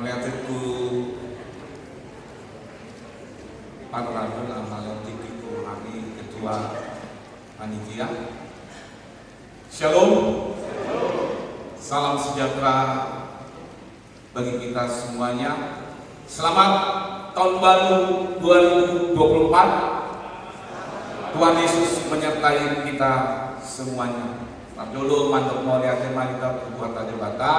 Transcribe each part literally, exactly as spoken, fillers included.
Mauliate tu parhaladoan, mauliate tu hami ketua panitia. Shalom. Salam sejahtera bagi kita semuanya. Selamat tahun baru dua ribu dua puluh empat. Tuhan Yesus menyertai kita semuanya. Parjolo mandok mauliate ma hita tu Tuhanta Debata,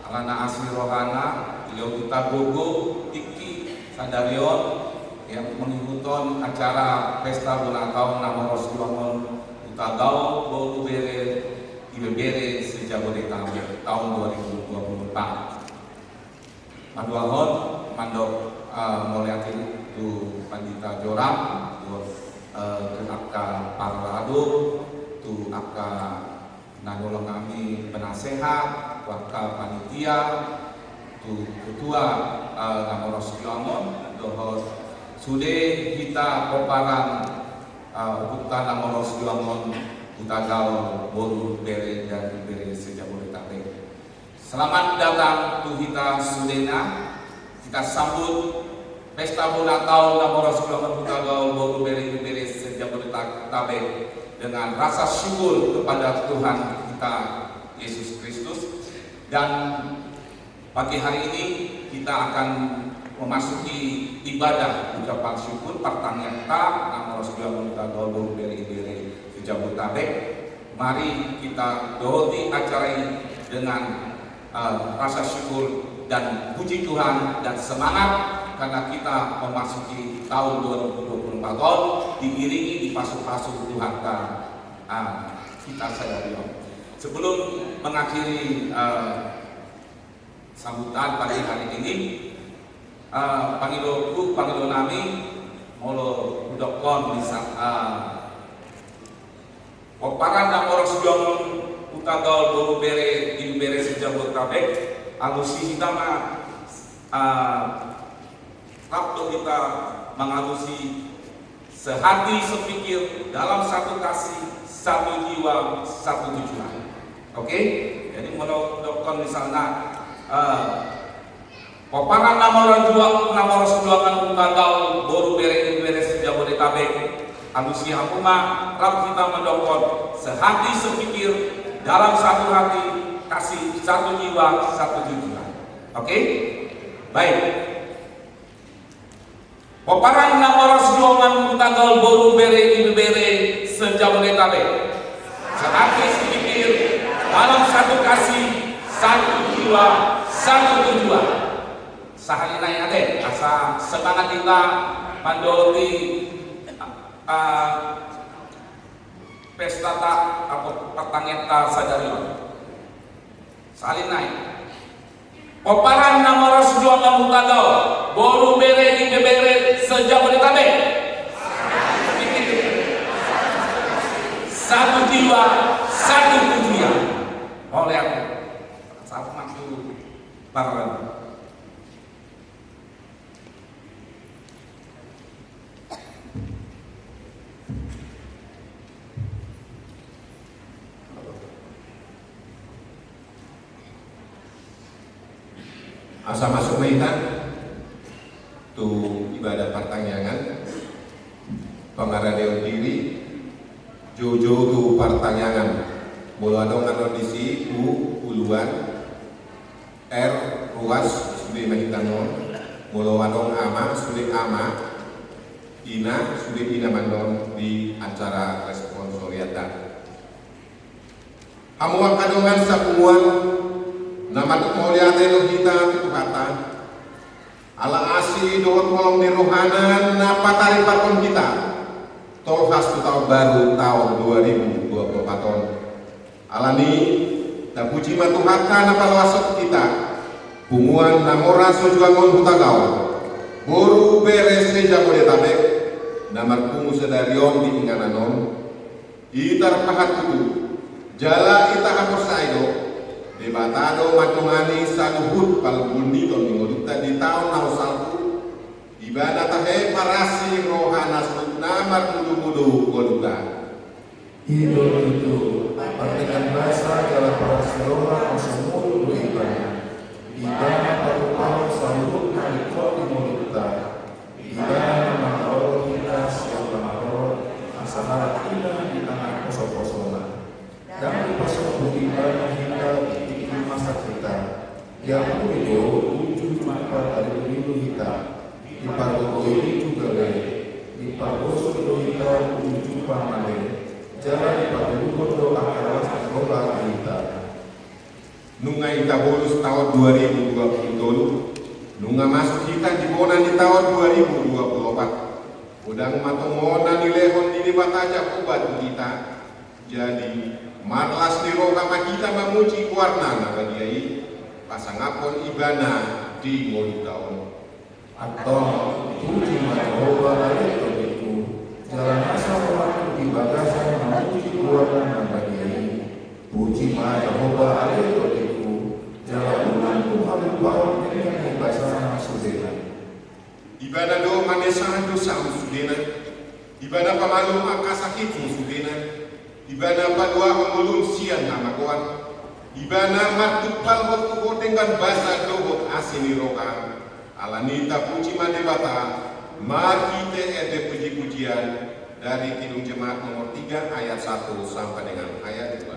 ala na asi rohana, dilehon hita gogo, tingki sadari on, yang mengihuthon acara pesta bona taon na maradophon tu tagak boru bere ibebere se-Jabodetabek taon dua ribu dua puluh empat. Paduahon mandok, eh, mauliate tu Pandita Joram, tu, eh, tu angka parhalado, tu angka na dohot hami penasehat, tu angka panitia, tu ketua, eh, na maradophon, dohot sude hita pomparan, eh, ompunta na maradophon tu tagak boru bere dan ibebere se-Jabodetabek. Selamat datang tu hita sudena. Hita sambut pesta bona taon na maradophon tu tagak boru bere ibebere se-Jabodetabek dengan rasa syukur kepada Tuhan kita Yesus Kristus. Dan pagi hari ini kita akan memasuki ibadah ucapan syukur partangiangta na maradophon tu tagak boru bere ibebere se-Jabodetabek. Mari kita dohoti acara ini dengan, eh, rasa syukur dan puji Tuhan dan semangat karena kita memasuki tahun dua ribu dua puluh empat tahun diiringi, dipasupasu Tuhanta, eh, hita sadari on. Sebelum mengakhiri, eh, sambutan pagi hari ini, eh, pangidoanku, pangidoan nami, molo hudokkon misa, eh, pomparan na maradophon tu tagak boru bere ibebere se-Jabodetabek, alusi hita ma, eh, rap do hita mangalusi sehati sepikir dalam satu kasih, satu jiwa, satu tujuan. Oke? Jadi molo hudokkon misalna, eh, pomparan na maradophon, na maradophon tu tagak boru bere ibebere se-Jabodetabek, alusi hamu ma rap hita mandokkon sehati sepikir dalam satu hati, kasih, satu jiwa, satu tujuan. Oke? Baik. Pomparan na maradophon tu tagak boru bere ibebere se-Jabodetabek. Sehati sepikir, dalam satu kasih, satu jiwa, satu tujuan. Sahali nai ate, asa semangat hita mandohoti, ah, pestata, apa, partangiangta sadari on. Sahali nai. Pomparan na maradophon tu tagak boru bere ibebere se-Jabodetabek. Satu jiwa, satu tujuan. Mauliate. Satu maksud. Parhalado. Asa masuk ma hita tu ibadah partangiangan, pangaradeon diri, joujou tu partangiangan. Molo adong annon disi, u, uluan, R, ruas, sude ma hita annon. Molo adong ama, sude ama, ina, sude ina ma annon di acara responsorianta. Hamu angka dongan sapunguan, na mandok mauliate do hita tu Tuhanta. Ala asi dohot holong ni rohana na pataripathon hita tolhas tu taon baru, taon dua ribu dua puluh empat on. Alani, tapuji ma Tuhanta na paloashon hita, punguan na mora so juangon hutagaon, boru bere se-Jabodetabek, na marpungu sadari on di inganan on, i tarpahan tutu, jala i tahaporseai do, Debata do mandongani saluhut panggulmiton ni ngolunta di taon na salpu, Ibana tahe parasi rohana saluhutna marmudumudu ngolunta. I do tutu, marnida basa jala parasi roha on saluhut do Ibana. Ibana patupahon Uju jumpa ari Minggu hita, dipargogoi uju gabe, dipargosok do hita uju jumpa male, jala dipargogoi do angka las ni roha di hita. Nunga hita bolus taon dua ribu dua puluh tolu, nunga masuk hita di bona ni taon dua ribu dua puluh opat. Godang ma tongon na nilehon ni Debata Jahowa tu hita. Jadi, marlas ni roha ma hita mamuji goarna na badia i, pasangaphon Ibana di ngolunta on. Antong, puji ma Jahowa ale tondingku, jala nasa rohangku di bagasan mamuji goarna na badia i. Puji ma Jahowa ale tondingku, jala unang huhalupaon denggan ni basana sudena. Ibana do manesa dosam sudena. Ibana pamalum angka sakitmu sudena. Ibana paluahon ngolum sian hamagoan. Ibana martumpalhon tu ho denggan basa dohot asi ni roha. Alani i tapuji ma Debata marhite ende puji-pujian dari Kidung Jemaat nomor tiga ayat satu sampai dengan ayat dua.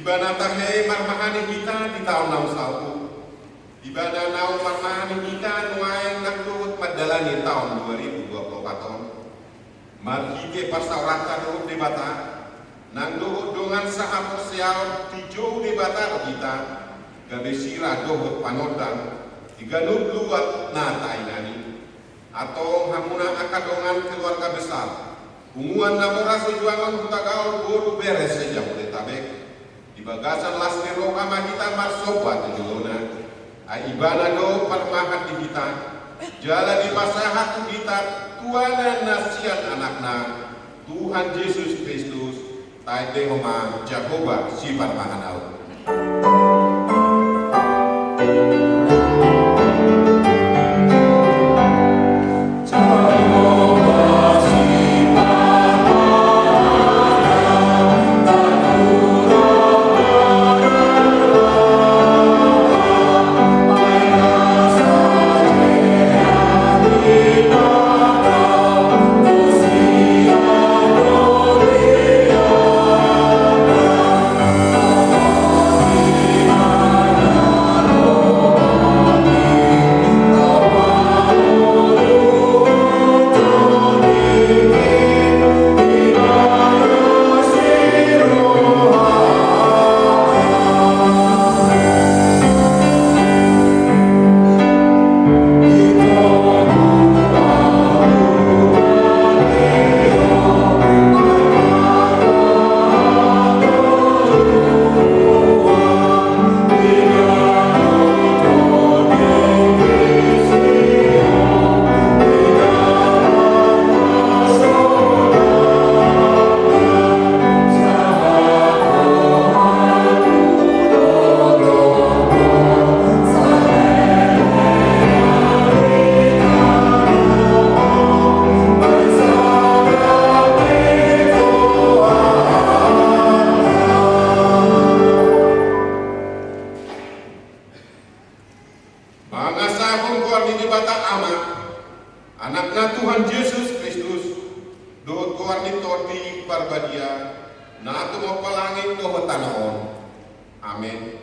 Ibana tahe marmahani hita di taon naung salpu. Ibana naung marmahani hita nuaeng nang dohot mandalani taon dua ribu dua puluh opat on. Marhite parsaoranta dohot Debata, nang dohot dongan sahaporseaon dijou Debata do hita, gabe sira dohot panondang di ganup luat na tainani. Antong hamuna angka dongan keluarga besar, punguan na mora sejuangan Hutagaol boru bere se-Jabodetabek. Di bagasan las ni roha ma hita marsomba tu jolona. Ai Ibana do parmahan di hita, jala dipasahat tu hita tuanan na sian Anakna, Tuhan Jesus Kristus. Taendehon ma Jahowa siparmahan ahu. Parbadia, na tumompa langit dohot tano on. Amen.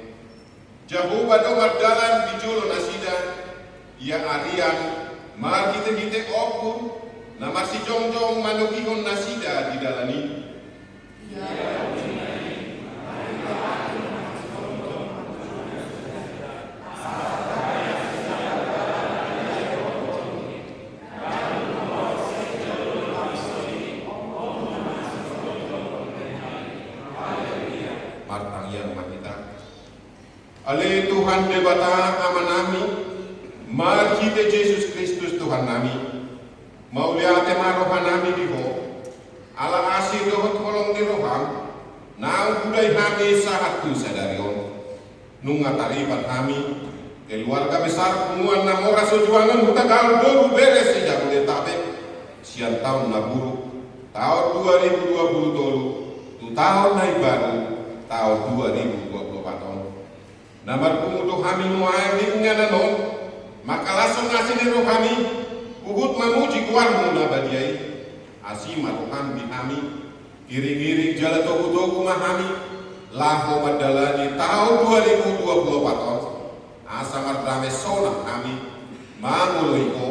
Jahowa do mardalan di jolo nasida, ia arian marhitehite ombun, na marsijongjong manogihon nasida di dalan i. Martangiang ma hita. Ale Tuhan Debata Amanami, marhite Jesus Kristus Tuhannami, mauliate ma rohanami di Ho, ala asi dohot holong ni roham, naung hudai hami sahat tu sadari on. Nunga tarlibat hami, keluarga besar Punguan Na Mora Sojuangon Hutagaol Boru Bere Sejabodetabek, sian taon na buruk, taon dua ribu dua puluh tolu, tu taon na imbaru, taon dua ribu dua puluh empat on. Na marpungu do hami nuaeng di inganan on, mangkalashon asi ni rohami, huhut mamuji goarmu na badia i. Asi ma roham di hami, iring-iring jala togu-togu ma hami, laho mandalani taon dua ribu dua puluh empat on, asa mardame sonang hami, mangoloi Ho,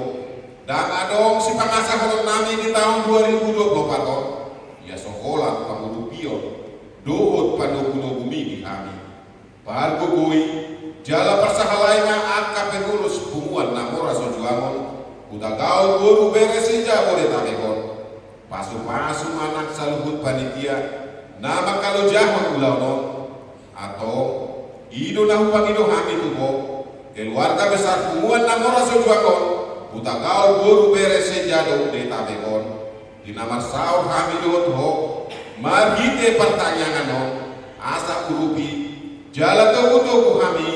ndang adong sipangasahononnami di taon dua ribu dua puluh empat on, ia so holan pangurupion, dohot panogu-nogumi di hami. Pargogoi, jala parsahalai ma angka pengurus Punguan Na Mora Sojuangon Hutagaol Boru Bere Sejabodetabek on. Pasu-pasu ma nang saluhut panitia, na mangkalojahon ulaon on. Antong, i do na hupangido hami tu Ho, keluarga besar Punguan Na Mora Sojuangon Hutagaol Boru Bere Sejabodetabek on. Di na marsaor hami dohot Ho, marhite partangiangan on, asa urupi, jala togu-togu hami,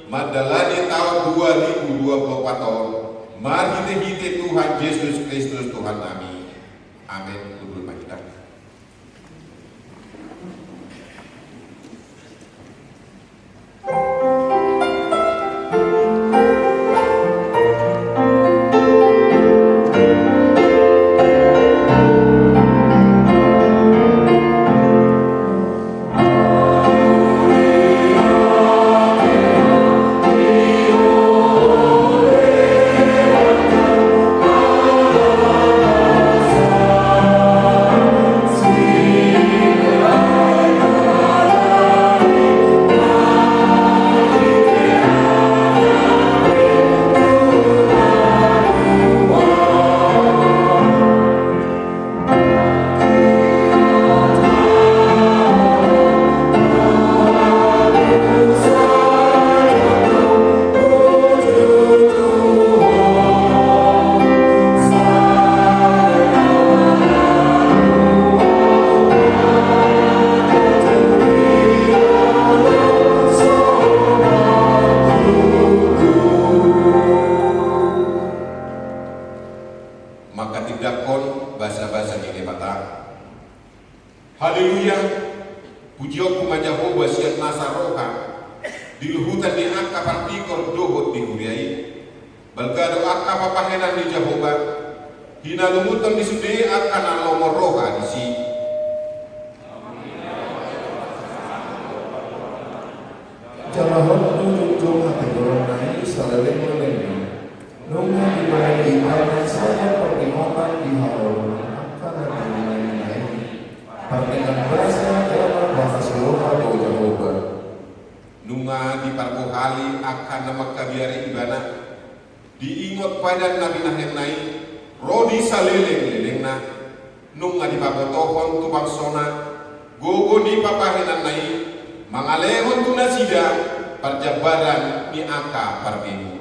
mandalani taon dua ribu dua puluh empat on, marhite-hite Tuhan Jesus Kristus Tuhannami. Amen. Hundul ma hita. Manghatindanghon basa-basa ni Debata. Haleluya. Pujionku ma Jahowa sian nasa roha, di luhutan ni angka partigor dohot di huria i. Balga do angka pambahenan ni Jahowa, hinalungunhon ni sude angka na lomo roha disi. Jala hot tu jungjung hatigoronna i saleleng-lelengna. Nunga dibahen ibana sada pardonganan di haholomon angka na niula-niula i. Partengan basa jala bahasa roha do Jahowa. Nunga dipargohali angka na manghabiari ibana. Diingot padan na binahenna i, ro di saleleng-lelengna. Nunga dipabotohon tu bangsona, gogo ni pambahenanna i, mangalehon tu nasida, parjambaran ni angka parbegu.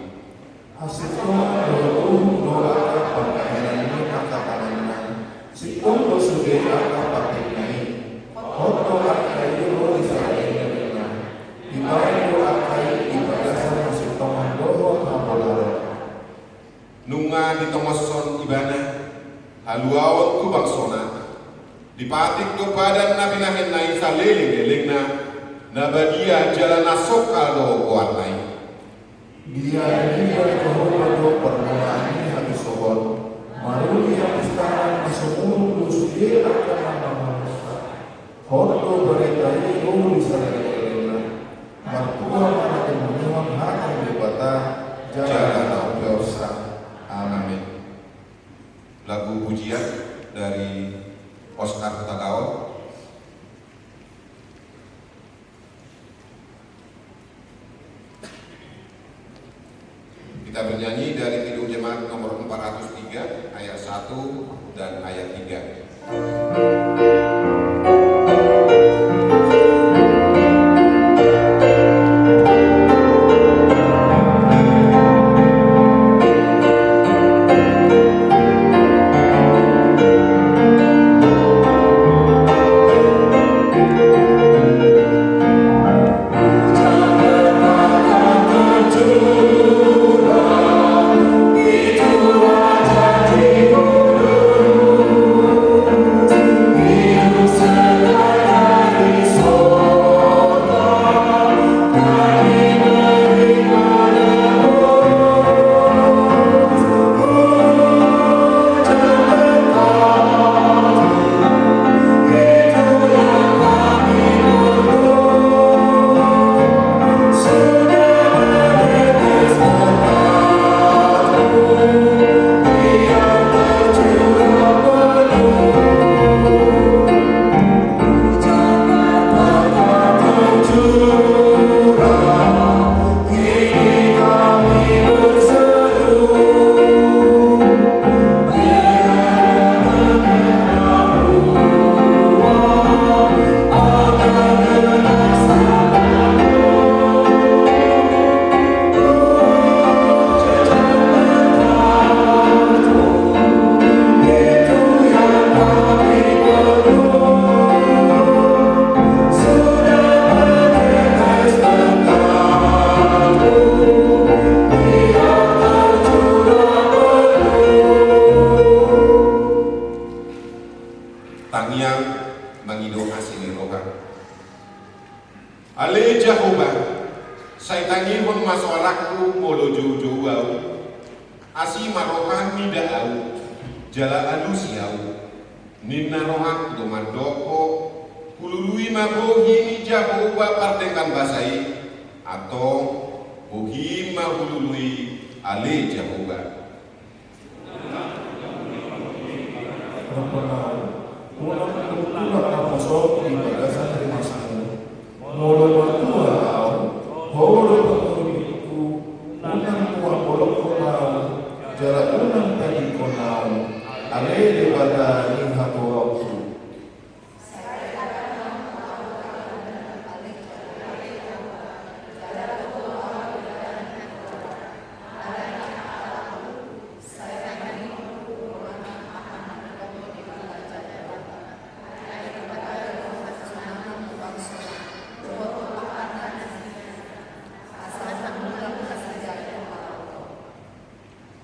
Hasintongan dohot uhum do angka pambahenan ni angka tanganna, sintong do sude angka patikna i. Hot do angka i ro di saleleng-lelengna. Dibahen do angka i di bagasan hasintongan dohot habolaon. Nunga ditongoshon ibana haluaon tu bangsona. Dipatik do padan na binahenna i saleleng-lelengna, na badia jala na songkal do goarna i. Dia-dia Jahowa do parmulaan ni hatusohon, maruli hapistahan na sumurung do sude angka na Hot do barita i ro di sada ni lelengna. Martua ma na tumundalhon hata ni Debata jala na umpeopsa. Amen. Lagu pujian dari Oscar Hutagaol. Kita bernyanyi dari Kidung Jemaat nomor empat ratus tiga, ayat satu dan ayat tiga. Tangiang mangido asi ni roha. Ale Jahowa, sai tangihon ma soalangku molo joujou ahu, asi ma roham mida ahu, jala alusi ahu. Ninna rohangku do mandok ho, hulului ma bohi ni Jahowa pardenggan basa i, antong bohim ma hulului ale Jahowa. Unang hutulang naposo di bagasan rimasmu. Molo martua ahu, Ho do pangurupingku, unang huambolongkon ahu, jala unang tadingkon ahu, ale Debata ni hatuaonku.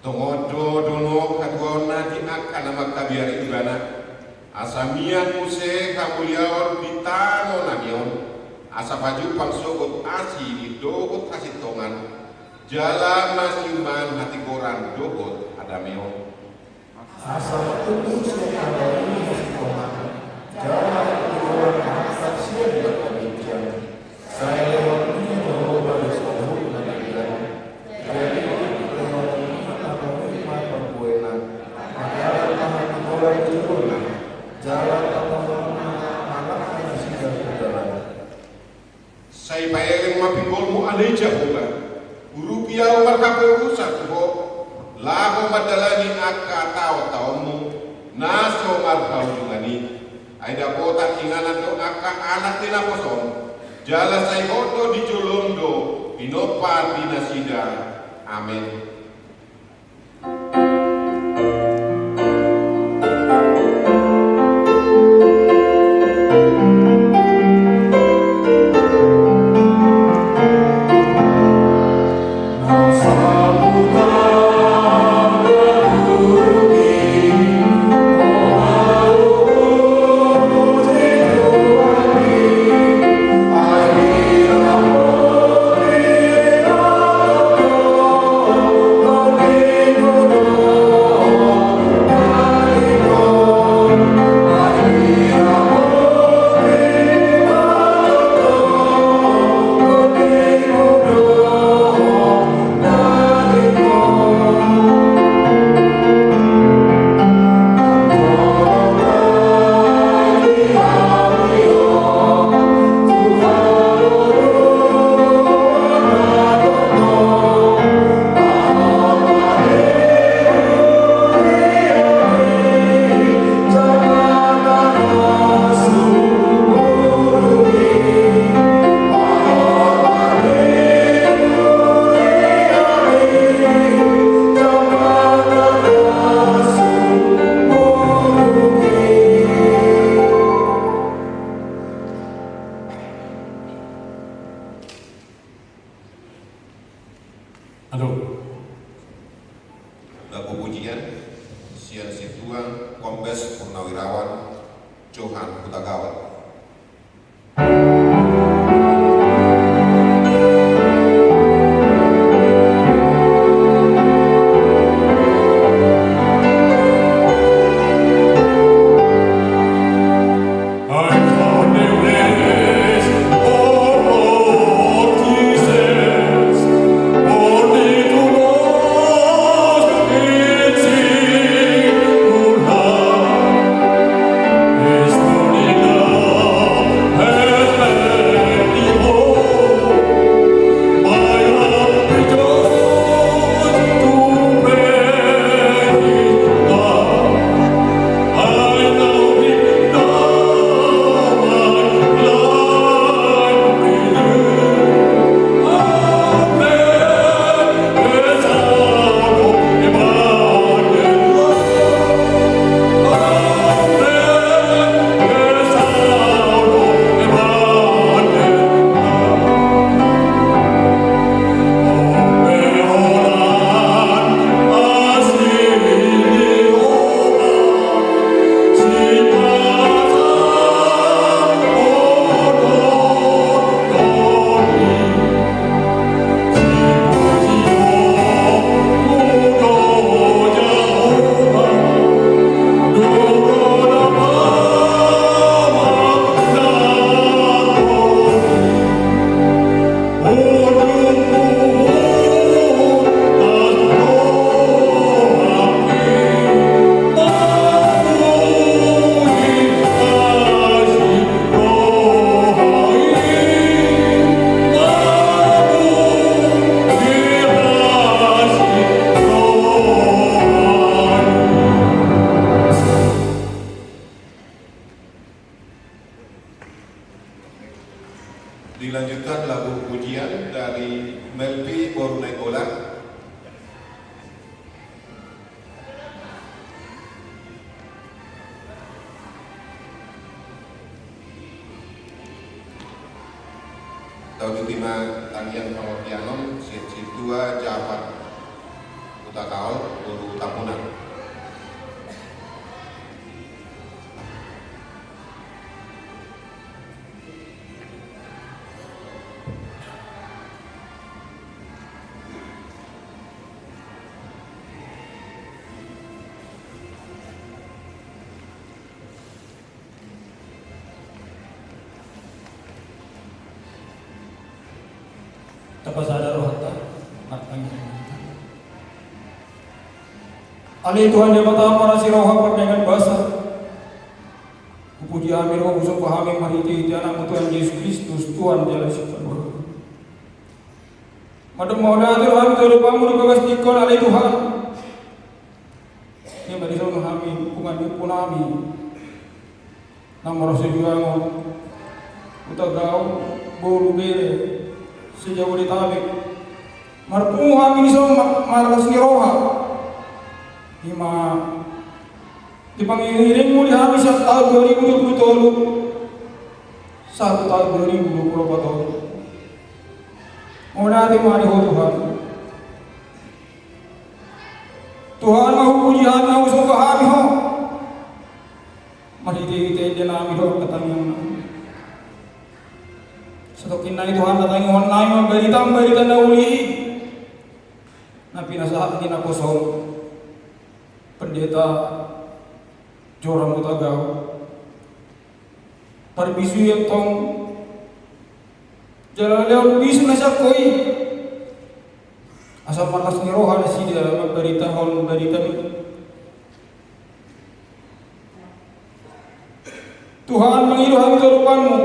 Tongon do donok hatuaonna di angka na mangkabiari ibana, asa mian muse hamuliaon di tano nami on, asa pajumpang sogot asi ni dohot hasintongan, jala masiuman hatigoran dohot hadameon. Asa martumbu sian tano i hasintongan, jala hatigoran mangangkat sian angka ginjang. Sai lehon ni Jahowa do saluhut na denggan. Jadi, lehon ni tano i ma pangguena. Mangkatai ma hatigoran di jolona, jala pamoruonna ma langka nasida tu dalan. Sai paeleng ma pinggolmu ale Jahowa, urupi ahu marhaporusan tu Ho, laho mandalani angka taontaonmu na so marhaujungan i. Ai dapotan inganan do angka anak ni naposom, jala sai hot do di jolom do pinompar ni nasida. Amen. Kawan. Dilanjutkan lagu pujian dari Melvi boru Nainggolan. Tauduti ma tangiang pangortian on sian Sintua Japat Hutagalung boru Tambunan. Tapasada rohanta, martangiang. Ale Tuhan Debata marasi roha pardenggan basa. Hupuji hami ro, husomba hami marhite-hite Anakmu Tuhan Jesus Kristus, Tuhan jala Sipaluahon. Mandok mauliate do hami tu adopanMu di bagas tingki on, ale Tuhan. Ia ma dison hami, punguan ni ompunami na marhasojuangon Hutagalung, boru, bere se-Jabodetabek. Marpungu hami dison ma-, marlas ni roha. Ima dipangiring-iringMu di hami sian taon dua ribu dua puluh tolu sahat tu taon dua ribu dua puluh opat on. Mauliate ma di Ho Tuhan. Tuhan ma hupuji hami, husomba hami Ho. Marhite-hite ende nami dohot angka tangiang nami. Satongkin nai Tuhan, na tangihon nai mambarita, mambarita na uli i. Na pinasahat ni naposom Pendeta Joram Hutagalung. Parbisuon tong jala lehon bisu na sian Ho i. Asa marlas ni roha nasida mambaritahon baritaMi. Tuhan, mangido hami tu adopanMu.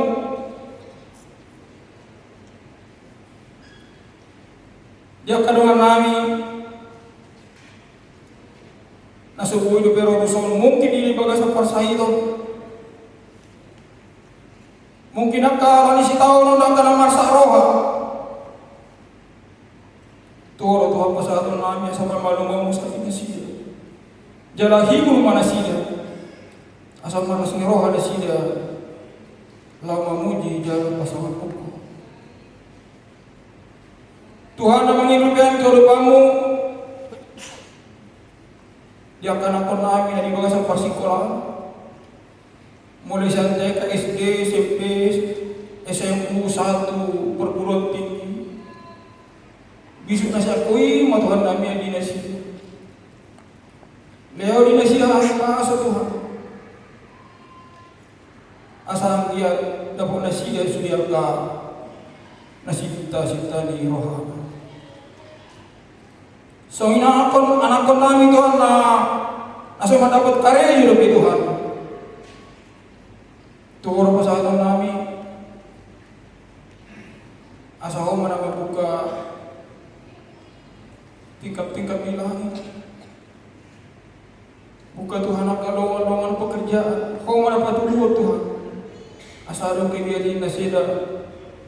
Di angka dongan nami na so boi dope ro tuson, mungkin i di bagasan parsahiton. Mungkin angka ala ni sitaonon, angka na marsak roha. Toho do Tuhan pasahaton nami asa pamalum-malum ma nasida. Jala hibur ma nasida. Asa marlas ni roha nasida laho mamuji jala pasangapon Ho. Tuhan, na mangido pe hami tu adopanMu di angka anakkon nami na di bagasan parsingkolaan. Mulai sian T K, S D, S M P, S M U, S satu, perguruan tinggi. Bisuk na sian Ho i ma Tuhan nami di nasida. Lehon di nasida hahipason Tuhan. Asa anggiat dapot nasida sude angka na sinta-sinta ni roha. Songon i anakkon, anakkon nami Tuhan na, na so mandapot karejo dope Tuhan. Tu Ho do pasahaton nami. Asa Ho ma na mambuka tingkap-tingkap ni langit. Buka Tuhan angka lowongan-lowongan pekerjaan. Ho ma na patuduhon Tuhan. Asa adong kegiatan nasida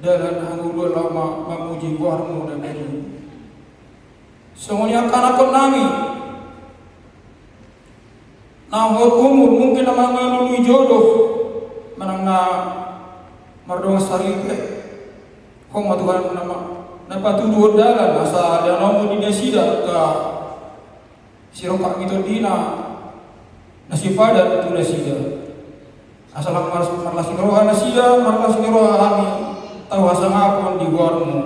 dalan hangoluan laho ma-, mamuji goarmu na badia. Songon i angka anakkon nami. Na hot umur, mungkin na mangalului jodoh. Manang na mardongan saripe. Ho ma Tuhan na ma-, na patuduhon dalan. Asa lehonon Ho di nasida angka sirongkap ni tondina na sipadan tu nasida. Asa lang mar-, marlas ni roha nasida, marlas ni roha hami, tau hasangapon di goarmu.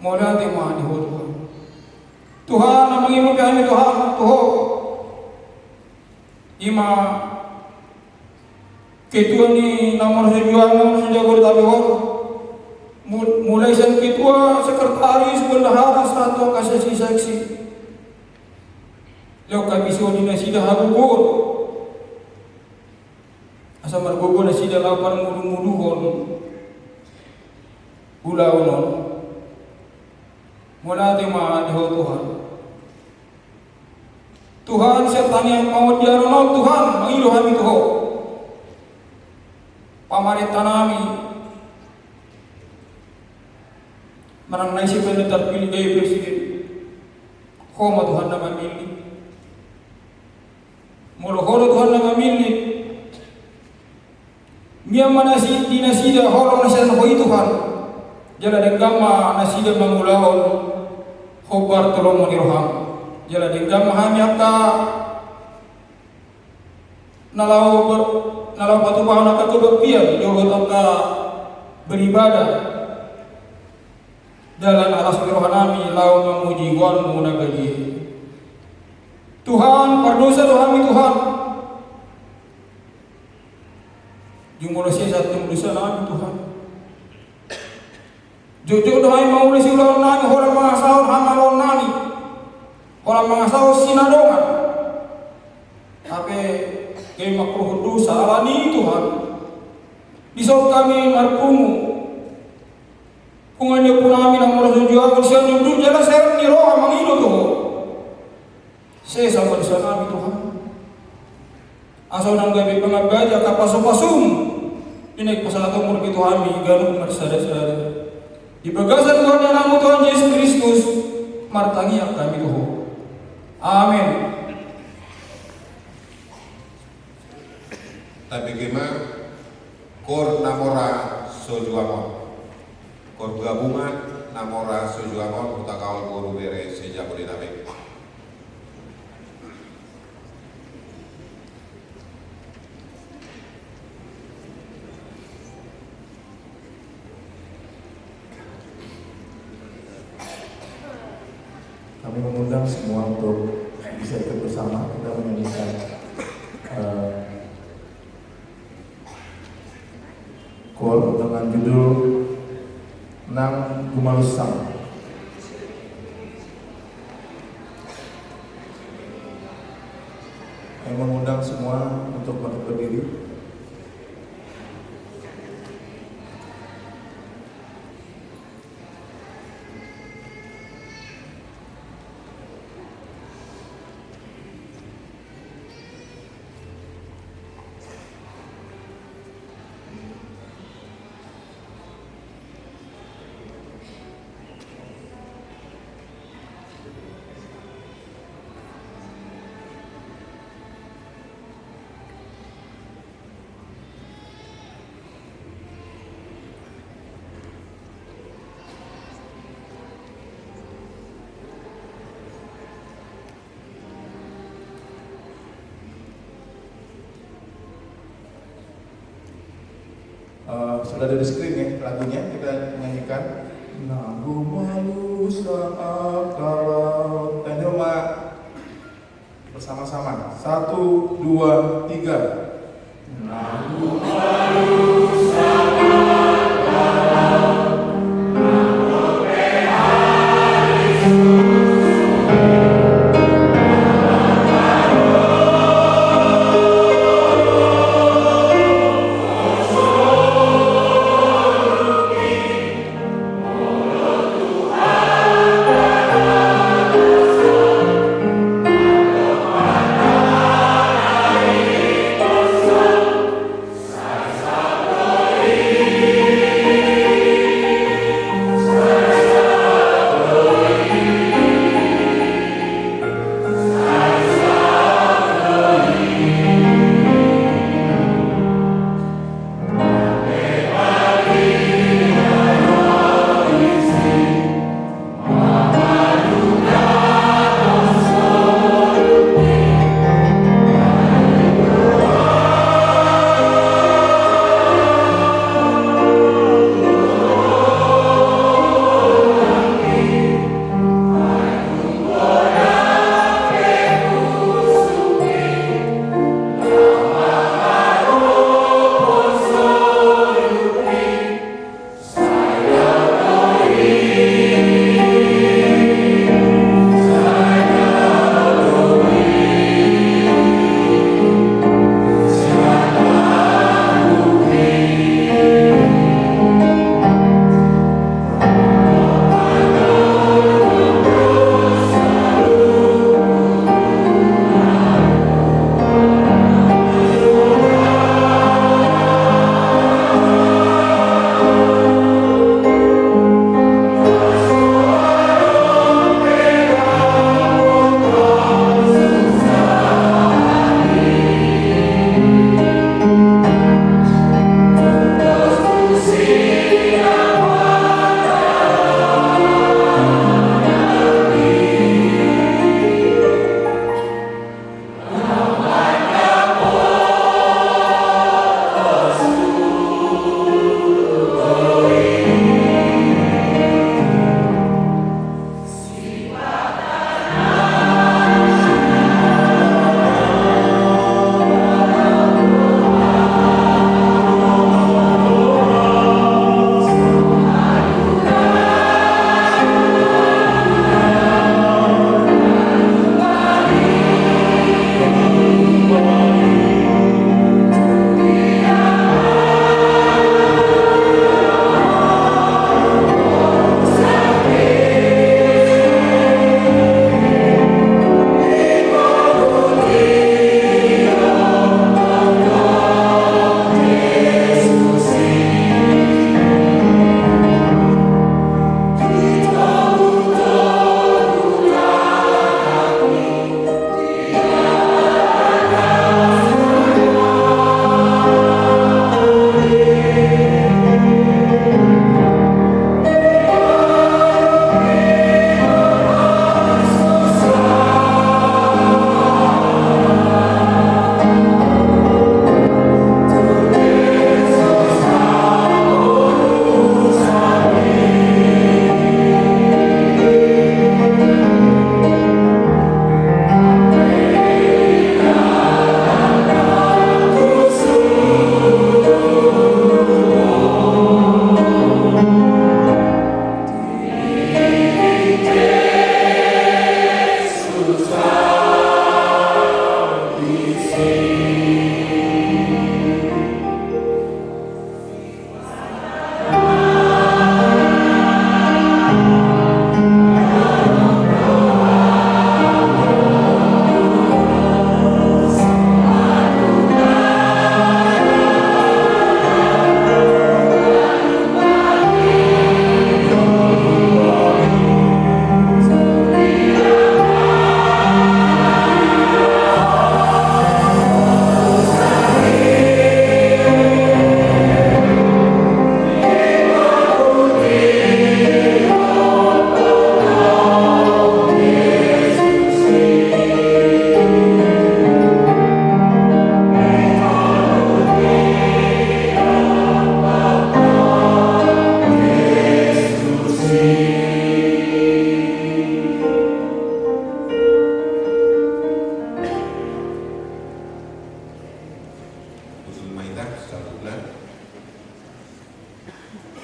Mauliate ma di Ho Tuhan. Tuhan, na mangihuthon hami Tuhan, tu Ho. Ima ketua ni Nomor Tujuh Angon se-Jabodetabek on. Mu-, mulai sian ketua, sekretaris, bendahara, sahat tu angka saksi-saksi. Lehon hami Ho di nasida hagogoon. Asa margogo nasida laho parmudumuduhon ulaon on. Mauliate ma di Ho Tuhan. Tuhan, sian tangiang pangondianan on Tuhan, mangido hami tu Ho. Pamarenta nami, manang na ise pe na tarpilih jadi presiden, Ho ma Tuhan na mamillit. Molo Ho do Tuhan na mamillit, mian ma nasi-, di nasida holong na sian Ho i Tuhan. Jala denggan ma nasida mangulahon hombar tu lomo ni roham. Jala denggan ma hami angka na laho ber-, na laho patupahon angka kebaktian, dohot angka beribadah. Dalan alas ni roha nami laho mamuji goarmu na badia. Tuhan, pardosa do hami Tuhan. Jumolo sesa tung dosa nami Tuhan. Jotjot do hami mangulahon ulaon nami, holan mangasahon hamaloon nami. Holan mangasahon sinadongan. Hape gabe mangkorhon dosa, alani i Tuhan. Dison hami marpungu. Punguan ni ompu nami Nomor Tujuh Angon sian unduk jala sian ni roha mangido tu Ho. Sesa ma dosa nami Tuhan. Asa unang gabe pangambati angka pasupasum. Di na pasahatonmu tu hami ganup marsadasada. Di bagasan Tuhan ni Anakmu Tuhan Jesus Kristus, martangiang hami tu Ho. Amen. Tabege ma, Kor Namora Sojuangon. Kor gabungan Namora Sojuangon, hutangkahon boru bere se-Jabodetabek. Kami mengundang semua untuk bisa ikut bersama kita menyanyikan, eh, Kor dengan judul Nang Gumalusang. Kami mengundang semua untuk bangkit berdiri. Eh, sudah ada di screen ya lagunya, kita nyanyikan. Nanggo malusa angka laut. Tanya ma bersama-sama. Satu, dua, tiga.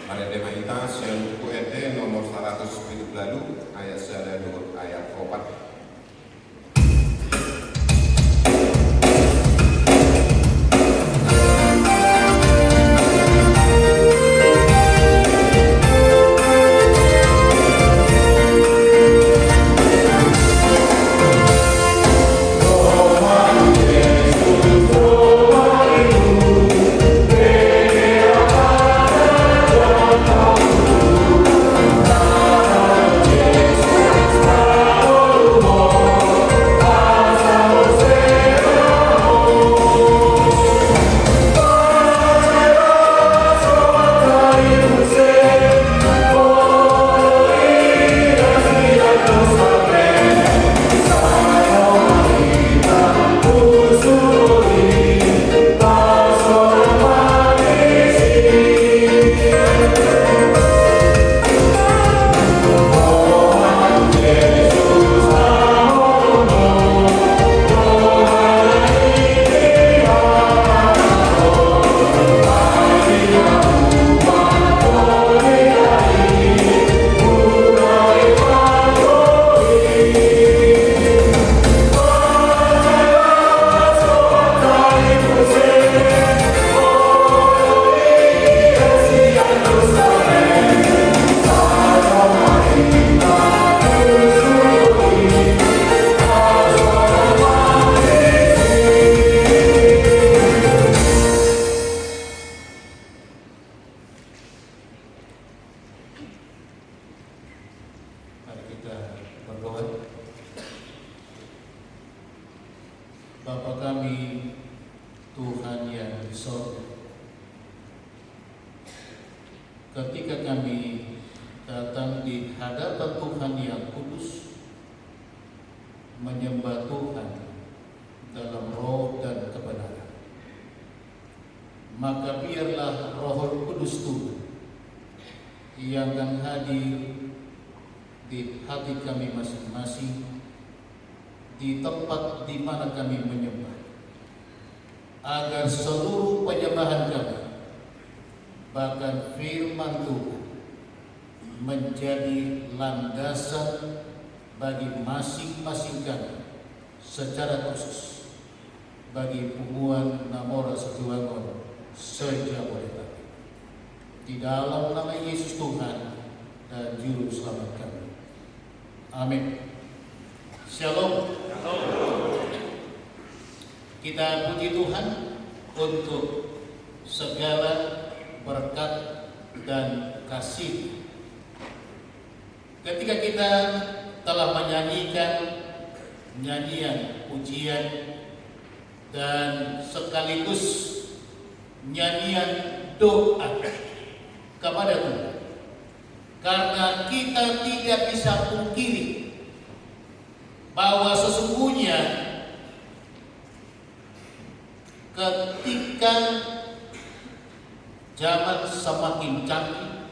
Marende ma hita sian Buku Ende nomor saratus pitu pulu ualu, ayat sada dohot ayat opat. Mari kita berdoa. Bapa kami, Tuhan yang di sorga, ketika kami datang di hadapan Tuhan yang kudus, menyembah Tuhan dalam roh dan kebenaran, maka biarlah Roh Kudus Tuhan yang akan hadir di hati kami masing-masing, di tempat di mana kami menyembah, agar seluruh penyembahan kami, bahkan firman Tuhan, menjadi landasan bagi masing-masing kami secara khusus bagi punguan Na Mora Situangon se-Jabodetabek. Di dalam nama Yesus Tuhan dan Juru Selamat kami. Amin. Shalom. Kita puji Tuhan untuk segala berkat dan kasih. Ketika kita telah menyanyikan nyanyian pujian dan sekaligus nyanyian doa kepada Tuhan, karena kita tidak bisa pungkiri bahwa sesungguhnya ketika zaman semakin canggih,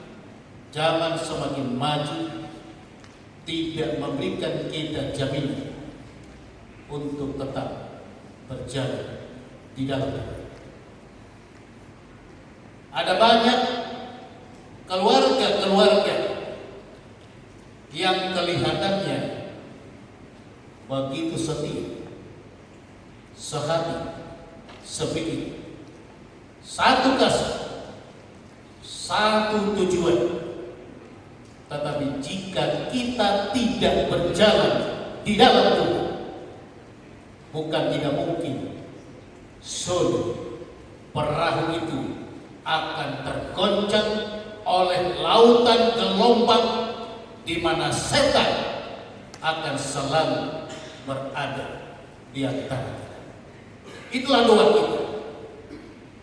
zaman semakin maju, tidak memberikan kita jaminan untuk tetap berjalan di dalam Tuhan. Ada banyak keluarga-keluarga yang kelihatannya begitu setia, sehati, sepikir, satu kasih, satu tujuan. Tetapi jika kita tidak berjalan di dalam Tuhan, bukan tidak mungkin, sulit, perahu itu akan tergoncang oleh lautan gelombang, di mana setan akan selalu berada di antara kita. Itulah doa kita.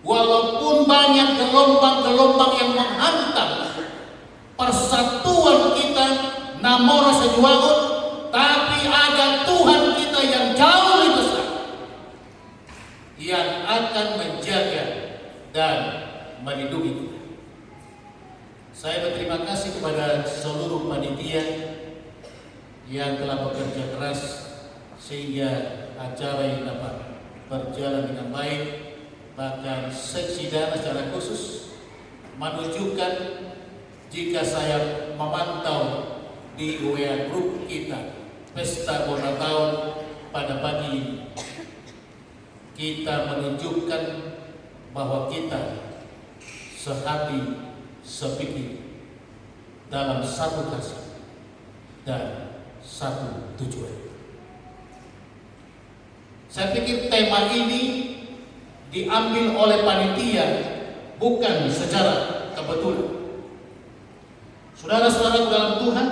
Walaupun banyak gelombang-gelombang yang menghantam persatuan kita, Na Mora Situangon, tapi ada Tuhan kita yang jauh lebih besar, yang akan menjaga dan melindungi kita. Saya berterima kasih kepada seluruh panitia yang telah bekerja keras sehingga acara ini dapat berjalan dengan baik. Bahkan Seksi Dana secara khusus menunjukkan Jika saya memantau di W A grup kita, pesta bona taon pada pagi ini, kita menunjukkan bahwa kita sehati, sepikir, dalam satu kasih dan satu tujuan. Saya pikir tema ini diambil oleh panitia bukan secara kebetulan. Saudara-saudara dalam Tuhan,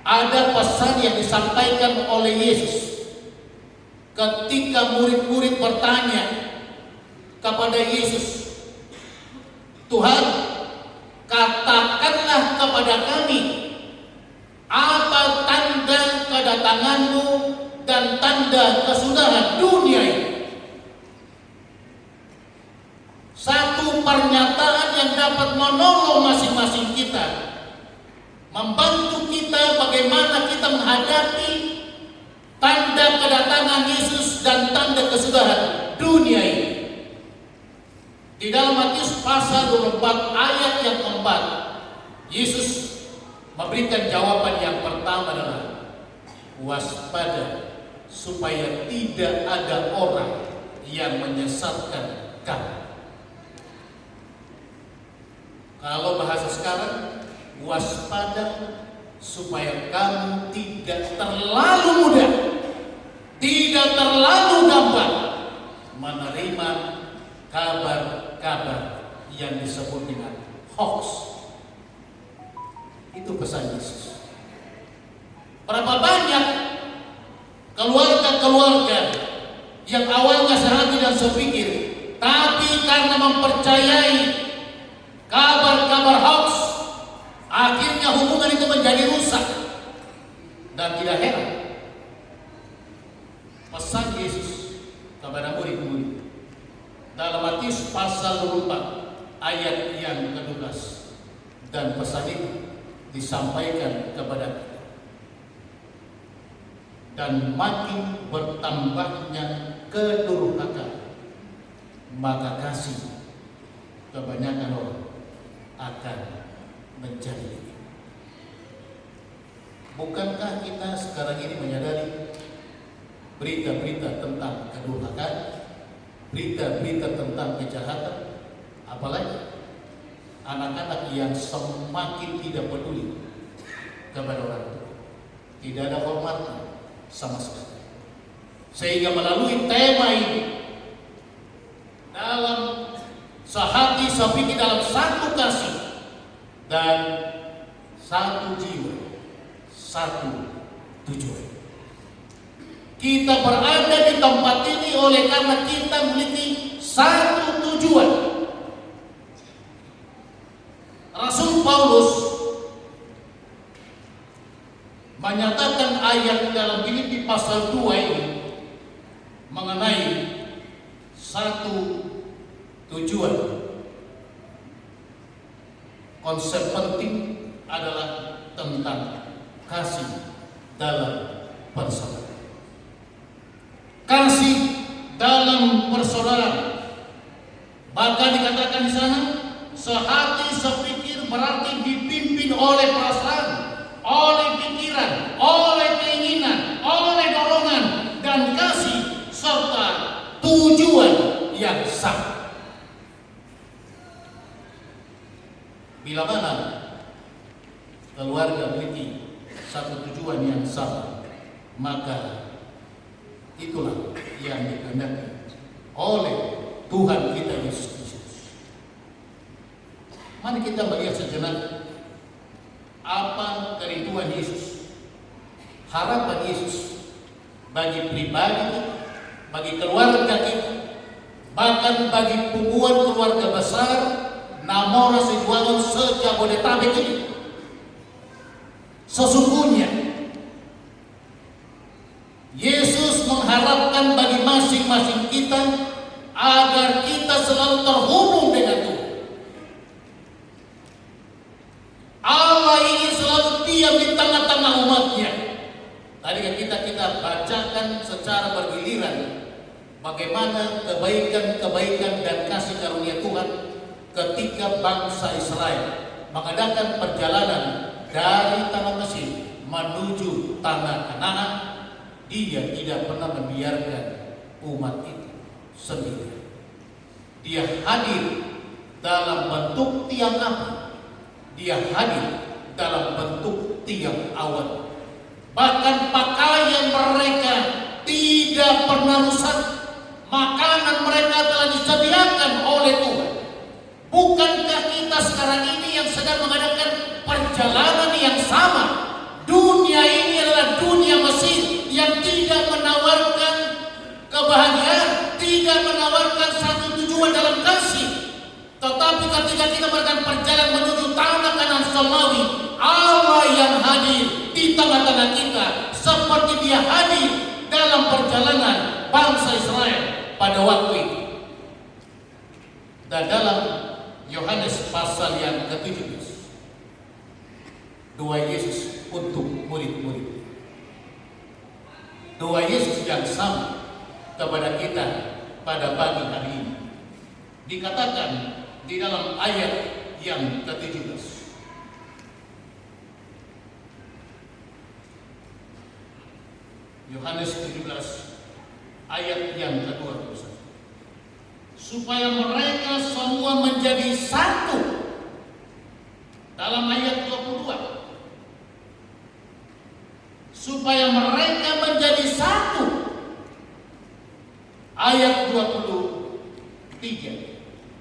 ada pesan yang disampaikan oleh Yesus ketika murid-murid bertanya kepada Yesus, "Tuhan, katakanlah kepada kami, apa tanda kedatangan-Mu dan tanda kesudahan dunia ini?" Satu pernyataan yang dapat menolong masing-masing kita, membantu kita bagaimana kita menghadapi tanda kedatangan Yesus dan tanda kesudahan dunia ini. Di dalam Matius pasal dua puluh empat ayat yang keempat, Yesus memberikan jawaban yang pertama adalah, "Waspada supaya tidak ada orang yang menyesatkan kamu." Kalau bahasa sekarang, waspada supaya kamu tidak terlalu mudah, tidak terlalu gampang menerima kabar-kabar yang disebut dengan hoax. Itu pesan Yesus. Berapa banyak keluarga-keluarga yang awalnya sehati dan sepikir, tapi karena mempercayai kabar-kabar hoax, akhirnya hubungan itu menjadi rusak. Dan tidak heran, pesan Yesus kepada murid-murid dalam Matius pasal dua puluh empat ayat yang kedua belas, dan pesan itu disampaikan kepada kita. Dan makin bertambahnya kedurhakaan, maka kasih kebanyakan orang akan menjadi lemah. Bukankah kita sekarang ini menyadari berita-berita tentang kedurhakaan, berita-berita tentang kejahatan, apalagi anak-anak yang semakin tidak peduli kepada orang tua? Tidak ada hormatnya sama sekali. Sehingga melalui tema ini, dalam sehati sepikir, dalam satu kasih dan satu jiwa, satu tujuan. Kita berada di tempat ini oleh karena kita memiliki satu tujuan. Rasul Paulus menyatakan ayat dalam Filipi pasal dua ini mengenai satu tujuan. Konsep penting adalah tentang kasih dalam persaudaraan. Kasih dalam persaudaraan. Bahkan dikatakan di sana, sehati sepikir berarti dipimpin oleh perasaan, oleh pikiran, oleh keinginan, oleh dorongan, dan kasih serta tujuan yang sama. Bila mana keluarga memiliki satu tujuan yang sama, maka itulah yang dikehendaki oleh Tuhan kita Yesus Kristus. Mari kita melihat sejenak apa kerinduan Yesus, harapan Yesus bagi pribadi kita, bagi keluarga kita, bahkan bagi punguan keluarga besar na mora sijuangon se-Jabodetabek ini. Sesungguhnya Yesus mengharapkan bagi masing-masing kita agar kita selalu terhubung dengan Tuhan. Allah ingin selalu diam di tengah-tengah umatnya. Tadi kan kita, kita bacakan secara bergiliran bagaimana kebaikan-kebaikan dan kasih karunia Tuhan ketika bangsa Israel mengadakan perjalanan dari tanah Mesir menuju tanah Kanaan, Dia tidak pernah membiarkan umat itu sendiri. Dia hadir dalam bentuk tiang api. Dia hadir dalam bentuk tiang awan. Bahkan pakaian mereka tidak pernah rusak. Makanan mereka telah disediakan oleh Tuhan. Bukankah kita sekarang ini yang sedang mengadakan perjalanan yang sama? Dunia ini adalah dunia Mesir yang tidak menawarkan kebahagiaan, tidak menawarkan satu tujuan dalam kasih. Tetapi ketika kita mengadakan perjalanan menuju tanah Kanaan surgawi, Allah yang hadir di tengah-tengah kita, seperti Dia hadir dalam perjalanan bangsa Israel pada waktu itu. Dan dalam Yohanes pasal yang ketujuh belas, doa Yesus untuk murid-murid. Doa Yesus yang sama kepada kita pada pagi hari ini. Dikatakan di dalam ayat yang ketujuh belas. Yohanes tujuh belas ayat yang kedua puluh satu. Supaya mereka semua menjadi satu. Dalam ayat dua puluh dua. Supaya mereka menjadi satu. Ayat dua puluh tiga.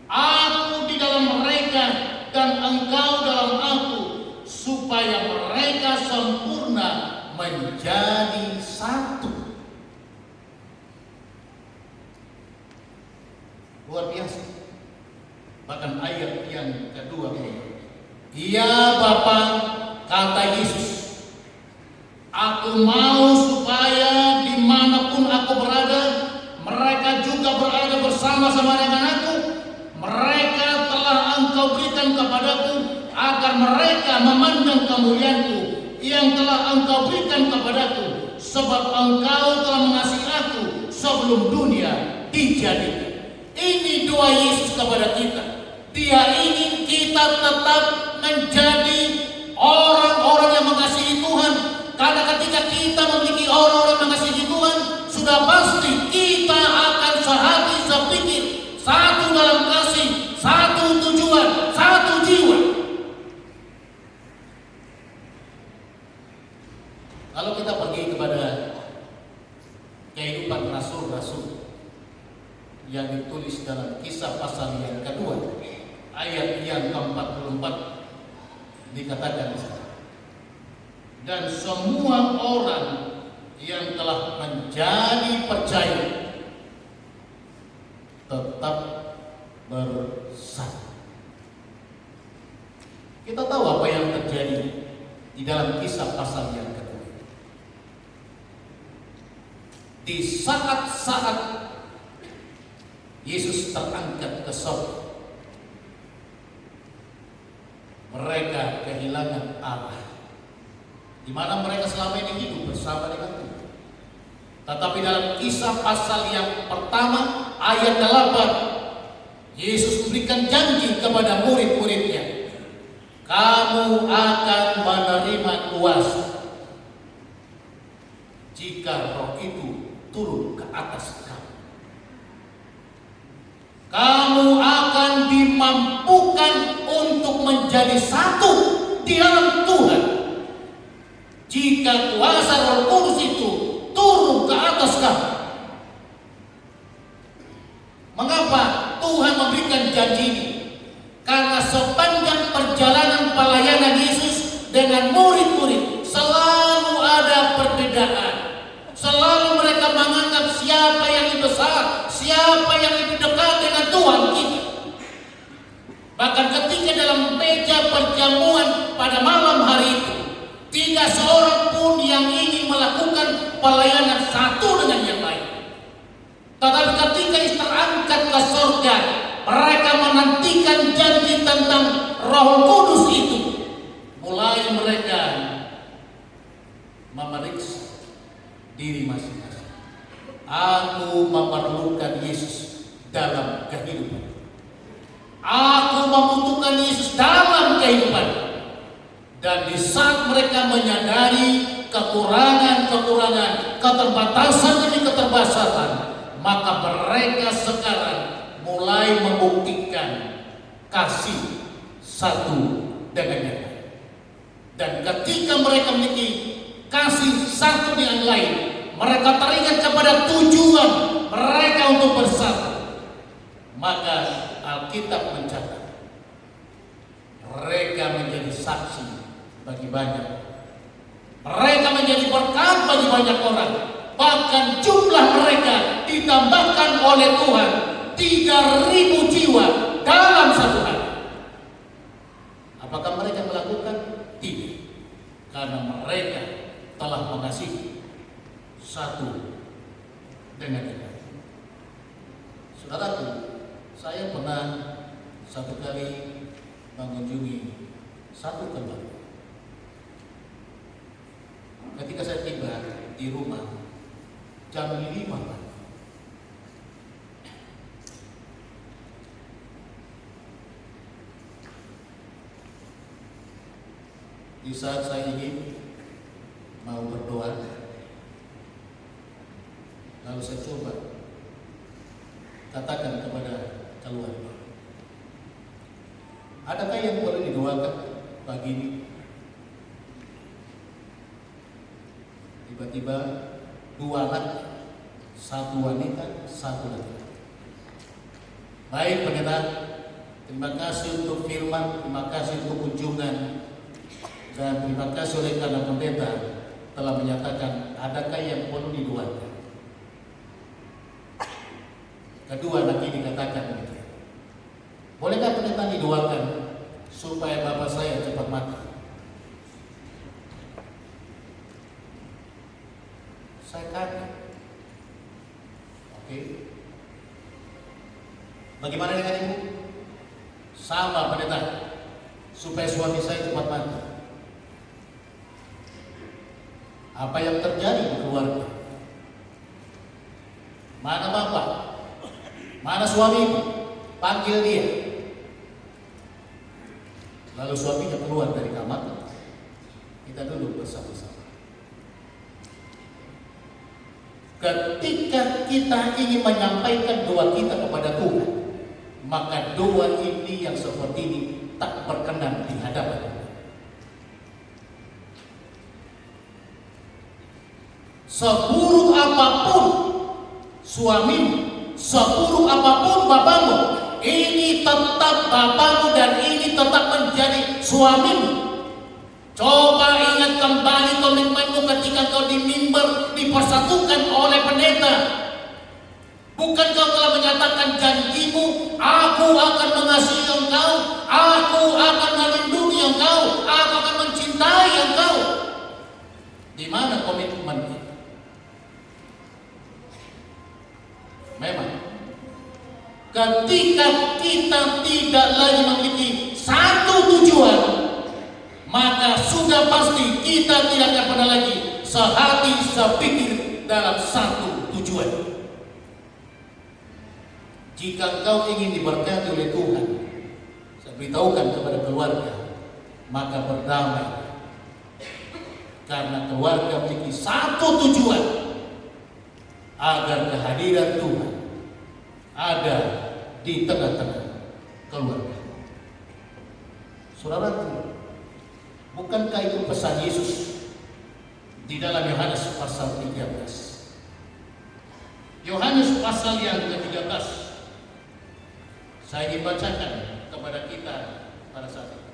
Aku di dalam mereka dan engkau dalam aku, supaya mereka sempurna menjadi satu. Luar biasa. Bahkan ayat yang kedua pun, "Ya Bapa," kata Yesus, "aku mau supaya di mana pun aku berada, mereka juga berada bersama-sama dengan aku. Mereka telah engkau berikan kepadaku, agar mereka memandang kemuliaanku yang telah engkau berikan kepadaku, sebab engkau telah mengasihi aku sebelum dunia dijadikan." Ini doa Yesus kepada kita. Dia ingin kita tetap menjadi orang-orang yang mengasihi Tuhan. Karena ketika kita memiliki orang-orang yang mengasihi Tuhan, sudah pasti kita akan sehati, sepikir, satu dalam kasih, satu tujuan, satu jiwa. Kalau kita pergi kepada Kehidupan Rasul-Rasul yang ditulis dalam Kisah pasal yang kedua, ayat yang keempat puluh empat, dikatakan di sana, "Dan semua orang yang telah menjadi percaya tetap bersatu." Kita tahu apa yang terjadi di dalam Kisah pasal yang kedua. Di saat-saat Yesus terangkat ke sorga, mereka kehilangan arah. Di mana mereka selama ini hidup bersama dengan Tuhan. Tetapi dalam Kisah pasal yang pertama, ayat delapan, Yesus memberikan janji kepada murid-murid-Nya, "Kamu akan menerima kuasa jika Roh itu turun ke atas kamu. Kamu akan dimampukan untuk menjadi satu di dalam Tuhan jika kuasa Roh Kudus itu turun ke atas kamu." Mengapa Tuhan memberikan janji ini? Karena sepanjang perjalanan pelayanan Yesus dengan murid-murid, selalu ada perbedaan. Selalu mereka menganggap siapa yang lebih besar, siapa yang lebih dekat dengan Tuhan kita. Bahkan ketika dalam meja perjamuan pada malam hari itu, tidak seorang pun yang ingin melakukan pelayanan satu dengan yang lain. Tetapi ketika Yesus terangkat ke sorga, mereka menantikan janji tentang Roh Kudus itu. Mulai mereka memeriksa diri masing-masing. Aku memerlukan Yesus dalam kehidupan. Aku membutuhkan Yesus dalam kehidupan. Dan di saat mereka menyadari kekurangan-kekurangan, keterbatasan demi keterbatasan, maka mereka sekarang mulai membuktikan kasih satu dengan yang lain. Dan ketika mereka memiliki kasih satu dengan lain, mereka teringat kepada tujuan mereka untuk bersatu. Maka Alkitab mencatat, mereka menjadi saksi bagi banyak. Mereka menjadi berkat bagi banyak orang. Bahkan jumlah mereka ditambahkan oleh Tuhan tiga ribu jiwa dalam satu hari. Apakah mereka melakukan? Tidak. Karena mereka telah mengasihi satu dengan yang lain. Saudaraku, saya pernah satu kali mengunjungi satu keluarga. Ketika saya tiba di rumah, jam lima pagi. Di saat saya ingin mau berdoa, lalu saya coba katakan kepada keluarga, "Adakah yang perlu didoakan pagi ini?" Tiba-tiba dua anak, satu wanita, satu laki-laki. Baik, Pendeta, terima kasih untuk firman, terima kasih untuk kunjungan, dan terima kasih oleh karena Pendeta telah menyatakan adakah yang perlu didoakan. Kedua anak ini katakan demikian. Bolehkah Pendeta didoakan supaya bapak saya cepat mati? Saya kaget. Oke. Bagaimana dengan ibu? Sama, Pendeta. Supaya suami saya cepat mati. Apa yang terjadi di keluarga? Mana bapak? Mana suamimu? Panggil dia. Lalu suaminya keluar dari kamar. Kita duduk bersama-sama. Ketika kita ingin menyampaikan doa kita kepada Tuhan, maka doa ini yang seperti ini tak berkenan di hadapan Tuhan. Seburuk apapun suamimu, seburuk apapun bapamu, ini tetap bapamu dan ini tetap menjadi suamimu. Coba ingat kembali komitmenmu ketika kau di mimbar dipersatukan oleh pendeta. Bukan kau telah menyatakan janjimu, "Aku akan mengasihi engkau, aku akan melindungi engkau, aku akan mencintai engkau"? Di mana komitmen itu? Memang, ketika kita tidak lagi memiliki satu tujuan, maka sudah pasti kita tidak akan pernah lagi sehati sepikir dalam satu tujuan. Jika engkau ingin diberkati oleh Tuhan, saya beritahukan kepada keluarga, maka berdamai. Karena keluarga memiliki satu tujuan, agar kehadiran Tuhan ada di tengah-tengah keluarga. Saudaraku, bukankah itu pesan Yesus di dalam Yohanes pasal tiga belas? Yohanes pasal yang ketiga belas. Saya ingin bacakan kepada kita pada saat ini.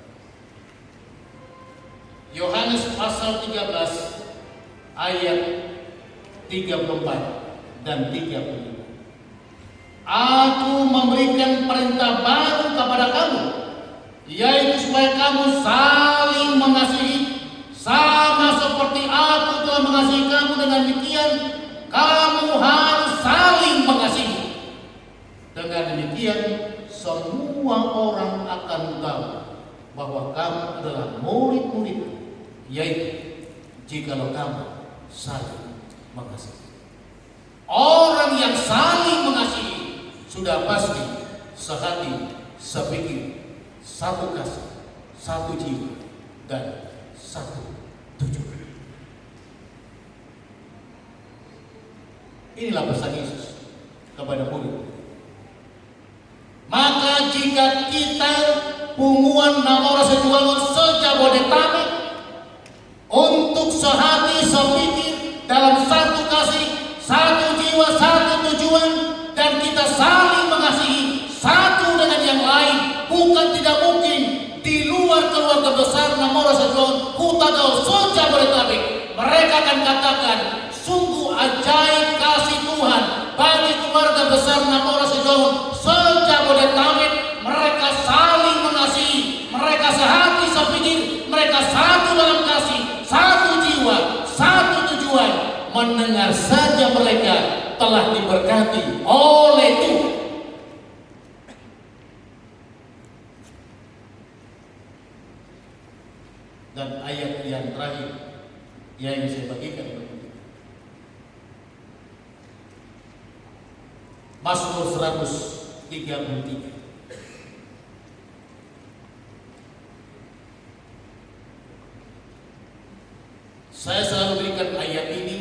Yohanes pasal tiga belas ayat tiga puluh empat dan tiga puluh lima. Aku memberikan perintah baru kepada kamu, yaitu supaya kamu saling mengasihi, sama seperti aku telah mengasihi kamu. Dengan demikian, kamu harus saling mengasihi. Dengan demikian, semua orang akan tahu bahwa kamu adalah murid-muridku, yaitu jikalau kamu saling mengasihi. Orang yang saling mengasihi sudah pasti sehati, sepikir, satu kasih, satu jiwa, dan satu tujuan. Inilah pesan Yesus kepada murid. Maka jika kita, Punguan Namora Sejuangon se-Jabodetabek, untuk sehati sepikir dalam satu kasih, satu jiwa, satu tujuan, dan kita saling mengasihi satu dengan yang lain, bukan tidak mungkin di luar keluarga besar Namora Sejuangon, Hutagaol, se-Jabodetabek, mereka akan katakan, sungguh ajaib kasih Tuhan bagi keluarga besar Namora Sejuangon se-Jabodetabek. Mereka saling mengasihi, mereka sehati sepikir, mereka satu dalam kasih, satu jiwa, satu tujuan. Mendengar saja mereka telah diberkati oleh Tuhan. Dan ayat yang terakhir yang saya bagikan bagi kita, Mazmur seratus tiga puluh tiga. Saya selalu berikan ayat ini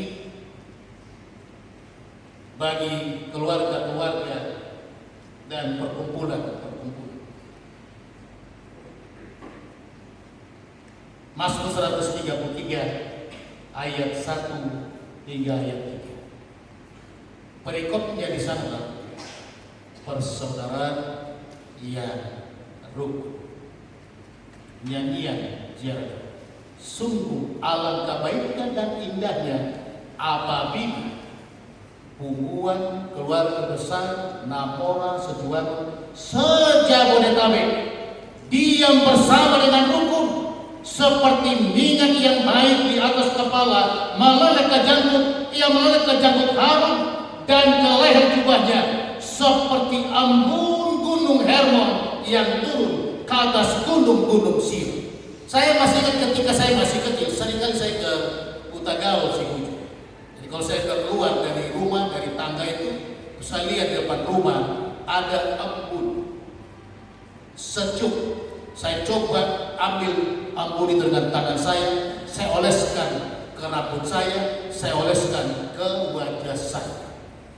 bagi keluarga-keluarga dan perkumpulan-perkumpulan. Mazmur seratus tiga puluh tiga ayat satu hingga ayat tiga. Perikopnya di sana persaudaraan yang rukun. Nyanyian Jerman. Sungguh alangkah baiknya dan indahnya apabila Punguan keluarga besar Namora Sejuangon se-Jabodetabek diam bersama dengan rukun, seperti minyak yang baik di atas kepala, meleleh ke janggut, ia meleleh ke janggut Harun dan ke leher jubahnya, seperti embun gunung Hermon yang turun ke atas gunung-gunung Sion. Saya masih ingat ketika saya masih kecil, seringkali saya ke Hutagaol, Sihujung. Jadi kalau saya udah keluar dari rumah, dari tangga itu, saya lihat di depan rumah ada embun sejuk. Saya coba ambil embun itu dengan tangan saya, saya oleskan ke rambut saya, saya oleskan ke wajah saya.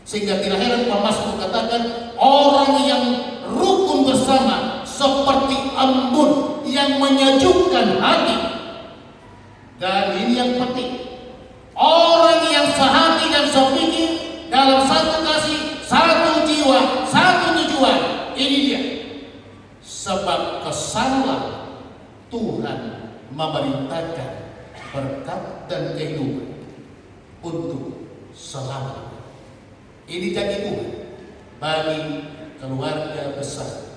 Sehingga tidak heran pemazmur katakan, orang yang rukun bersama seperti embun yang menyejukkan hati. Dan ini yang penting. Orang yang sehati dan sepikir dalam satu kasih, satu jiwa, satu tujuan. Ini dia. Sebab kesanalah Tuhan memerintahkan berkat dan kehidupan untuk selama-lamanya. Ini janji Tuhan bagi keluarga besar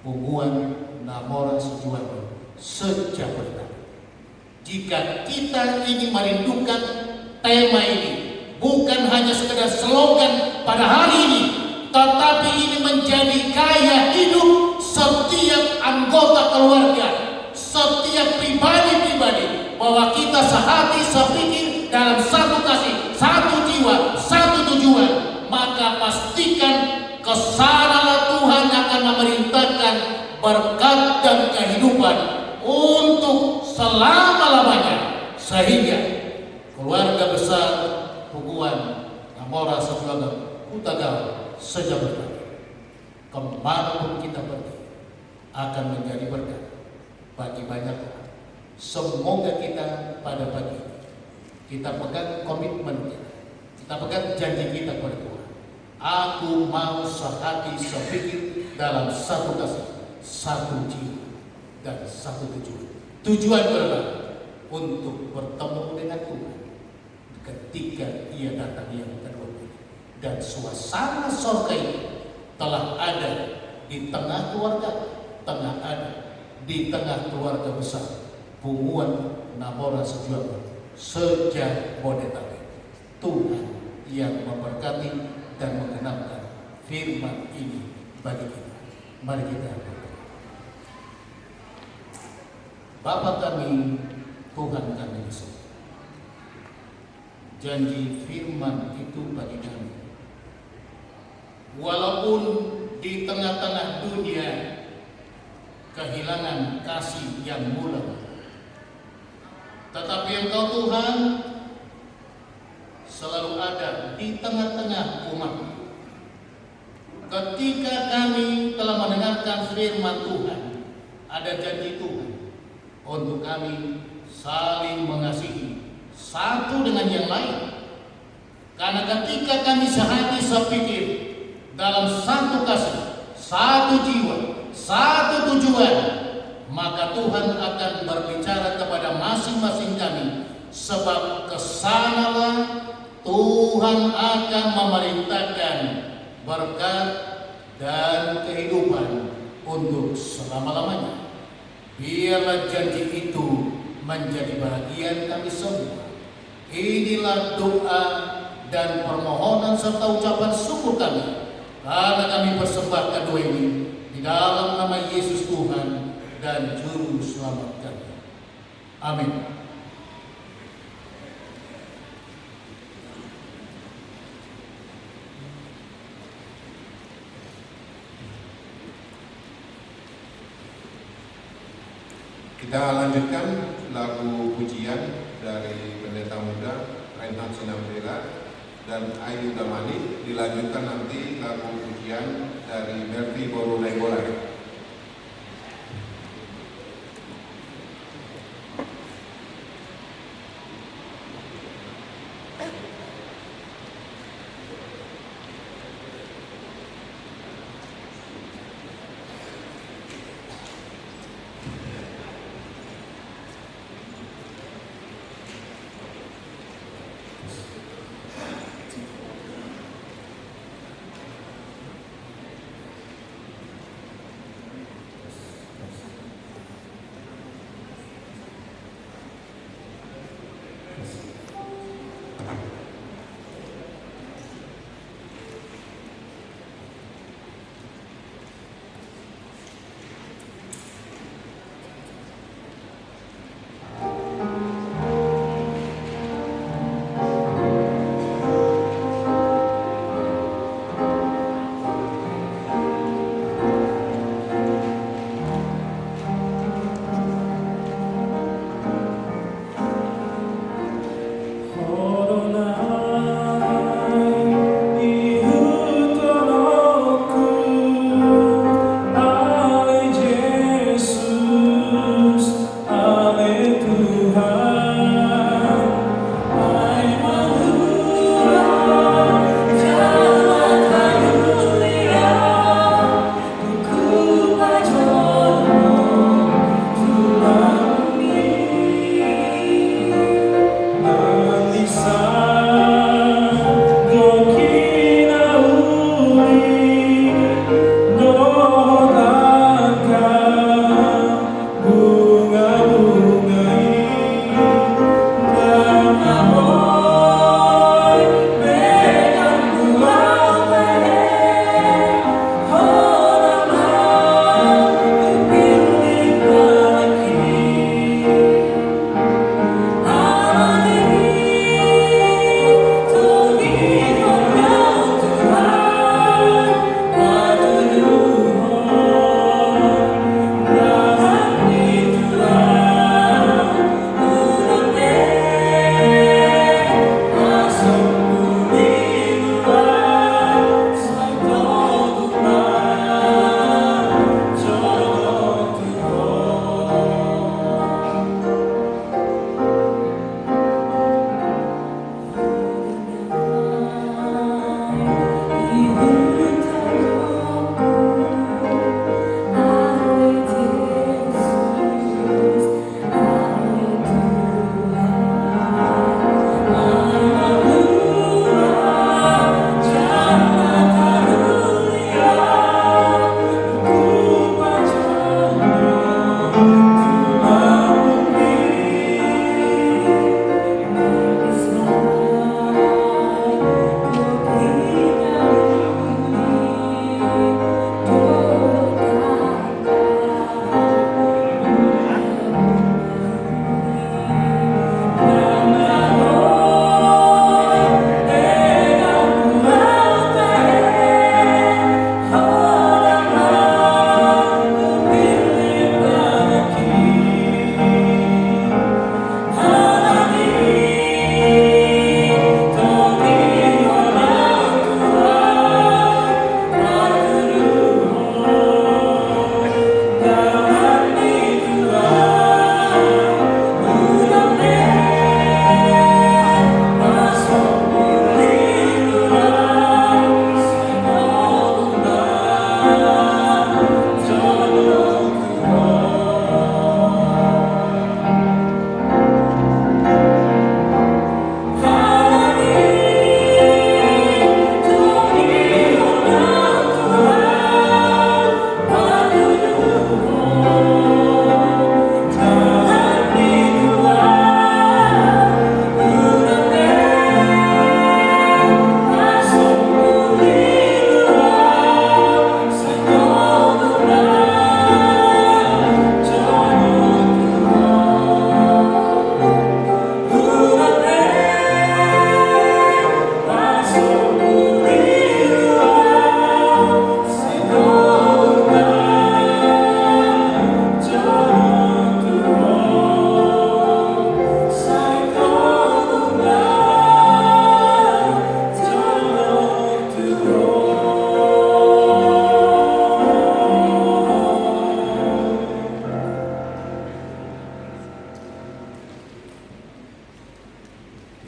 Punguan Namora Sejuangon se-Jabodetabek. Jika kita ini merindukan tema ini, bukan hanya sekedar slogan pada hari ini, tetapi ini menjadi gaya hidup setiap anggota keluarga, setiap pribadi-pribadi, bahwa kita sehati sepikir dalam satu kasih, satu jiwa, satu tujuan, maka pastikan kesanalah Tuhan akan memerintahkan berkat dan kehidupan untuk selama-lamanya, sehingga keluarga besar Punguan Namora Sejuangon Hutagaol se-Jabodetabek, kemanapun kita pergi, akan menjadi berkat bagi banyak orang. Semoga kita pada pagi ini, kita pegang komitmen kita, kita pegang janji kita kepada Tuhan. Aku mau sehati sepikir dalam satu kasih, satu jiwa, dan satu tujuan. Tujuan bersama untuk bertemu dengan Tuhan ketika Ia datang yang kedua kali. Dan suasana sorga itu telah ada di tengah keluarga, telah ada di tengah keluarga besar Punguan Namora Sejuangon se-Jabodetabek. Tuhan yang memberkati dan menggenapkan firman ini bagi kita. Mari kita berdoa. Bapa kami, Tuhan kami di sorga, janji firman itu bagi kami. Walaupun di tengah-tengah dunia kehilangan kasih yang mulia, Tetapi Engkau, Tuhan, selalu ada di tengah-tengah umat. Ketika kami telah mendengarkan firman Tuhan, ada janji Tuhan untuk kami saling mengasihi satu dengan yang lain. Karena ketika kami sehati sepikir dalam satu kasih, satu jiwa, satu tujuan, maka Tuhan akan berbicara kepada masing-masing kami, sebab kesanalah Tuhan akan memerintahkan berkat dan kehidupan untuk selama-lamanya. Biarlah janji itu menjadi bagian kami semua. Inilah doa dan permohonan serta ucapan syukur kami, karena kami persembahkan doa ini di dalam nama Yesus Tuhan dan Juru Selamat kami. Amin. Kita lanjutkan lagu pujian dari Pendeta Muda Reinhard Sinambela dan Ayu Damani, dilanjutkan nanti lagu pujian dari Melvi Boru Nainggolan.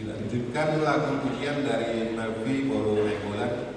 Lanjutkan lagu pujian dari Melvi boru Nainggolan.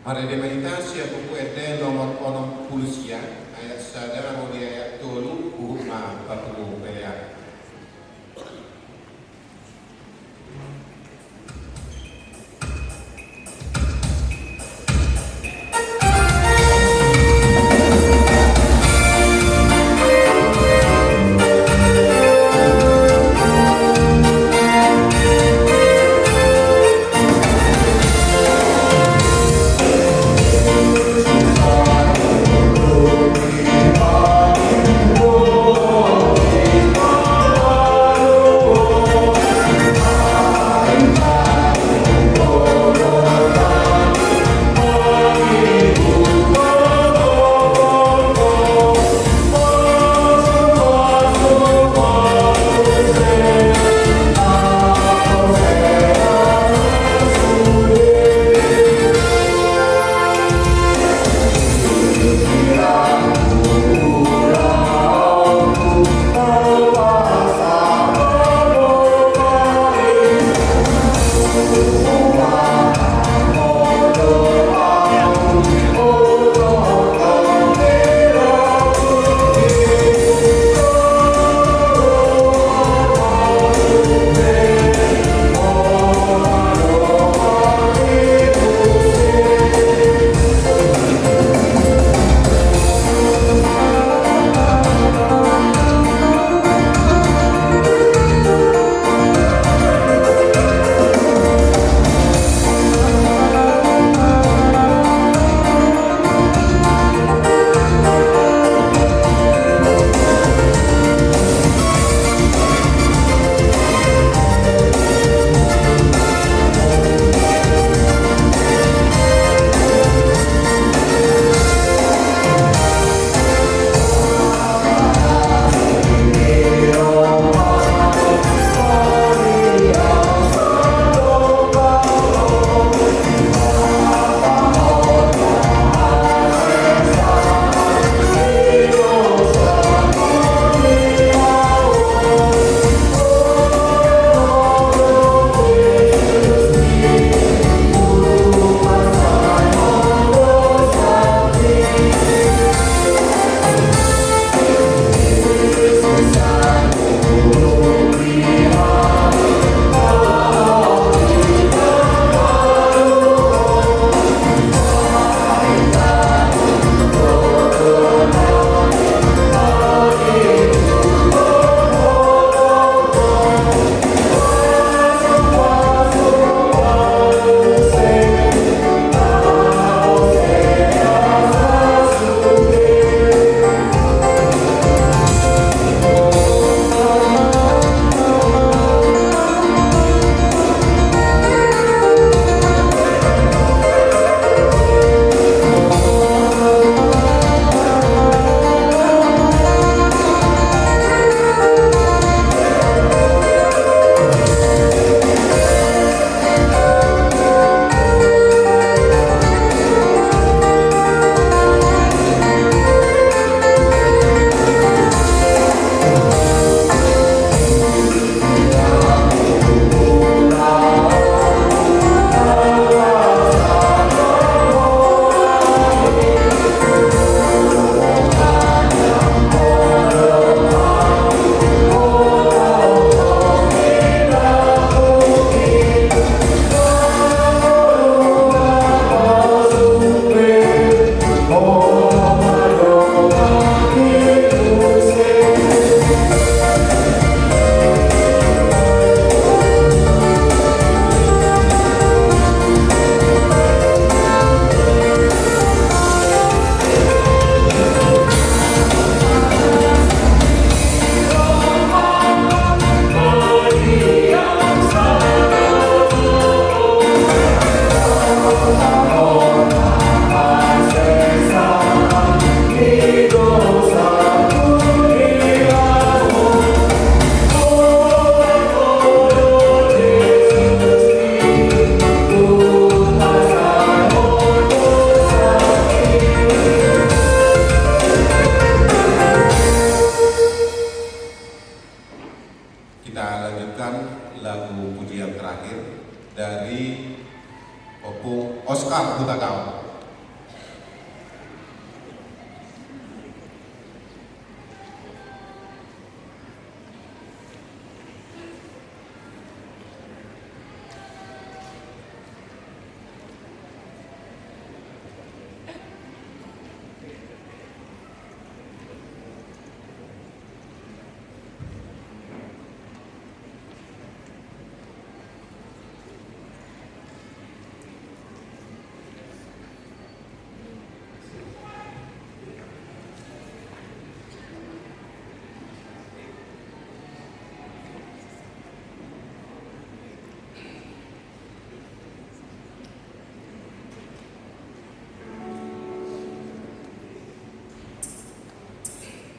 Marende ma hita sian Buku Ende nomor onom pulu sia, ayat sada ro di ayat tolu, huhut ma patuduhon pelean.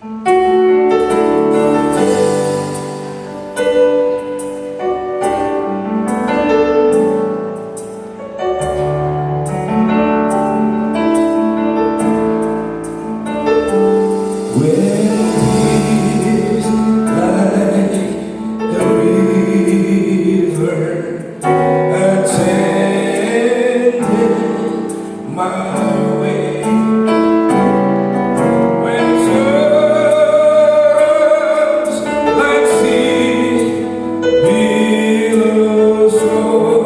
When it feels like the river attended my way, when sorrows like sea billows roll,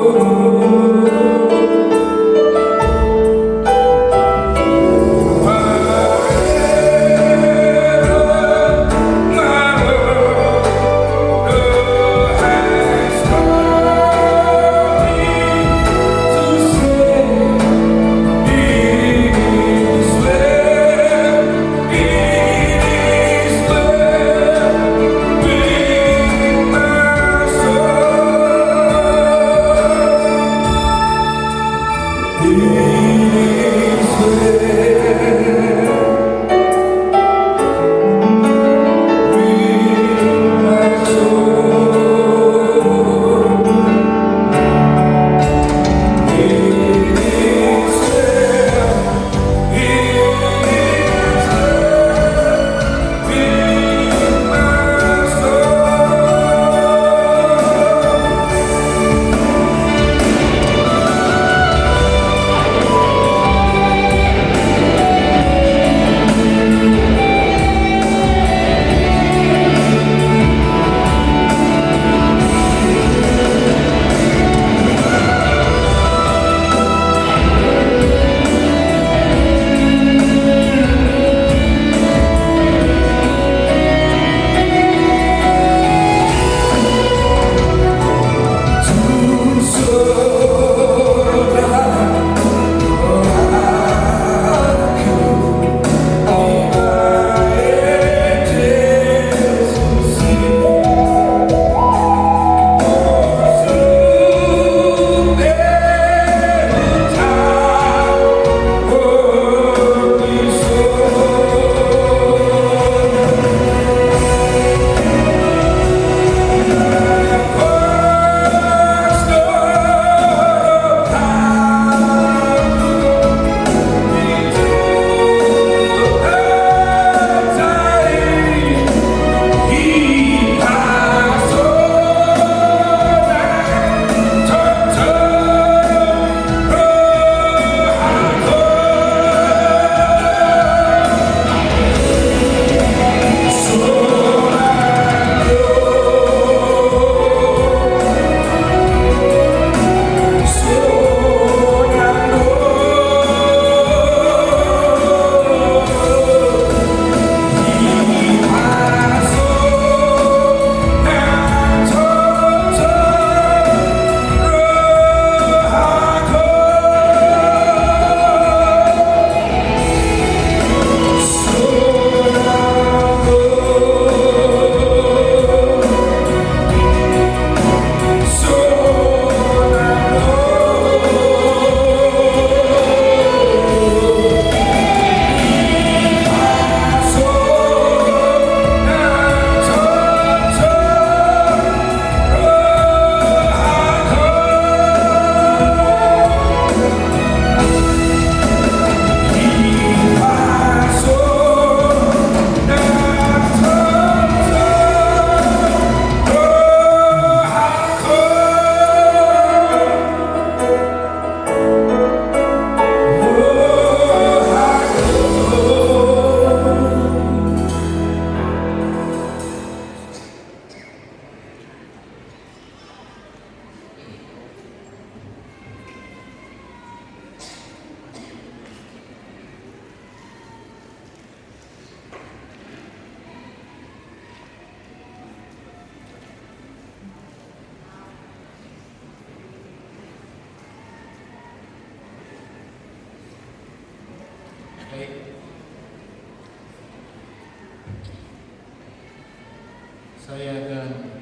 Baik. Saya akan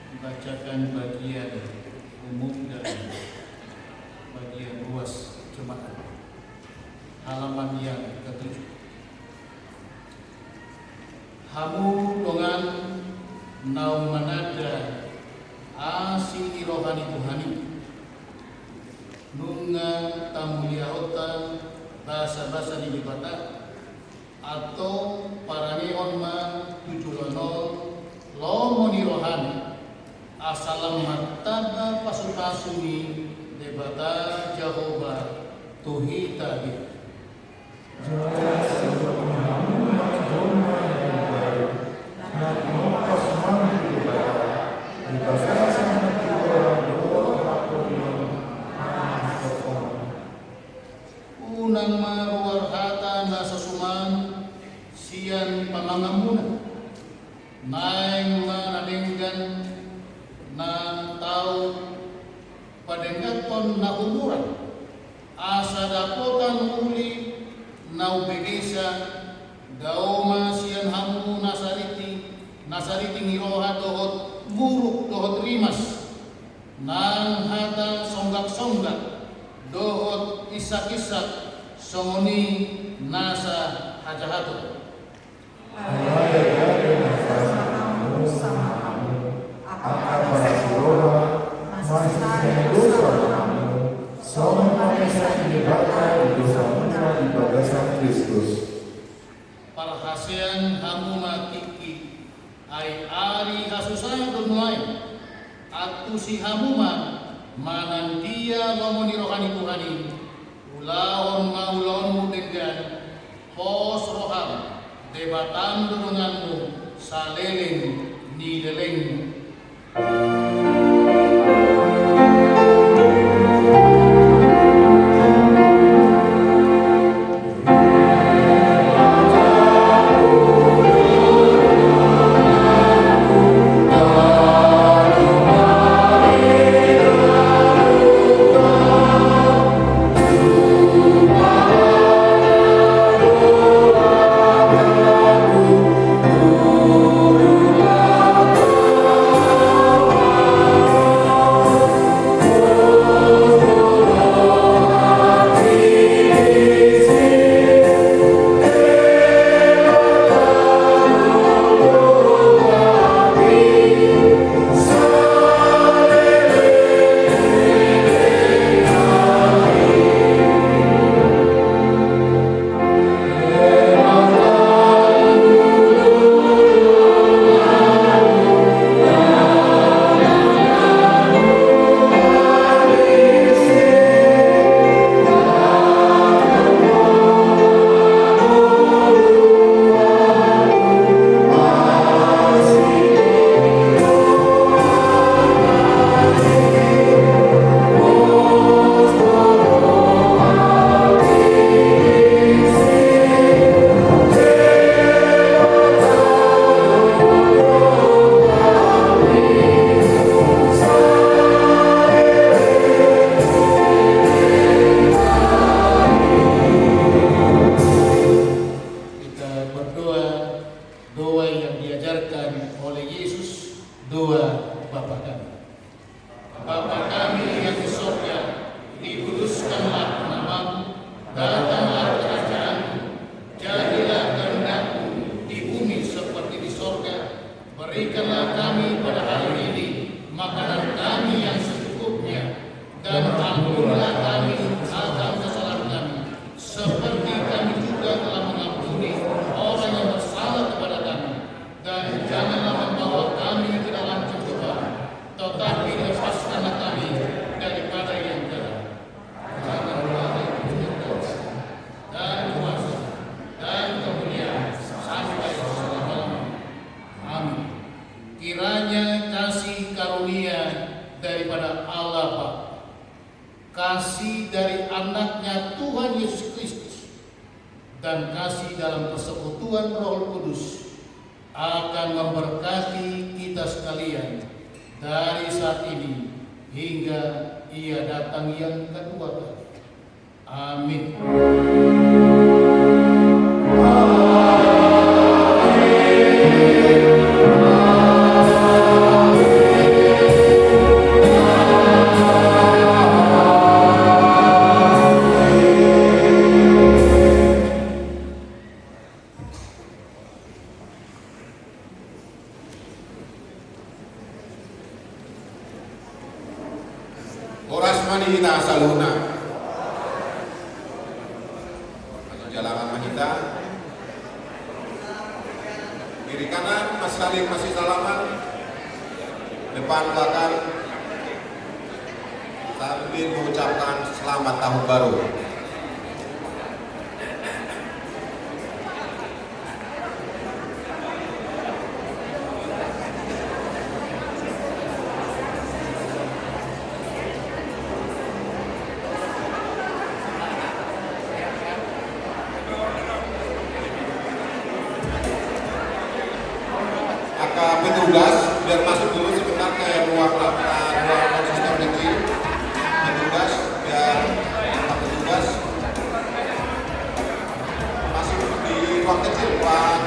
membacakan bagian umum dan bagian ruas jemaat. Halaman yang ketujuh. Hamu dongan naung mananda asi ni roha ni Tuhan i, nunga tamuliahonta basabasa ni Debata, antong parangehon ma tu joloan on lomo ni rohana, asa lam martamba pasupasu ni Debata Jahowa tu hita be. Unang ma ruar hata na so suman sian pamanganmuna. Naeng ma na denggan na tau padenggankon na humurang, asa dapotan uli na umbegesa, dao ma sian hamu na sariting, na sariting ni roha dohot muruk dohot rimas, nang hata songgaksongga dohot isak-isak songon i nasa hajahaton. Alai gabe na sama hamu sama hamu, angka parasiroha, masisae dosa ma hamu, songon pangesa ni Debata di dosamuna di bagasan Kristus. Parhasean hamu ma tingki, ai ari hasusahan do nuaeng. Antusi hamu ma manandia lomo ni roha ni Tuhan i, ulahon ma ulaonmu denggan, pos roham, Debatam do donganmu saleleng ni lelengmu. Kita berdoa, doa yang diajarkan oleh Yesus, doa Bapa kami. Bapa kami yang di sorga, dikuduskanlah namamu, datanglah kerajaanmu, jadilah kehendakmu di bumi seperti di sorga. Berikanlah kami pada hari ini makanan kami yang secukupnya, dan ampunilah kami akan kesalahan kami, seperti kami juga telah mengampuni orang yang bersalah kepada kami. Dan janganlah membawa kami ke dalam pencobaan, tetapi lepaskanlah kami daripada yang jahat. Karena beroleh dan kuasa dan kemuliaan sampai selama-lamanya. Amin. Kiranya kasih karunia daripada Allah Bapa, kasih dari Anaknya Tuhan Yesus Kristus, dan kasih dalam persekutuan Roh Kudus akan memberkati kita sekalian dari saat ini hingga Ia datang yang kedua kali. Amin. Ni hita saluhutna. Maju jalangan ma hita. Kiri kanan, mas saling masih salaman. Depan belakang. Sambil mengucapkan selamat tahun baru. Angka petugas, biar masuk dulu sebentar ke ruang, eh, ruang konsistor kecil. Petugas, biar angka petugas masuk di ruang kecil, ruang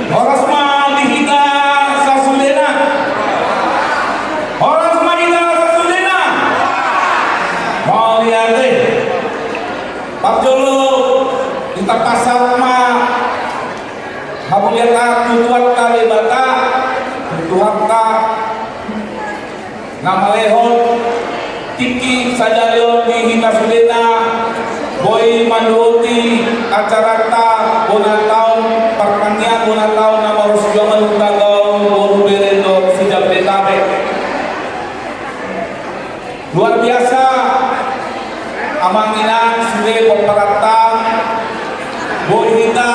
Horas ma di hita sasudena. Horas ma di hita sasudena. Mauliate. Parjolo hita pasahat ma hamuliateon tu Tuhanta Debata, tu Tuhanta na malehon tingki sadari on di hita sudena boi mandohoti acaranta bona taon, partangiangan bona taon na marosjuangan Hutagaol, boru, bere dohot sijabodetabek. Luar biasa, amang inang sude pomparan ta, boi hita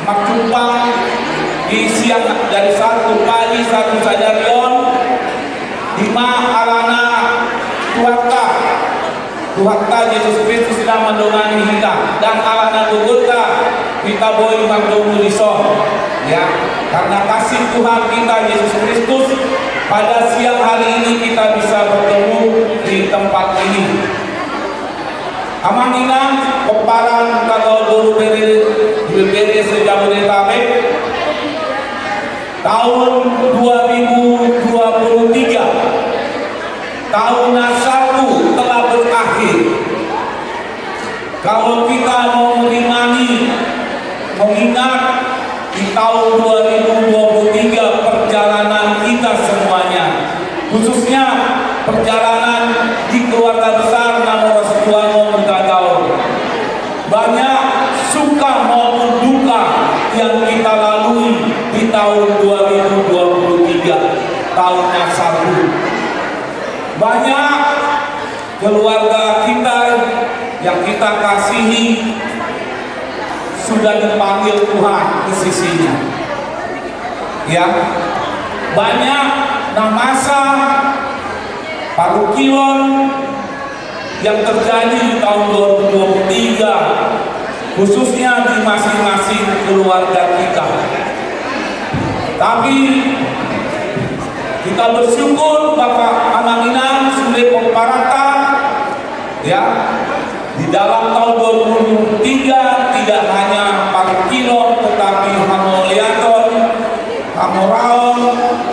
marjumpang di siang, dari Sabtu pagi sahat tu sadari on, i ma alana Tuhanta, Tuhanta Jesus Kristus na mandongani hita, ndang alana gogonta hita boi mardomu dison. Ya, karena kasih Tuhan kita Yesus Kristus, pada siang hari ini kita bisa bertemu di tempat ini. Amang inang, pomparan Hutagaol, boru, bere, bere se-Jabodetabek, tahun dua ribu dua puluh tiga, tahun na salpu telah berakhir. Kalau kita mau menikmati, mengingat di tahun dua ribu dua puluh tiga perjalanan kita semuanya, khususnya perjalanan di keluarga besar na marosjuangan Hutagaol. Banyak suka maupun duka yang kita lalui di tahun dua ribu dua puluh tiga, tahun na salpu. Banyak keluarga kita yang kita kasihi sudah dipanggil Tuhan ke sisi-Nya. Ya, banyak na masa parungkilon yang terjadi di tahun dua ribu dua puluh tiga, khususnya di masing-masing keluarga kita. Tapi kita bersyukur, Bapak, Amang Inang sude pomparan ta, ya, di dalam tahun dua ribu dua puluh tiga tidak hanya parungkilon, tetapi hamauliateon, hamoraon,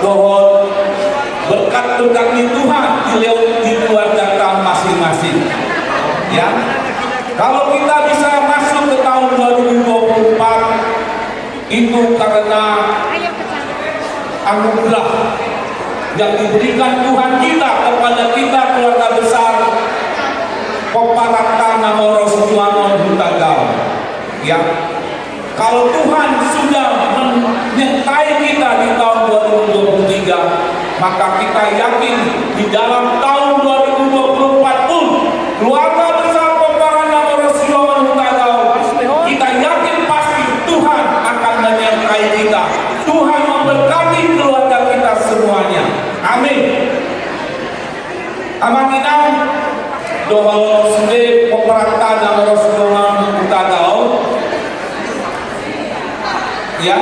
dohot berkat-berkat ni Tuhan dilehon di keluarga ta masing-masing. Ya, kalau kita bisa masuk ke tahun dua ribu dua puluh empat, itu karena anugerah yang diberikan Tuhan kita kepada kita, keluarga besar pomparan ta na marosjuangan Hutagaol. Ya, kalau Tuhan sudah menyertai kita di tahun dua ribu dua puluh tiga, maka kita yakin di dalam tahun dua ribu dua puluh empat pun, keluarga besar pomparan na marosjuangan Hutagaol, kita yakin pasti Tuhan akan menyertai kita. Tuhan memberkati keluarga kita semuanya. Amin. Amang inang dohot sude pomparan ta na marosjuangan Hutagaol. Ya.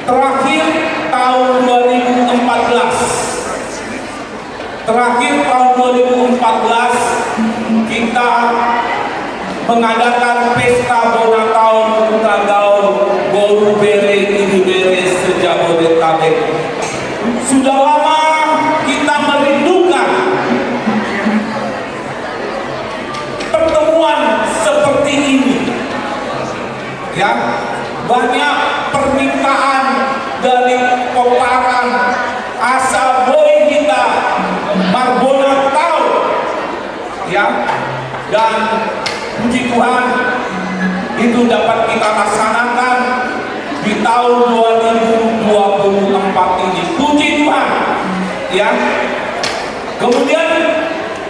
Terakhir tahun dua ribu empat belas. Terakhir tahun dua ribu empat belas kita mengadakan pesta bona taon Hutagaol Dan puji Tuhan, itu dapat kita laksanakan di tahun dua ribu dua puluh empat ini. Puji Tuhan, ya. Kemudian,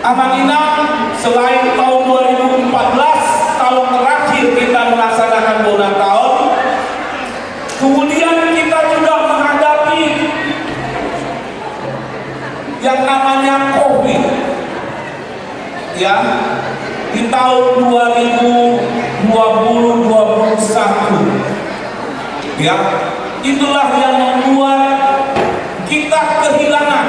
Amang Inang, selain tahun dua ribu empat belas, tahun terakhir kita melaksanakan bona taon, kemudian kita juga menghadapi yang namanya covid, ya, di tahun dua ribu dua puluh, dua puluh satu, ya, itulah yang membuat kita kehilangan,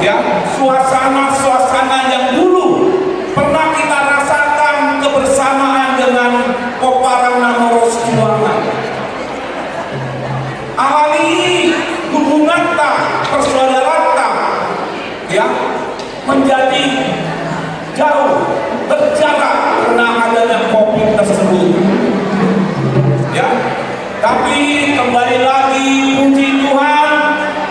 ya, suasana-suasana yang dulu pernah kita rasakan kebersamaan dengan pomparan na marosjuangan. Alani i hubunganta, persaudaraanta, ya, menjadi jauh, berjarak karena adanya covid tersebut. Ya, tapi kembali lagi, puji Tuhan,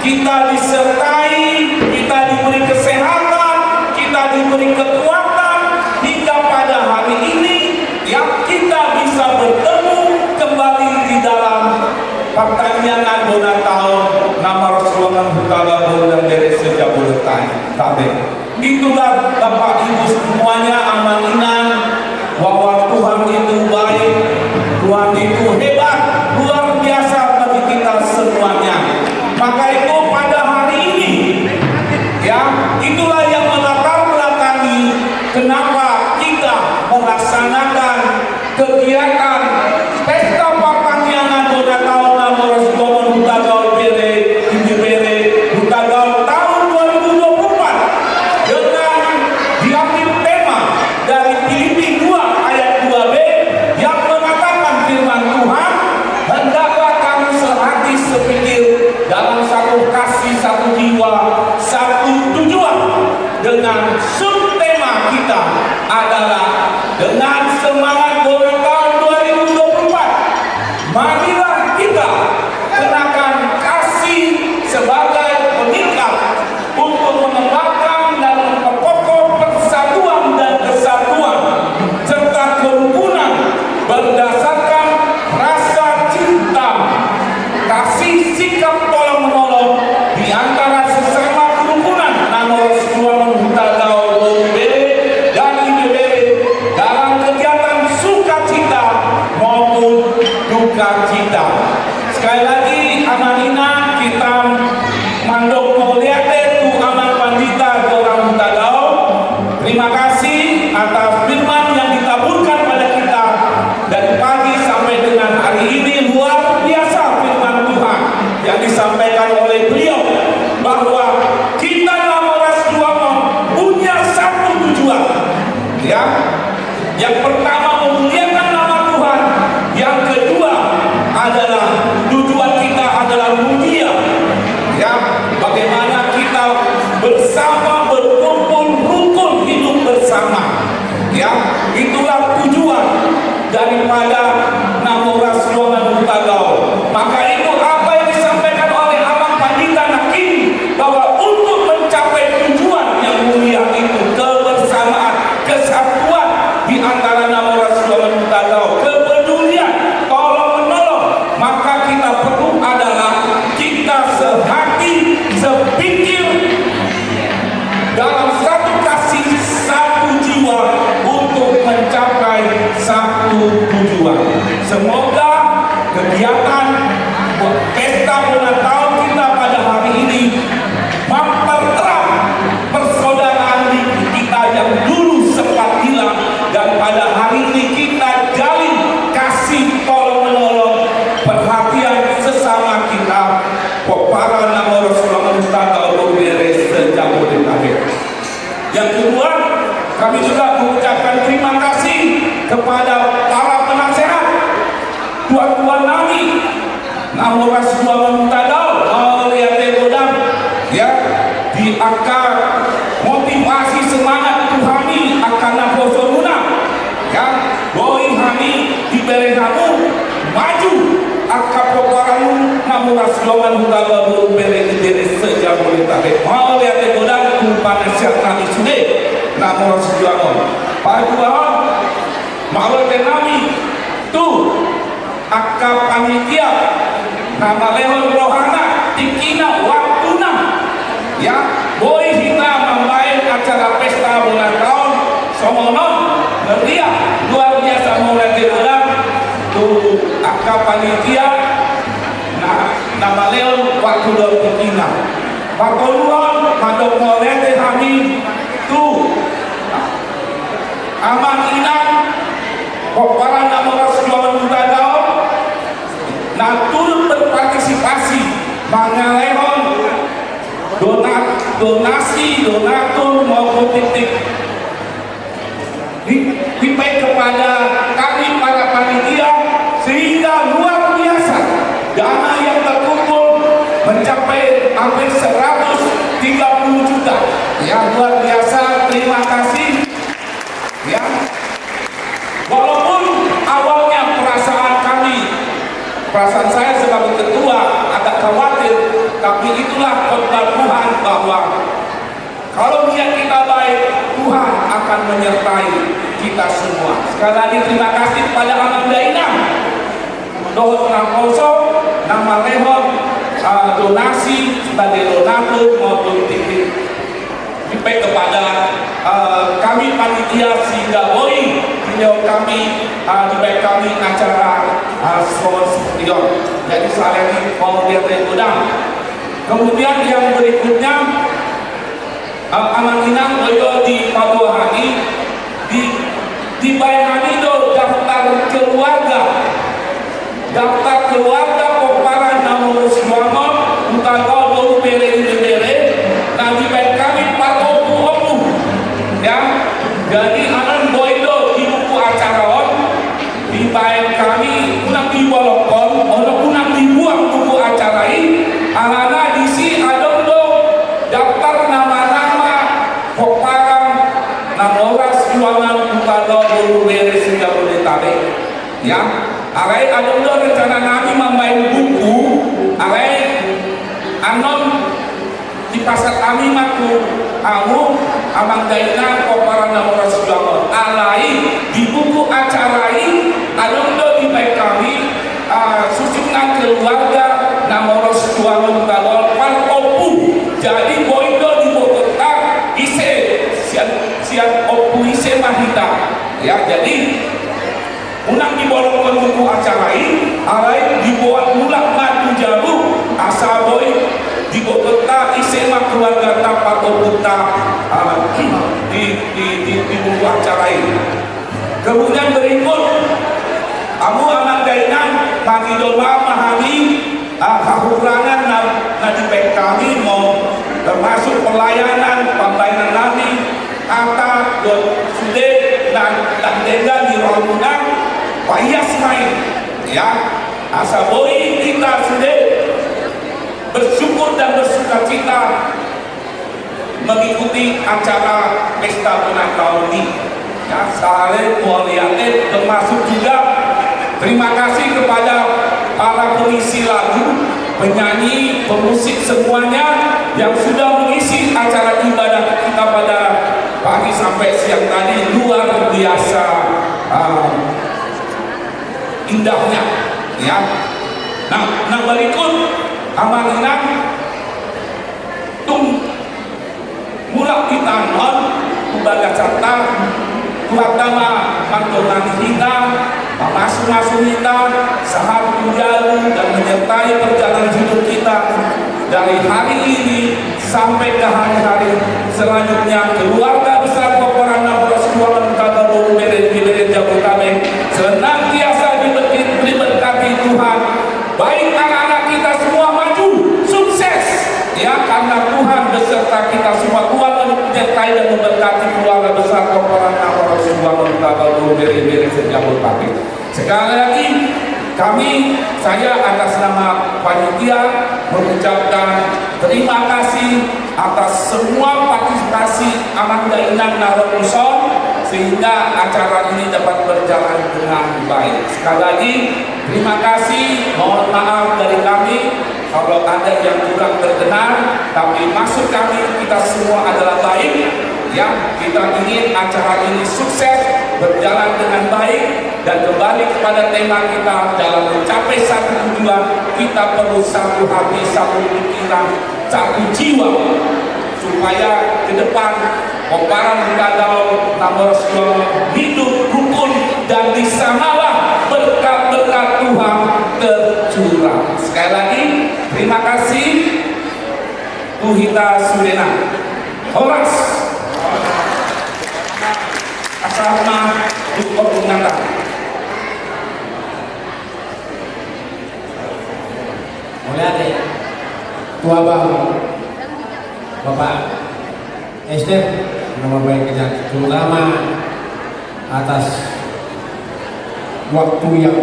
kita disertai, kita diberi kesehatan, kita diberi kekuatan hingga pada hari ini, ya, kita bisa bertemu kembali di dalam partangiangan bona taon na marosjuangan Hutabarat Boru dan Bere se-Jabodetabek. Itulah Bapak Ibu semuanya, Amang Inang, bahwa Tuhan itu baik, Tuhan itu hebat, luar biasa bagi kita semuanya. Maka itu pada hari ini, ya, itulah yang melatar belakangi kenapa kita melaksanakan kegiatan pesta partangiangan bona taon na marosjuangan Hutagaol Bere, Ibebere, Hutagaol tahun dua ribu dua puluh empat, dengan diambil tema dari Filipi dua ayat dua b yang mengatakan firman Tuhan, "Hendaklah kamu sehati sepikir dalam satu kasih satu jiwa satu tujuan." Dengan subtema kita adalah dengan semangat bona taon dua ribu dua puluh empat, marilah kita kenakan kasih sebagai pengikat untuk mengembangkan dan memperkokoh persatuan dan kesatuan serta kerukunan berdasarkan rasa cinta, kasih, sikap tolong menolong di antara sesama kerukunan na marosjuangan Hutagaol Boru Bere dan Ibebere dalam kegiatan sukacita maupun dukacita. Sekali lagi, Amang Inang, kita mandok mauliate tu Amang Pandita Joram Hutagaol. Terima kasih atas firman yang ditaburkan pada kita dari pagi sampai dengan hari ini. Luar biasa firman Tuhan yang disampaikan oleh beliau, bahwa kita na marosjuangan punya satu tujuan, ya. Yang pertama, memuliakan nama Tuhan. Yang kedua adalah tujuan kita adalah mulia. Ya, bagaimana kita bersama berkumpul, rukun hidup bersama. Ya, itulah tujuan daripada na marosjuangan Hutagaol. Maka itu apa yang disampaikan oleh Amang Pandita nangkin, bahwa untuk mencapai tujuan yang mulia itu, kebersamaan, kesatuan di antara na marosjuangan Hutagaol, kepedulian, tolong menolong, maka kita perlu adalah kita sehati, sepikir, dalam satu kasih, satu jiwa untuk mencapai satu tujuan. Semoga kegiatan pesta bona taon kita pada hari ini mempererat persaudaraan di kita yang dulu sempat hilang, dan pada hari ini kita jalin kasih tolong menolong, perhatian sesama kita, pomparan na marosjuangan Hutagaol Boru Bere se-Jabodetabek. Yang kedua, kami juga mengucapkan terima kasih kepada para penasehat, tuan-tuan nami na marosjuangan Hutagaol, mauliate godang, ya, di angka motivasi semangat tu hami angka naposo muna, ya, boi hami dibereng hamu maju angka pomparan na marosjuangan Hutagaol Boru Bere Ibebere se-Jabodetabek. Mauliate godang tu penasehat nami sude na marosjuangan. Paduahon, mauliate nami tu angka panitia na malehon rohana, tingkina, waktuna, ya, boi hita mambahen acara pesta bona taon songon on, meriah, luar biasa, mauliate godang tu angka panitia na, na malehon waktu dohot tingkina. Patoluhon, mandok mauliate hami tu amang inang pomparan na mora Siduangon Hutagaol na turut berpartisipasi mangalehon dona-, donasi, donatur maupun tiktik. Di, dibahen kepada kami para panitia, sehingga luar biasa dana yang terkumpul mencapai hampir seratus tiga puluh juta. Ya, luar biasa, terima kasih. Ya, walaupun awalnya perasaan kami, perasaan saya sebagai ketua agak khawatir, tapi itulah khotbah Tuhan bahwa kalau niat kita baik, Tuhan akan menyertai kita semua. Sekali lagi, terima kasih kepada Amang Dainang dohot naposo na malehon, eh, donasi sebagai donatur maupun tiktik. Dibahen kepada, eh, kami panitia sehingga boi dilehon kami, eh, dibahen kami acara, eh, sponsor. Jadi, sekali lagi, mauliate godang. Kemudian yang berikutnya, eh, amang inang, boi do dipaboa hami, di, dibahen hami do daftar keluarga. Daftar keluarga pomparan na mora Siduangon Hutagaol, boru, bere, ibebere, na dibahen kami parompu-ompu. Ya, jadi annon boi do di buku acara on, dibahen kami, unang dibolongkon, ono unang dibuang buku acara i, alana disi adong do daftar nama-nama pomparan na mora Siduangon Hutagaol, boru, bere se-Jabodetabek. Ya, alai adong do rencana nami mambahen buku, alai annon dipasahat hami ma tu hamu, Amang Dainang, pomparan na mora Siduangon. Alai di buku acara i adong do dibahen hami, ah, susunan keluarga na mora Siduangon Hutagaol parompu. Jadi boi do dibotohon hita ise, sian, sian ompu ise ma hita. Ya, jadi unang dibolongkon buku acara i, alai diboan mulak ma tu jabu, asa boi dibotohon hita ise ma keluargata, paromputa, ah, di, di, di, di buku acara i. Kemudian berikut, hamu Amang Dainang, mangido ma hami, ah, hahurangan na, na dibahen hami, mau termasuk pelayanan, pambahenan nami, hata dohot sude na, na denggan di rohamuna, paias ma i, ya, asa boi hita sude bersyukur dan bersukacita mengikuti acara pesta bona taon i. Ya, sahalak mauliate, termasuk juga terima kasih kepada para pengisi lagu, penyanyi, pemusik semuanya yang sudah mengisi acara ibadah kita pada pagi sampai siang tadi, luar biasa, ah, indahnya, ya. Nah, na berikut, amang inang, tung mulak hita annon tu bagasanta, Tuhanta ma mandongani hita, mamasu-masu hita sahat tu jabu dan menyertai perjalanan hidup kita dari hari ini sampai ke hari-hari selanjutnya. Keluarga besar pomparan na mora Siduangon Hutagaol, boru, bere, ibebere, Jabodetabek senantiasa diberkati, diberkati Tuhan. Baik anak-anak kita semua maju, sukses. Ya, karena Tuhan beserta kita semua. Tuhan menyertai dan memberkati keluarga besar pomparan na mora Siduangon Hutagaol, boru, bere, ibebere, se-Jabodetabek. Sekali lagi, kami, saya atas nama panitia mengucapkan terima kasih atas semua partisipasi Amang Dainang na ro dison, sehingga acara ini dapat berjalan dengan baik. Sekali lagi, terima kasih, mohon maaf dari kami kalau ada yang kurang terdengar, tapi maksud kami, kita semua adalah baik. Kita ingin acara ini sukses, berjalan dengan baik, dan kembali kepada tema kita, dalam mencapai satu tujuan, kita perlu satu hati, satu pikiran, satu jiwa, supaya ke depan Pomparan Hutagaol Namoras Juang hidup rukun dan disamalah berkat-berkat Tuhan tercurah. Sekali lagi, terima kasih. Tu hita sudena. Horas. Asal ma dukor ingatan. Mauliate. Tu abang, Bapak Ester, nama baik kita, terutama atas waktu yang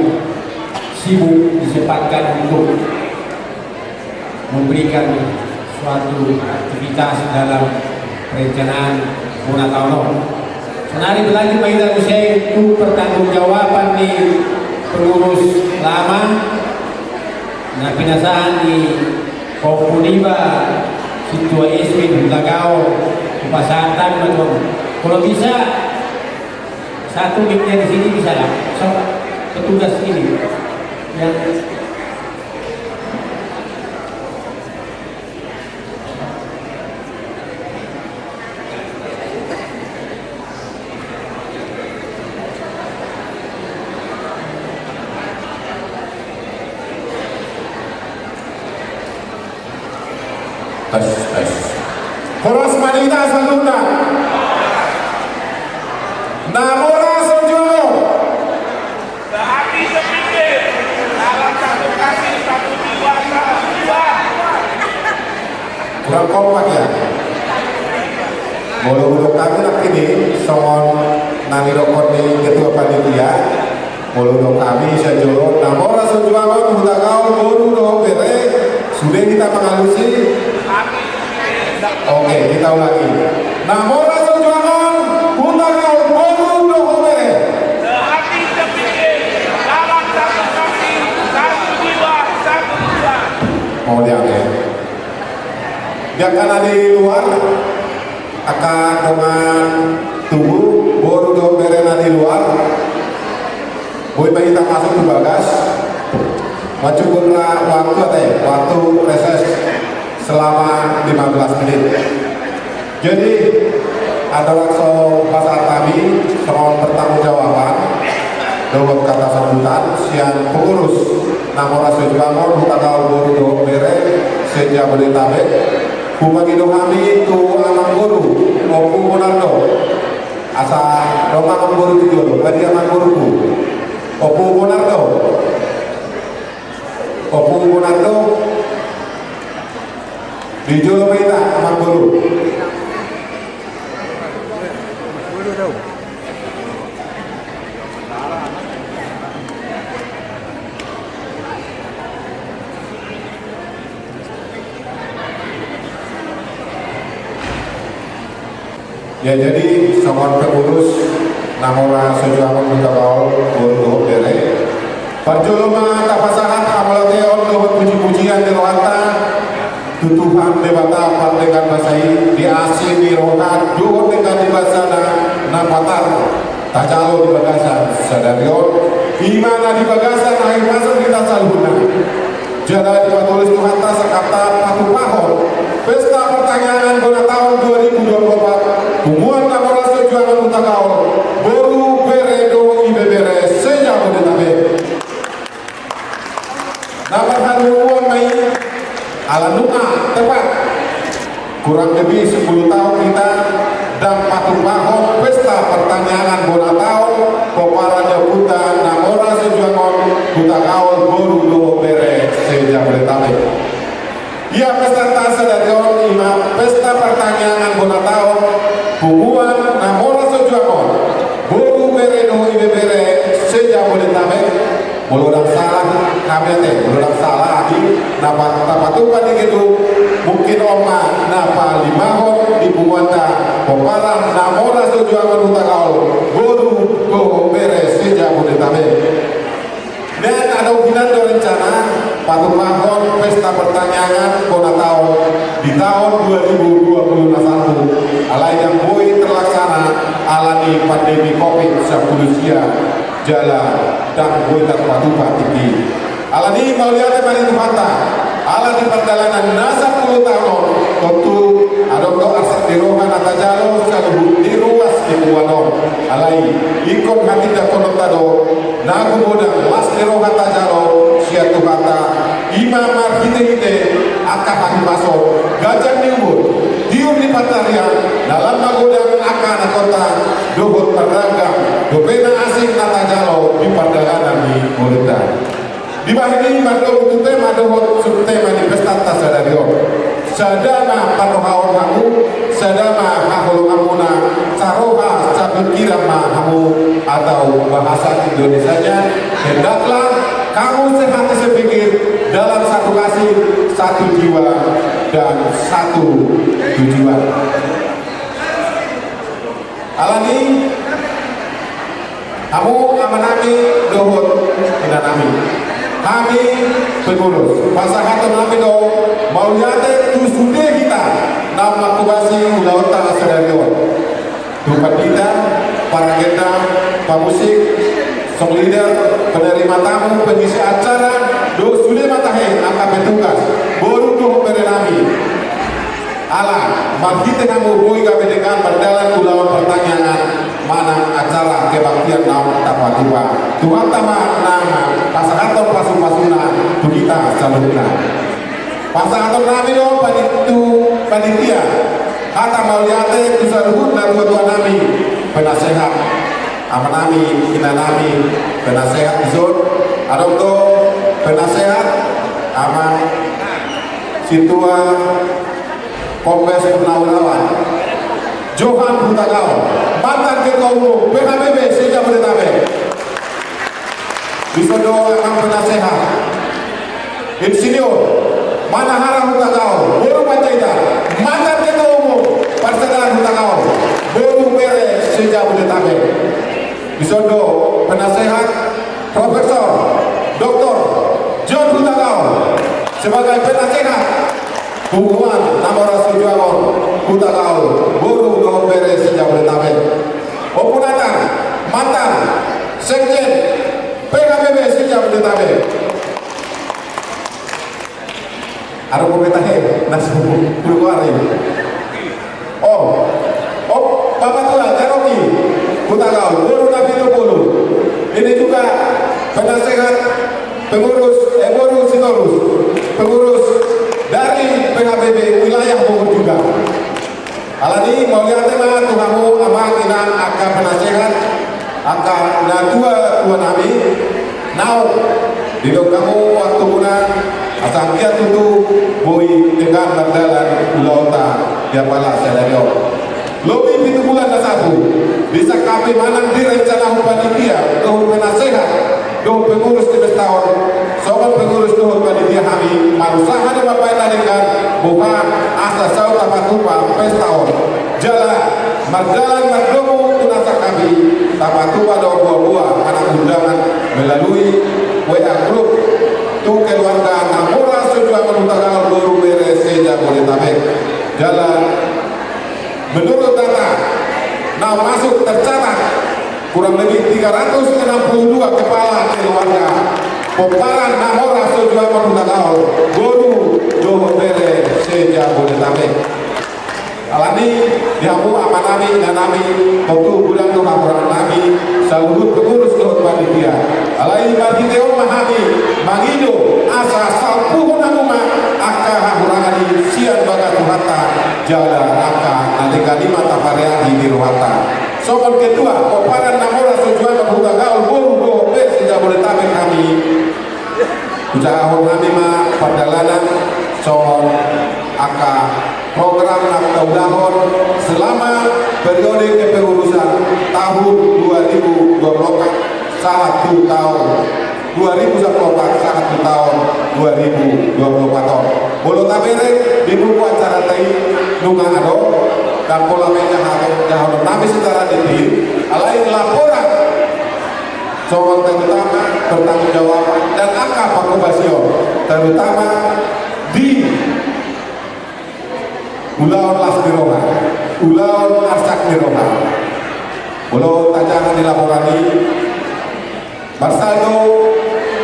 sibuk disempatkan untuk memberikan suatu aktivitas dalam perencanaan bona taon on. Sonari berlanjut ma hita muse tu pertanggungjawaban ni pengurus lama, na pinasahat ni Ompu niba Sintua Ismin Hutagaol, hupasahat hami ma tu hamu. Kalau bisa, satu mic-nya di sini bisa nggak? So, petugas ini. Yang Tes, tes. Horas ma di hita saluhutna. Namoras Juang on. Kurang kompak ya. Molo hudok hami nangkin i songon na nidokkon ni ketua panitia. Molo hudok hami sajo, Namoras Juang on Hutagaol boru dohot bere, sude hita mangalusi. Oke, kita ulangi. Namoras Juang on Hutagaol boru dohot bere. Mauliate. Di angka na di luar, angka dongan tubu, boru dohot bere na di luar. Boi ma hita masuk tu bagas. Mancukupna waktu ate, waktu reses selama lima belas menit. Jadi, andorang so hupasahat hami songon pertanggungjawaban dohot kata sambutan sian pengurus Namoras Juang on Hutagaol boru dohot bere se-Jabodetabek, hupangido hami tu amangboru Ompu Bonardo. Asa ro ma amangboru tu jolo, badia amangboruku. Ompu Bonardo. Ompu Bonardo. Di jolo ma hita, amangboru. Ya, jadi songon pengurus Namoras Juang on Hutagaol boru dohot bere, parjolo ma tapasahat hamauliateon dohot pujipujian di rohanta tu Tuhan Debata pardenggan basa i, di asi ni roha dohot denggan ni basana na patar tajalo di bagasan sadari on, i ma na di bagasan hahipason hita saluhutna. Jala dipatulis Tuhanta sangkapta patupahon pesta partangiangan bona taon dua ribu dua puluh empat, punguan Namoras Juang on Hutagaol, boru, bere dohot ibebere se-Jabodetabek. Na marhadomuan ma i, ala nunga tepat. Kurang lebih sepuluh tahun hita ndang patupahon pesta partangiangan bona taon pomparan ni ompunta Namoras Juang on Hutagaol boru dohot bere se-Jabodetabek. Ia pestanta sadari on i ma pesta partangiangan bona taon punguan Namoras Juang on boru, bere dohot ibebere se-Jabodetabek. Molo ndang salah hami ate, molo ndang salah hami, na pa-, tapatupa di gedung, mungkin on ma na palimahon di punguanta pomparan Namoras Juang on Hutagaol boru dohot bere se-Jabodetabek. Nian adong hinan do rencana patupahon pesta partangiangan bona taon di taon dua ribu dua puluh na salpu, alai ndang boi ter- pandemi covid sampulu sia jala ndang boi tarpatupa tingki. Alani mauliate ma di Tuhanta, ala di pardalanan na sampulu taon on, tontu adong do arsak ni roha na tajalo saluhut ni ruas ni punguan on. Alai ingkon hatindanghononta do, na godang las ni roha tajalo sian Tuhanta, i ma marhitehite angka hahipason, ganjang ni umur, tiur ni pansarian, na lam magodang angka anakhonta dohot marragam, dope na asing na tajalo di pardalanan ni ngolunta. Dibahen i ma dohot subtema, dohot subtema ni pestanta sadari on. Sada ma parrohaon hamu, sada ma haholonganmuna, saroha sapingkiran ma hamu, atau bahasa Indonesianya, hendaklah kamu sehati sepikir, dalam satu kasih, satu jiwa, dan satu tujuan. Alani, hamu amanami dohot inanami, hami pengurus, pasahatonnami do mauliate tu sude hita na manghobasi ulaonta sadari on. Tu pandita, paragenda, pamusik, song leader, penerima tamu, pengisi acara, dohot sude ma tahe angka petugas, boru dohot berenami. Ala marhite hamu boi gabe denggan mardalan ulaon partangiangan manang acara kebaktian naung tapatupa. Tuhanta ma na pasahathon pasupasuna tu hita saluhutna. Pasahatonnami do panit-, tu panitia hata mauliate tu saluhut natuatuanami, penasehat, amanami, inanami, penasehat dison, adong do penasehat, ama, sintua, Kombes Purnawirawan Johan Hutagaol, mantan Ketua Umum P H B B se-Jabodetabek. Dison do amang penasehat, Insinyur Manahara Hutagaol, boru Panjaitan, mantan Ketua Umum Parsadaan Hutagaol, boru bere se-Jabodetabek. Dison do penasehat Profesor Doktor John Hutagaol sebagai penasehat punguan na mora sijuangon Hutagaol, boru dohot bere se-Jabodetabek. Ompunanta, mantan Sekjen P H B B se-Jabodetabek. Adong dope tahe na sampulu ari. Oh, oh, Bapak Tua Jaroki Hutagaol, boru Napitupulu. Ini juga penasehat pengurus, eh, boru Sitorus, pengurus dari P H B B wilayah Bogor juga. Alani mauliate ma tu hamu amang inang angka penasehat, angka natuatuanami, naung didok hamu waktumuna, asa anggiat tutu boi denggan mardalan ulaonta di apala sadari on. Lobi pitu bulan na sapu disangkapi manang direncanahon panitia dohot penasehat dohot pengurus ni pesta on, songon pengurus dohot panitia hami marusaha do mambahen na denggan boha asa saut tapatupa pesta on. Jala mardalan mardomu tu na sangkapi, tapatupa do boaboa anak undangan melalui W A grup tu keluarga na mora sijuangon Hutagaol, boru bere se-Jabodetabek. Jala menurut data na masuk tercatat, kurang lebih tiga ratus enam puluh dua kepala keluarga pomparan na mora sijuangon Hutagaol, boru dohot bere se-Jabodetabek. Alani di hamu amanami, inanami, tontu godang do hahurangannami, saluhut pengurus dohot panitia. Alai marhite on ma hami mangido asa salpuhon hamu ma angka hahurangan i sian bagas Tuhanta, jala angka na denggan i ma tapareahi di rohanta. Songon ketua pomparan na mora sijuangon Hutagaol, boru dohot bere se-Jabodetabek hami, hujahahon hami ma pardalanan songon angka program na taulahon selama periode kepengurusan tahun dua ribu dua puluh empat sahat tu taon dua ribu dua puluh empat sahat tu taon dua ribu dua puluh empat on. Molo tabereng di buku acaranta i nunga adong, ndang pola be jaha-, jahaononnami secara detail, alai laporan songon terutama pertanggungjawaban dan angka panghobasion, terutama di ulaon las ni roha, ulaon arsak ni roha. Molo tajaha di laporan i, marsaldo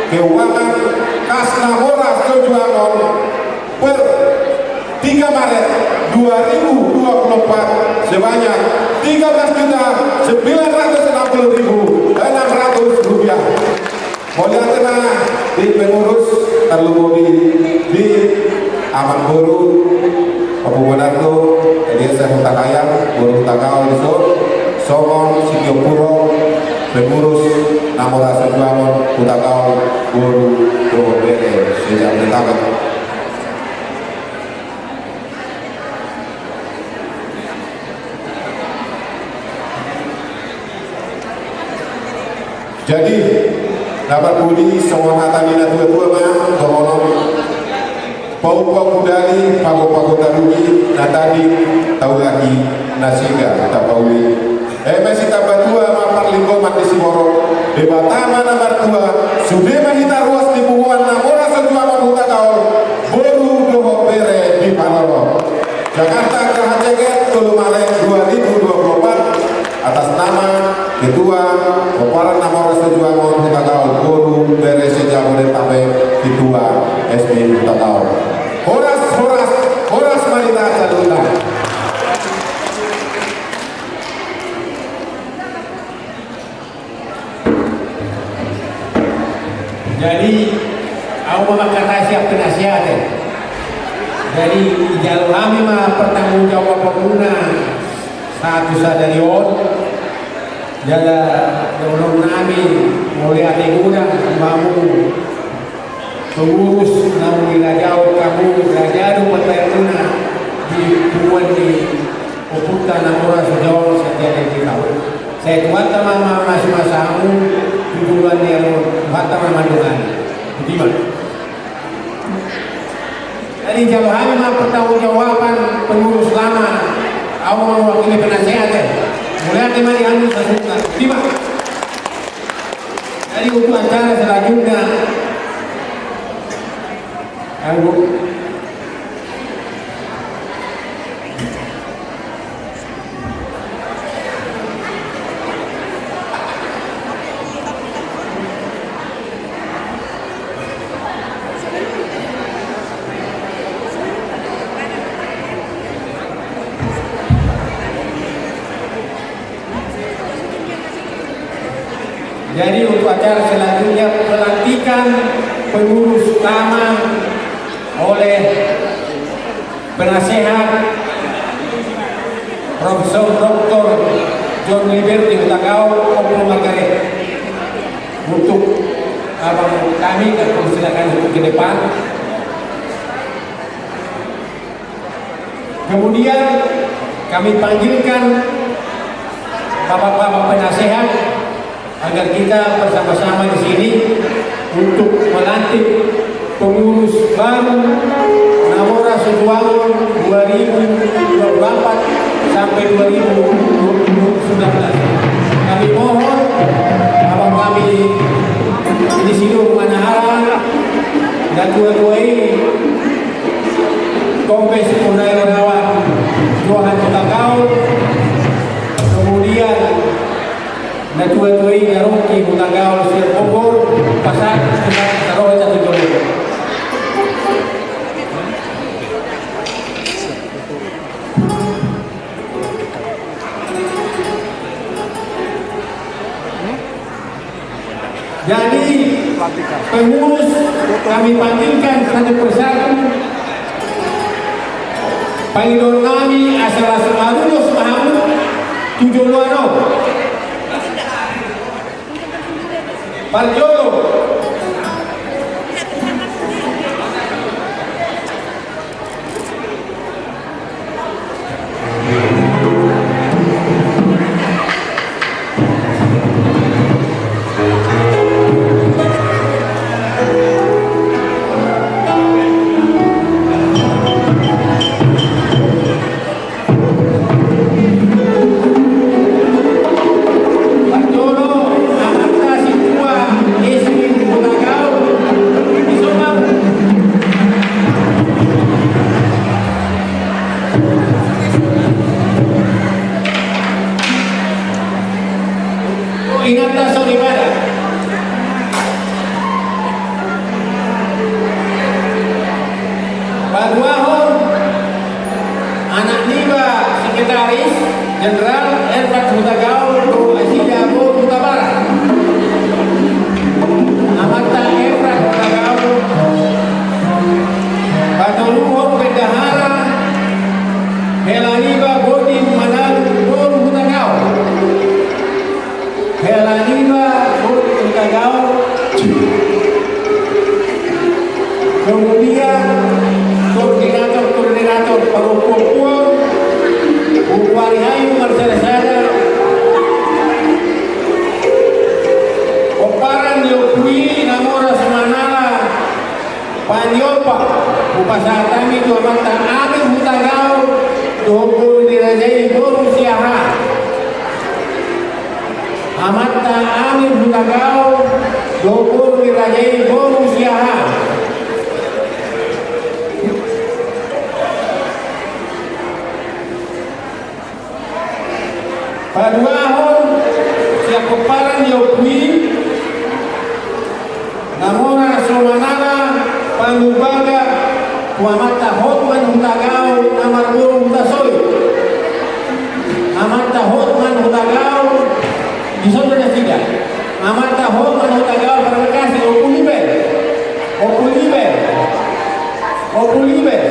keuangan kas na mora sojuangon per tiga Maret dua ribu dua puluh empat sebanyak tiga belas juta sembilan ratus enam puluh ribu enam ratus rupiah. Mauliate ma di pengurus, tarlumobi di amangboru, Ompu Bonardo, Eliezer Hutahaean, boru Hutagaol dison, songon sitiop hurang pengurus na mora sojuangon Hutagaol, boru dohot bere se-Jabodetabek. Jadi, na marpudi songon hata ni natuatua ma dohonon: Paupau hudali, pagopago tarugi, na tading taulaki, na siga tapauli. Eme sitambatua ma parlinggoman ni siborok, Debata ma na martua, sude ma hita ruas di punguan na mora sojuangon Hutagaol, boru dohot bere di parorot. Jakarta, Geraha Ceger, tolu Maret dua ribu dua puluh empat, atas nama Ketua Pomparan na mora sojuangon Hutagaol, boru bere se-Jabodetabek, Ketua S B Hutagaol. Horas, horas, horas ma di hita saluhutna. Jadi, ahu ma mangkatai sian penasehat, eh. Jadi, dijalo hami ma pertanggungjawabanmuna sahat tu sadari on. Jala dohonon nami mauliate godang tu hamu pengurus na umdiraja on, hamu raja do pataemuna di punguan ni ompunta na mora sojuangon Santiago Dipau. Sai Tuhanta ma mamasumasa hamu tu joloan ni ari on, Tuhanta ma mandongani. Botima. Jadi jalo hami ma pertanggungjawaban pengurus lama, ahu ma mewakili penasehat, eh. Mauliate ma di hamu saluhutna. Botima. Jadi untuk acara selanjutnya, ayo, Bu. Jadi untuk acara selanjutnya, pelantikan pengurus lama oleh penasehat Profesor Doktor John Liberty Hutagaol, Ompu Margaret. Untuk abang kami, kami persilakan untuk ke depan. Kemudian kami panggilkan bapak-bapak penasehat agar kita bersama-sama di sini untuk melantik pengurus baru na mora sojuangon dua ribu dua puluh empat sampai dua ribu sembilan belas. Kami mohon, bapak kami, di sini mana arah, dan dua-dua ini, Kombes Purnawirawan Johan Hutagaol, kemudian natuatua i na ro di Hutagaol sian Bogor, pasahat saroha satu jolo. Jadi, pengurus kami panggilkan satu persatu. Pangidoan nami asa las marulos ma hamu tu joloan on. Parjolo. Soripada. Paduahon, anak niba sekretaris jenderal Efrat Hutagaol, Asia Bo Hutabarat. Amanta Efrat Hutagaol. Patoluhon, bendahara, hela niba Bodi Manalu boru Hutagaol. Hela niba boru Hutagaol. Kemudian koordinator-koordinator parompuan, huari hayu marsada-sada. Pomparan ni ompu i na mora sumanala Paniompa, hupasahat hami tu amanta Amir Hutagaol dohot boru ni raja i boru Siahaan. Amanta Amir Hutagaol dohot boru ni raja i boru Siahaan. Paduahon, sian pomparan ni ompu i, na mora sumanala panumbaga tu amanta Hotman Hutagaol na marboru Hutasoit. Amanta Hotman Hutagaol, dison do nasida. Amanta Hotman Hutagaol, parmakasi, ompu Liber. Ompu Liber. Ompu Liber.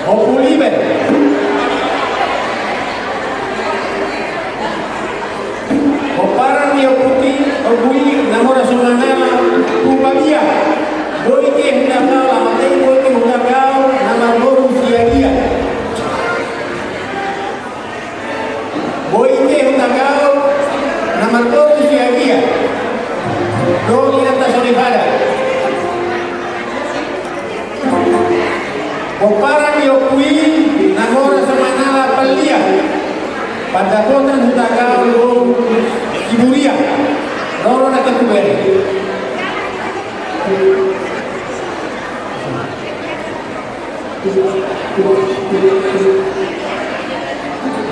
Ompu Liber. Pomparan ni ompu i, ompu i na mora sumanala Purbadia. Boike Hutagaol, amanta i Boike Hutagaol na marboru Siagia. Boike Hutagaol na marboru Siagia. Dohot inanta soripada. Pomparan ni ompu i na mora sumanala Pallia. Pandapotan Hutagaol boru Siburia. Ro, ro nangkin tu bere.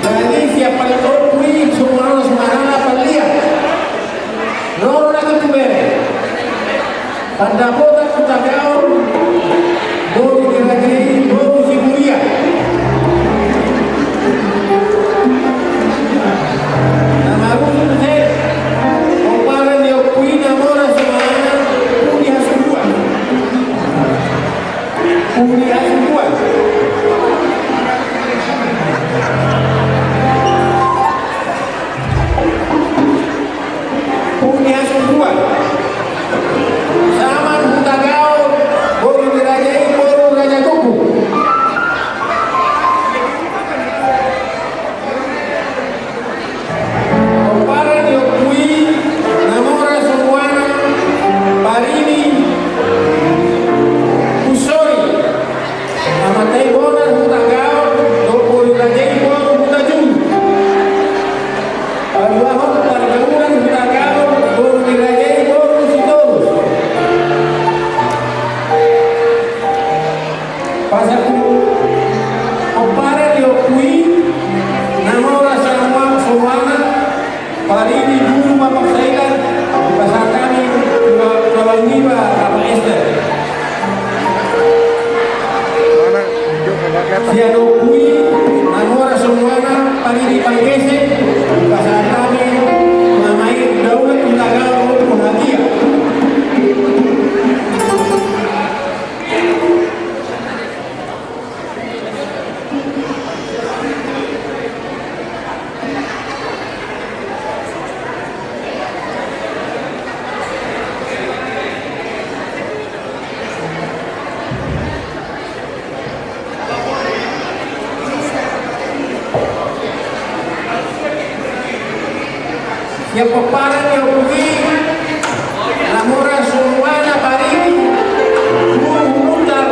Jadi siapa itu kui semua semua anak Pallia. Ro, ro nangkin tu bere. Pandapotan Hutagaol boru ni raja i boru Siburia. Na marujung tu se, pomparan ni ompu i na mora sumanala Pudi Hasubuan. Pudi Hasubuan. Pudi Hasubuan. Saman Hutagaol, boru ni raja i boru Raja Tuku. Pomparan ni ompu i na mora sumanala Parini Pusori. Amanta i Bonar Hutagaol dohot boru ni raja i boru Hutajulu. Paduahon, Pargaulan Hutagaol, boru ni raja i boru Sitorus. Pasahat tu pomparan ni ompu i na mora sumanala Parini Guru Mapak Sailan, pasahat hami tu amanta niba Bapak Ester. Sian ompu i na mora sumanala Parini Panggesek, pasahat hami tu amanta i Daulat Hutagaol, ompu Hagia. Sian pomparan ni ompu i na mora sumanala Parini Guru Humutar,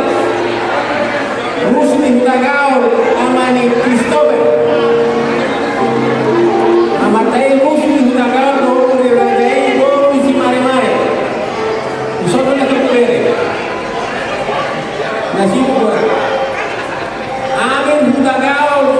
Rusli Hutagaol, ama ni Christopher. Amanta i Rusli Hutagaol, boru ni raja i boru Simaremare. Dison do na tu bere. Na sibuk do. Amin Hutagaol,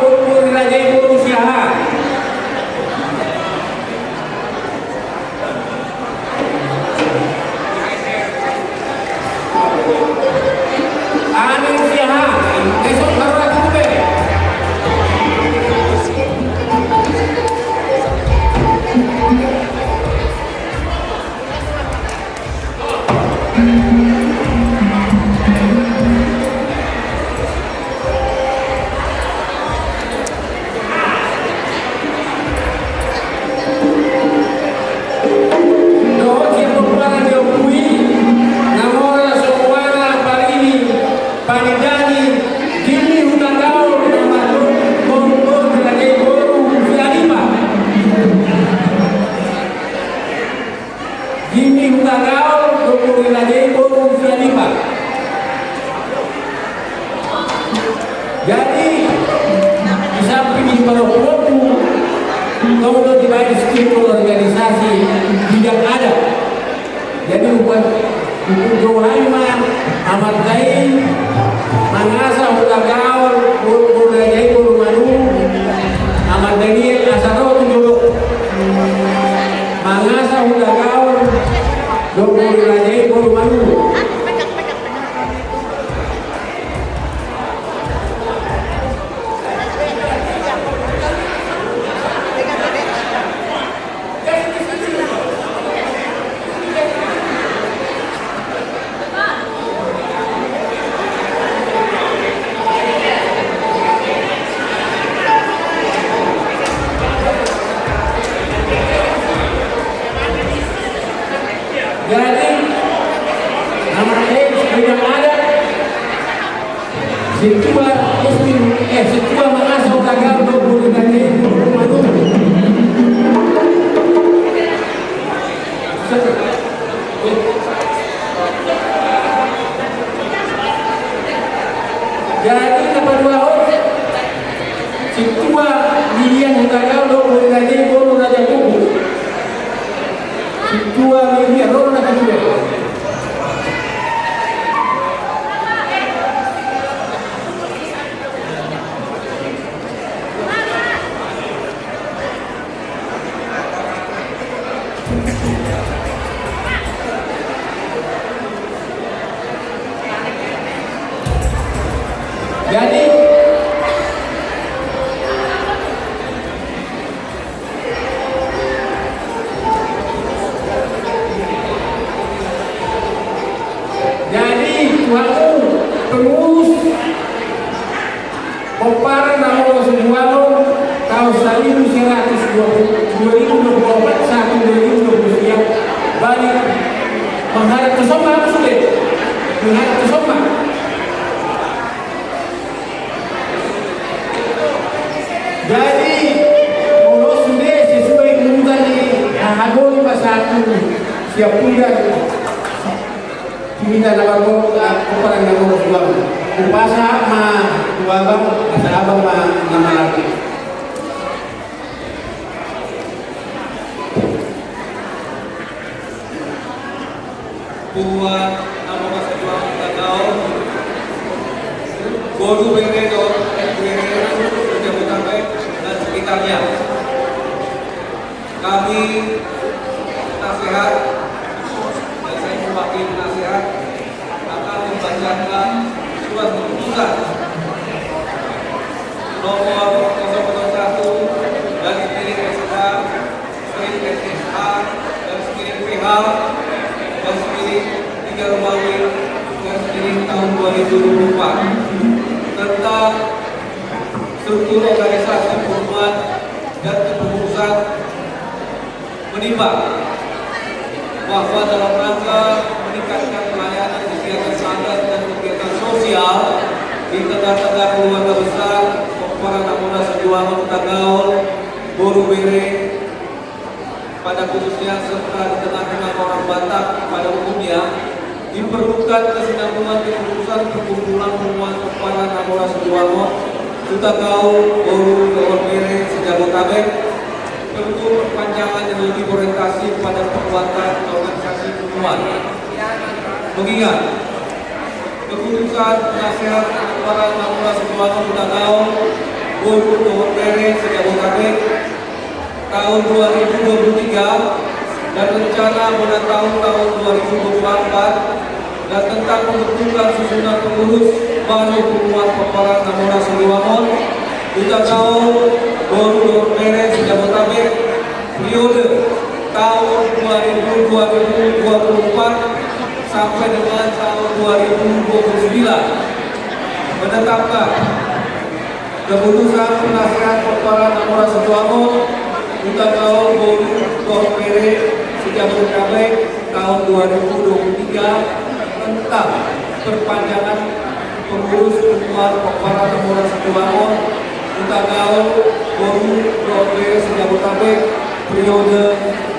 Panidani, Jimmy Hutagaol, Ramadan, Bongbong Rajai Boru Sialipa. Jimmy Hutagaol, Bongbong Rajai Boru Sialipa. Jadi, di samping di parokku, kau udah dibayar struktur organisasi bidang adat. Jadi, ubat, ubat doa ma, amat kai, mangasa Hutagaol, Bongbong Rajai Boru Manu, amat Daniel, asa ro tu jolo. Mangasa Hutagaol, Bongbong Rajai Boru Manu. Jadi, nama saya sudah ada. Sintua S P, eh, sintua mangasa Hutagaol, Bongbong Rajai Boru Manu. Jadi, na paduahon, sintua Lilian Hutagaol, Bongbong Rajai Boru Raja Kubu. Sintua Lilian, ro na sintua. Jadi, jadi, Tuhanku, terus Pomparan na molo sibuangon taon saribu seratus dua puluh, dua ribu dua puluh empat, satu dua ribu dua puluh tiga, balik menghadap ke Somba, apa sudah? Menghadap ke Somba. Jadi, molo sudah sesuai dengan tadi, nah, hagoli masa aku siap pula. Hita na marboru, ah, pomparan na molo sibuangon. Hupasahat ma tu abang, asa abang ma na marangkup. Buat na molo sibuangon Hutagaol. Boru, bere dohot bere Jabodetabek dan sekitarnya. Kami, penasehat, dan saya mewakili penasehat, akan membacakan surat keputusan nomor kosong kosong satu garis miring S H, garis miring S H, garis miring P H, garis miring tiga Romawi, garis miring tahun dua ribu dua puluh empat, tentang struktur organisasi, hubungan, dan kepengurusan. Menimbang bahwa dalam rangka meningkatkan pelayanan kegiatan adat dan kegiatan sosial di tengah-tengah keluarga besar Pomparan na molo sibuangon Hutagaol, boru, bere pada khususnya, serta di tengah-tengah orang Batak pada umumnya, diperlukan kesinambungan kepengurusan perkumpulan hubungan Pomparan na molo sibuangon Hutagaol, boru dohot bere se-Jabodetabek, perlu perpanjangan yang lebih berorientasi pada penguatan organisasi hubungan. Mengingat keputusan penasehat Pomparan na molo sibuangon Hutagaol, boru dohot bere se-Jabodetabek tahun dua ribu dua puluh tiga dan rencana bona taon tahun dua ribu dua puluh empat, dan tentang pembentukan susunan pengurus baru hubungan Pomparan na molo sibuangon Hutagaol, boru dohot bere se-Jabodetabek, periode tahun dua ribu dua puluh empat sampai dengan tahun dua ribu dua puluh sembilan. Menetapkan keputusan penasehat Pomparan na molo sibuangon Hutagaol, boru dohot bere se-Jabodetabek tahun dua ribu dua puluh tiga tentang perpanjangan Pengurus Unguan Pomparan Namoras Siduangon, Hutagaol, Boru dohot Bere se-Jabodetabek, periode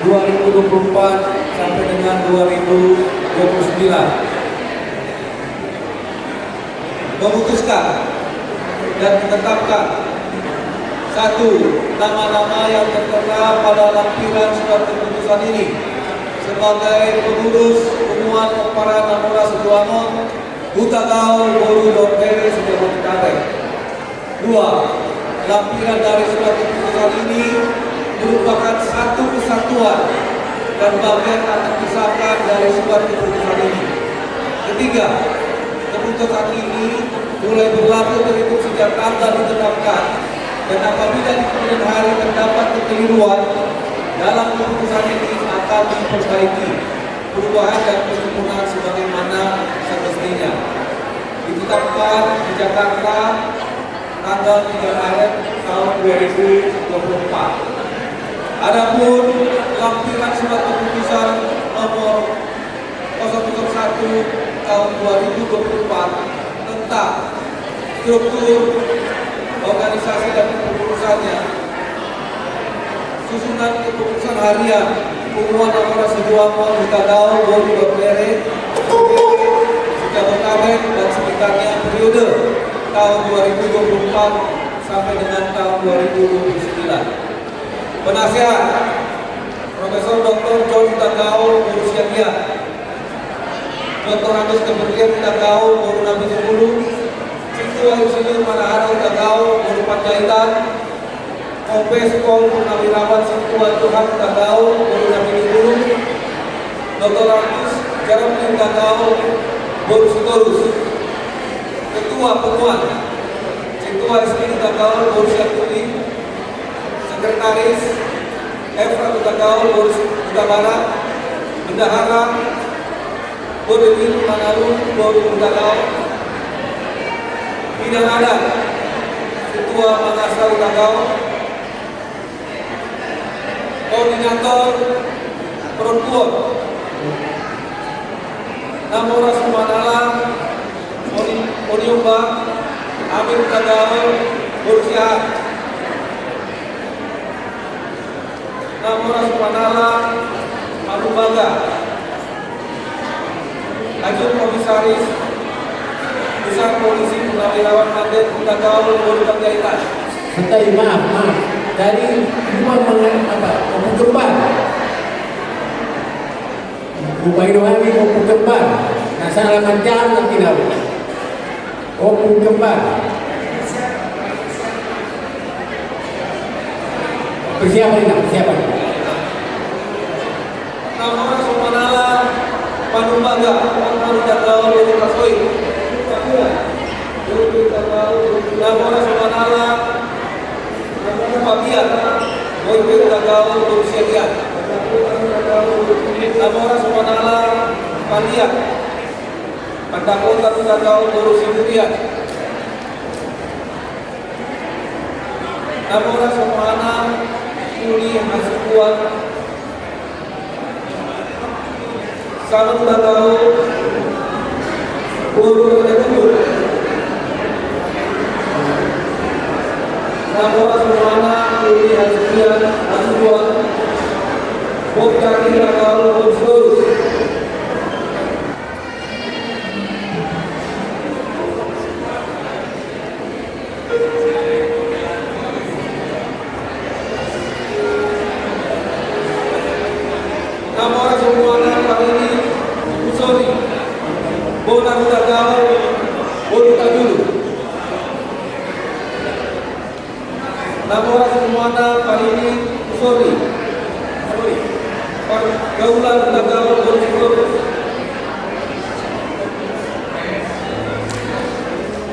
dua ribu dua puluh empat sampai dengan dua ribu dua puluh sembilan. Memutuskan dan menetapkan: satu, nama-nama yang tertera pada lampiran surat keputusan ini sebagai pengurus Unguan Pomparan Namoras Siduangon, Hutagaol, Boru dohot Bere se-Jabodetabek. Dua, lampiran dari surat keputusan ini merupakan satu kesatuan dan bagian tak terpisahkan dari surat keputusan ini. Ketiga, keputusan ini mulai berlaku terhitung sejak tanggal ditetapkan, dan apabila di kemudian hari terdapat kekeliruan dalam keputusan ini, akan diperbaiki, perubahan dan penyempurnaan sebagaimana semestinya. Ditetapkan di Jakarta tanggal tiga Maret tahun dua ribu dua puluh empat. Adapun lampiran surat keputusan nomor kosong kosong satu tahun dua ribu dua puluh empat tentang struktur, organisasi, dan kepengurusannya, susunan kepengurusan harian Unguan Namoras Siduangon, Hutagaol, Boru dohot Bere se-Jabodetabek dan sekitarnya, periode tahun dua ribu dua puluh empat sampai dengan tahun dua ribu dua puluh sembilan. Penasehat: Profesor Doktor John Hutagaol, Boru Siagian. Doktor Agus Kepergian Hutagaol, Boru Nabitubulu. Sintua Insinyur Manahara Hutagaol, Boru Panjaitan. Kombes Pol Purnawirawan Sintua Johan Hutagaol, Boru Nabitubulu. Doktor Agus Jerome Hutagaol, Boru Sitorus. Ketua Punguan: Sintua Rizky Hutagaol, Boru Sianturi. Sekretaris: Efra Hutagaol, Boru Hutabarat. Bendahara: Bodemin Manalun, Boru Hutagaol. Bidang adat: Sintua Mangasa Hutagaol. Koordinator: Perempuan Namoras Sumanala, Oni-, Oniumba, Amir Hutagaol, Boru Siahaan. Namoras Sumanala Manumbaga, Adjunkomisaris Besar Polisi Purnawirawan Manden Hutagaol, Boru Panjaitan. Bentar, maaf, maaf. Jadi, ini mau mengenai apa? Ompu Kembar. Rupani do hami Ompu Kembar. Nah, salah macam nanti nau. Ompu Kembar. Persiapan ini, persiapan. Namoras Sumanala Manumbaga, Ompu Hutagaol, Boru Kasoit. Namoras Sumanala Pabian, Boy Hutagaol, Boru Siagian. Namoras Sumanala Pabian, Pandapotan Hutagaol, Boru Siburian. Namoras Sumanala Uli Hasibuan, Saman Hutagaol, Boru Raja Gembong. Namoras Sumanala Uli Hasibuan, Hasibuan, Bob Caki Hutagaol, Boru Sitorus. Namoras Sumanala Parini Husori, Bonar Hutagaol, Boru Tajulu. Namoras Sumanala Parini Husori, Pargaulan Hutagaol, Boru Sitorus.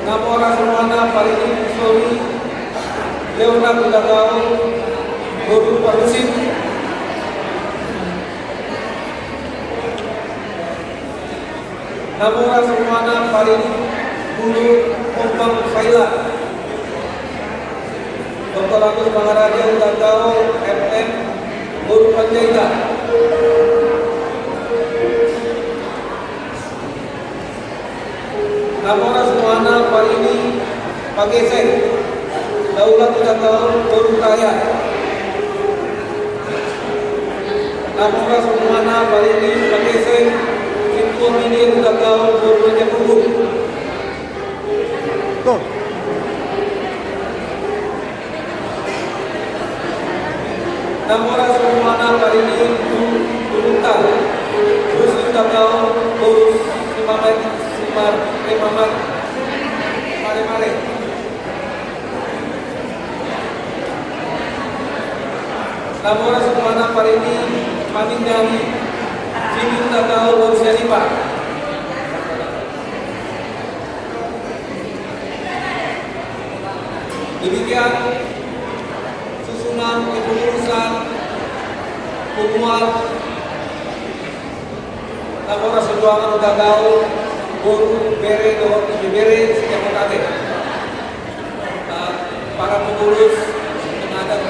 Namoras Sumanala Parini Husori, Leonard Hutagaol, Boru Parhusip. Namoras Sumanala Parini Hulu Pombang Saila, Doktor Agus Mangaraja Hutagaol, M M, Boru Panjaitan. Namoras Muhana Parini Pakeseng, daulat Utagaon boru Tayan. Namoras Muhana Parini Pakeseng, Sintua Milir Utagaon boru Raja Kubu. Tuh. Namoras Muhana Parini Turunta, Rusli Utagaon boru Simamet, Simar, Simamet, Mare Mare. Namoras Muhana Parini Manindari, Sibi Utagaon boru Sianipar. Demikian susunan kepengurusan punguan Namoras Hasibuan Utagaon boru, bere dohot ibebere se-Jabodetabek. Para pengurus, pengadat,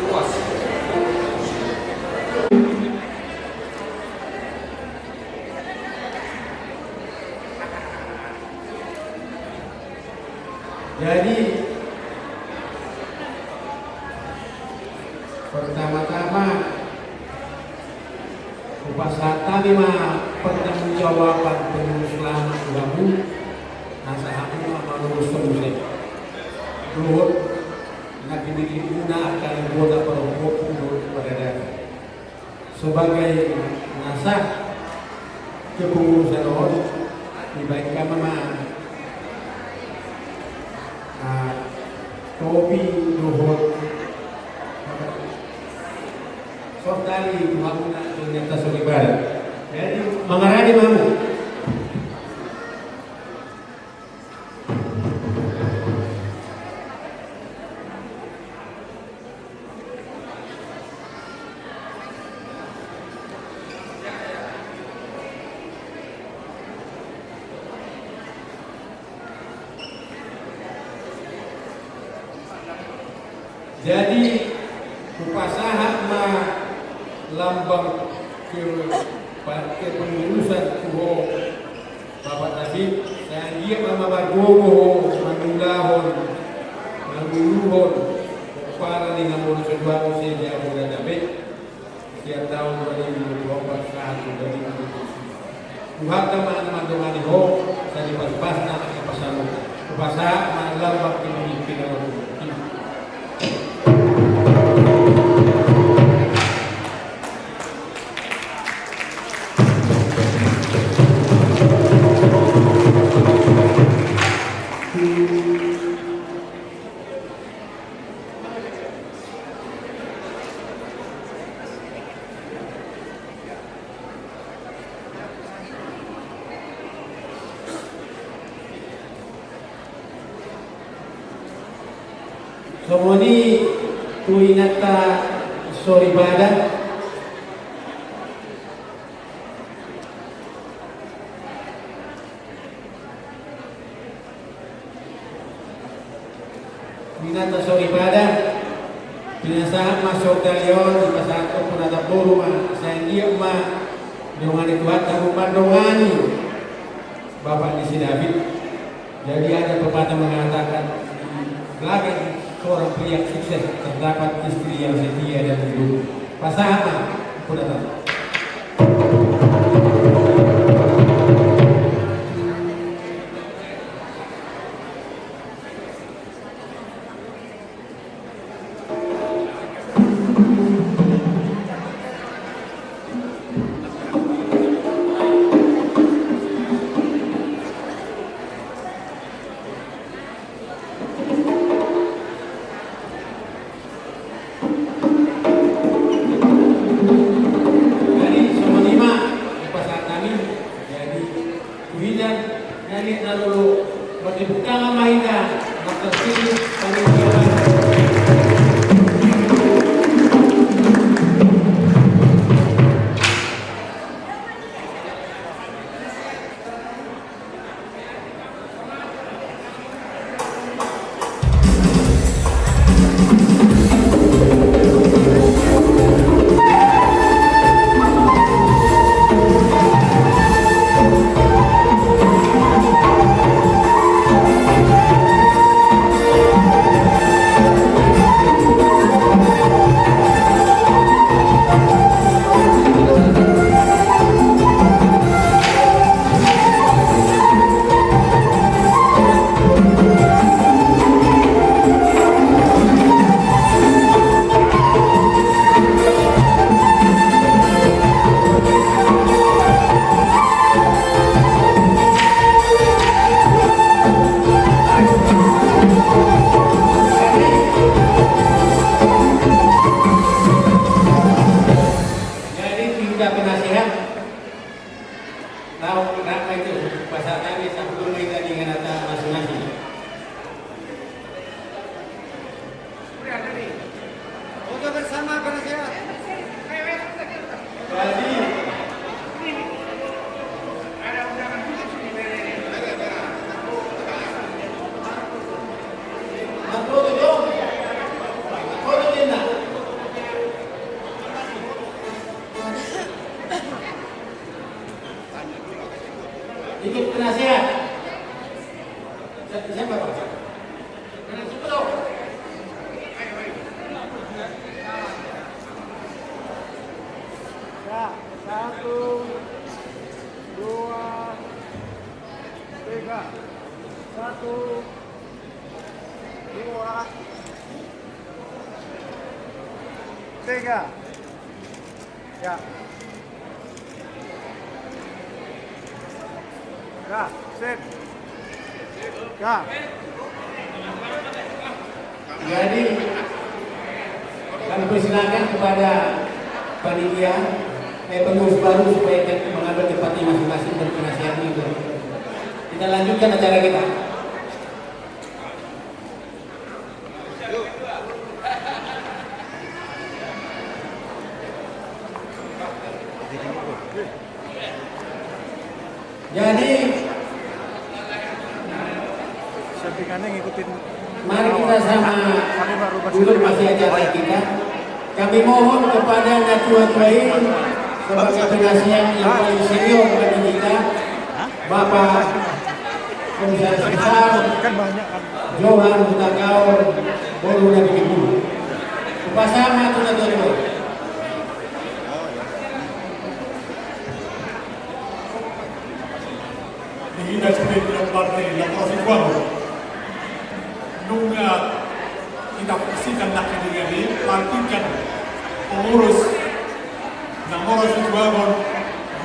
ruas. Jadi, pertama-tama, hupasahat hami ma pertanggungjawaban pengurus lama tu hamu, asa hamu ma mangurus muse dohot na pinillimuna angka anggota parompuan dohot paradaton. Sebagai na sah kepengurusan on, dibaen hami ma, ah, topi dohot sordali tu hamuna tu inanta soripada. Jadi, mangarade ma hamu. Jadi, hupasahat ma lambang ke-, pa-, kepengurusan tu ho, Bapak David, sai anggiat ma margogo ho mangulahon, manguluhon pomparan ni Namoras Hasibuan se-Jabodetabek. Sian taon dua ribu dua puluh empat sahat tu dua ribu dua puluh sembilan. Tuhanta ma na mandongani ho, sai dipasupasna angka pasahaton. Hupasahat ma lambang kepengurusan. Songon i tu inanta soripada. Inanta soripada, pinasahat ma sordali on, dipasahat tu ompunta boru ma, sai anggiat ma didongani Tuhanta mandongani bapak ni si David. Jadi ada pepatah mengatakan, di belakang seorang pria yang sukses terdapat istri yang setia dan mendukung. Pasahat ma, ompunta. Jadi, songon i ma, hupasahat hami, jadi, Huida, na nian na lolo, martepuk tangan ma hita, martepuk tangan. Siapa, Pak? Ya, satu, dua, tiga. Satu, dua, tiga. Ya. Ya, sip. Ya. Jadi, kami persilakan kepada panitia, eh, pengurus baru supaya mengambil tempatnya masing-masing dan penasihatnya itu. Kita lanjutkan acara kita. Jadi, mari kita sama duduk, masih acara kita. Kami mohon kepada natua-tua ini sebagai penasihat yang paling senior bagi kita, Bapak Komisaris Besar Johan Hutakaol, boru na pitu pulu. Hupasahat ma tu natua-tua. Di hita sude di partai Demokrasi Kuango. Nunga kita saksikan nangkin di pelantikan pengurus Demokrasi Kuango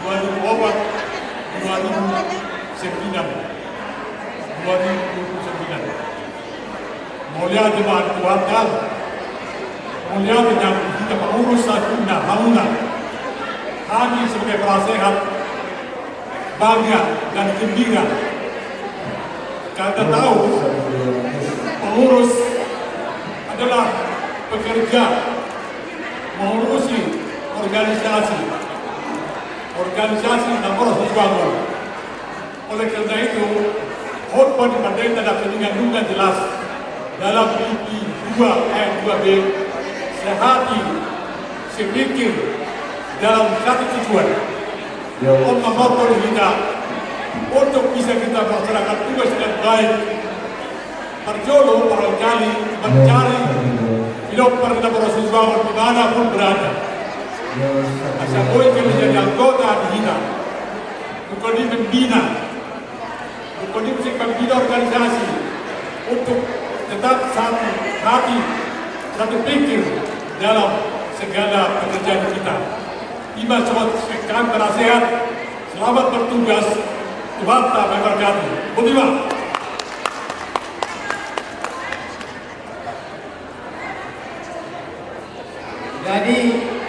dua ribu opat, dua ribu sembilan, dua ribu sembilan. Mauliate ma tu Tuhanta. Mauliate ma di hita pengurus saluhutna, hamuna. Hami sebagai penasehat bangga dan gembira karena tahu pengurus adalah pekerja mengurusi organisasi, organisasi Demokrasi Kuango. Oleh karena itu, khotbah di partai na denggan nunga jelas dalam Filipi dua ayat dua b, sehati, sepikir, dalam satu tujuan. Ya. On ma motto di hita, untuk bisa kita melaksanakan tugas dengan baik, parjolo barangkali mencari pinompar na binoto di mana pun berada. Asa boi hami jadi anggota di hita. Bukan ini membina. Bukan ini mesti membina organisasi untuk tetap satu hati, satu pikir dalam segala pekerjaan kita. Ima songon sian hami penasehat, selamat bertugas, Tuhanta memberkati. Boti ma. Jadi,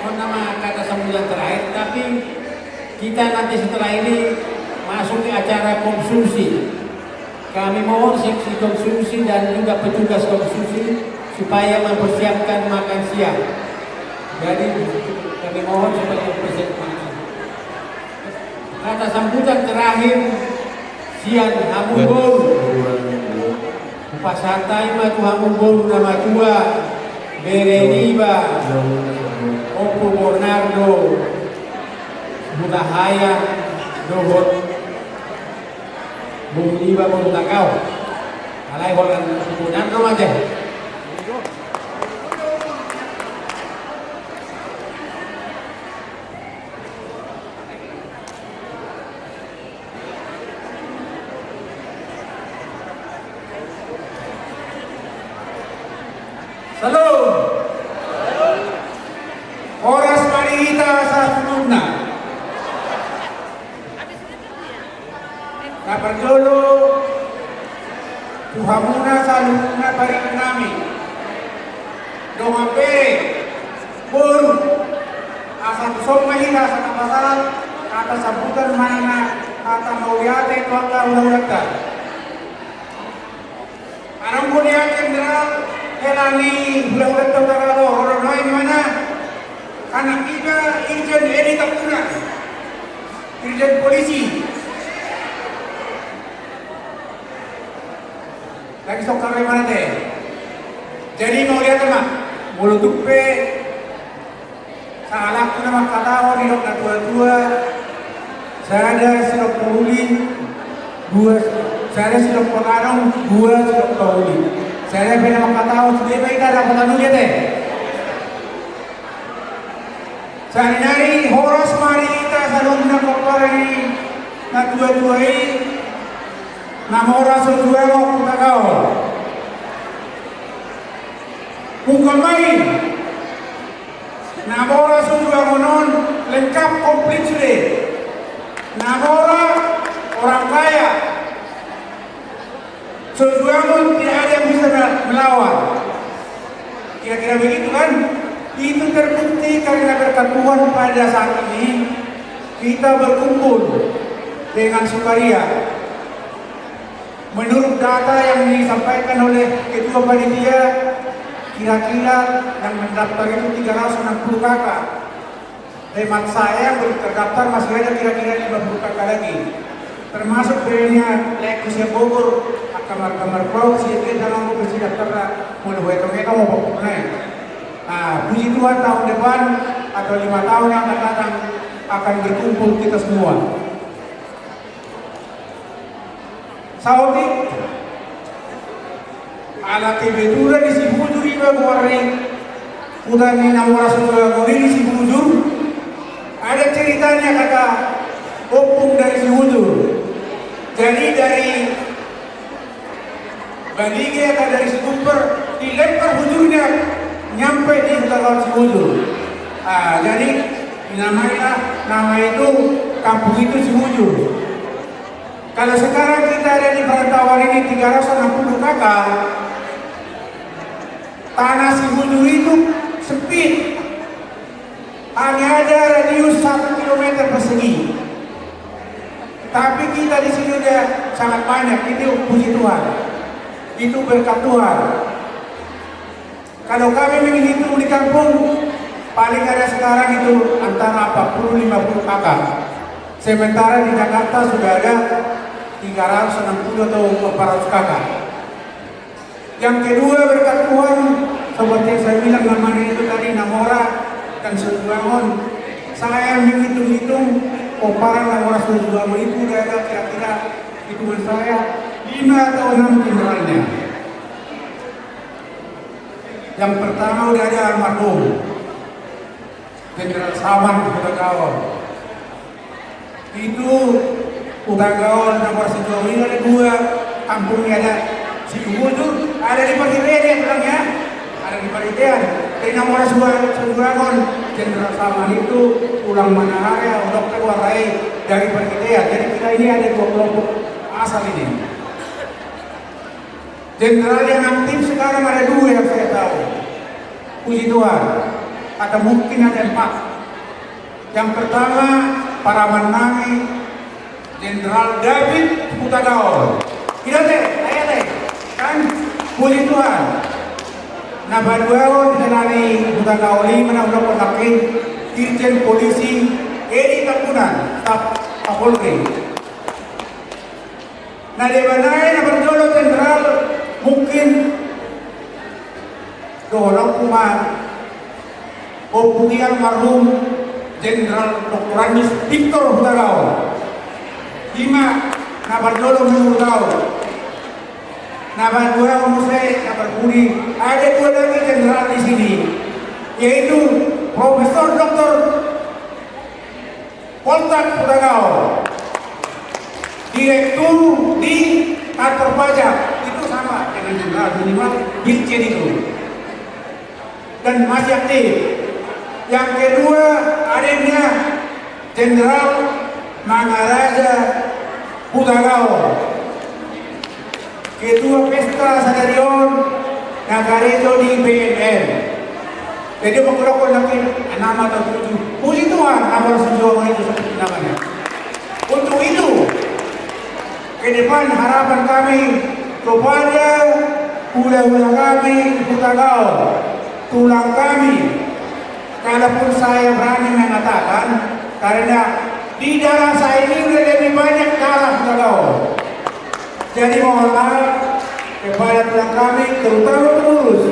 on nama kata sambutan terakhir, tapi kita nanti setelah ini masuk ke acara konsumsi. Kami mohon seksi konsumsi dan juga petugas konsumsi supaya mempersiapkan makan siang. Jadi, kami mohon supaya mempersiapkan makan siang. Kata sambutan terakhir sian hamu boru. Hupasahat hami ma tu hamu boru na matua, bere niba Ompu Bernardo Hutahaean dohot boru niba boru Hutakaol. Alai holan Ompu Bernardo ma te. Salam. Horas ma di hita saluhutna. Na parjolo tu hamuna saluhutna paringinnami. Dongan bere, boru, asa tuson ma hita asa tapasahat hata sambutan manang hata mauliate tu angka hulahulanta. Adong do nian jenderal hela ni hulahulanta Utara do, ro do nuaeng imana. Anak iba Irjen Edi Tambunan, Irjen Polisi. Lagi songkar be manang te. Jadi mauliate ma, molo tung pe sahalakku na mangkatahon didok natuatua, sada sidok na uli, dua sidok Sada sidok pangadong, dua sidok pahuli. Sada pe na manghatahon sude ma hita dapotan uli ate. Saonari horas ma di hita saluhutna pomparan ni natuatua i, na mora so juangon Hutagaol. Bukan main. Na mora so juangon on, lengkap komplit sude. Na mora, orang kaya. So juangon, tidak ada yang bisa melawan. Kira-kira begitu kan? Itu terbukti karena berkat Tuhan pada saat ini kita berkumpul dengan sukaria. Menurut data yang disampaikan oleh ketua panitia, kira-kira yang mendaftar itu tiga ratus enam puluh kakak. Hemat saya, yang belum terdaftar masih ada kira-kira lima puluh kakak lagi. Termasuk dari lae Kusian Bogor, angka marga Marpaung, Siagian, Damanggo, Besi, Daftar, molo huetong-etong, mau pokokna. Nah, puji Tuhan, tahun depan atau lima tahun yang akan datang akan berkumpul kita semua. Saotik, ala kebetulan di Sibujur iba goar ni huta ni na mora so juangon i di Sibujur. Ada ceritanya kata ompung dari Sibujur. Jadi dari Balige atau dari Sigumpar, dilempar bujurnya nyampe di Hutagaol Sibujur. Ah, jadi dinamailah nama itu, kampung itu Sibujur. Kalau sekarang kita ada di perantauan ini tiga ratus enam puluh kakak, tanah Sibujur itu sempit. Hanya ada radius satu kilometer persegi. Tapi kita di sini udah sangat banyak, itu puji Tuhan. Itu berkat Tuhan. Kalau kami menghitung di kampung, paling ada sekarang itu antara empat puluh lima puluh kakak. Sementara di Jakarta sudah ada tiga ratus enam puluh atau empat ratus kakak. Yang kedua, berkat Tuhan, seperti yang saya bilang, namanya itu tadi na mora dan so juangon. Saya menghitung-hitung, pomparan na mora so juangon itu udah ada kira-kira, hitungan saya, lima atau enam jenderalnya. Yang pertama udah ada almarhum Jenderal Saman Hutagaol. Itu Hutagaol na mora so juangon i ada dua, kampungnya ada Sibujur, ada di Parhitean ya, bilang ya. Ada di Parhitean. Jadi na mora so juangon Jenderal Saman itu tulang Manaharja, Dokter Warai dari Parhitean. Jadi kita ini ada dua kelompok asal ini. Jenderal yang aktif sekarang ada dua yang saya tahu. Puji Tuhan. Atau mungkin ada empat. Yang pertama, paraman nami, Jenderal David Hutagaol. Tidak deh, saya deh. Kan, puji Tuhan. Na paduahon, Jenderal Hutagaol i, mana udah kotakin, Irjen Polisi Edi Tambunan, Staf Kapolri. Na deba nai na parjolo Jenderal, mungkin dohononku ma, ompung i almarhum Jenderal Doktor Andes Victor Hutagaol. Ima na parjolo menurut au. Na paduahon muse na parpudi, ada dua lagi jenderal di sini, yaitu Profesor Doktor Poltak Hutagaol, direktur di kantor pajak, itu sama dengan jenderal, minimal dirjen itu. Dan masih aktif. Yang kedua, adiknya Jenderal Mangaraja Hutagaol. Ketua pesta sadari on na karejo di B N N. Jadi, mangkudokon lagi, nama atau tujuh. Puji Tuhan, nama harus menjual itu seperti namanya. Untuk itu, ke depan harapan kami kepada hula-hula kami, Hutagaol, tulang kami, kalaupun saya berani mengatakan, karena di darah saya ini udah lebih banyak darah Hutagaol. Jadi mohon maaf kepada tulang kami, terutama pengurus.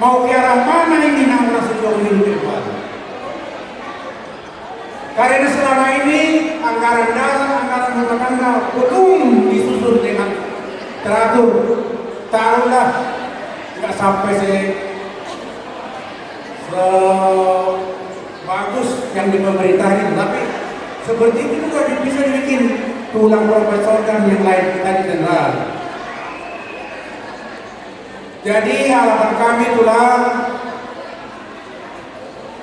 Mau ke arah mana ini na mora so juangon i ke depan? Karena selama ini anggaran dasar, anggaran Makanya belum disusun dengan teratur, taruhlah nggak sampai se sebagus yang di pemerintah itu, tapi seperti itu juga bisa dibikin tulang profesor dan yang lain tadi, jenderal. Jadi harapan kami, tulang,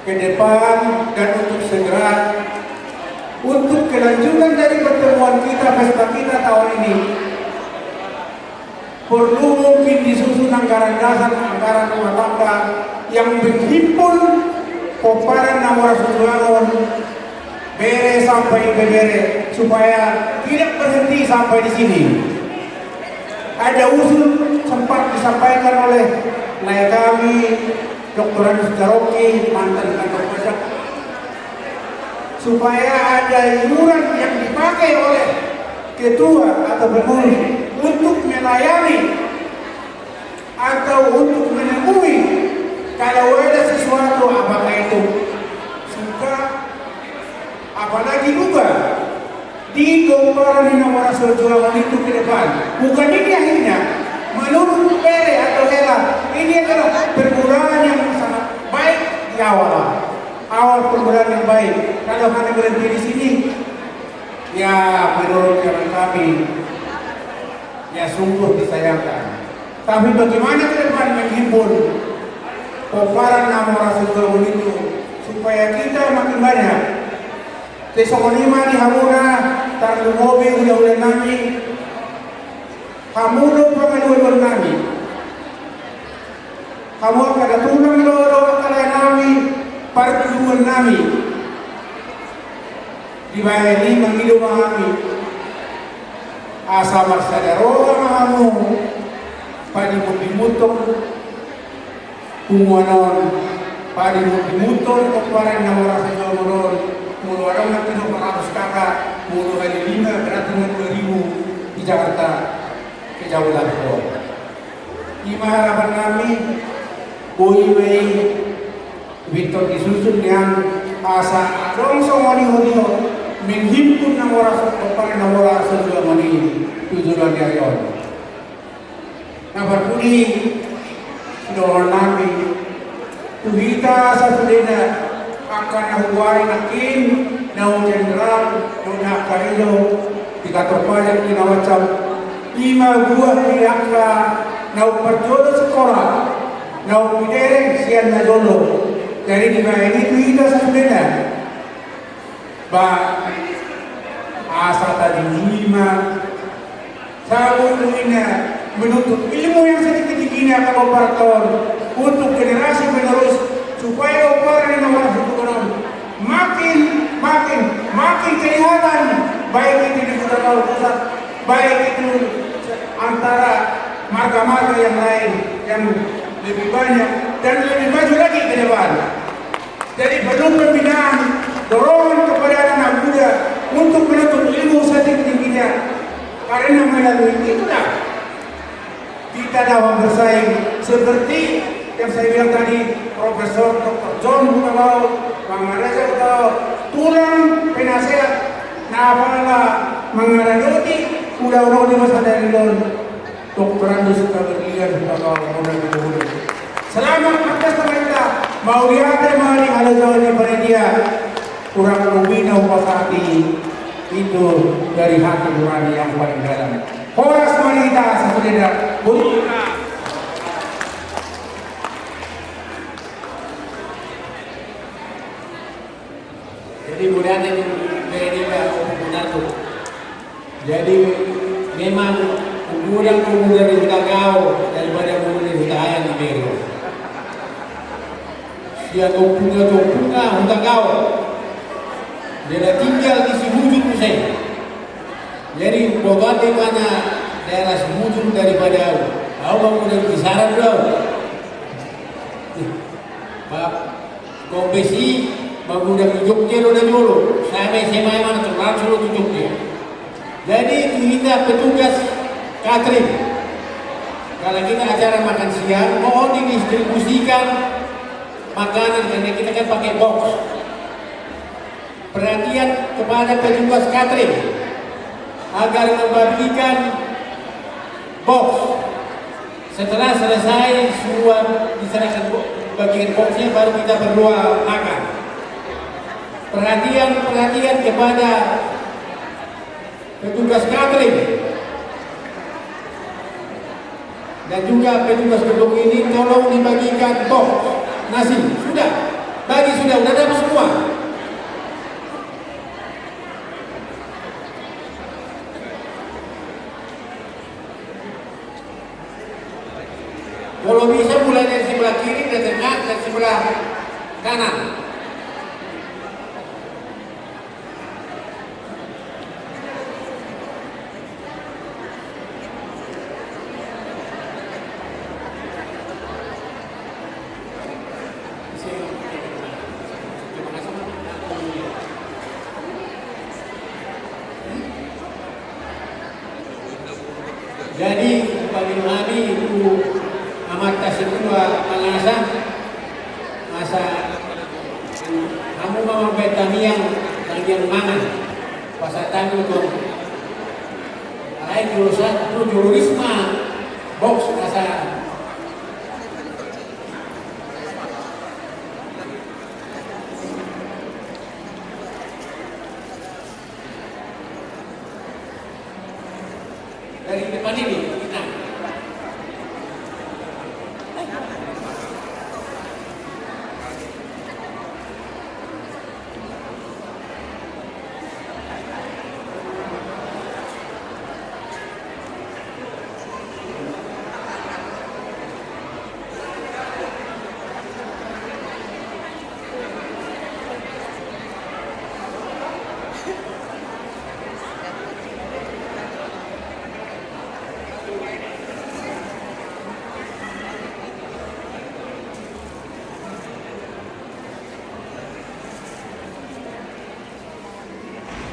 ke depan dan untuk segera, untuk kelanjutan dari pertemuan kita, pesta kita tahun ini, perlu mungkin disusun anggaran dasar, anggaran rumah tangga yang menghimpun pomparan na mora susuangon, bere sampai ibebere, supaya tidak berhenti sampai di sini. Ada usul sempat disampaikan oleh nai kami, Doktor Agus Jaroki, mantan kantor pajak, supaya ada iuran yang dipakai oleh ketua atau pengurus untuk melayani atau untuk menemui kalau ada sesuatu, apakah itu suka, apalagi duka di pomparan ni na mora susuangon itu ke depan. Bukan ini akhirnya, menurut bere atau hela, ini adalah permulaan yang sangat baik di awal. Awal permulaan yang baik. Kalau hanya berhenti di sini, ya, menurut hemat kami, ya, sungguh disayangkan. Tapi bagaimana ke depan menghimpun pomparan na mora susuangon itu supaya kita makin banyak? Jadi songon i ma di hamuna, tarlumobi hulahula nami, hamu do pangalualuan nami, hamu angka datulang do, do angka lae nami, parguruan nami. Dibahen i mangido ma hami asa marsada roha ma hamu padimundimunhon punguan on, padimundimunhon pomparan na mora susuangon on. Molo adong na tinopa ratus kaka, molo hali lima berarti na dua ribu di Jakarta, ke Jabodetabek on. I ma harapan nami, boi ma i pintor disusun nian asa adong songon i hot-hot menghimpun na mora susuangon, na mora susuangon i tu joloan ni ari on. Na parpudi, sidohonon nami tu hita sasudena, angka na huari nangkin, na jenderal dohot na angka ijo di kantor pajak di na macam, i ma buah ni angka na umparjolo sikola, na umpidereng sian na jolo. Jadi dibahen i tu hita sasudena, ba, asa tajujui ma, sabotulna, menuntut ilmu yang setinggi-tingginya, angka pomparan on, untuk generasi penerus, supaya pomparan ni na mora susuangon on makin, makin, makin kelihatan, baik itu di Kota Palu Pusat, baik itu antara marga-marga yang lain yang lebih banyak dan lebih maju lagi ke depan. Jadi perlu pembinaan, dorongan kepada anak-anak muda untuk menuntut ilmu setinggi-tingginya. Karena melalui itulah kita dapat bersaing seperti yang saya bilang tadi, Profesor Doktor John Hutabarat, Bang Reza Hutabarat, tulang penasehat na pola mangaradoti ulaon on di masa na denggan on. Doktorandus Gabriel Hutabarat, Polda Metro Jaya. Selamat berpesta, mauliate ma di haloja ni panitia. Kurang lebihna hupasahat i, itu dari hati nurani yang paling dalam. Horas ma di hita sasudena. Budi. Jadi mauliate tu bere niba, Ompu Bonarto. Jadi memang godang do mula ni Hutagao daripada mula ni Hutahaean, di bere on. Sian ompungna tu ompungna Hutagao. Dia tinggal di Sihujur muse. Jadi botoan do ibana daerah Sihujur daripada au. Au ma mula ni Kisaran do au. Bab Kompesi, magodang di Jogja do na jolo, sama S M A i ma na, terus langsung do tu Jogja. Jadi tu hita petugas catering, kalau kita acara makan siang, mohon didistribusikan makanan, karena kita kan pakai box. Perhatian kepada petugas catering. Agar membagikan box. Setelah selesai semua diserahkan bo-, bagikan boxnya, baru kita berdoa makan. Perhatian, perhatian kepada petugas catering dan juga petugas gedung ini, tolong dibagikan box nasi. Sudah, bagi sudah, udah dapat semua. Kalau bisa, mulai dari sebelah kiri, dari tengah, dari sebelah kanan. Jadi, paling hami tu amanta si tua mangasa, asa hamu ma mambahen tangiang, tangiang mangan. Pasahat hami tu, alai jolo sa, tu jolo ris ma box asa. Dari depan ini, kita.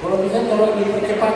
Kalau bisa, tolong dipercepat.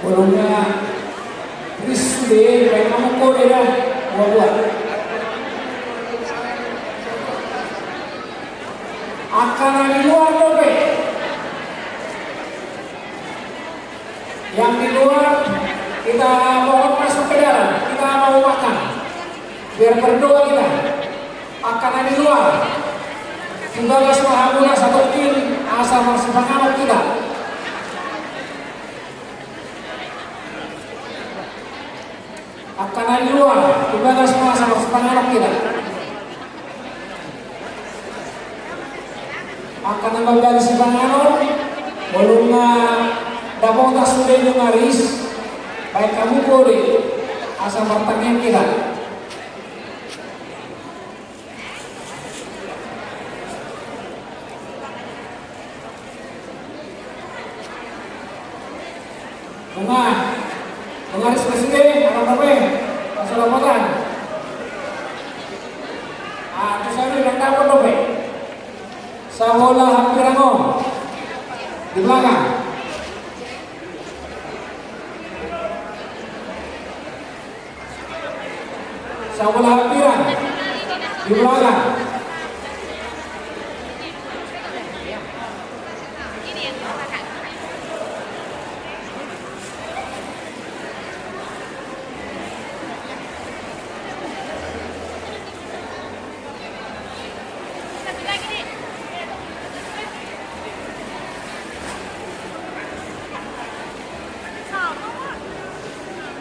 Bolonga ris sude, baen hamu kode da, buah-buah. Angka na di luar dope. Yang di luar, kita mohon masuk ke dalam, kita mau makan. Biar berdoa kita. Angka na di luar, tu bagas ma hamu na satongkin, asa marsipanganon kita. Angka na di luar, tu bagas ma asa marsipanganon kita. Angka na mambagi sipanganon, molo nunga dapotan sude nunga ris, baen hamu kode, asa martangiang kita. Nunga, nunga ris ma sude, anak dope, pas dapotan. Ah, tu saudara, ndang dapot dope. Sabola hambirang on. Di belakang. Sabola hambirang. Di belakang.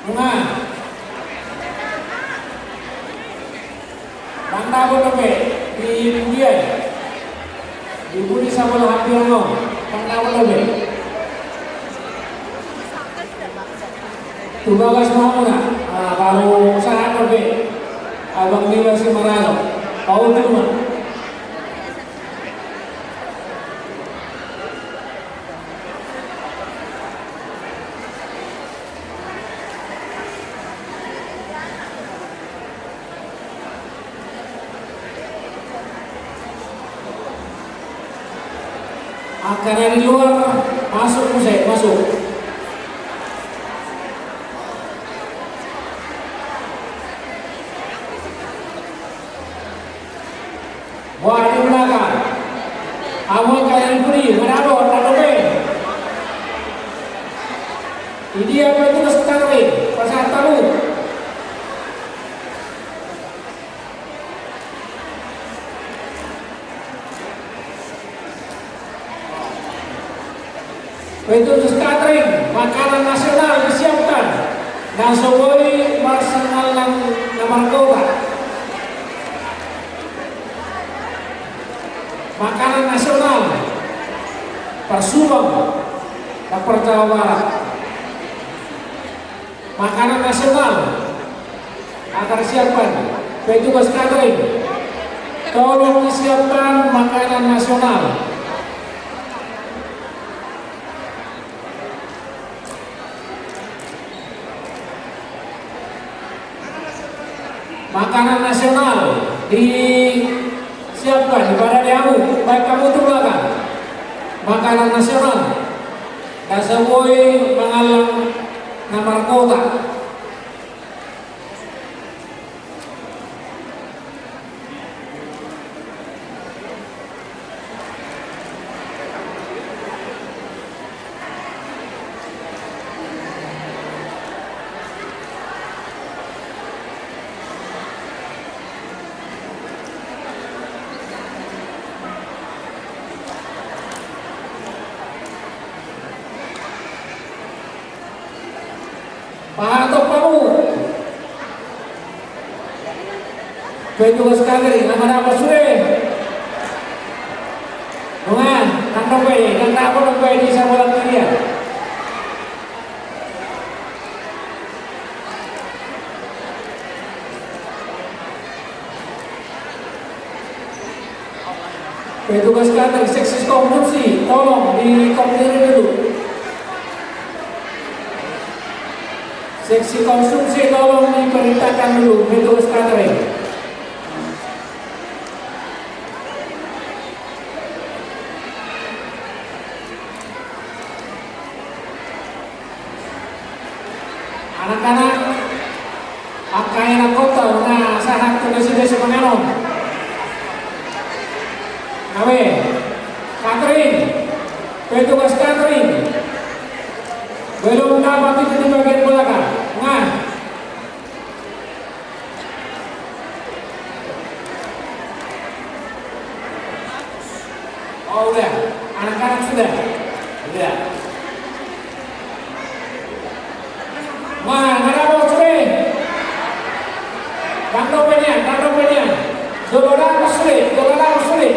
Nunga. Ndang dapot dope di pudi i. Di pudi sabola hambirang on. Ndang dapot dope. Tu bagas ma hamuna. Ah, baru sahat dope. Abang Dimas si Marajo. Kau tu ma. Angka na di luar, masuk muse, masuk. Wah, di belakang. Amu angka na di pudi, mana ado, tak dope. Idia pe tugas kami, pasahat tamu. Petugas catering, makanan nasional disiapkan. Na so boi marsanganan na margota. Makanan nasional. Parsubang. Dapur Jawa Barat. Makanan nasional akan siapkan. Petugas catering, tolong siapkan makanan nasional. Makanan nasional disiapkan, di pada di hamu, baen hamu tu belakang. Makanan nasional. Asa boi mangallang na margota. Pahatop hamu. Petugas catering, nama-nama sude. Nunga, ndang dope, ndang dapot dope di sabola kiri an. Petugas catering, seksi konsumsi, tolong di kiri dulu. Seksi konsumsi, tolong diperintahkan dulu, petugas catering. Anak-anak, angka anak kota, na sahat tu desi-desi manganon. Gabe, catering, petugas catering. Belum dapat itu di bagian belakang. Nah. Oh, udah. Anak-anak sudah. Udah. Wah, nggak ada bos sudah. Ndang dope nian, ndang dope nian. Jolo dapot sude, jolo dapot sude.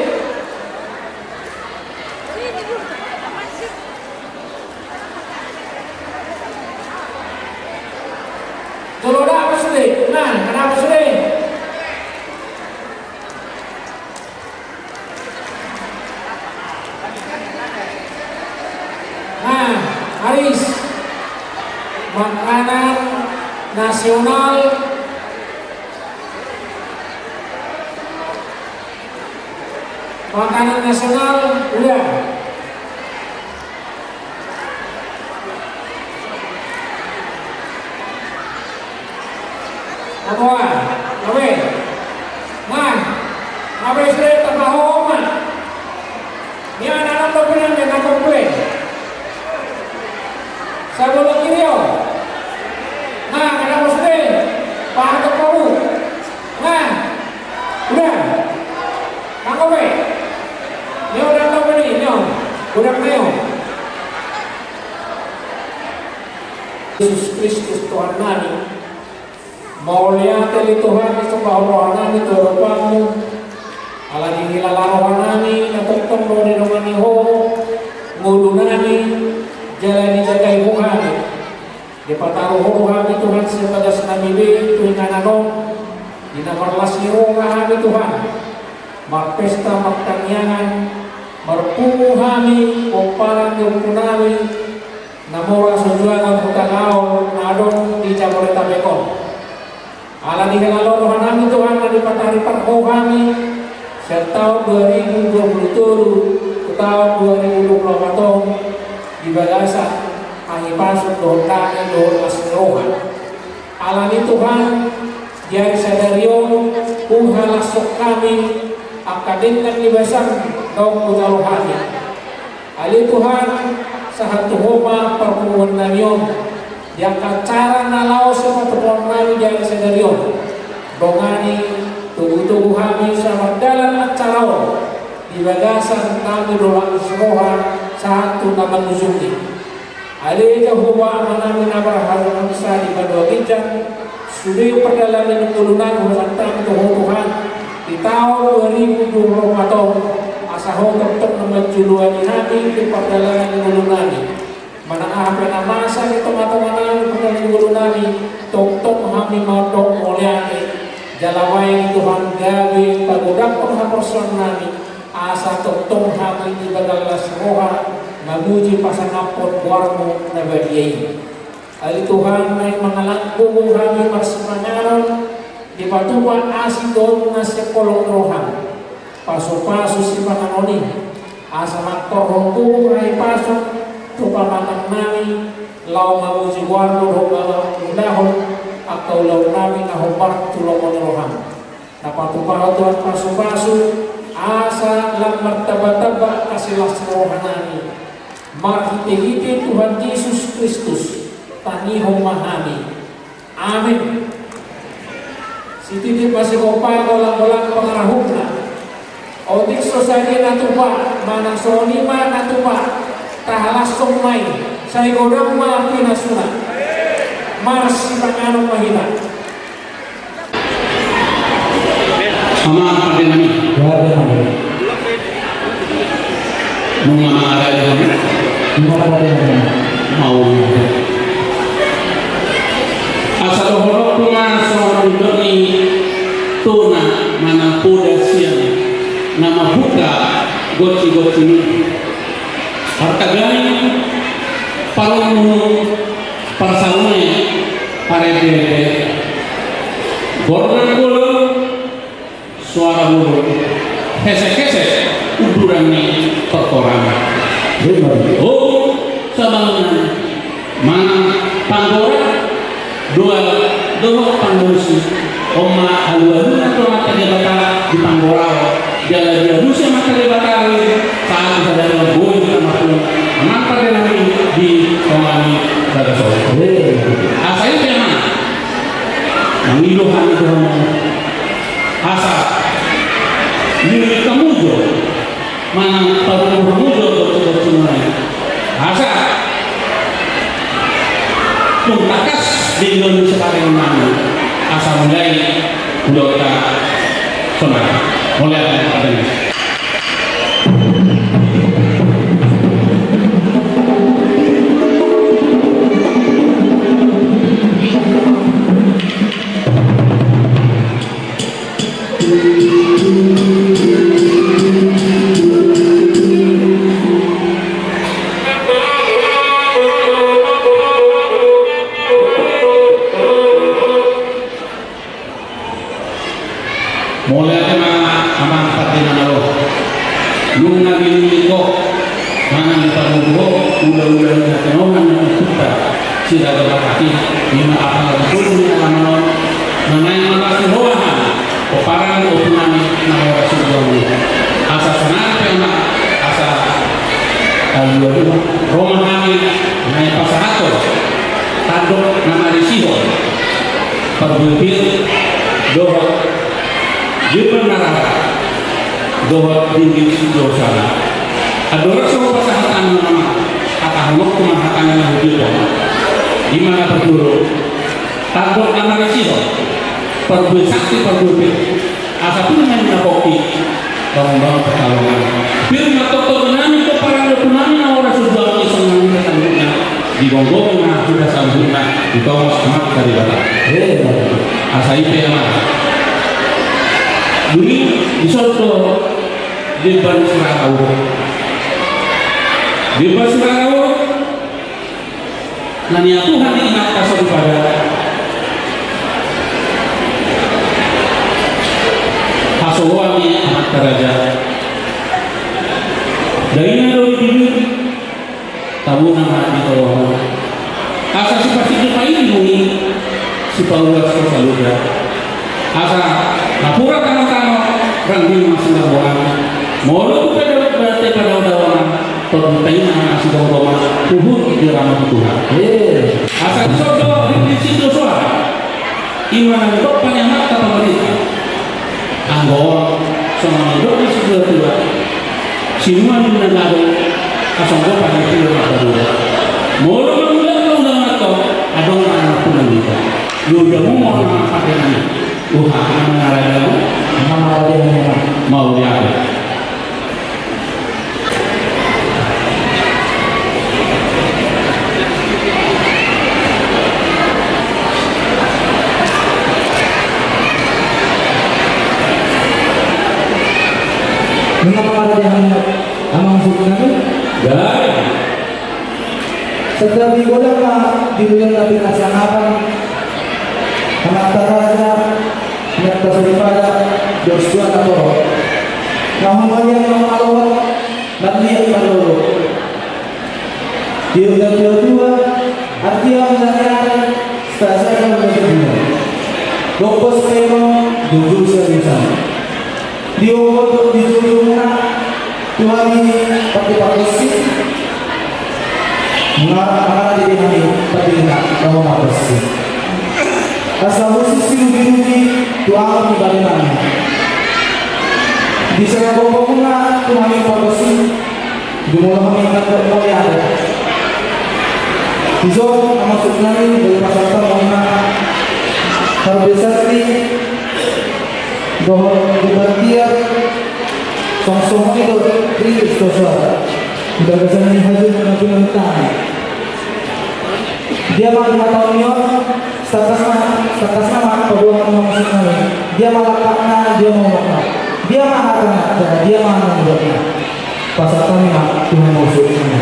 Jolo dapot sude. Nah, nggak dapot sude. Nah, Aris. Makanan nasional. Makanan nasional, udah. Apa? Apa? Nah, apa sudah tambah homan? Ni anak-anak tuh punya, dia nak komplain. Sabola kiri, oh. Nah, kenapa sudah? Pahatop hamu. Nah, udah. Nangkop, eh. Nyo, nangkop ini, nyo. Udah, nyo. Jesus Kristus Tuhannami. Mauliate ale Tuhan, disomba rohanami tu adopanmu. Ala dihilala rohanami na tongtong do didongani ho ngolunami, jala dijagai Ho hami. Dipataru Ho do hami Tuhan sian bagasnami be tu inganan on, di na marlas ni roha hami Tuhan, marpesta martangiangan, marpungu hami pomparan ni ompunami, na mora so juangan hutagaon na adong di Jabodetabek on. Ala dihilala rohanami Tuhan na dipataripar Ho hami sian taon dua ribu dua puluh tolu tu taon dua ribu dua puluh opat on, di bagasan hahipason dohot dame dohot las ni roha. Alani Tuhan, di ari sadari on, huhalashon hami angka denggan ni basam naung hujalo hami. Ale Tuhan, sahat tu Ho ma parpunguannami on, di angka acara na laho sipatupaonnami di ari sadari on. Dongani, togutogu hami asa mardalan acara on di bagasan dame dohot las ni roha sahat tu na mangujungi. Ale Jahowa Amanami na marhahamaranggi di banua ginjang, sude pardalanan ni ngolunami hupasahat tu Ho Tuhan, di taon dua ribu dua puluh opat on, asa Ho tongtong na manjoloani hami di pardalanan ni ngolunami. Manang aha pe na masa di tongatonganami, pardalanan ni ngolunami, tongtong hami mandok mauliate, jala bahen Tuhan gabe pagodangkon haporseaonnami, asa tongtong hami di bagasan las roha mamuji pasangaphon goarmu na badia i. Ale Tuhan, naeng mangalangkuhu hami marsipanganon, dipatupa asi dohot na sian holong ni roham. Pasupasu sipanganon i, asa mangkorhon tubu hahipason tu pamatangnami, laho mamuji goarmu dohot laho mangulahon angka ulaonnami na hombar tu lomo ni roham. Na patupahon Tuhan pasupasu, asa lam martambatamba angka silas ni rohanami. Marhitehite Tuhan Jesus Kristus, tangihon ma hami. Amin. Sititi ma sihompa, golanggolang pangarahutna. Otik so sadia na tupa, manang songon i ma na tupa, tahalashon ma i, sai godang ma pinasuna. Marsipanganon ma hita. Amang pandenami. Ya, ya, ya. Nunga mangaradai hami. Nunga mangaradai hami. Mauliate. Asa dohononku ma songon undok ni tona manang poda sian na mambuka gonsigonsimi. Partagai, parompu, parsaume, parendeende. Borngin bolon, soara bolon, hesekhesek unduran ni tortoran. Benar. Oh, sabangunan, manang panggora, dohot, dohot pangalusi. On ma alualuna tu Amanta Debata di panggora on. Jala dialusi Amanta Debata i, sahat tu sadari on boi hita marpungu. Amang pandenami di tonga ni bagas on. Asa i pe ma mangido hami tu hamu. Asa lilit hamu jo, manang parpungu hamu jo gonsigonsina i. Asa tung tangkas dilehon ni sipata i ma, asa mulai ulaonta sonari. Mauliate. Mauliate ma amang pande na malo. Nunga dilehon ho manang dipaboa ho ulaula ni hatanohan na umpunta siraga bahati, ima apala di tolu ni alaman on, na naeng marlas ni roha hami, pomparan ni ompunami na mora sibuang i. Asa sonari pe ma, asa alualu ro ma hami naeng pasahathon tandok na marisihon parbue pir dohot jilbab na rara dohot dinding sitio sala. Andorang so hupasahat hami ma, hatahononku ma hata na hujilbab. Ima na parjolo, tandok na marisi do parbue sakti, parbue pir. Asa pir ma i na pongki, bangun-bangun parhalongan. Pir ma tongtong nami, pomparan ni ompunami na mora so juang i, songon i ma saluhutna. Digomgomi ma hita saluhutna di tongos Amanta Debata. Asa i pe, Amang. Duli, dison do demban sirara uruk. Demban sirara uruk na niatuhan ni inanta soripada, hasoloan ni amanta raja. Daina do di bibir, tabona ma di tolonan. Asa sipasingkop ma i di bumi, sipauas ma saluhutna. Asa napuran tano-tano, rangging ma silambongan. Molo tu pe dohot bate padaodaonan, tondinta i ma na sigomgoman, huhut diramoti Tuhan. Asa dison do ringgit sindosoan. Ima na nidok paniamanta pamarita. Anggo on, songon nidok ni situatua, sinuan ni na dao, hasonggopan ni pir na pamuda. Molo mangulahon ulaon on, adong ma na nampunami hita. Loja muna ma, Amang Pardenami. Uha, na mangarade hamu. Mauliate. Nunga mangarade hamu, Amang Suhut nami? Santabi godang ma di bulan na pinasangapan, amanta raja, inanta soripada, dos tuan na torop. Na humaliang na mangaloan, marliat marlolo. Didok na tuatua, artia muna ni ari, sasada muna ni bulan. Dompos pe ma, jujur sian usan. Di ogot dohot di jujurna, tu hami pake pakonsi. Nga, nga di hami pake na, na pakonsi. Asa husi sirugi-rugi, tu angka ni badanna. Di sada gombong na, tu hami pakonsi. Jumolo hami mandok mauliate. Dison, Amang Suhut nami, boi pasahat hamu ma parbue sakti dohot di partia, songon songon i do ringgit sindosoan. Di bagasan ni hajut na pinangido nami. Dia ma di hata on, satangkas ma, satangkas ma paboa hamu, Amang Suhut nami. Dia ma langkatna, dia ma unokna. Dia ma hatana, dia ma na nidokna. Pasahat hami ma tu hamu, Amang Suhut nami.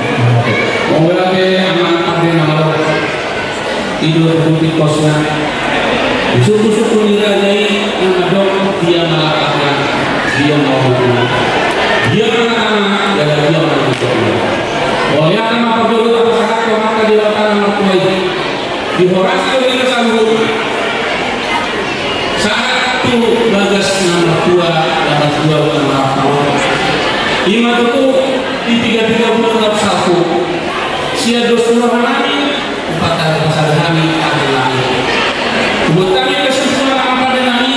Mauliate, Amang Pande na malo. I do tutu tingkosna. Di suku-suku ni raja i, na adong, dia ma langkatna, dia ma unokna. Dia ma hatana, dia ma na nidokna. Mauliate ma parjolo tapasahat tu Amanta Debata na martua i. Dihorasi do hita saluhutna sahat tu bagas na martua, bagas na martua. I ma tutu di piga-piga bulan na salpu. Sian dos ni rohanami, hupasahat hami, Amang Pande nami. Hubuat hami kesimpulan, Amang Pande nami.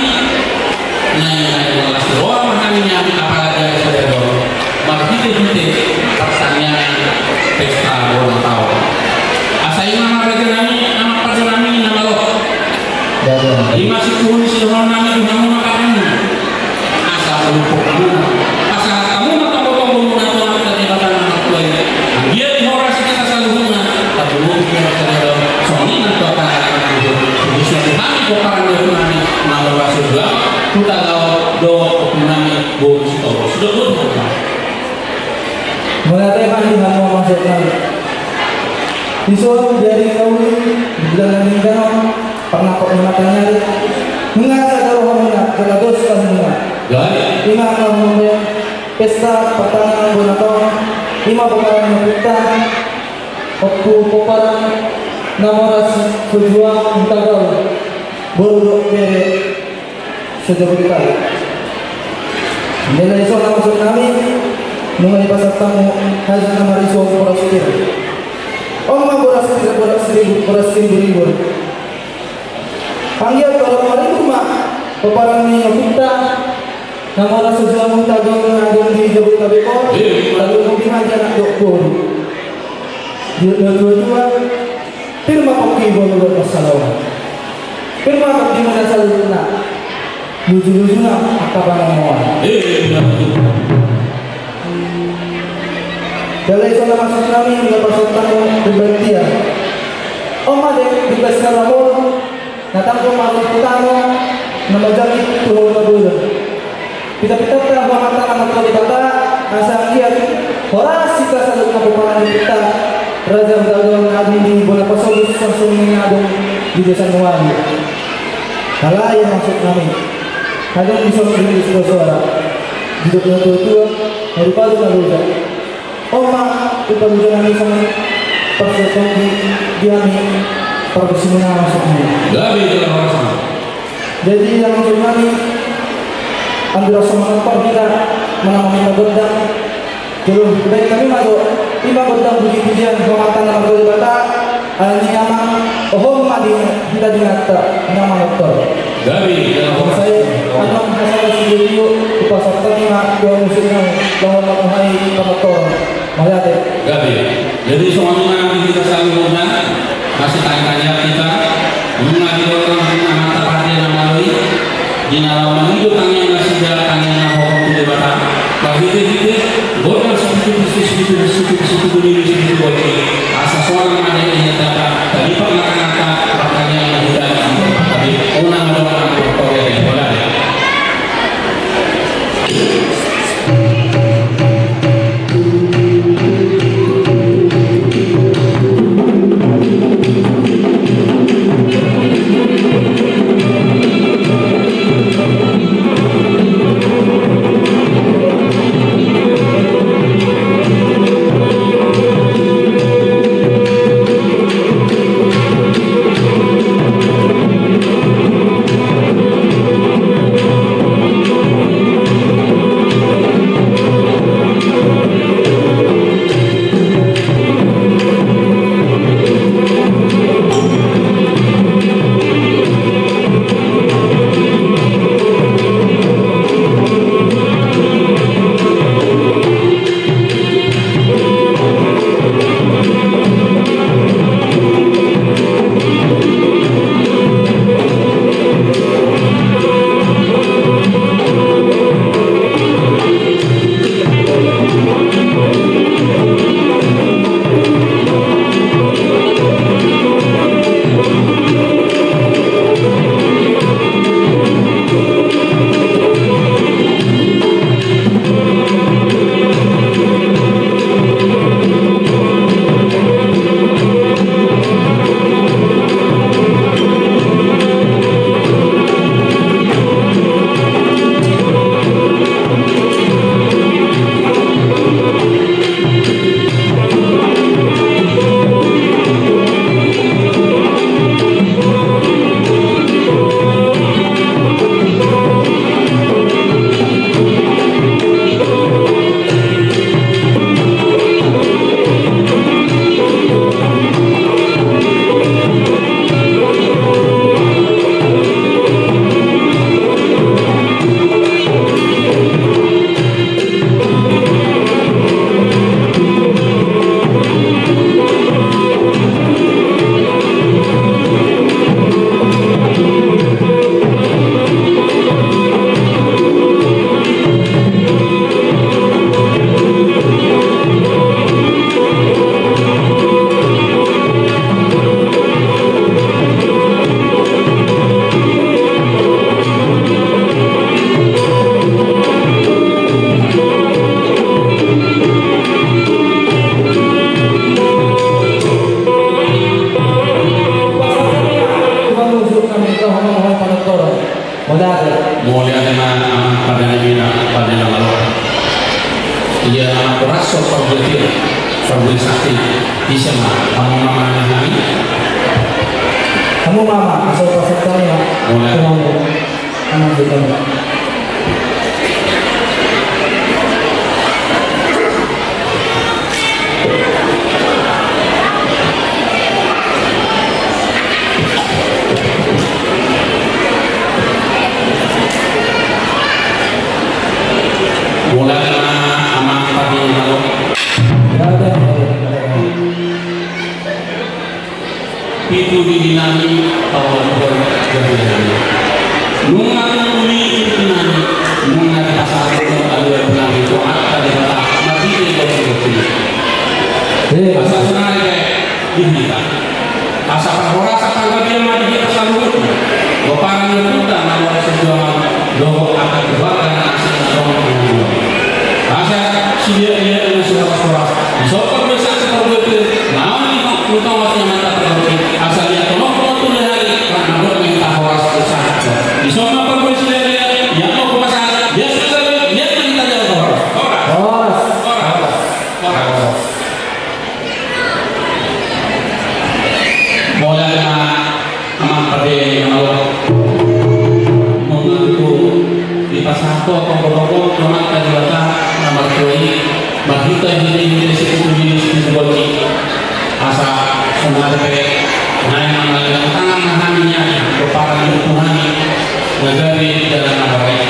Naeng, naeng las ni roha ma hami nian, apala di ari sadari on, marhite-hite partangiangan pesta bona taon. Asa i ma, Amang Raja nami, Amang Pande nami na malo. I ma situhun ni sidohonon nami tu hamu, Amang Pande nami. Asa palumpuk hamu ma, asa hamu ma tonggo-tonggo muna tu Amanta Debata na martua i. Anggiat dihorasi hita saluhutna, talumobi hita sadari on, songon i nang tu angka na luhut. Khususna tu hami pomparan ni ompunami, na mora so juang tu Tagaon, dohot ompunami boru Sitompul. Sudah bodoh. Mauliate ma di hamu, Amang Suhut nami. Dison, di ari na uli, di bulan na denggan on, parnangkok ni mataniari, nunga sada rohamuna, jala dos rohamuna. Ima na mamungka pesta partangiangan bona taon, ima pomparan ni ompunta, Ompu pomparan na mora so juang di Tagaon, boru dohot bere se-Jabodetabek. Jala dison, Amang Suhut nami, nunga dipasahat hamu hajut na marisi on, boras pir. On ma boras pir, boras rimbur, boras rimbur-rimbur. Anggiat torop maribur ma pomparan ni ompunta na mora so juang di Tagaon, na adong di Jabodetabek on, talumobi ma anak dohot boru. Didok na tuatua, Pir ma pongki boru dohot pansalongan. Pir ma tondimuna saluhutna. Lujulujuna angka pangomoan. Eh, benar itu. Jala i songon na maksud nami, na pasahaton nami tu baen dia. On ma denggan ni Raja Ramono, na tangkas marhite tano, na manjangkit tu hamu na bolon. Pitapitanta tu Amanta na martua Debata, asa anggiat horas hita saluhutna pomparan ni hita, raja na adong di bona pasogus, songon i na adong di desa nuaeng. Alai maksud nami, adong dison rilis suara, didok natuatua, marupadu na loja. On ma, rupadu jala ni songon parsongon di, di hami, pardosimuna maksud nami. Gabe jala horas ma. Jadi, yang maksud nami, andorang so manopot hita, manang maminta gondang, jolo baen nami ma jo, ima gondang pujipujian, tu Amanta na martua Debata, ala ni i ma, hohom ma di hita di nata, na manortor. Gabe, ya, sai, annon hasana si Jojo, hupasahat ma, dua musik nang, laho manguhai panortor. Mauliate. Gabe. Jadi, songon i ma di hita saluhutna, masih tanya-tanya hita, nunga didok Amanta pande na malo i, di na laho mangido tangiang nasida, tangiang na hohom tu Debata, marhitehite gondang sipitu, sipitu, sipitu, sipitu, sipitu, asa sonang ma di hita, tadi pernah kata, pertanyaan na hita, tadi, unang adong nang pertanyaan, boleh. Mauliate. Mauliate ma amang pardana, pardana malo. Ia amang Horas, so pardana, pardana sakti. Ise ma, hamu ma amang ni hami? Hamu ma amang, asa pasahat ma. Mauliate. Hamu ma amang. Mauliate ma amang pardana malo. Nunga tung uli intinami, nunga dipasahat alualu nami tu Amanta Debata marhite borngin. Asa sonari pe di hita, asa parhorasan panggabean ma di hita saluhutna. Pomparan ni ompunta na mora sijuangan dohot angka keluarga na asing na ro di hita. Asa siliat-liat na sihoras-horas. Isomba be sangsi pargoti naung ni tongos ni Amanta pargoti. Asa liat tongos tu lehari karena dok main tahoras bersama. Isomba pargoti siliat-liat, ia mau pasahat, ia sudah liat, ia main tajal horas. Horas. Horas. Horas. Horas. Horas. Mauliate ma amang pande na malo. Nunga tung dipasahat ho tonggo-tonggo tu Amanta Debata na martua i, marhite-hite ni sikutu ni sikutu borngin. Asa sonari pe naeng mangalehon tangan ma hami nian, pomparan ni ompu nami. Nagari jalan na mora i.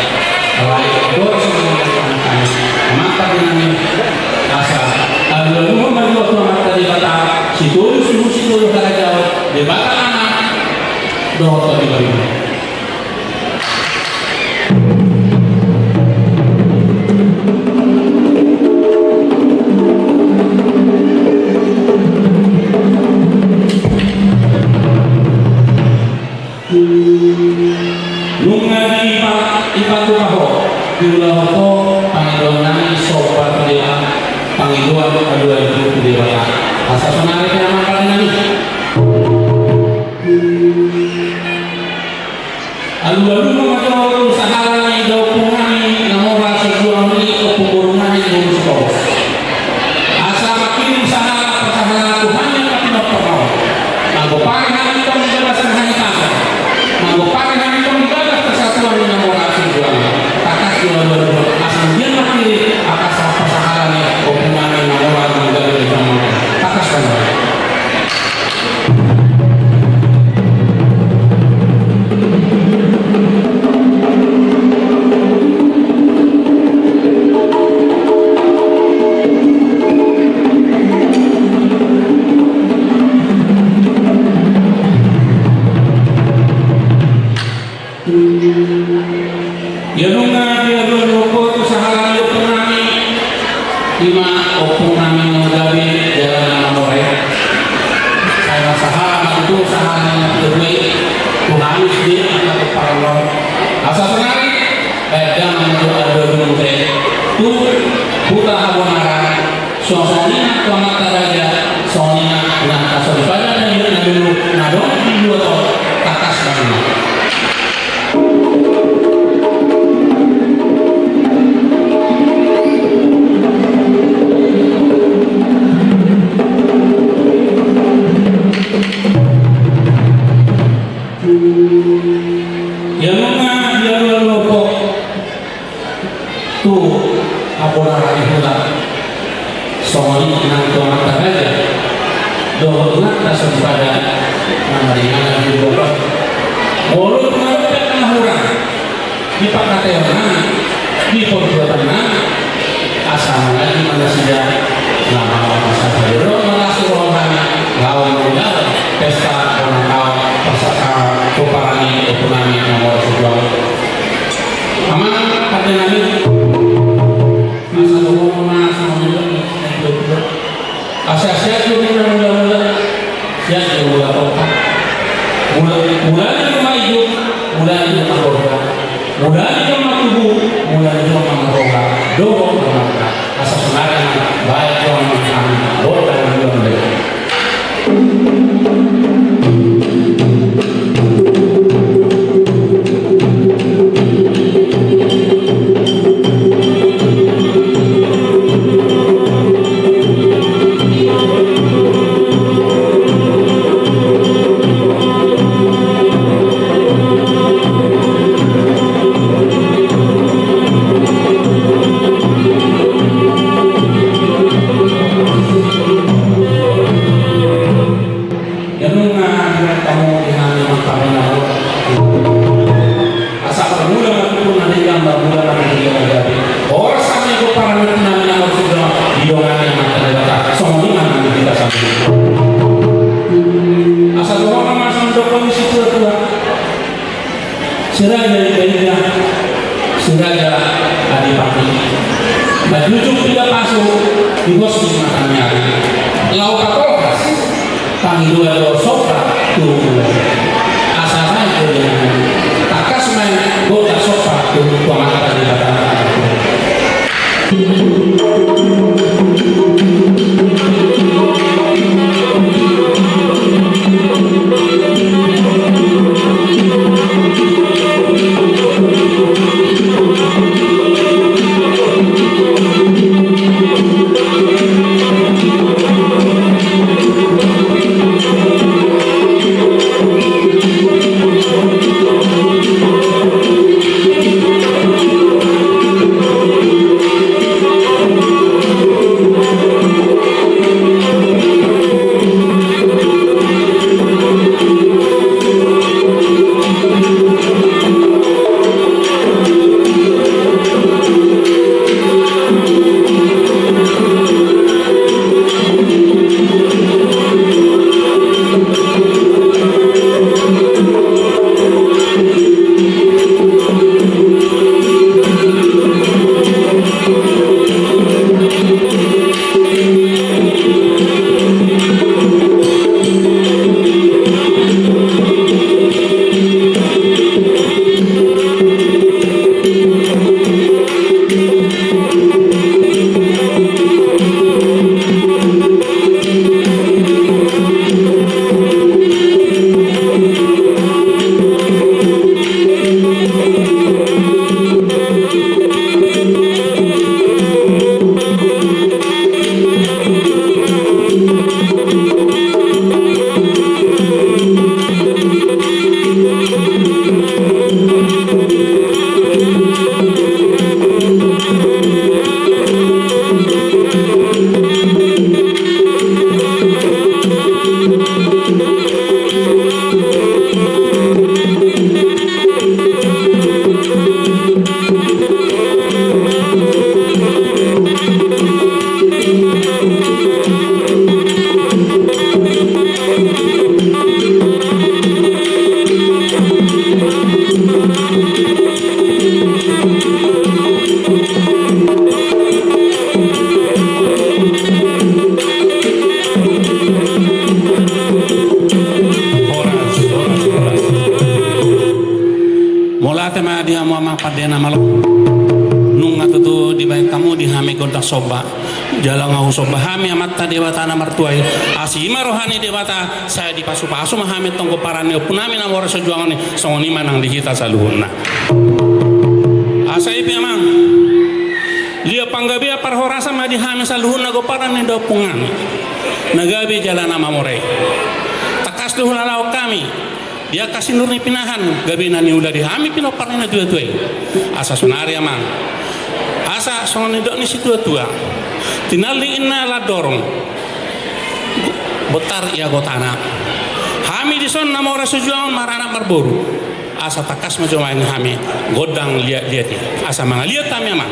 Alai dohot songon i hami, amang pande nami, asa alualuhon ma jolo tu Amanta Debata, sitolu suhut sitolu harajaon, Debata Ama dohot Tondi Paribur. Nunga dipa-, dipatupa ho, diulahon ho pangidoan nami somba tu Debata, pangidoan alualu tu Debata. Asa sonari pe amang pande nami, alualuhon ma jolo tu sahala ni da ompung nami na mora sijuangan i, ompung boru nami boru Sitohos. Asa mangkirim sahala parsahalaan tu hami angka pinompar on. Manggompari hami tong di bagasan hahipason. Manggompari hami tong di bagas persatuan ni na mora sijuangan. Tangkas do alualuhon asa mangkirim angka sa-, parsahalaan ni ompung nami na mora manggabe di jamaah. Tangkas do. Ia nunga dialualuhon ho tu sahala ni ompung nami, i ma ompung nami na manggabe di jala na mora i. Sai marsahala ma tutu sahala ni na pinaboa i tu hami sude angka pomparan on. Asa sonari baen damang ma jo alualu muse tu huta Habonaran. Songon i nang tu amanta raja, songon i nang tu angka soripada na dulu na adong di luat on, tangkas ma i. Ia nunga dialualuhon ho tu Habonaran i huta, songon i nang tu amanta raja dohot nang tu soripada na maringanan di luat on. Molo tung adong pe angka na hurang di pangkataionna, di perbuatonna, asa mangaji ma nasida na mangawasi sadari on, mangaji roha ni laho mangulahon pesta ulang tahun parsaka pomparan ni ompu nami na mora sijuangan. Amang pande nami, asa dohonon ma songon i do, asa siat do ninna mula-mula, siat do mula tongka. Mula, mula ni do ma ijuk, mula ni do ma gorga, mula ni do ma tubu, mula ni do ma roha dohot ma tongka. Asa sonari ma baen dohonon nami, dohot nami mula-mula. Situatua, si Raja Indainda, si Raja Adipati. Manjujung piga pasu di pos di mata ni ari. Laho patolhas pangidoan dohot somba tu Tuhan. Asa naeng do di hami. Tangkas ma i gondang somba tu Amanta Debata. Horas, horas, horas. Mauliate ma di hamu amang pande na malo. Nunga tutu dibaen hamu di hami gondang somba. Jala nga husomba hami Amanta Debata na martua i. Asi i ma roha ni Debata, sai dipasupasu ma hami tong gomparan ni ompunami na mora sojuangon i, songon i ma nang di hita saluhutna. Asa i pe amang, lia panggabean parhorasan ma di hami saluhutna gomparan ni daompungami na gabe jala na mamora i. Tangkas do hulalahon hami di angka sinur ni pinahan, gabe na niula di hami pinompar ni natuatua i. Asa sonari amang, asa songon nidok ni situatua, tinallik inna landorong, bontar ia gotana. Hami dison na mora sojuangon maranak marboru. Asa tangkas ma jo baen hami gondang liatliat i. Asa mangaliat hami amang.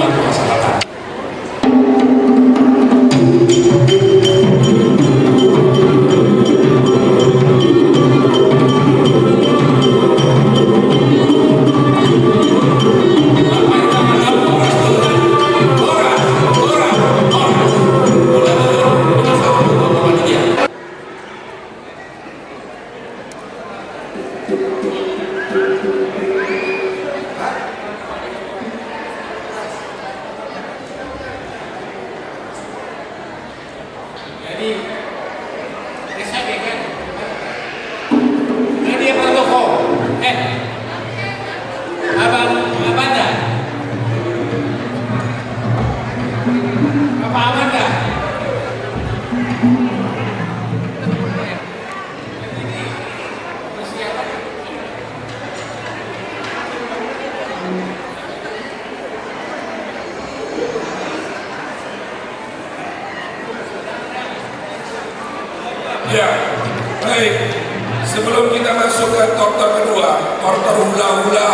Bangka Selatan. Jadi, ya, saya kan. Jadi, apa tuh, kok? Eh. Abang, abang dah. Apa aman dah? Ya, baik. Sebelum kita masuk ke tortor kedua, tortor hula-hula,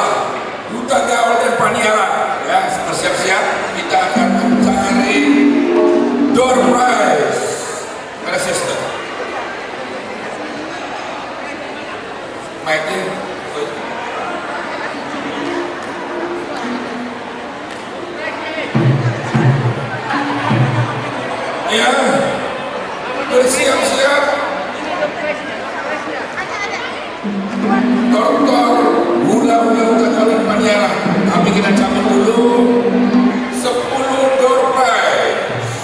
Huta Gaol dan Paniaran, ya, bersiap-siap. Kita akan mencari door prize. Mana sister? Mic-nya. Ya, bersiap-siap. Tortor hula-hula Huta Gaol dan Paniaran. Tapi kita cabut dulu. Sepuluh door prize.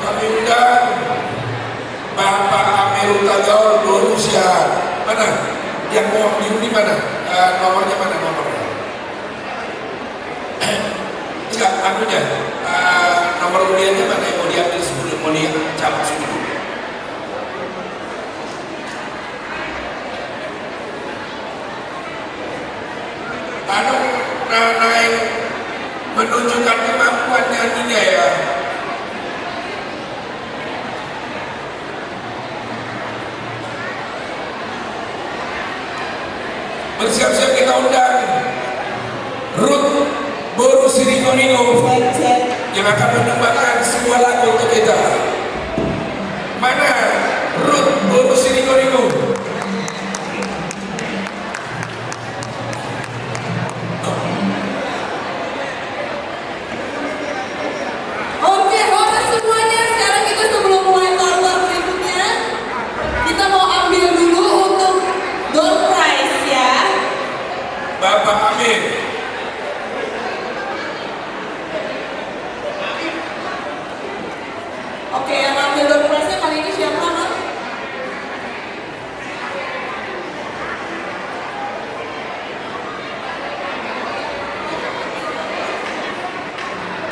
Kami undang Bapak Amir Huta Gaol, boru sian. Mana? Yang mau diundi mana? Eh, nomornya mana nomornya? Enggak, anunya. Eh, nomor undiannya mana yang mau diambil sepuluh, mau dicabut sepuluh? Anu, na-, naeng menunjukkan kemampuannya ininya ya. Bersiap-siap kita undang Ruth boru Siringo-ringo yang akan menyumbangkan sebuah lagu untuk kita. Mana Ruth boru Siringo-ringo? Oke, horas semuanya. Sekarang kita sebelum mulai tortor berikutnya, kita mau ambil dulu untuk door prize ya. Bapak Amir. Oke, yang ambil door prize-nya kali ini siapa, Bang?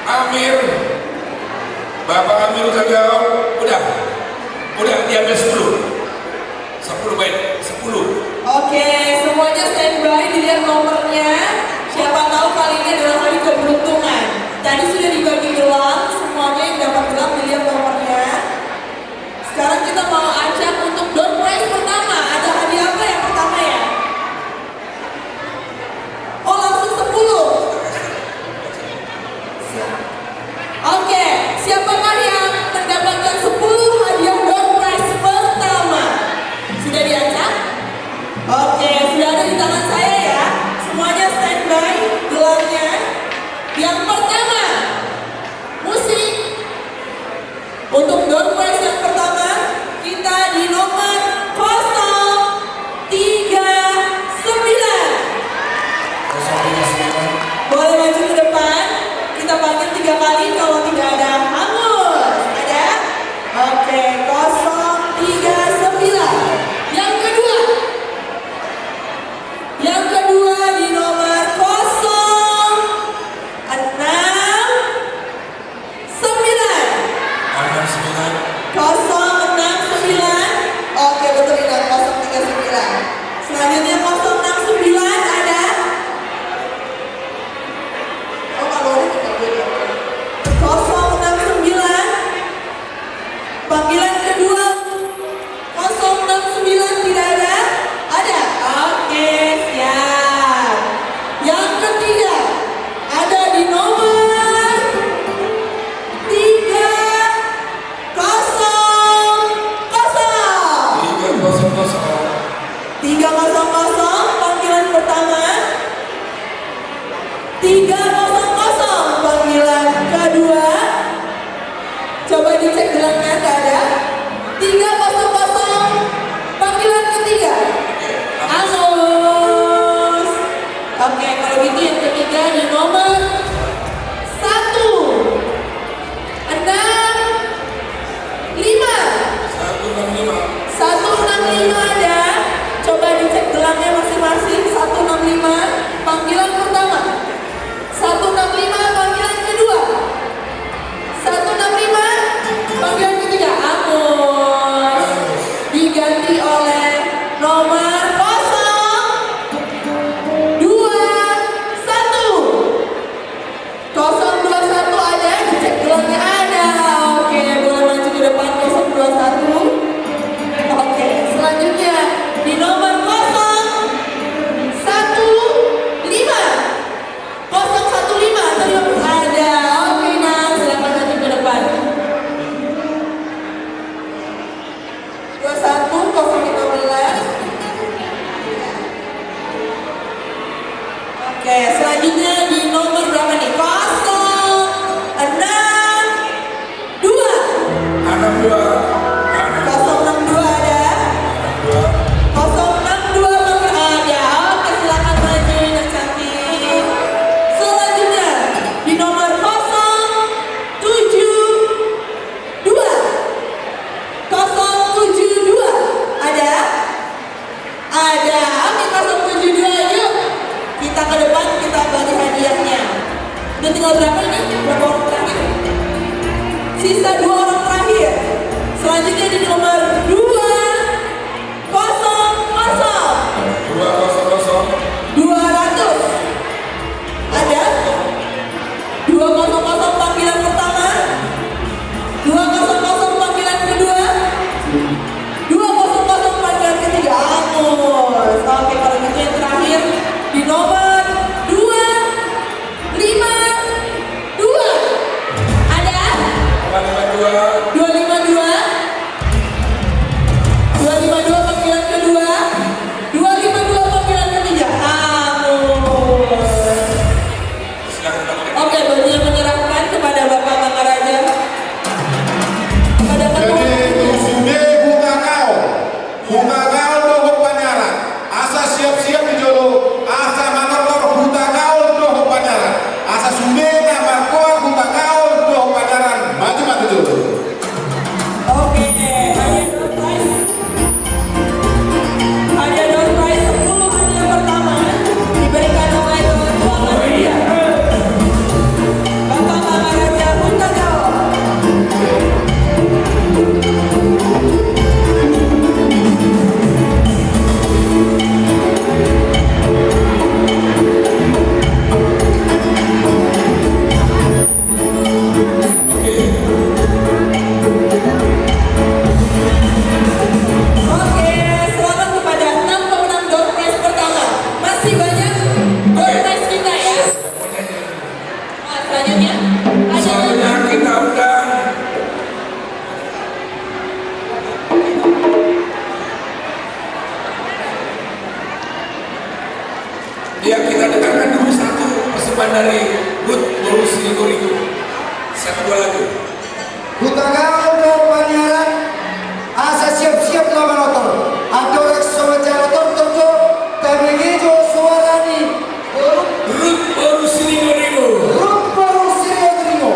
Amir, Bapak Amir Huta Gaol, udah, udah diambil sepuluh, sepuluh baik, sepuluh. Oke, semuanya standby, dilihat nomornya. Siapa tahu kali ini adalah hari keberuntungan. Tadi sudah dibagi gelang, semuanya yang dapat gelang dilihat nomornya. Sekarang kita mau ajak untuk door prize pertama. Ada hadiah apa yang pertama ya? Oh, langsung sepuluh. Oke, siapakah yang mendapatkan sepuluh hadiah door prize pertama? Sudah diacak? Oke, sudah ada di tangan saya ya. Semuanya standby. Tiga kosong kosong, panggilan kedua. Coba dicek gelangnya, nggak ada. Tiga kosong kosong, panggilan ketiga. Angus. Oke, kalau gitu yang ketiga di nomor satu enam lima. Satu enam lima. Satu enam lima ada. Coba dicek gelangnya masing-masing. Satu enam lima, panggilan pertama. Satu enam lima, panggilan kedua. Satu enam lima, panggilan ketiga. Angus. Diganti oleh nomor kosong dua satu. Kosong dua satu ada, dicek gelangnya ada. Oke, boleh maju ke depan kosong dua satu. Oke, selanjutnya di nomor kosong satu lima. Kosong satu lima, terima kasih. Ada. Oke, nah, silakan maju ke depan. Dua satu, kosong lima belas. Oke, selanjutnya di nomor berapa nih? Kosong enam dua. Enam dua. Kosong enam dua ada? Kosong enam dua ada. Oke, silakan maju, yang cantik. Selanjutnya di nomor kosong tujuh dua. Kosong tujuh dua. Ada? Ada. Oke, kosong tujuh dua, yuk. Kita ke depan, kita bagi hadiahnya. Udah tinggal berapa ini? Berapa orang terakhir? Sisa dua orang terakhir. Selanjutnya di nomor dua kosong kosong. Dua kosong kosong. Dua ratus. Ada? Dua kosong kosong panggilan pertama. Dua kosong kosong panggilan kedua. Dua kosong kosong panggilan ketiga. Angus. Oke, kalau gitu yang terakhir di nomor dua lima dua. Ada? Dua lima dua. Dua lima dua. Dua lima dua panggilan kedua. Dua lima dua panggilan ketiga. Angus. Oke, berhasil menyerahkan kepada Bapak Mangaraja. Kepada ketua. Jadi, di sini bukan kau. Hutagaol dohot panyarat, asa siap-siap di jolo, asa manortor hutagaol dohot panyarat, asa sude na margoar hutagaol dohot panyarat, maju ma tu jolo. Oke, hadiah door prize. Hadiah door prize sepuluh, hadiah pertama diberikan oleh Ketua Panitia. Bapak Mangaraja Hutagaol. Oke, selamat kepada enam pemenang door prize pertama. Masih banyak door prize kita, ya. Nah, selanjutnya, ada. Selanjutnya kita undang. Ya, kita dengarkan dulu satu persembahan dari Ruth Boru Siligoringo. Satu dua lagu. Hutagaol dohot panyarat, asa siap-siap ma manortor. Andorang so manjalo tortor jo, tabege jo suara ni Ruth Boru Siligoringo. Ruth Boru Siligoringo.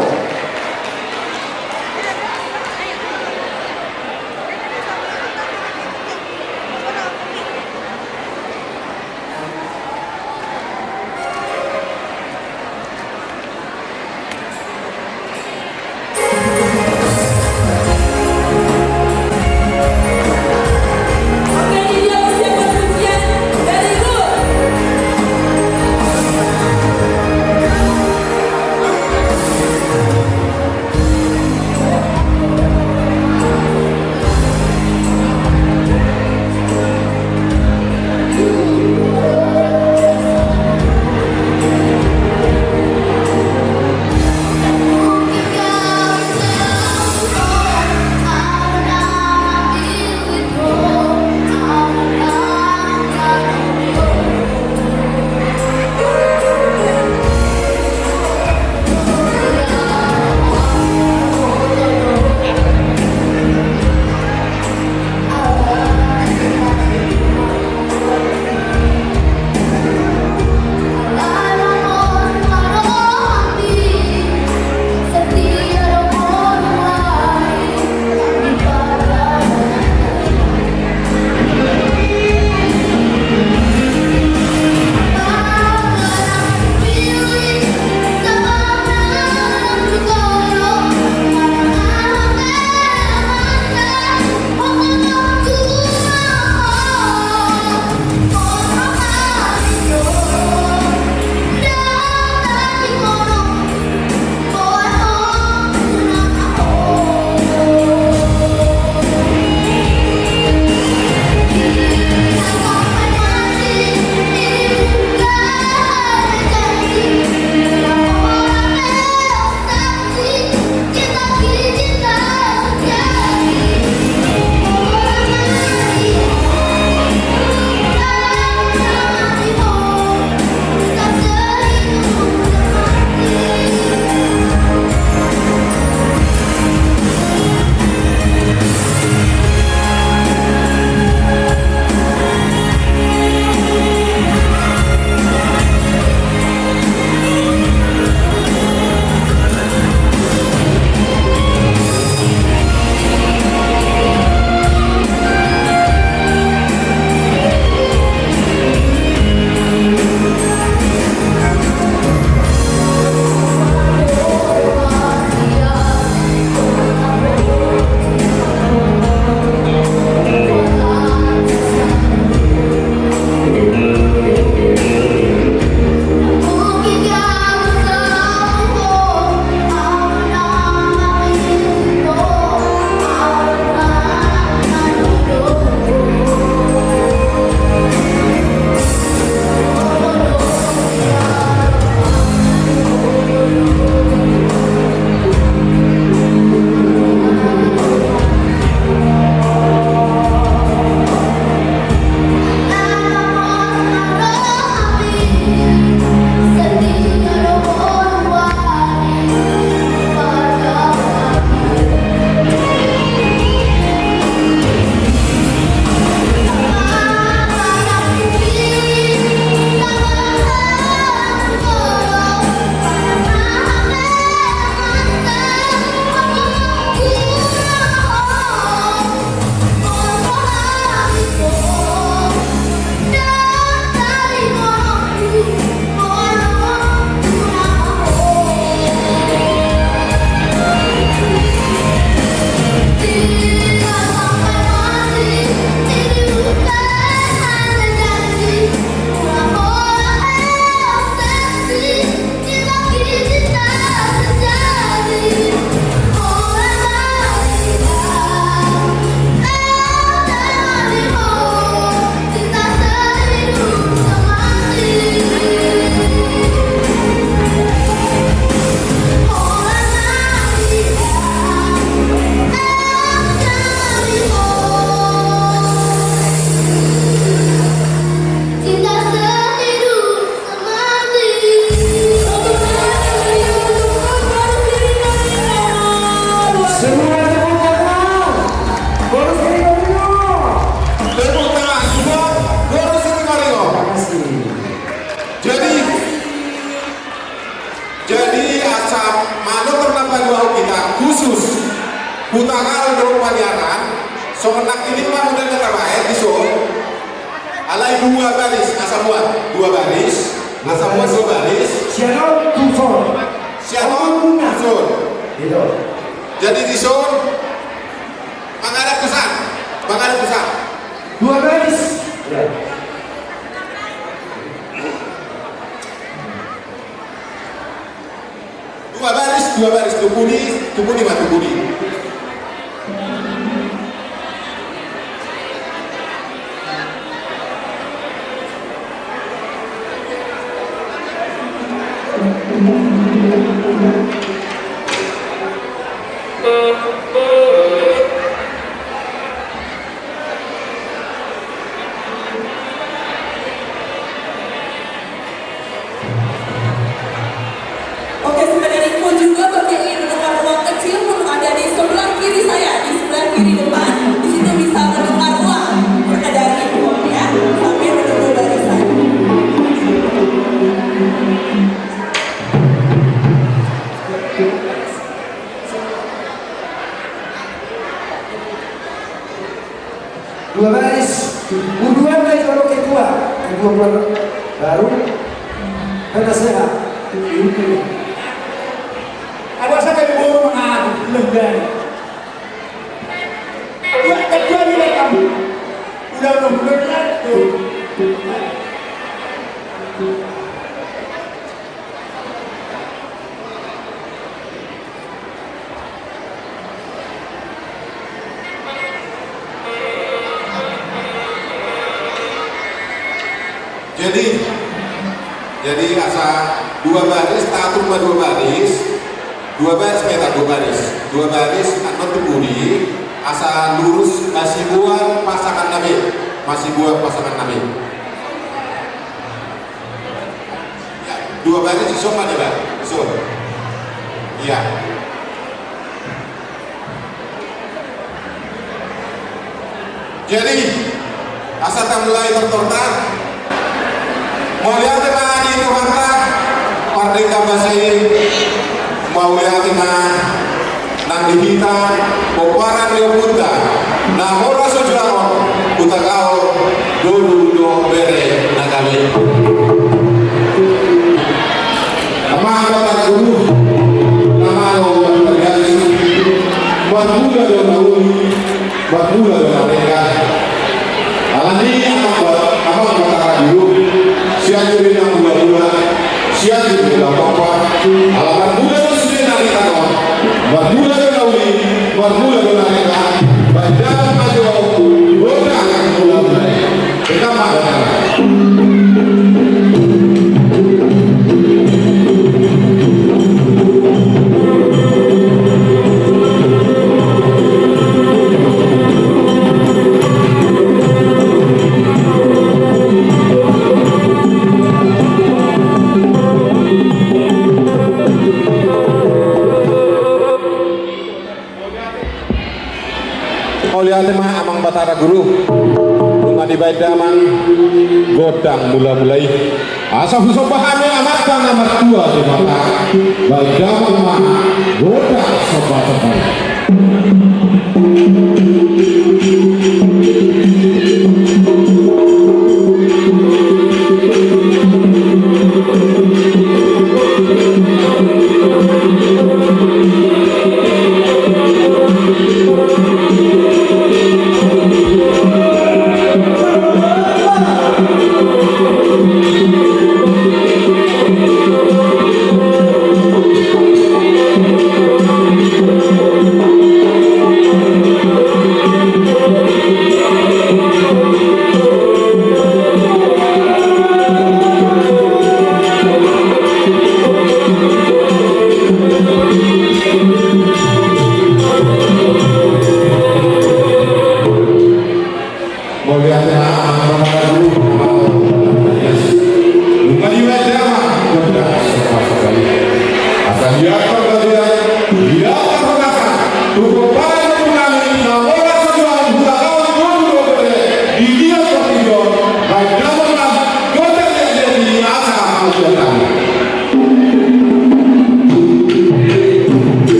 Khusus Hutagal do paniaran, songon nangkin i ma model na tabaen dison. Alai dua baris, asa muat dua baris, asa muat dua baris. Sian on tu son. Sian on tu son. Jadi dison, mangadap tu son, mangadap tu son. Dua baris. Dua baris, dua baris, tukuni, tukuni ma, tukuni. Oke, sekedar info juga, bagi yang ingin menukar uang kecil pun ada di sebelah kiri saya, di sebelah kiri depan. Di situ bisa menukar uang. Sekedar info ya, sambil menunggu barisan. Dua baris, uluan na jolo ketua, ketua baru, penasehat. Apa saya di bawah mengadu, lebih. Dua, ketua di belakang. Udah, udah, udah, udah. Jadi, jadi asa dua baris, tatur ma dua baris, dua baris ma hita, dua baris, dua baris, annon tukuni, asa lurus, masiboan pasangan na be, masiboan pasangan na be. Ya, dua baris dison ma, dua baris dison. Iya. Jadi, asa tamulai tortorta. Mauliate ma di Tuhanta, pardenggan basa i. Mauliate ma nang di hita pomparan ni ompunta na horas on, juragan Hutagal, dohot bere na gabe. Amang Batara Guru, na malo marhata, marmula do na uli, marmula do na denggan. Alani i amang Bat-, amang Batara Guru, sian sude na mula-mula, sian sude na pompa, ala marmula do sude na denggan on, marmula do na uli, marmula do na denggan, bahen damang ma jo gondang mula-mula i. Mauliate ma amang Batara Guru, nunga dibahen damang gondang mula-mula i. Asa husomba hami amanta na martua Debata, bahen damang ma gondang somba-somba i.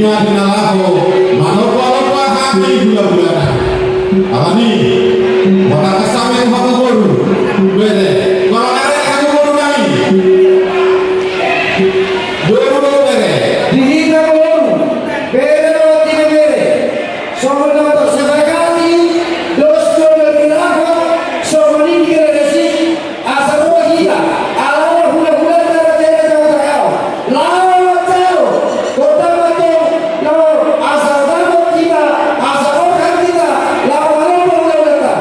Di na laho manomba-nomba hami hulahulana. Alani, mangkatai hami tu hamu boru bere. Molo na rade hamu boru nami, boru do bere. Di hita boru, bere do hita bere. Songon na tarsepakati dos dua belas, songon i di gradasi. Asa ro hita, alana hulahulanta raja na tau-tau. Laho ma tau, kota ma tau, laho, asa tau hita, asa ro hita, laho manomba hulahulanta.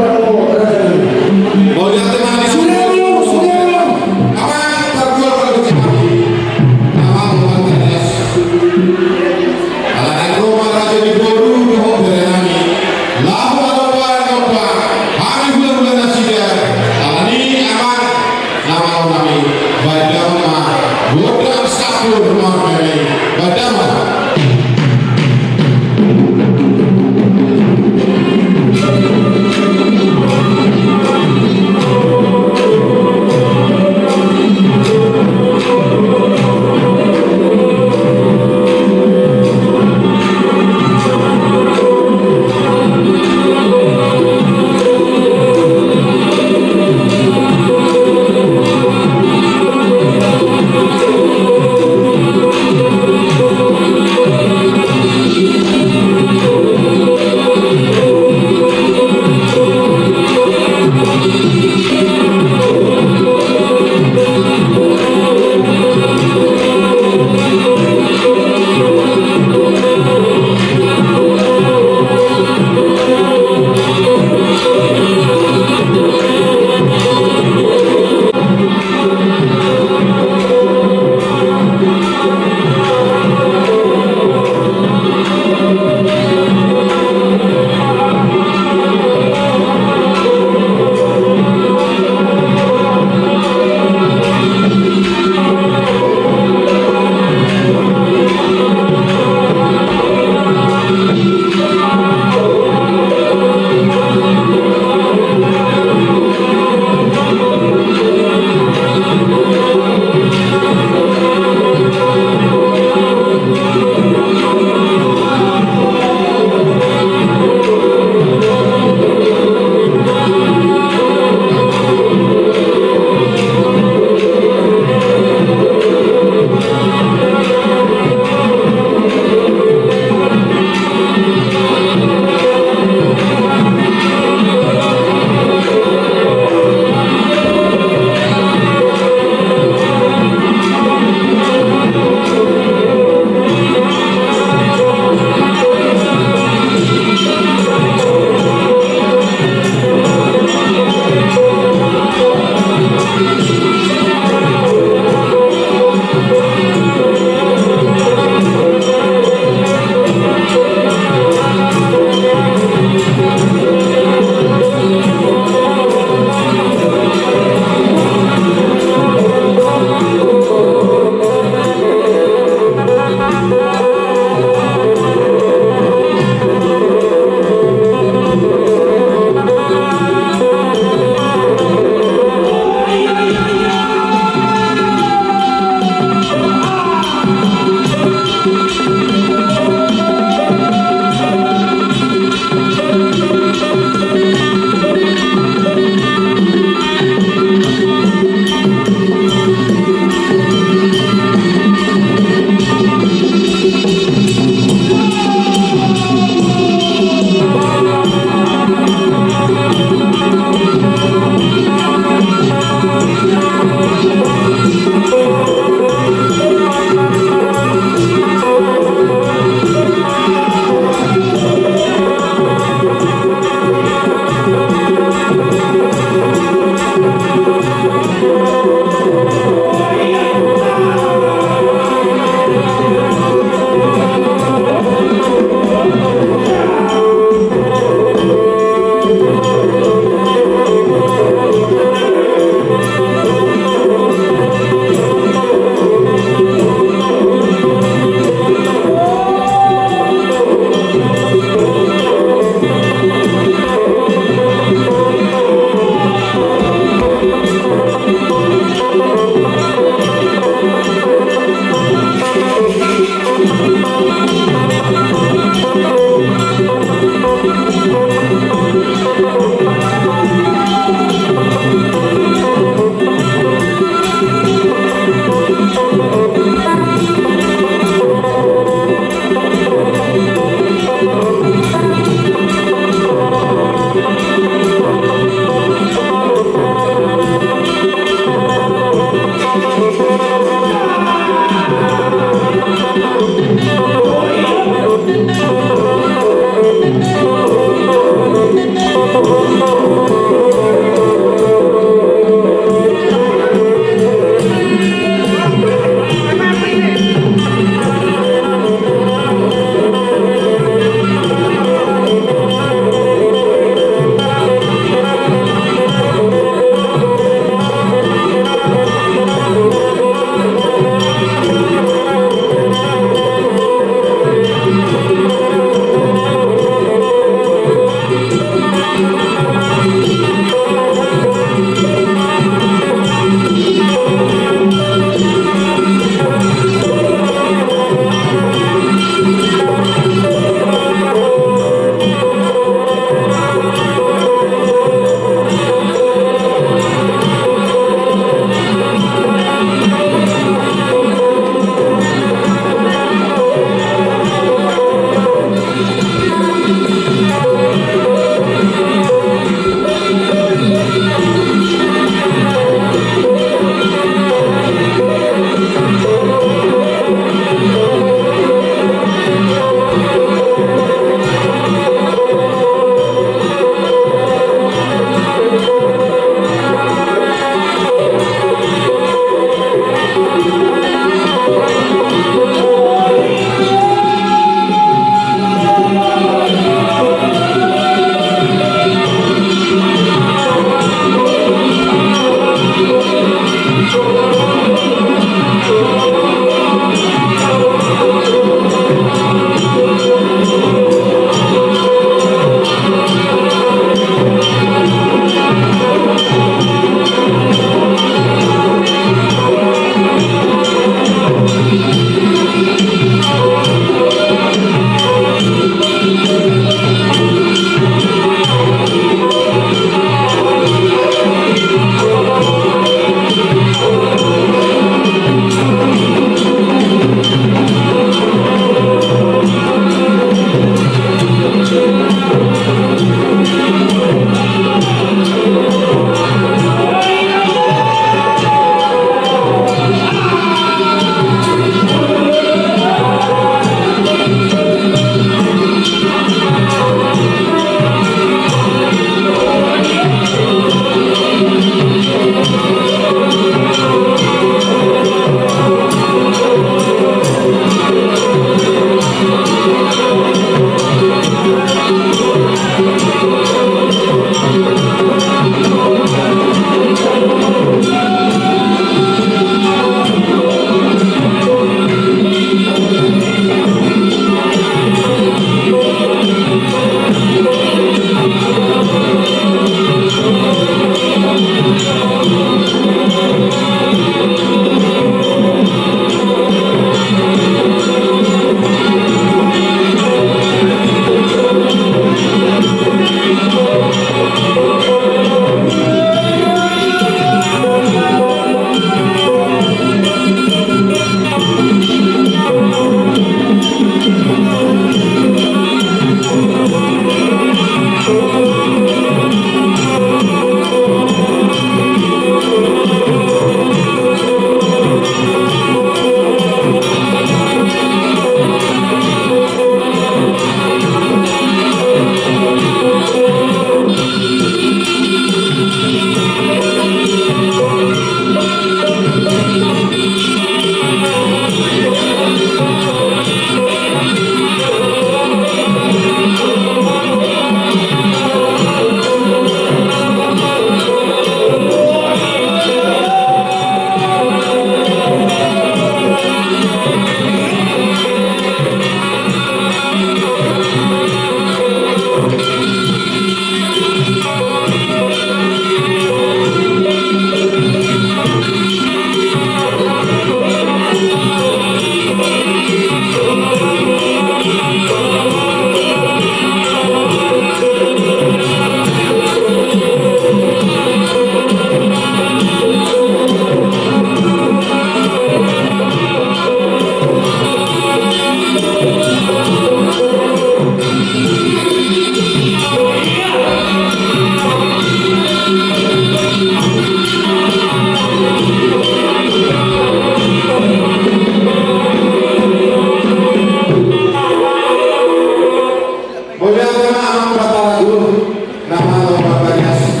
Aduh, nama lo Bapak Yas.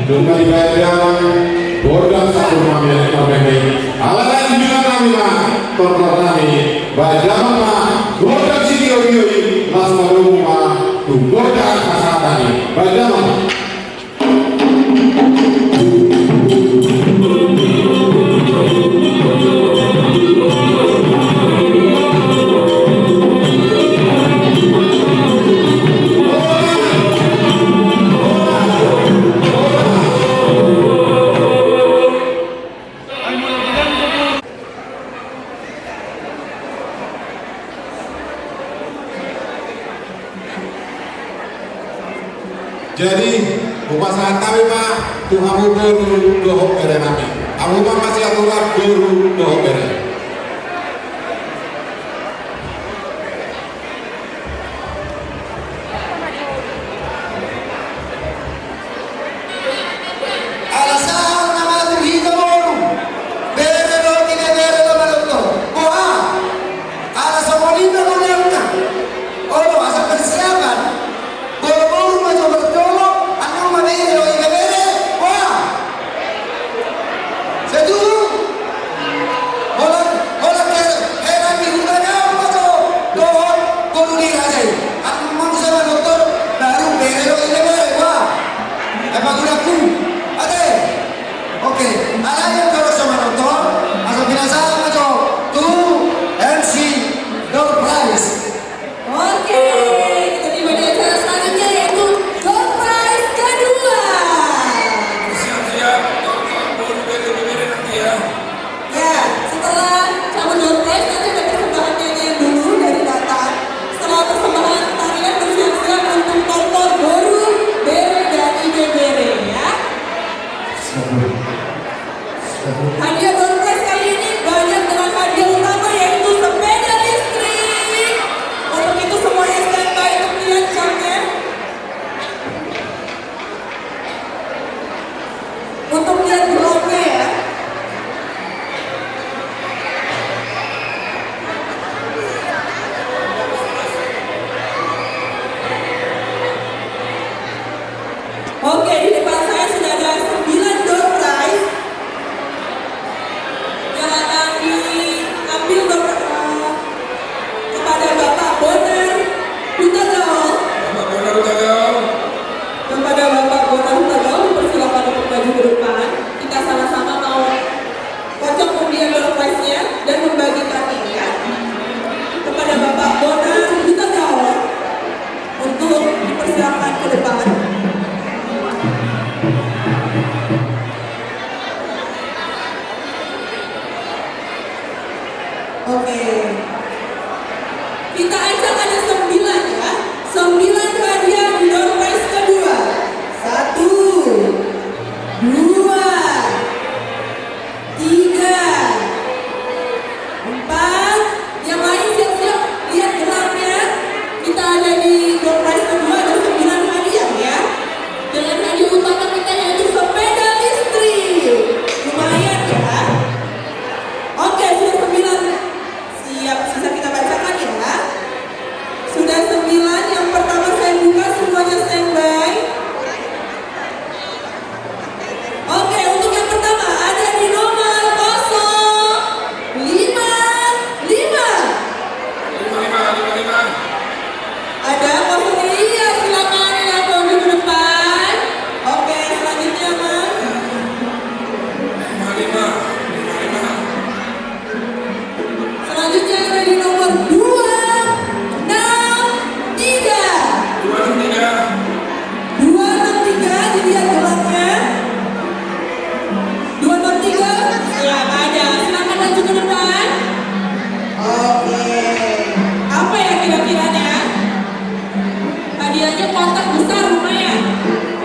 Cuma dibayar jalan. Bodas satu mami, mami. Ala lagi juga kami mah. Tortor kami. Bajaman mah. Bodas sini oi oi. Las malu mah. Tu bodas kasatani. Bajaman. Jadi, hupasahat hami ma tu hamu boru dohot bere nami. Hamu ma masiaturan boru dohot bere. Ala sahat nama tu hita boru, bere dohot ibebere na manonton. Boha? Ala songon i ma godangna. Olo, asa persiapan. Boru-boru ma jo bertolok, annon ma bere dohot ibebere. Boha? Setuju? Holan, holan ke, heran di huta na apa tu? Dohot, boru di raja i. Aku mau sama dokter, baru bere dohot ibebere, wah. Apa gunaku? Ate. Oke, ala yang kalau sama dokter, asal biasa sama tu, tu M C door prize. Oke, kita tiba di acara selanjutnya, yaitu door prize kedua. Siap-siap, tonton boru bere-bere nanti ya. Ya, setelah cabut door prize, nanti ada persembahan nyanyian dulu dari Batak. Setelah persembahan, tarian, bersiap-siap untuk tonton boru bere dan ibebere ya. Hadiah door prize kali ini banyak dengan hadiah utama, yaitu sepeda listrik. Untuk itu semuanya standby untuk melihat jamnya. Untuk melihat drone-nya ya. Oke, di depan saya sudah ada sembilan door prize yang akan diambil door, eh, kepada Bapak Bonar Hutagaol. Bapak Bonar Hutagaol. Kepada Bapak Bonar Hutagaol, dipersilakan untuk maju ke depan. Kita sama-sama mau kocok undian door prize-nya dan membagikannya ya, kepada Bapak Bonar Hutagaol untuk dipersilakan ke depan. Oke. Kita ajak ada sembilan ya. Sembilan hadiah di door prize kedua. Satu, dua, tiga, empat. Yang lain siap-siap, lihat gelangnya. Kita ada di door prize kedua, ada sembilan hadiah ya. Dengan hadiah utama kita yaitu sepeda listrik. Lumayan ya. Oke, sudah sembilan. Siap, bisa kita bacakan ya. Sudah sembilan, yang pertama saya buka, semuanya standby. Oke, untuk yang pertama ada di nomor kosong lima lima. Lima lima, lima lima. Ada kosong lima, silakan yang maju ke depan. Oke, selanjutnya, Mas. Lima lima, lima lima. Selanjutnya ada di nomor dua enam tiga. Dua enam tiga. Dua enam tiga, dilihat gelangnya. Dua enam tiga, ya, ada. Silakan maju ke depan. Oke. Apa ya kira-kiranya? Hadiahnya kotak besar lumayan.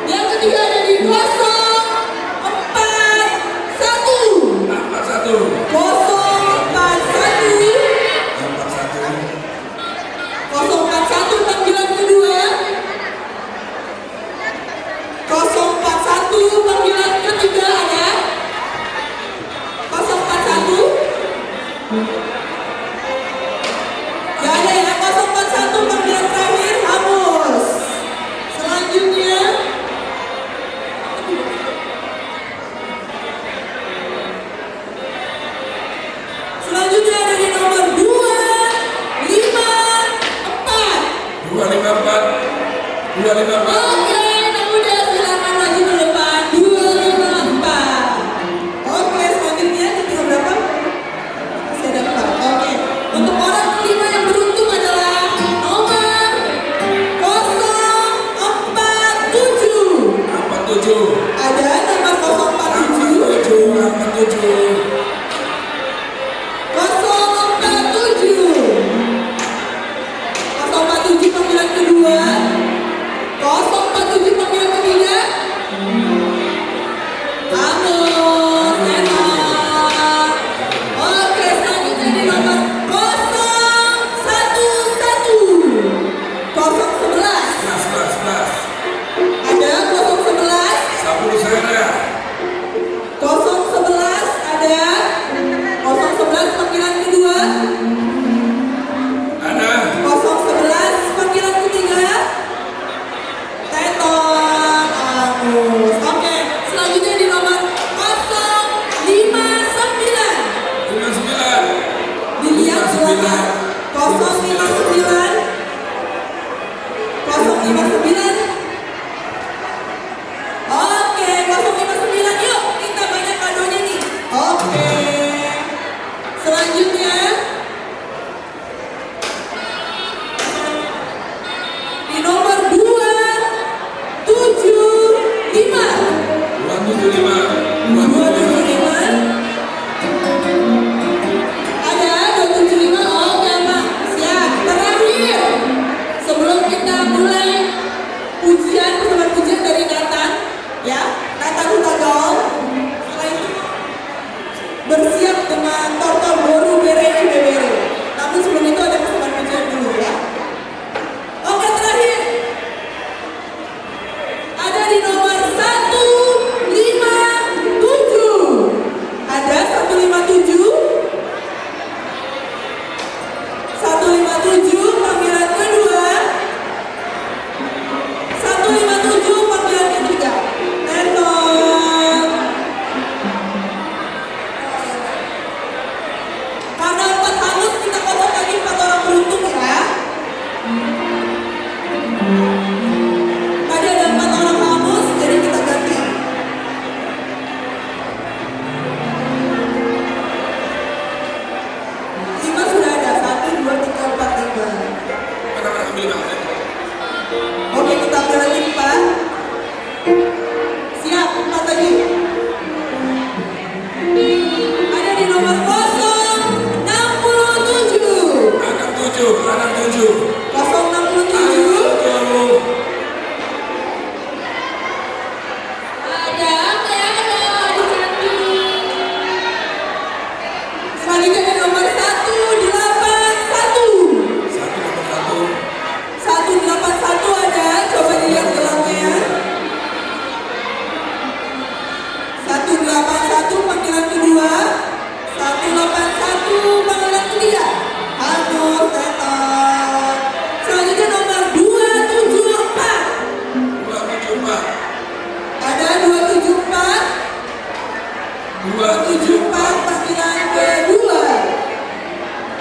Yang ketiga ada di kosong empat satu. Empat satu. Kosong empat satu. Empat satu. Kosong empat satu panggilan kedua. Kosong empat satu panggilan ketiga ada. Kosong empat satu. Gak ada ya, kosong empat satu panggilan terakhir, hangus. Selanjutnya Dua lima empat. Oke, anak muda, silakan maju ke depan. Dua lima empat. Oke, selanjutnya di tingkat berapa? Masih ada empat. Oke. Untuk orang kelima yang beruntung adalah nomor kosong empat tujuh. Empat tujuh. Ada nomor kosong empat tujuh. Empat tujuh, empat tujuh. Kosong empat tujuh. Kosong empat tujuh panggilan kedua. Kosong empat tujuh panggilan ketiga. Bagus, enak. Oke, selanjutnya di nomor kosong satu satu. Kosong sebelas. Sebelas, sebelas, sebelas. Ada kosong sebelas. Sepuluh saya. Kosong sebelas ada. Kosong sebelas panggilan kedua. Ada. Kosong sebelas panggilan ketiga. Tetot. Bagus. Oke, selanjutnya di nomor kosong lima sembilan. Lima sembilan. Dilihat belakang. Kosong lima sembilan. Kosong lima sembilan. Oke, kosong lima sembilan, yuk, kita banyak kadonya nih. Oke. Selanjutnya, di nomor dua tujuh lima. Dua tujuh lima. Dua tujuh lima. Ada dua tujuh lima. Oke, Pak. Siap. Terakhir, sebelum kita mulai pujian, persembahan pujian dari Nathan, ya, Nathan Hutagaol. Setelah itu, bersiap dengan tortor boru, bere, ibebere. Namun sebelum itu ada persembahan pujian dulu, ya. Oke, terakhir. Ada di nomor satu lima tujuh. Ada satu lima tujuh. Satu lima tujuh panggilan kedua. Satu lima tujuh panggilan ketiga. Tetot. Karena empat hangus, kita kocok lagi empat orang beruntung, ya. Tadi ada empat orang hangus, jadi kita ganti. Lima sudah ada, satu, dua, tiga, empat, lima. Oke, kita ambil lagi empat. Siap, empat lagi. Ada di nomor kosong enam puluh tujuh. Enam tujuh, enam tujuh. Kosong enam puluh tujuh. Ada, ada, ada, ada cantik. Selanjutnya di nomor satu delapan satu. Satu delapan satu. Satu delapan satu ada, coba dilihat gelangnya. Satu delapan satu panggilan kedua. Satu delapan satu panggilan ketiga. Hangus, tetot. Selanjutnya nomor dua tujuh empat. Dua tujuh empat. Ada dua tujuh empat. Dua tujuh empat panggilan kedua.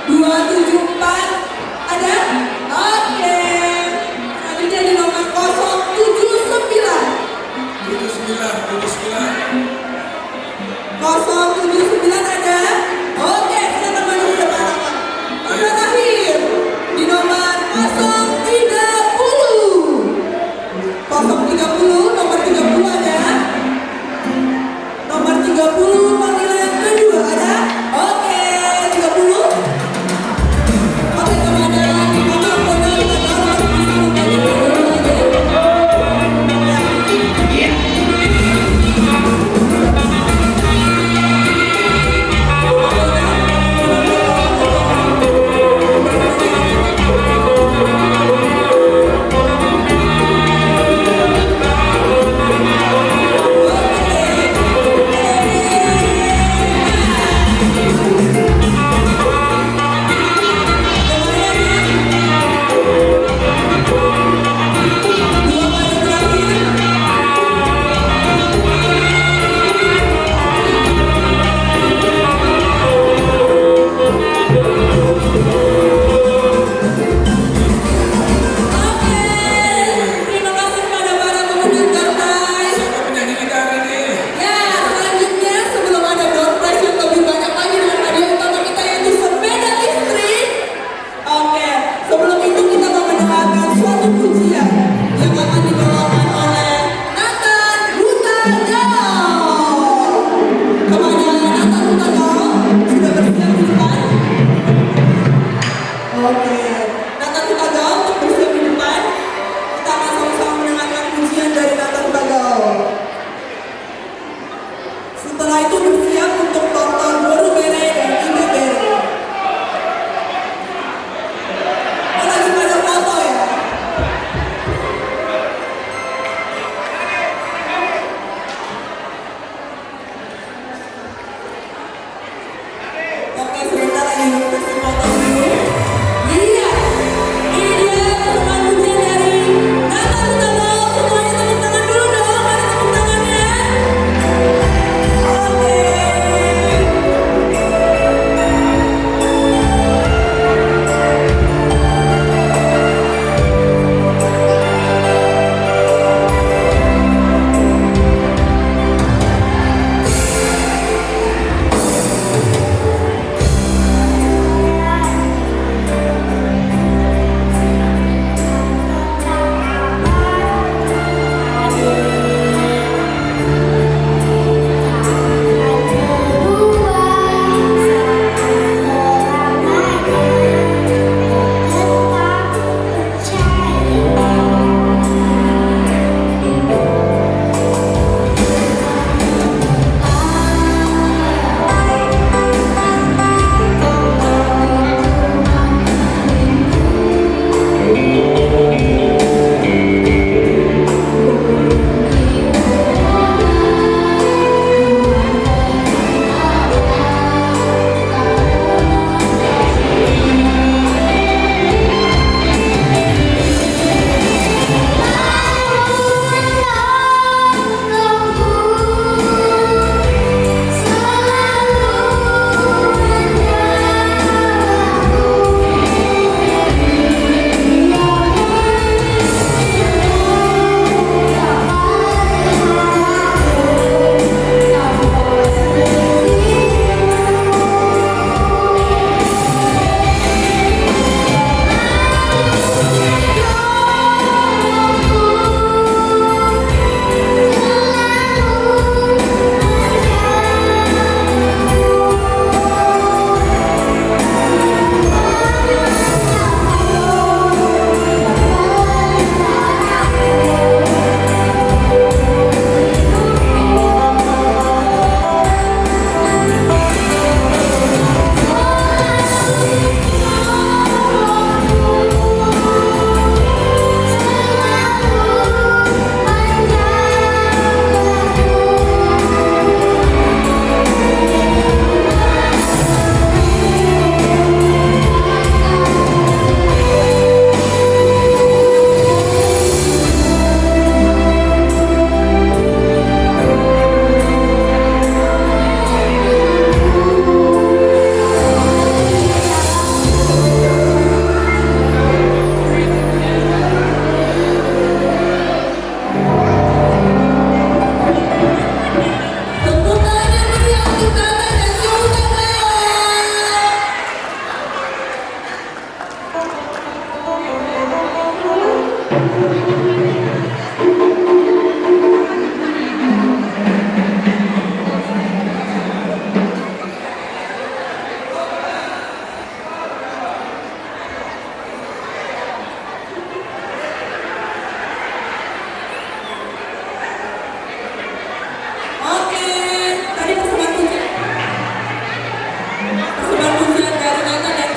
Dua tujuh empat. Ada? Oke. Selanjutnya di nomor kosong tujuh sembilan. Tujuh sembilan, tujuh sembilan. Kosong tujuh sembilan ada? Oke, silakan maju ke depan. Terakhir, di nomor kosong tiga puluh. Kosong tiga puluh, nomor tiga puluh ada? Nomor tiga puluh, panggilan kedua.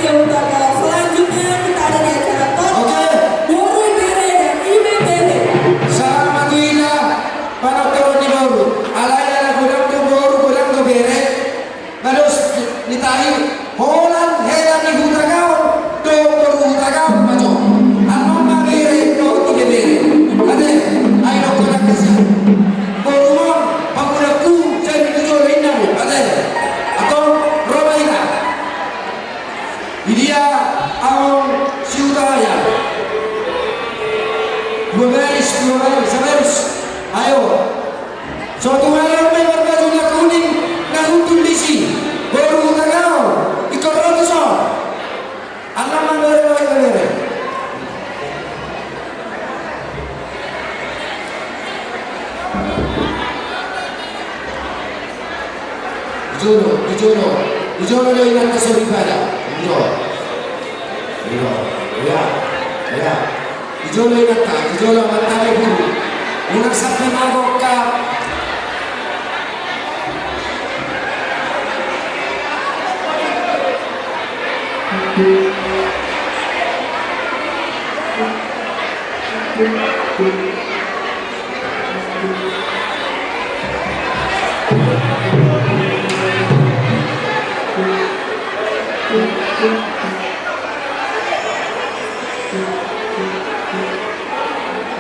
Selanjutnya kita ada di acara torta, oke, boru, bere, dan ime bere. Sahat ma tu hita, panortoron ni boru. Alai ala godang do boru, godang do bere. Nga dos ditahi, holan hela ni Hutagaol dohot boru Hutagaol ma jo. Annon ma bere dohot ime bere. Ate, ai dohonon nangkin sian boru on, pangulangku, jadi tu jolo, inna mu, ate. Antong ro ma hita. Di dia amang si Hutahaean? Dua baris, dua baris, sabaris. Ayo. So tung ari on ma marbaju na kuning, na hundul disi, boru Hutagaol, ingkon ro tu son. Annon ma bere, bere, bere. Di jolo, di jolo, di jolo do inanta soripada. Di jolo. Di jolo. Ia, ia. Di jolo inanta, di jolo, mantap ya, boru. Unang sampe magokap.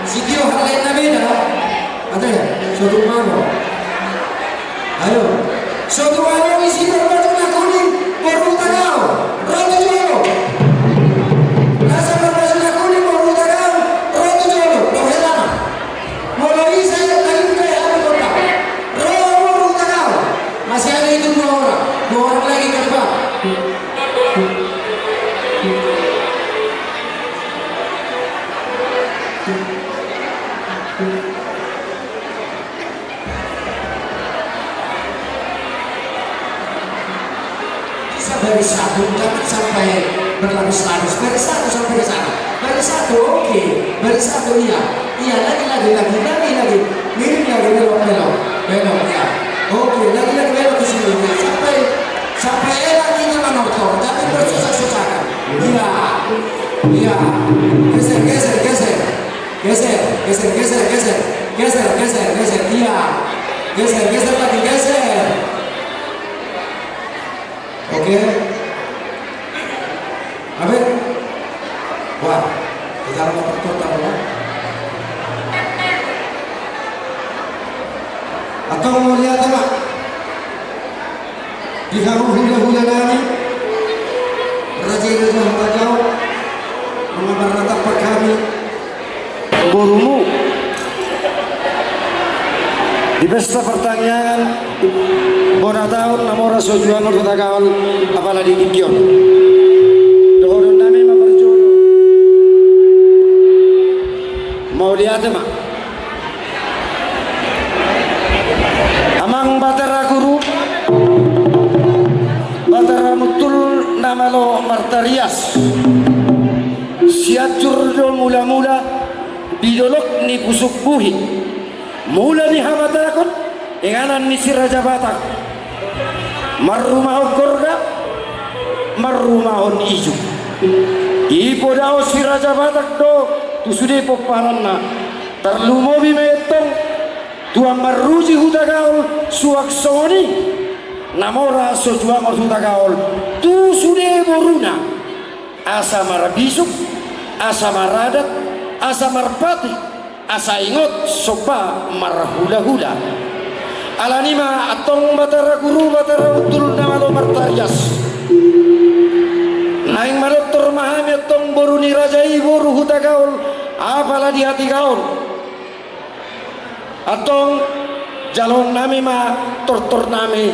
Sitio halaen na beda. Ate, so tung ma ro. Ayo. So tung ma ro isi marbaju na kuning, boru Hutagaol, ro tu jolo. Asa marbaju na kuning, boru Hutagaol, ro tu jolo. Dohot hela ma. Molo ise lagi buka hela ma kota. Ro boru Hutagaol. Masih ada itu dua orang. Dua orang lagi ke depan. Bisa baris satu, jangan sampai berlapis-lapis. Baris satu sampai ke sana. Baris satu, oke. Baris satu, iya. Iya, lagi, lagi, lagi, lagi, lagi. Miring lagi, belok, belok. Belok, iya. Oke, lagi, lagi, belok ke sini. Sampai, sampai enak kita manortor, tapi bersusah-susah kan. Iya. Iya. Geser, geser, geser. Geser, geser, geser, geser. Geser, geser, geser. Iya. Geser, geser lagi, geser. Oke. Abe. Wah, kita mau pertutup apa? Antong mauliate ma. Di hamu hulahula nami, raja-raja Hutagaol, manghatai ma hami. Borumu di pesta partangiangan bona taon na mora so juangon Hutagaol, apala di tingki on. Dohonon nami ma parjolo. Mauliate ma. Amang Batara Guru, Batara Muntul na malo martarias. Sianjur do mula-mula di dolok ni Pusuk Buhit. Mula ni habatahon inganan ni si Raja Batak. Marrumahon gorga, marrumahon ijuk. Dipodahon si Raja Batak do tu sude pomparanna. Tarlumobi ma i antong tu amang Ruji Hutagaol suang songon i na mora so juangon Hutagaol tu sude boruna. Asa marbisuk, asa maradat, asa marpati, asa ingot somba marhulahula. Alani i ma antong Batara Guru, Batara Muntul na malo martarias. Naeng manortor ma hami antong boru ni raja i, boru Hutagaol, apala di hatiha on. Antong jaloon nami ma tortor nami,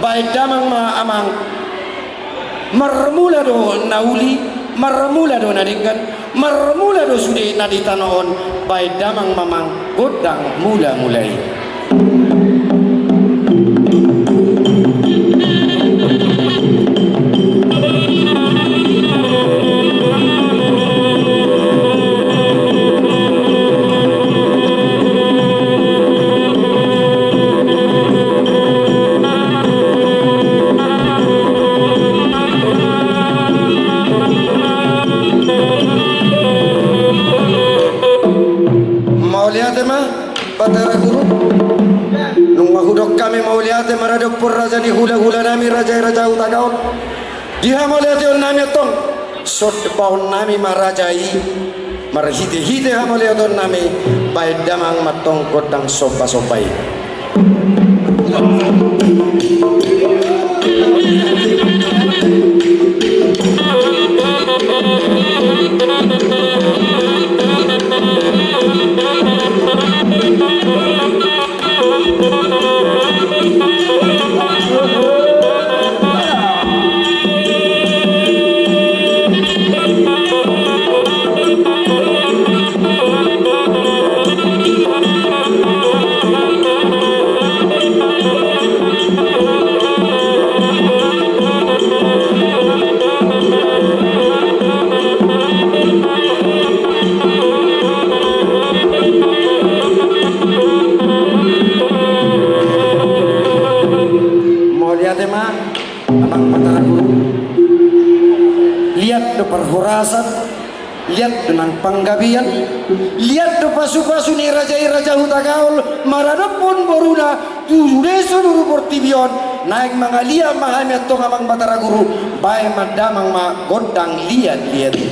baen damang ma amang. Marmula do na uli, marmula do na denggan, marmula do sude na di tano on, baen damang ma amang gondang mula-mula i. Mauliate ma, Batara Guru. Nunga hudok hami mauliate maradophon raja ni hulahulanami, raja i Raja Hutagaol. Di hamauliateonnami antong, songon baonnami ma raja i, marhitehite hamauliateonnami, baen damang ma antong gondang sombasomba i. Mauliate ma, Amang Batara Guru. Liat do parhorasan, liat do nang panggabean, liat do pasupasu ni raja i Raja Hutagaol maradophon boruna tu sude seluruh portibi on. Naeng mangaliat ma hami antong, Amang Batara Guru, baen ma damang ma gondang liatliat i.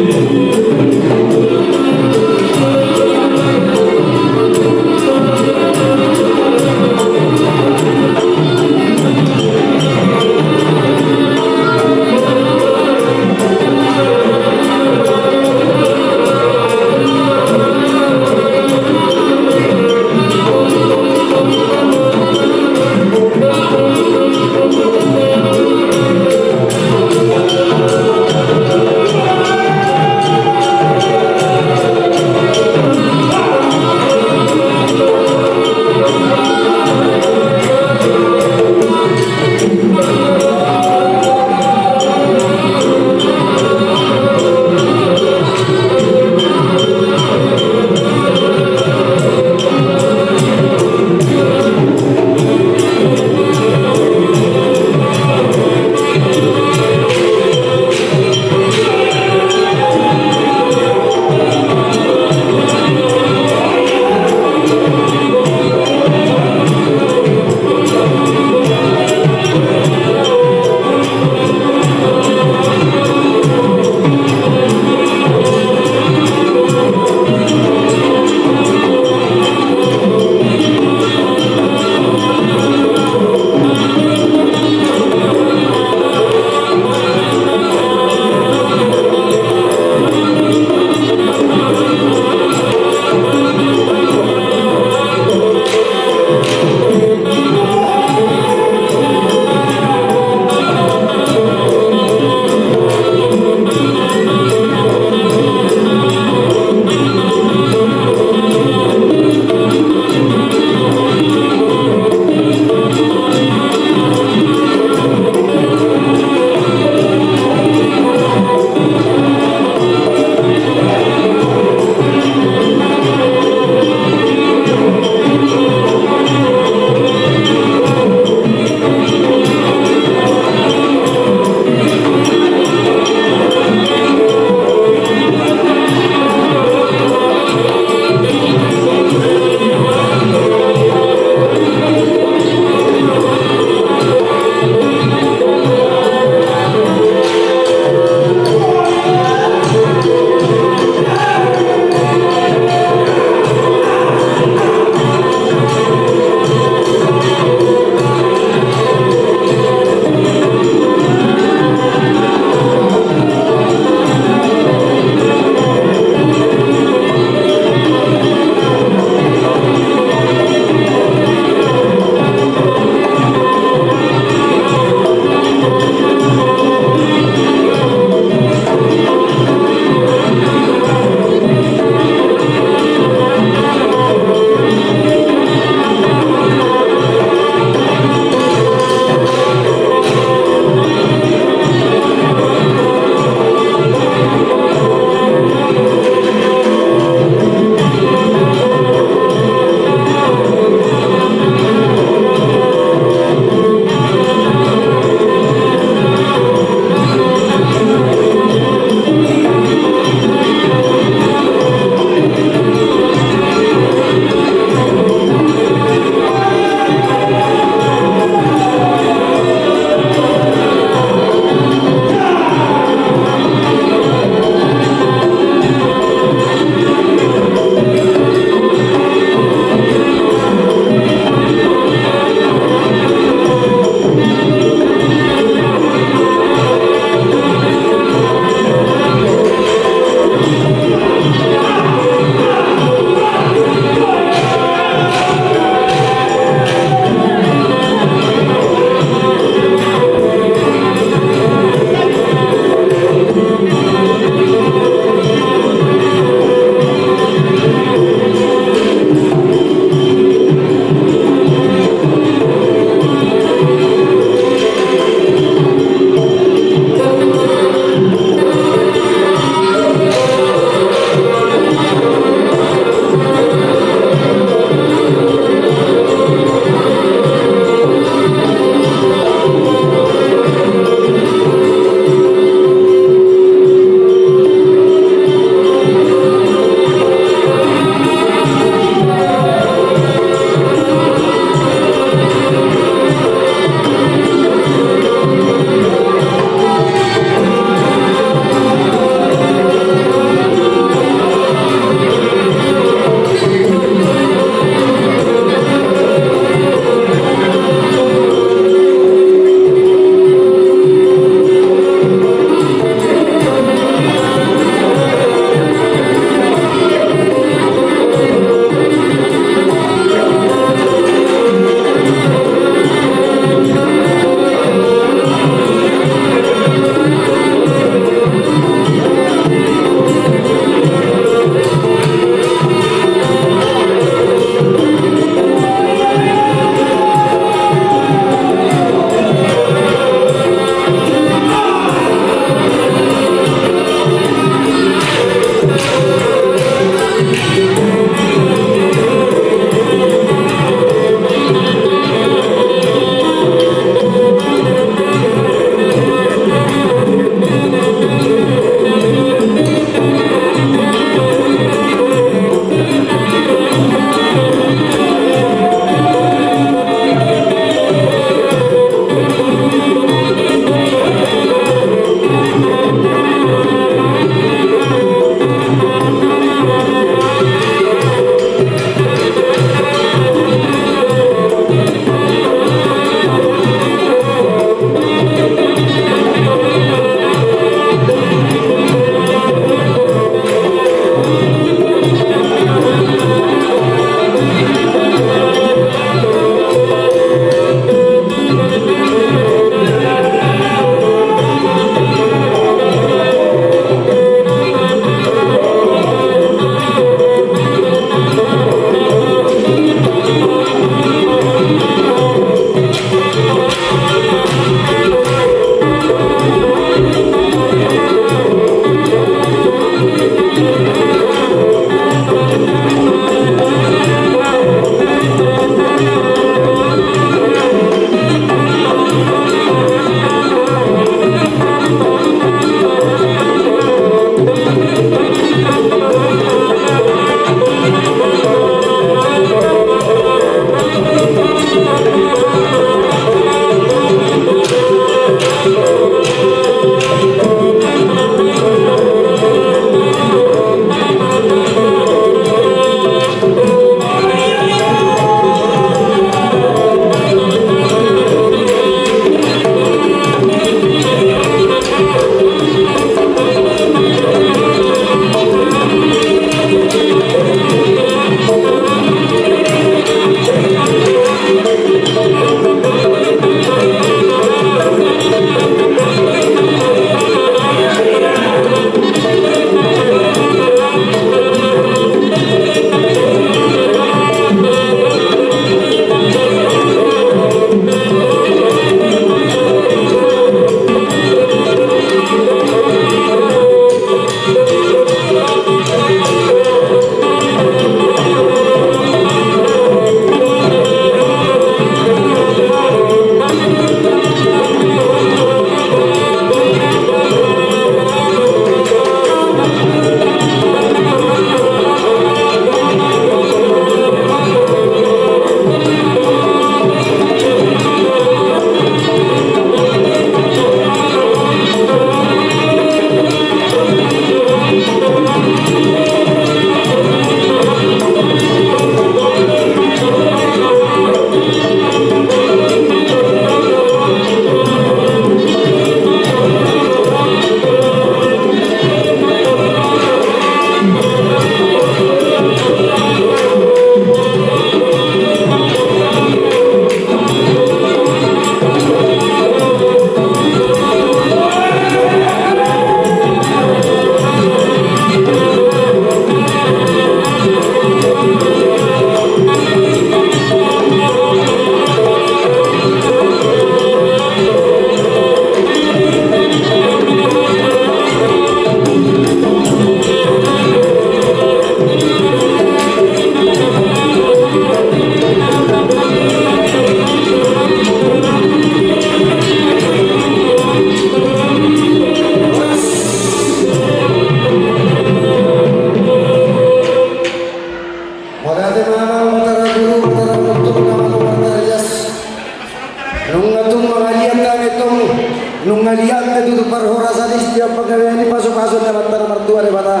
Mangaliat ma tutu parhorasan i, setiap panggabean i, pasupasu ni Amanta na martua Debata.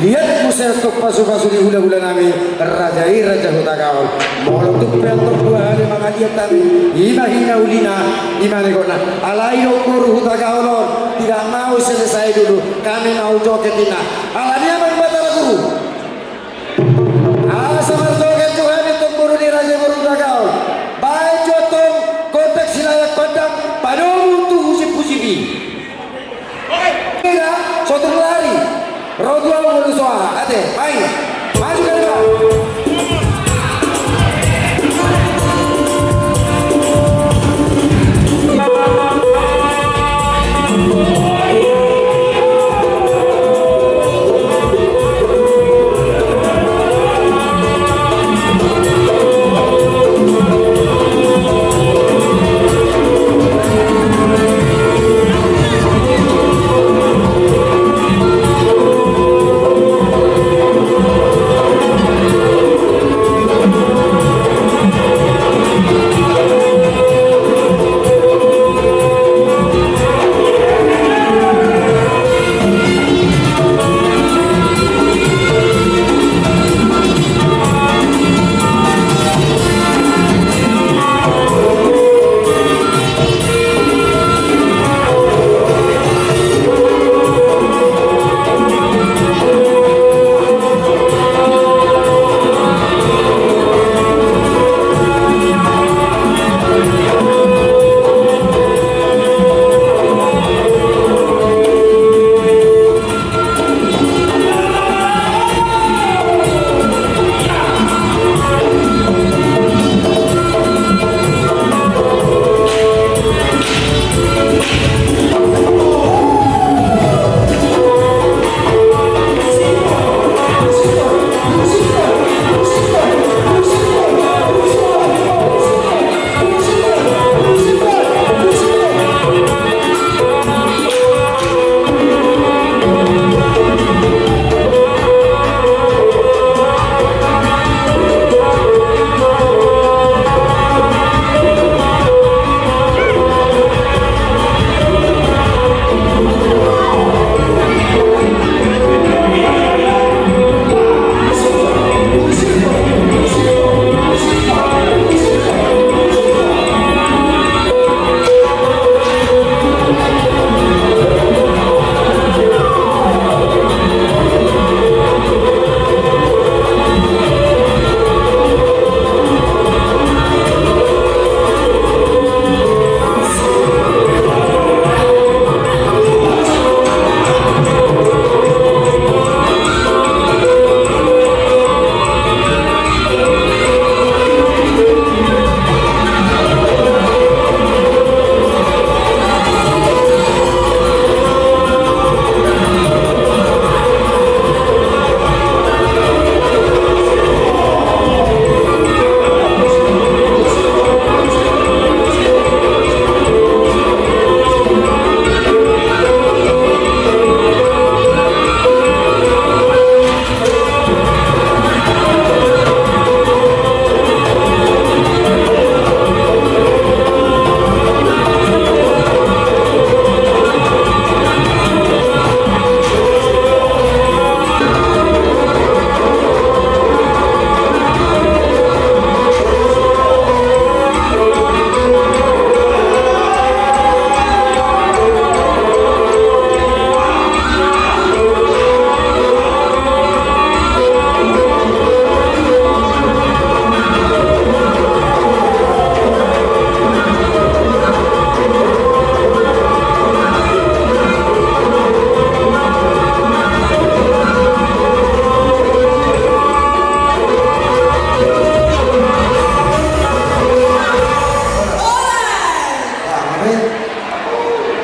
Liat muse antong pasupasu ni hulahula nami, raja i, Raja Hutagaol. Molo tung pe antong dua hali mangaliat hami, i ma hinaulina, i ma ningkotna. Alai do boru Hutagaol on tidak mau selesai dulu, kami mau joget ninna. Alani i amang Batara Guru. Asa marjoget jo hami antong boru ni raja i, boru Hutagaol. Baen jo antong gondang silayak gondang, padomu tu husip-husip i. Ida, sotung lari. Ro tu ahu molo so aha, ate, main. Maju ke depan.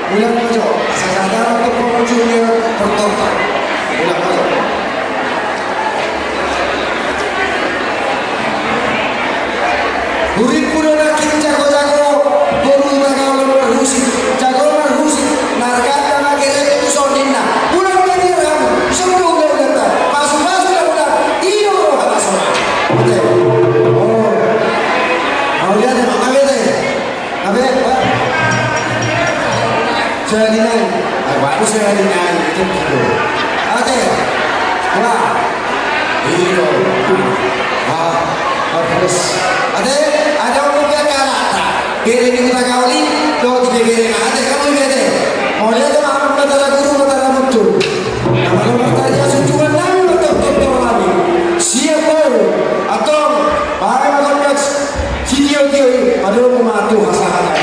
Ulang ma jo, asa sada ma tu pengunjung ni pertonton. Ulang ma jo. Hurippu do nangkin jago-jago boru Hutagaol on marhusip, jago marhusip, na arganta ma gerek tu son ninna. Ulang ma dia ramu, songon do ulaulanta, pasupasu na godang, i do roha na somal. Oke. Oh. Mauliate ma, mauliate. Abe, ba. Saya Ate, ada orang yang kalah tak? Bere ni kita kawali, kau tiga bere na. Ate, kamu lihat deh. Mau lihat sama aku, kata guru, kata rambut tuh. Nama nomor tadi, asuh cuma nami, betul, betul, nami. Siap, bro. Atau, pakai makan match. Sitio-tio, aduh, mau mati, masalah.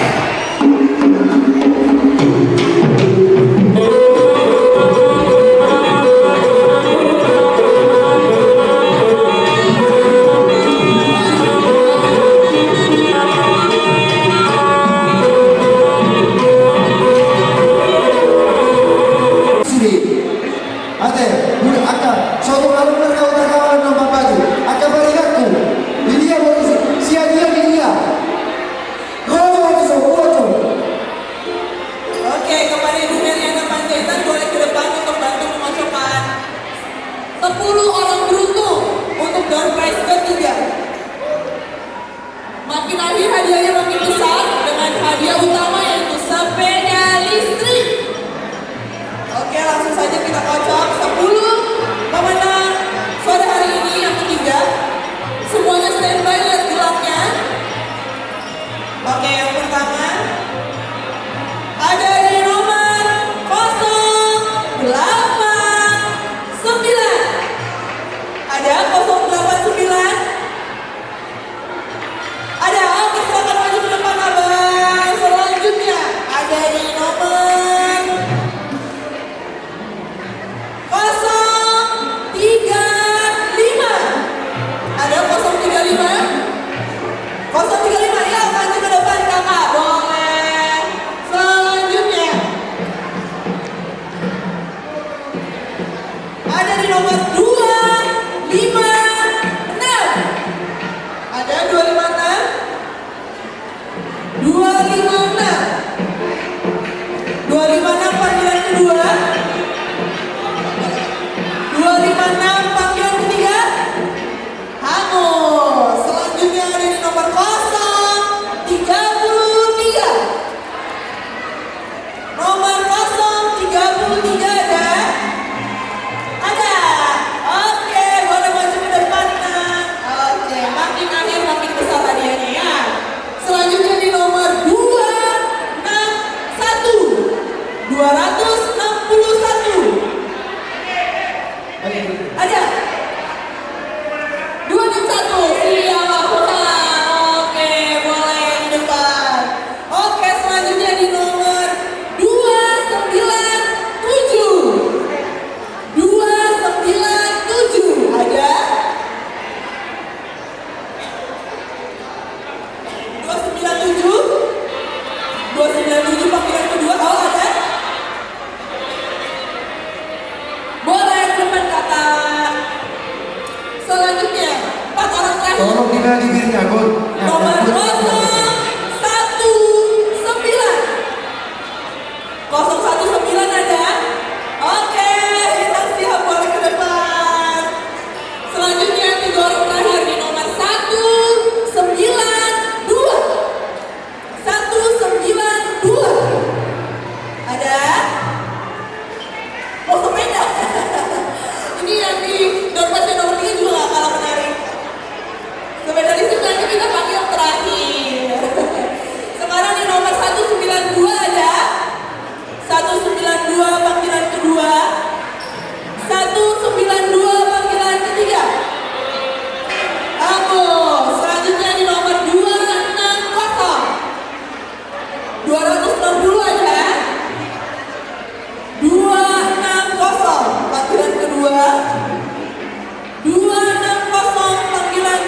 Sude. Ate, bulu angka, soto lalu merkau tak kawan nombor baju. Angka parihanku. Di dia baru si, si Adia di dia. Rojo, rojo, rojo. Oke, kepada Ibu Meriana Panjaitan boleh ke depan untuk bantu memocokkan sepuluh orang beruntung untuk door prize ketiga. Makin akhir hadiahnya makin besar dengan hadiah utama yaitu sepeda listrik. Oke, langsung saja kita kocok sepuluh pemenang sore hari ini yang ketiga. Semuanya standby lihat gelangnya. Oke, yang pertama ada di nomor kosong delapan sembilan. Ada kosong delapan sembilan? Ada, oke, silakan maju ke depan, Abang. Selanjutnya ada di nomor kosong tiga lima. Ada kosong tiga lima? Kosong tiga lima, ya, maju ke depan, Kakak. Boleh. Selanjutnya. Ada di nomor dua lima enam. Ada dua lima enam? Dua lima enam. Dua lima enam panggilan kedua. Dua lima enam panggilan ketiga. Hangus. Selanjutnya ada di nomor kosong tiga puluh tiga. Nomor kosong tiga puluh tiga ada? Ada. Oke, boleh maju ke depan, Nak. Oke, makin akhir makin besar hadiahnya, ya. Selanjutnya di nomor dua enam satu. Dua ratus enam puluh satu. Ada? Dua enam satu, siap. Wah, oke, boleh di depan. Oke, selanjutnya di nomor dua sembilan tujuh. Dua sembilan tujuh, ada? Dua sembilan tujuh. Dua sembilan tujuh panggilan kedua. Oh, ada? Boleh ke depan, Kakak. Selanjutnya, empat orang terakhir. Tolong kita di dirinya, Gun. Nomor kosong satu sembilan. Kosong satu sembilan ada? Oke, kita siap, boleh ke depan. Selanjutnya, tiga orang terakhir di nomor satu sembilan dua. Satu sembilan dua. Ada? Oh, sepeda. Ini yang di dompetnya nomor tiga juga nggak kalah menarik. Sepeda listrik nanti kita pakai yang terakhir. Sekarang di nomor satu sembilan dua ada. Satu sembilan dua panggilan kedua. Satu sembilan dua panggilan ketiga. Bagus. Selanjutnya di nomor dua enam kosong. Dua ratus enam puluh aja. Dua enam kosong panggilan kedua. Dua enam kosong panggilan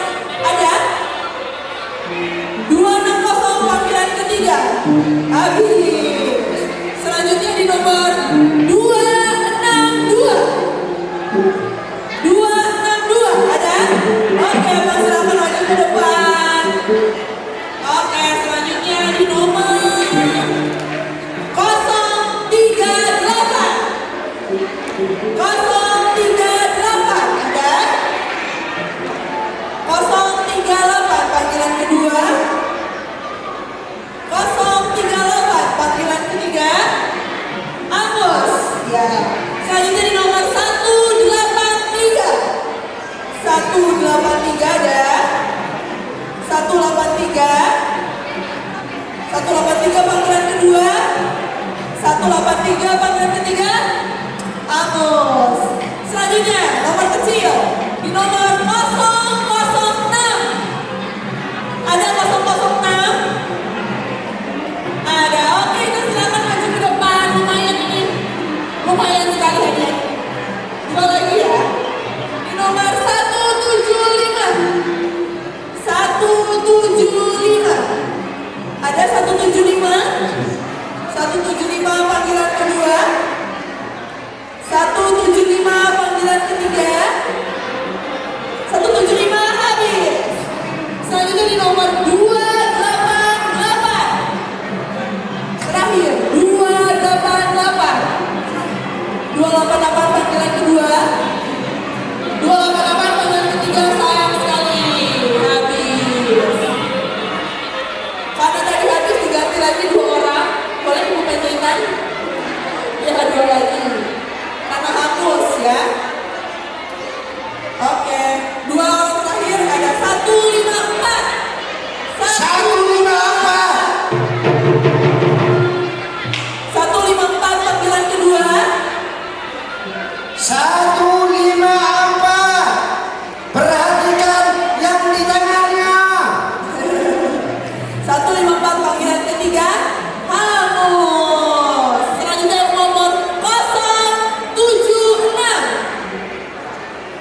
ada? Dua enam kosong panggilan ketiga. Habis. Selanjutnya di nomor dua enam dua. Dua enam dua ada? Oke, Bang, silakan maju ke depan. Oke, selanjutnya di nomor kosong tiga delapan. Kosong tiga delapan, ada? Kosong tiga delapan, panggilan kedua. Kosong tiga delapan, panggilan ketiga. Angus, ya. Selanjutnya di nomor satu delapan tiga. Satu delapan tiga ada? Delapan tiga, panggilan ketiga, Agus. Selanjutnya, nomor kecil, di nomor kosong kosong enam. Ada kosong kosong enam? Ada. Oke, itu silakan maju ke depan. Lumayan ini. Lumayan sekali hadiahnya. Dua lagi ya. Di nomor satu tujuh lima. Satu tujuh lima. Ada satu tujuh lima? Satu tujuh lima panggilan kedua. Satu tujuh lima panggilan ketiga. Satu tujuh lima habis. Selanjutnya di nomor dua delapan delapan. Terakhir, dua delapan delapan. Dua delapan delapan panggilan kedua. Dua delapan delapan panggilan ketiga, sayang sekali, habis. Karena tadi habis, diganti lagi dua orang. Boleh, Ibu Panjaitan? Ya, dua lagi. Karena hangus, ya. Oke, dua orang terakhir, ada satu lima empat. Satu lima empat. Satu lima empat panggilan kedua. Satu lima empat. Perhatikan yang di tangannya. Satu lima empat panggilan ketiga. Hangus. Selanjutnya nomor kosong tujuh enam.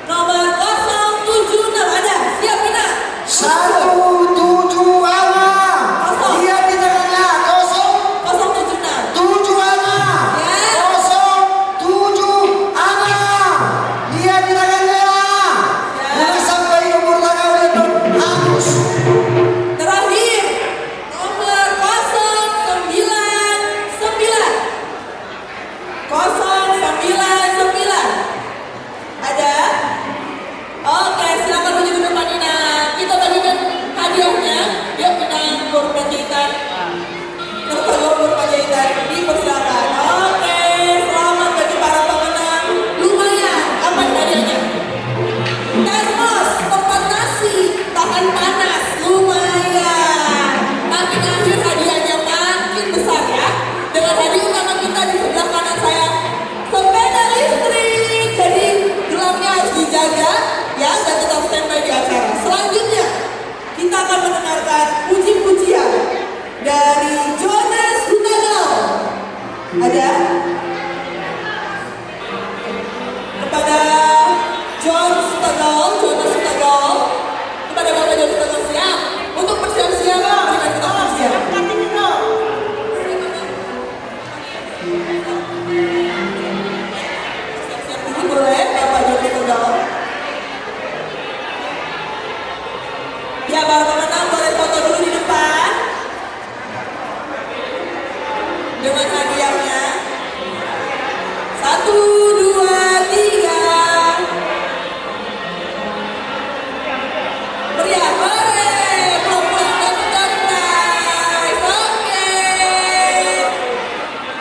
Nomor kosong tujuh enam ada. Siap, Ina? Satu tujuh enam. Kosong. Lihat di tangannya. Kosong. Kosong tujuh enam. Tujuh enam. Ya. Kosong tujuh enam. Lihat di tangannya. Ya. Udah sampai umur tanggal itu. Hangus. Terakhir, nomor kosong sembilan sembilan. Kosong sembilan sembilan. Ada? Oke, silakan maju ke depan, Ina. Kita bagikan hadiahnya. Yuk, Ina, Gor Panjaitan. Ketua Gor Panjaitan, dipersilakan. Oke, selamat bagi para pemenang. Lumayan, apa nih hadiahnya? Termos, tempat nasi, tahan panas, lumayan. Makin akhir hadiahnya makin besar ya. Dengan hadiah utama kita di sebelah kanan saya, sepeda listrik. Jadi gelapnya harus dijaga ya, dan tetap standby di acara. Selanjutnya, kita akan mendengarkan puji-pujian dari Jonas Hutagal. Ada? Kepada Jonas Hutagal, Jonas Hutagal. Kepada Bapak Jonas Hutagal, siap untuk bersiap-siap memberikan kita pujian. Siap-siap dulu boleh, Bapak Jonas Hutagal. Ya, para pemenang boleh foto dulu di depan. Dengan hadiahnya. Satu, dua, tiga. Meriah, hore. Belum pulang, dapat surprise. Oke.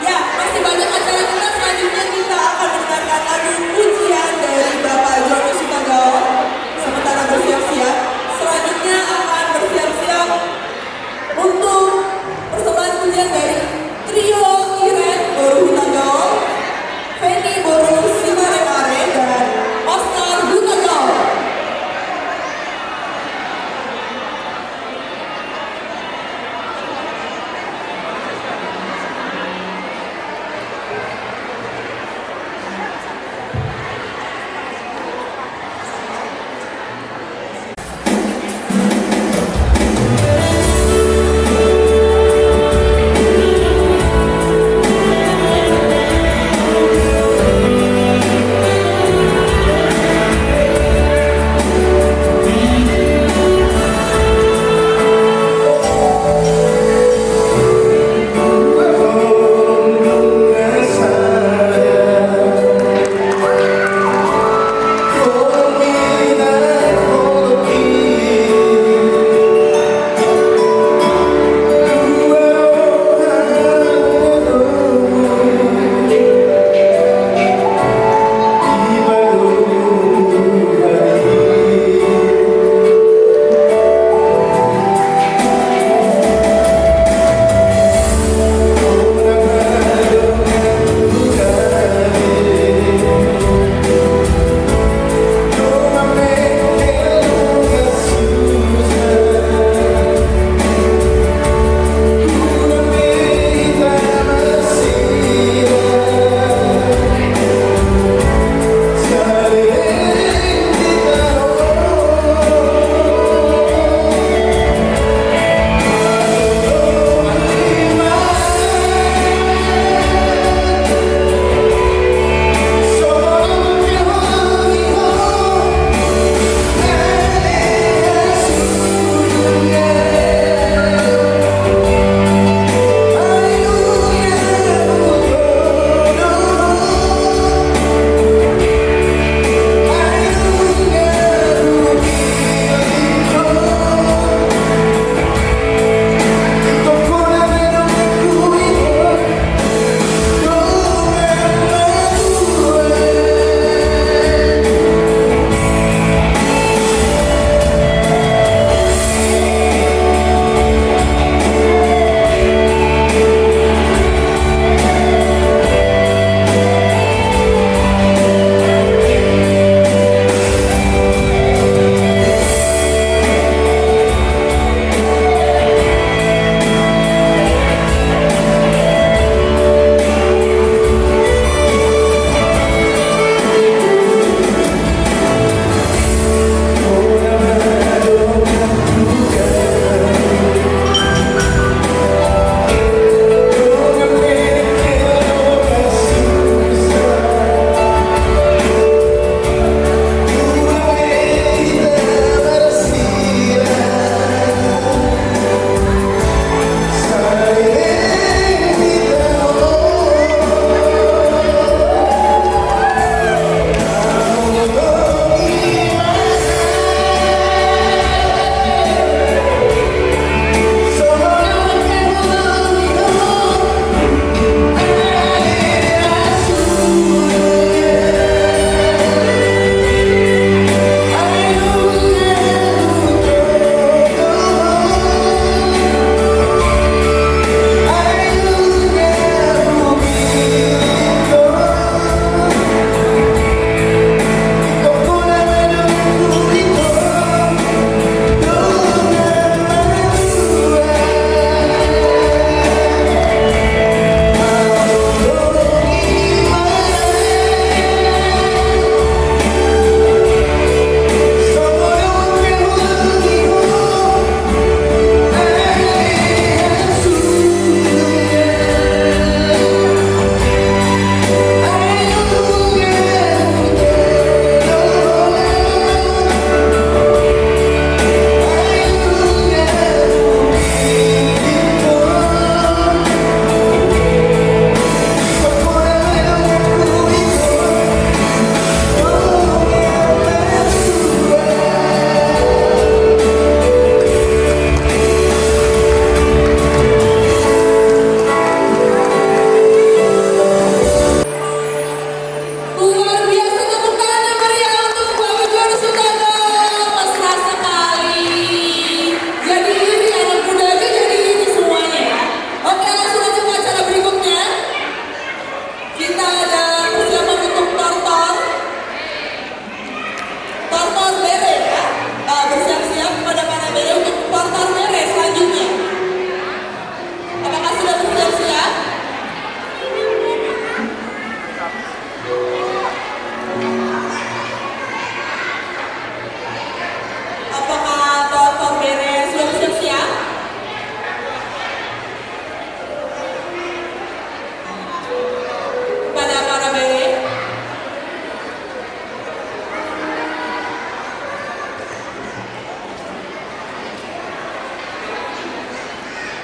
Ya, masih banyak acara kita. Selanjutnya kita akan mendengarkan lagu pujian dari Bapak Jonas Hutagal. Sementara bersiap-siap, selanjutnya akan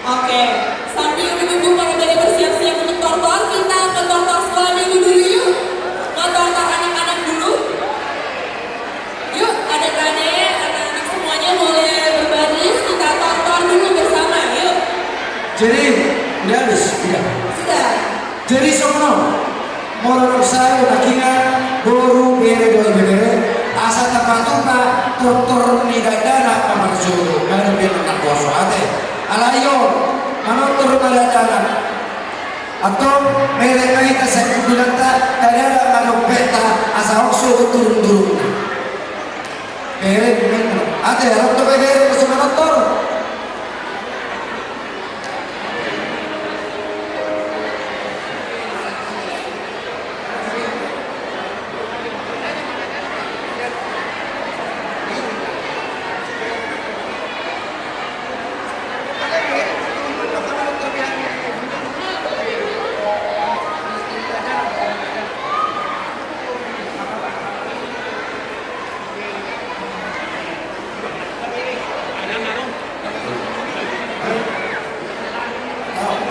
Oke, sambil menunggu para bere bersiap-siap untuk tortor, kita ke tortor sekolah minggu dulu yuk. Ke tortor anak-anak dulu. Yuk, adik-adik, anak-anak semuanya boleh berbaris, kita tortor dulu bersama, yuk. Jadi, udah habis? Iya. Sudah. Jadi songon on, molo sae nangkiningan boru, bere dohot ibebere, asa tapatupa tortor ni dakdanak na parjolo, baru pe na poso ate. Alai on, manortor ma dakdanak. Antong merek ma hita sian hundulanta, tadada ma dompetna, asa hoso turung-turungna. Merek ma hita. Ate, ro do pe bere, asa manortor.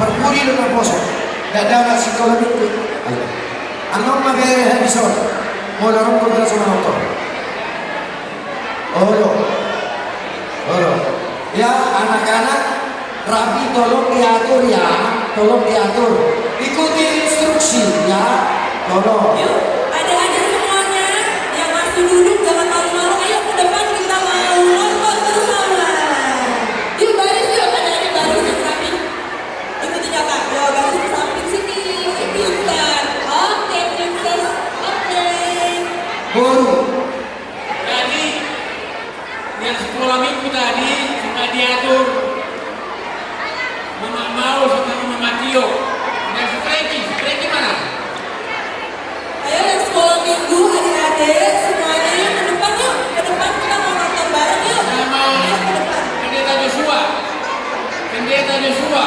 Parpudi do na poso. Dakdanak sikola minggu. Annon ma bere habis on. Molo ro do pe asa manortor. Olo. Olo. Ya, anak-anak, rapi tolong diatur ya. Tolong diatur. Ikuti instruksi ya. Tolong. Yuk, adik-adik semuanya yang masih duduk jangan malu-malu, ayo ke depan kita mau nonton bersama. Yuk, baris yuk, adik-adik, baris yang rapi. Ikuti kakak, yuk, baris ke samping sini, pintar. Oke, princess, oke. Boru. Jadi, yang sekolah minggu tadi sudah diatur. Mama mau sama Mama Tio. Dan si Franky, si Franky mana? Ayo, yang sekolah minggu, adik-adik, semuanya ke depan yuk. Ke depan kita mau nonton bareng yuk. Sama. Ayo ke depan. Pendeta Joshua. Pendeta Joshua.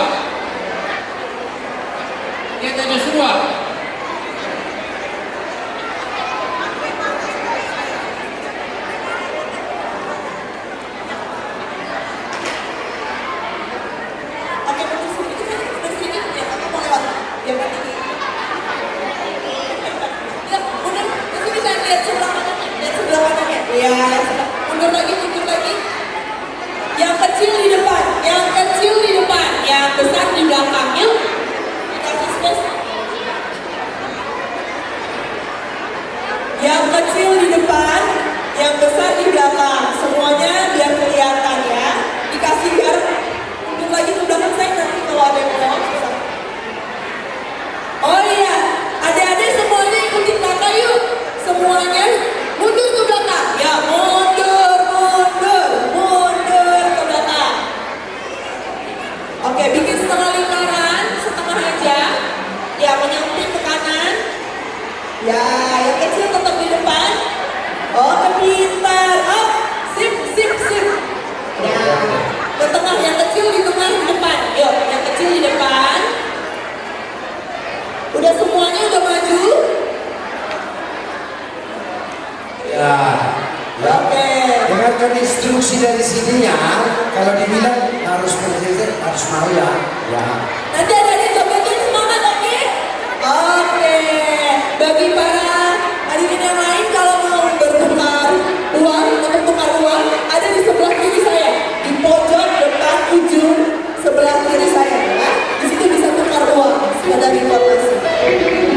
Pendeta Joshua. Oke, mundur sedikit saja, mundur sedikit. Ya, Kakak mau lewat. Biar nggak tinggi. Ya, mundur. Di sini saya lihat sebelah kanannya, lihat sebelah kanannya. Iya, mundur lagi, mundur lagi. Yang kecil di depan, yang kecil di depan, yang besar di belakang, yuk. Dikasih space. Yang kecil di depan, yang besar di belakang. Semuanya biar kelihatan ya. Dikasih jarak. Mundur lagi ke belakang, saya nanti kalau ada yang mau lewat susah. Oh iya, adik-adik semuanya ikutin kakak yuk. Semuanya mundur ke belakang. Ya, mundur, mundur, mundur ke belakang. Oke, bikin setengah lingkaran, setengah aja. Ya, menyamping ke kanan. Ya, yang kecil tetap di depan. Oke, pintar. Up, sip, sip, sip. Ya, ke tengah, yang kecil di tengah, di depan. Yuk, yang kecil di depan. Udah semuanya udah maju? Ya. Ya. Oke. Dengarkan instruksi dari sini ya. Kalau dibilang harus bergeser, harus mau ya. Ya. Nanti ada di joget yang semangat, oke? Oke. Bagi para hadirin yang lain, kalau mau bertukar uang, untuk tukar uang, ada di sebelah kiri saya, di pojok depan ujung sebelah kiri saya, ya. Di situ bisa tukar uang, sekedar informasi.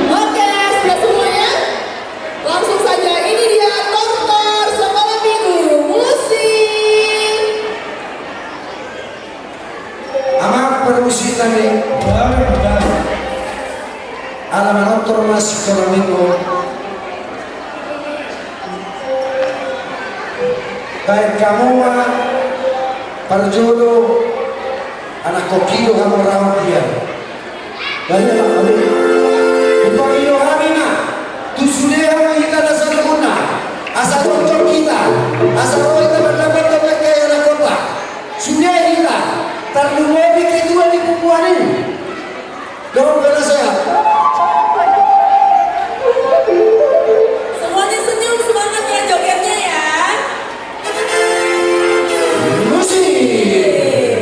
Oke, sudah semuanya? Langsung saja, ini dia tortor sekolah minggu, musik. Amang parmusik nami. Ala manortor ma sikola minggu. Baen hamu ma parjolo. Anak kopi do hamu raut dia. Baru, baru. Upa ido hami ma tu sude hamu hita na saluhutna. Asa tonton hita. Asa ro hita mardapot dohot angka ianakhonta. Sude hita. Tarlumobi ketua ni punguan i. Dong, bela sehat. Semuanya senyum, semangat ya jogetnya ya. Musik.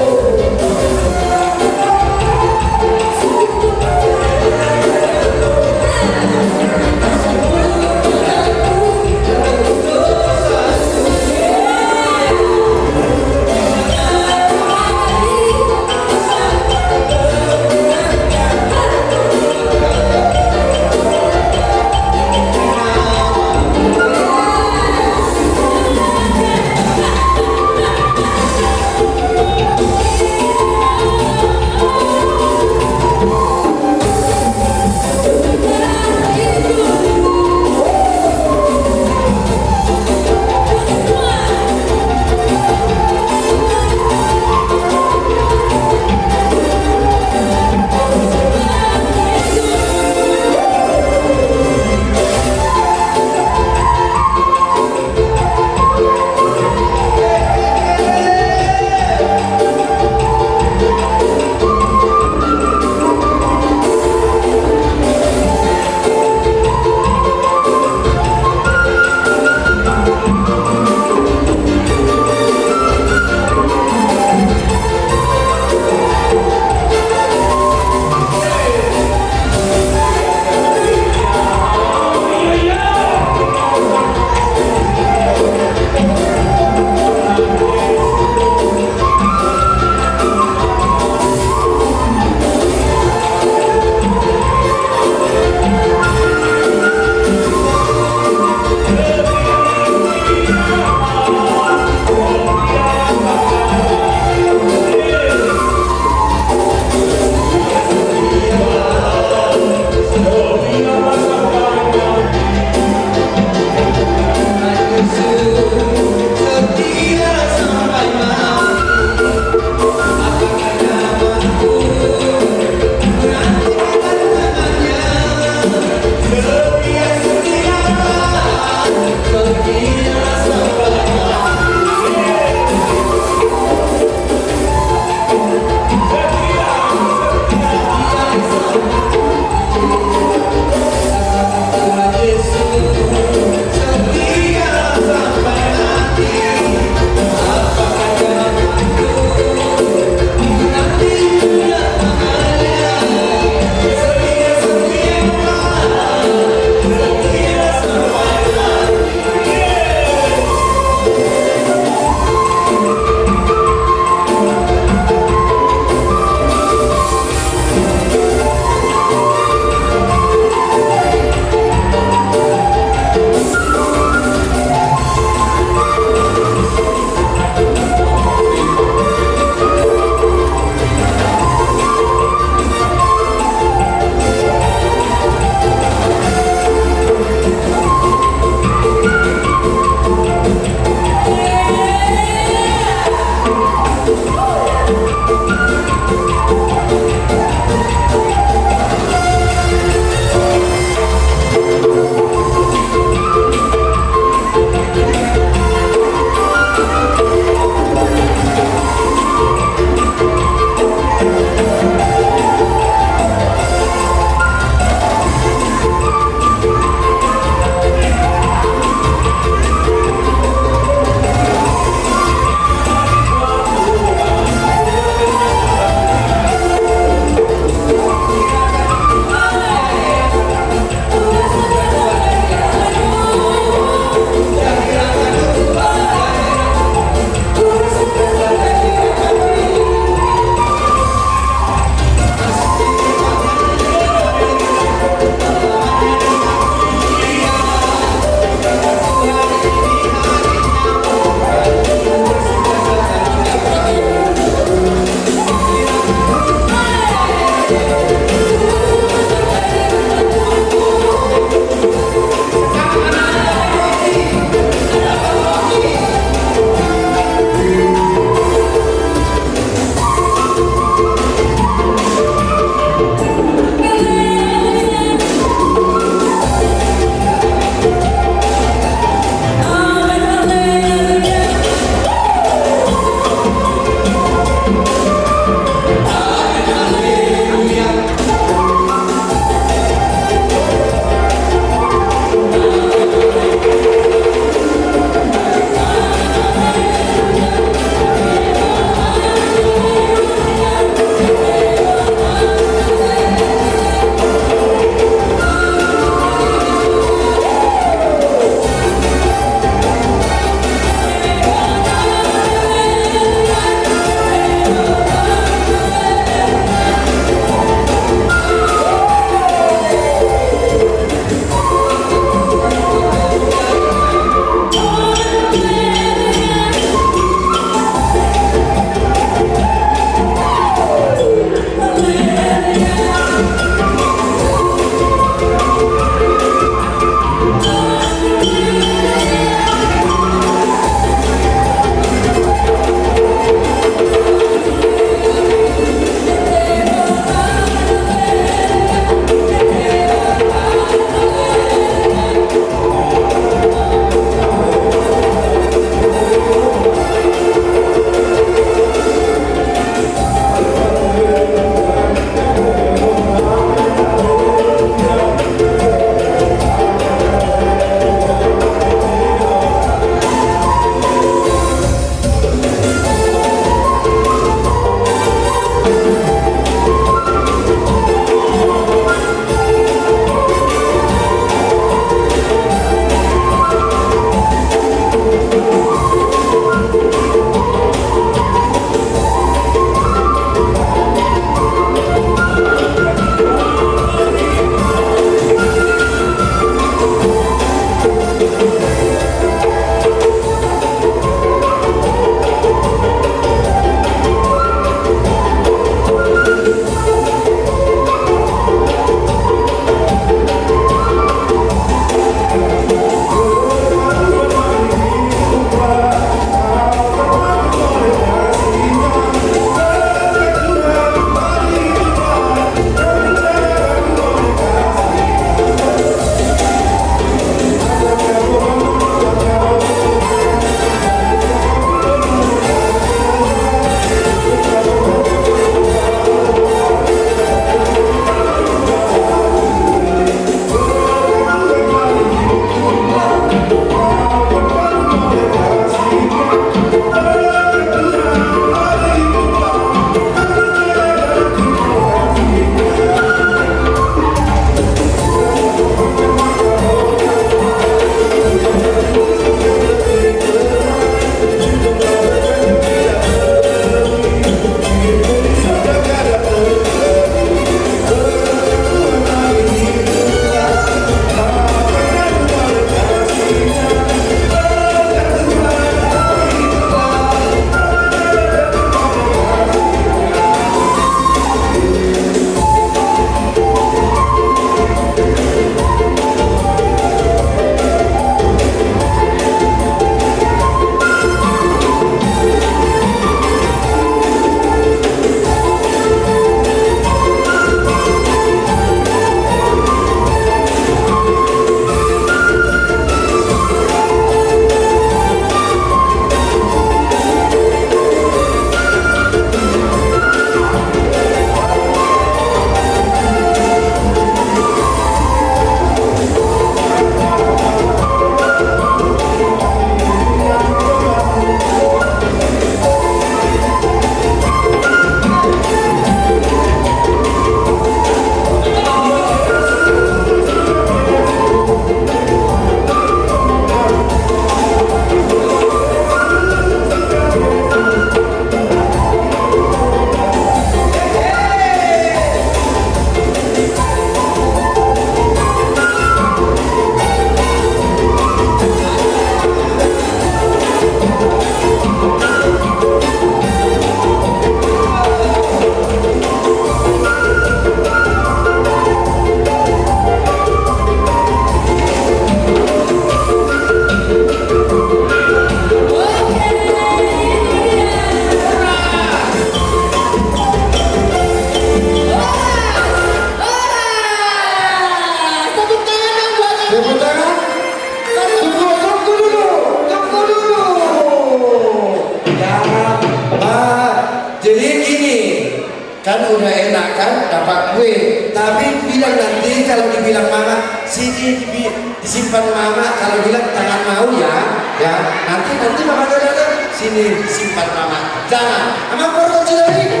Kan udah enak kan, dapat kue. Tapi bilang nanti kalau dibilang mama, sini dibi-, disimpan mama, kalau bilang tangan mau ya, ya. Nanti, nanti mama gak datang, sini disimpan mama. Jangan. Ama porro cilai.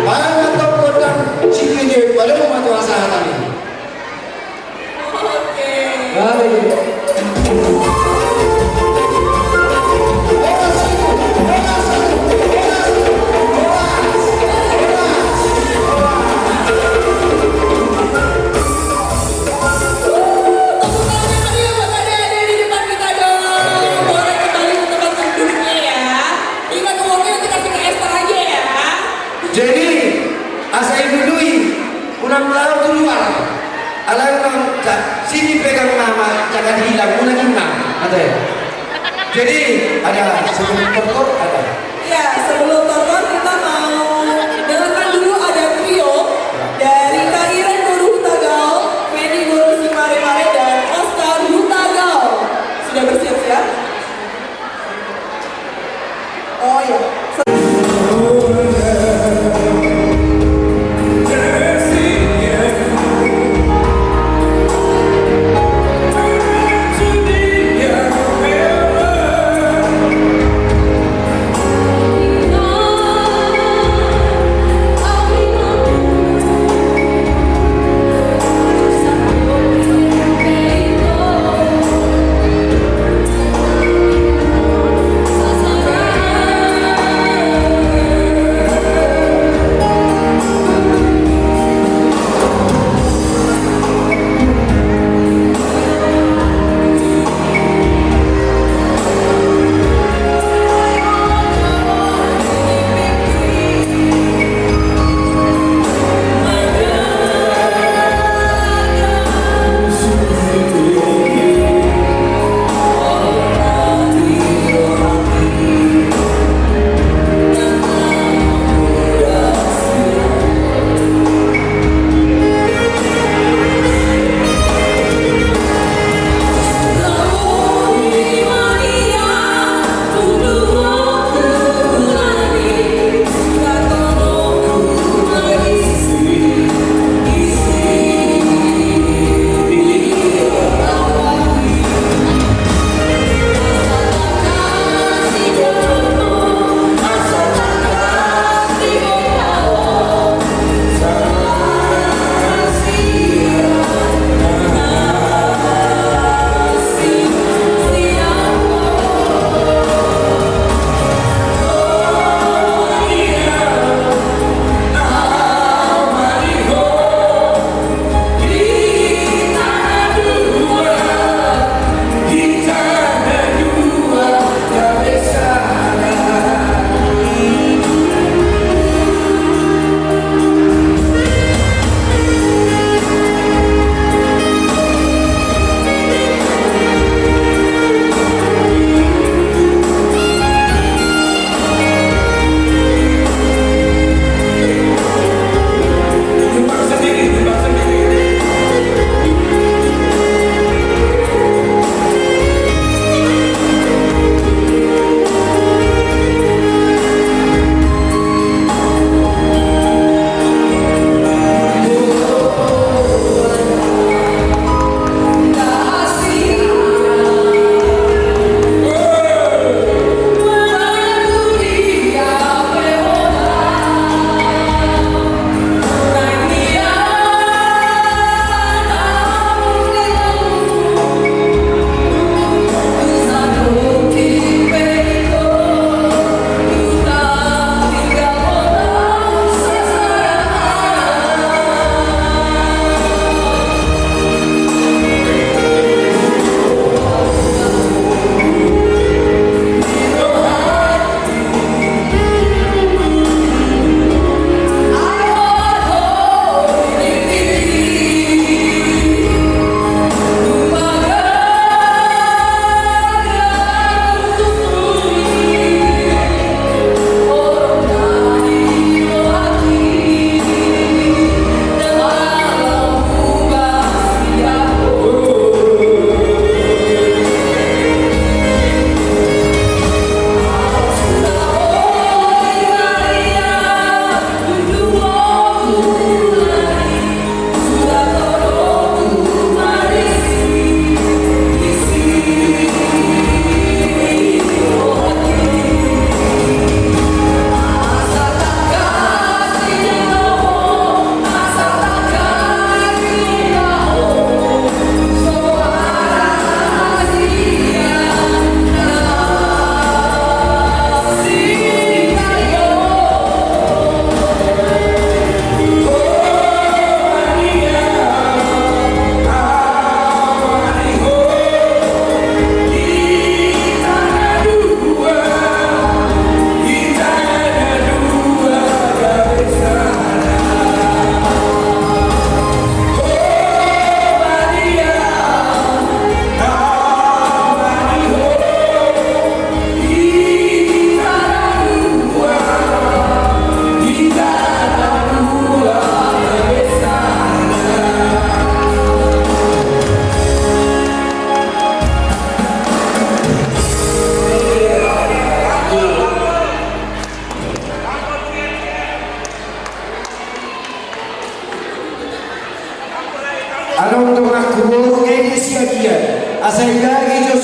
Mama tau kodang sini dia, padahal rumah tua saat ini. Oke. Baik. Tepuk tangan yang meriah buat adik-adik di depan kita dong. Boleh kembali ke tempat duduknya ya. Ingat, uangnya nanti kasih ke Esther aja ya. Jadi, asa iduidui, unang laho tu luar. Alai unang, sini pegang mama, jangan hilang, unang hilang, kata ya. Jadi, ada sebelum tortor, ada. Ya, sebelum tortor kita mau dengarkan dulu ada trio dari Kak Iren Guru Hutagaol, Feni Guru Simaremare, dan Oscar Hutagaol. Sudah bersiap-siap? Oh iya.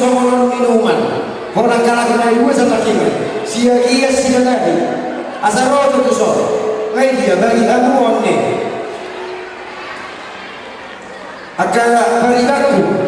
Songon on minuman, holan halak na dua sampingan, siagian sialahi, asa ro jo tuson, nunga dia bagi hamu on ni angka paribanku.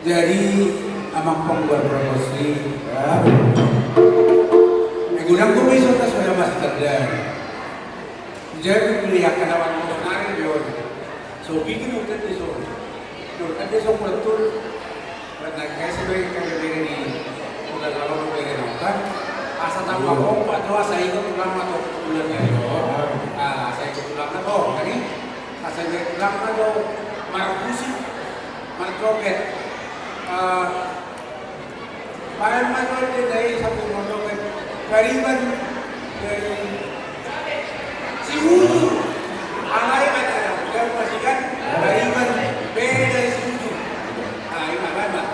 Jadi, amang panggual promosi, ya. Eh, godang do be songon na so ya, Mas Tanda. Jadi, kuliah kena waktu sonari, Jon. So, bikin udah di so. Jon, kan dia so betul. Buat naik kayak sebagai kayak beda di udah lama udah beda nonton. Asa tambah kompak tuh, asa ikut ulama tuh, bulan ya, Jon. Ah, asa ikut ulama tuh, tadi. Asa ikut ulama tuh, markusik. Martopet. Ah, baen ma tuan dendai satu martopet. Gariban dari Sibuju. Alai ada, ada. Dia masih kan? Gariban beda dari Sibuju. Ah, ini apa, Pak?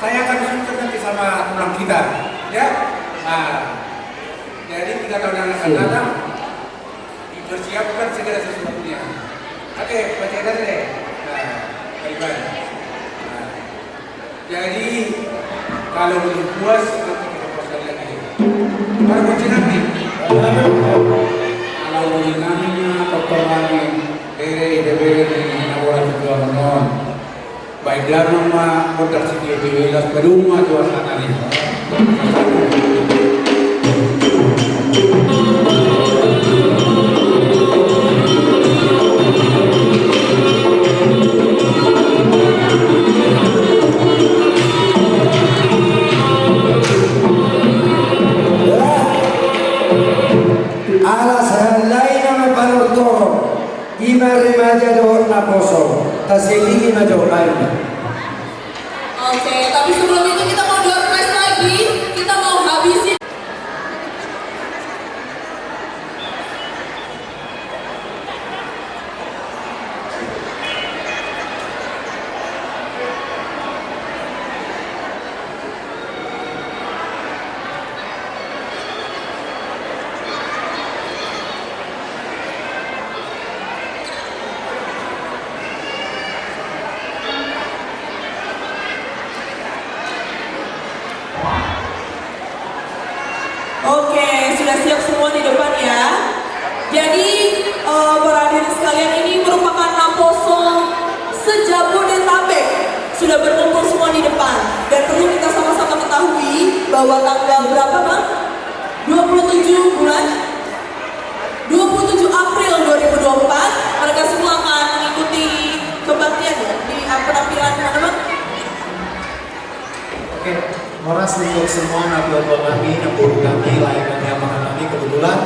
Saya akan suntik nanti sama tulang kita, ya. Nah, jadi tiga tahun yang akan datang, dipersiapkan segala sesuatunya. Oke, baca dari deh. Nah, baik-baik. Nah, jadi, kalau belum puas, nanti kita puaskan lagi. Para kunci nanti. Kalau kunci nanti, dokter lagi, bere, bere, bere, ini, orang tua menonton. Baik, damang ma gondang sitio-tio i, laos padomu ma tu angka na uli. Ala sahali lain ma panortoron. Ima remaja dohot naposo, taselingi ma jo baen. Oke, tapi sebelum itu kita mau door prize lagi, kita mau habisin. Oke, sudah siap semua di depan ya. Jadi, eh, para hadirin sekalian, ini merupakan naposo se-Jabodetabek sudah berkumpul semua di depan. Dan perlu kita sama-sama ketahui bahwa tanggal berapa, Bang? Dua puluh tujuh bulan? Dua puluh tujuh April dua ribu dua puluh empat, mereka semua akan mengikuti kebaktian ya, di, eh, penampilan mana, Bang? Oke, horas untuk semua natua-tua kami, namboru kami, lae kami, amang kami. Kebetulan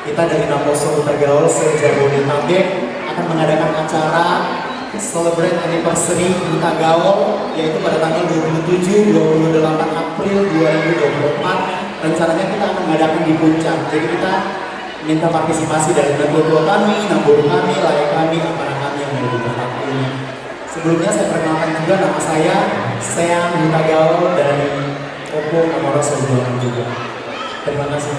kita dari Naposo Hutagaol se-Jabodetabek akan mengadakan acara celebrate anniversary Hutagaol, yaitu pada tanggal dua puluh tujuh, dua puluh delapan April dua ribu dua puluh empat. Rencananya kita akan mengadakan di Puncak. Jadi kita minta partisipasi dari natua-tua kami, namboru kami, lae kami, amang kami yang ada di tempat ini. Sebelumnya saya perkenalkan juga, nama saya Seang Hutagaol dari Opung Namoras Hutagaol juga. Terima kasih.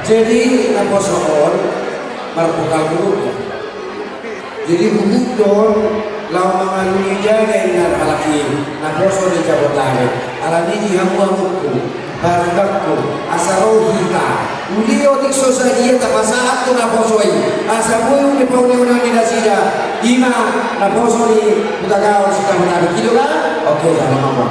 Jadi, naposo on marpokal huhut do. Jadi, huhut do on laho mangalului jaga inna halak i, naposo di Jabodetabek. Alani i hamu-hamungku, barudangku, asa ro hita. Uli otik so sadia tapasahat tu naposo i, asa boi unang dipaune-une nasida, ima naposo ni Hutagaol Sitabotabek. Ido kan? Oke, salam apa?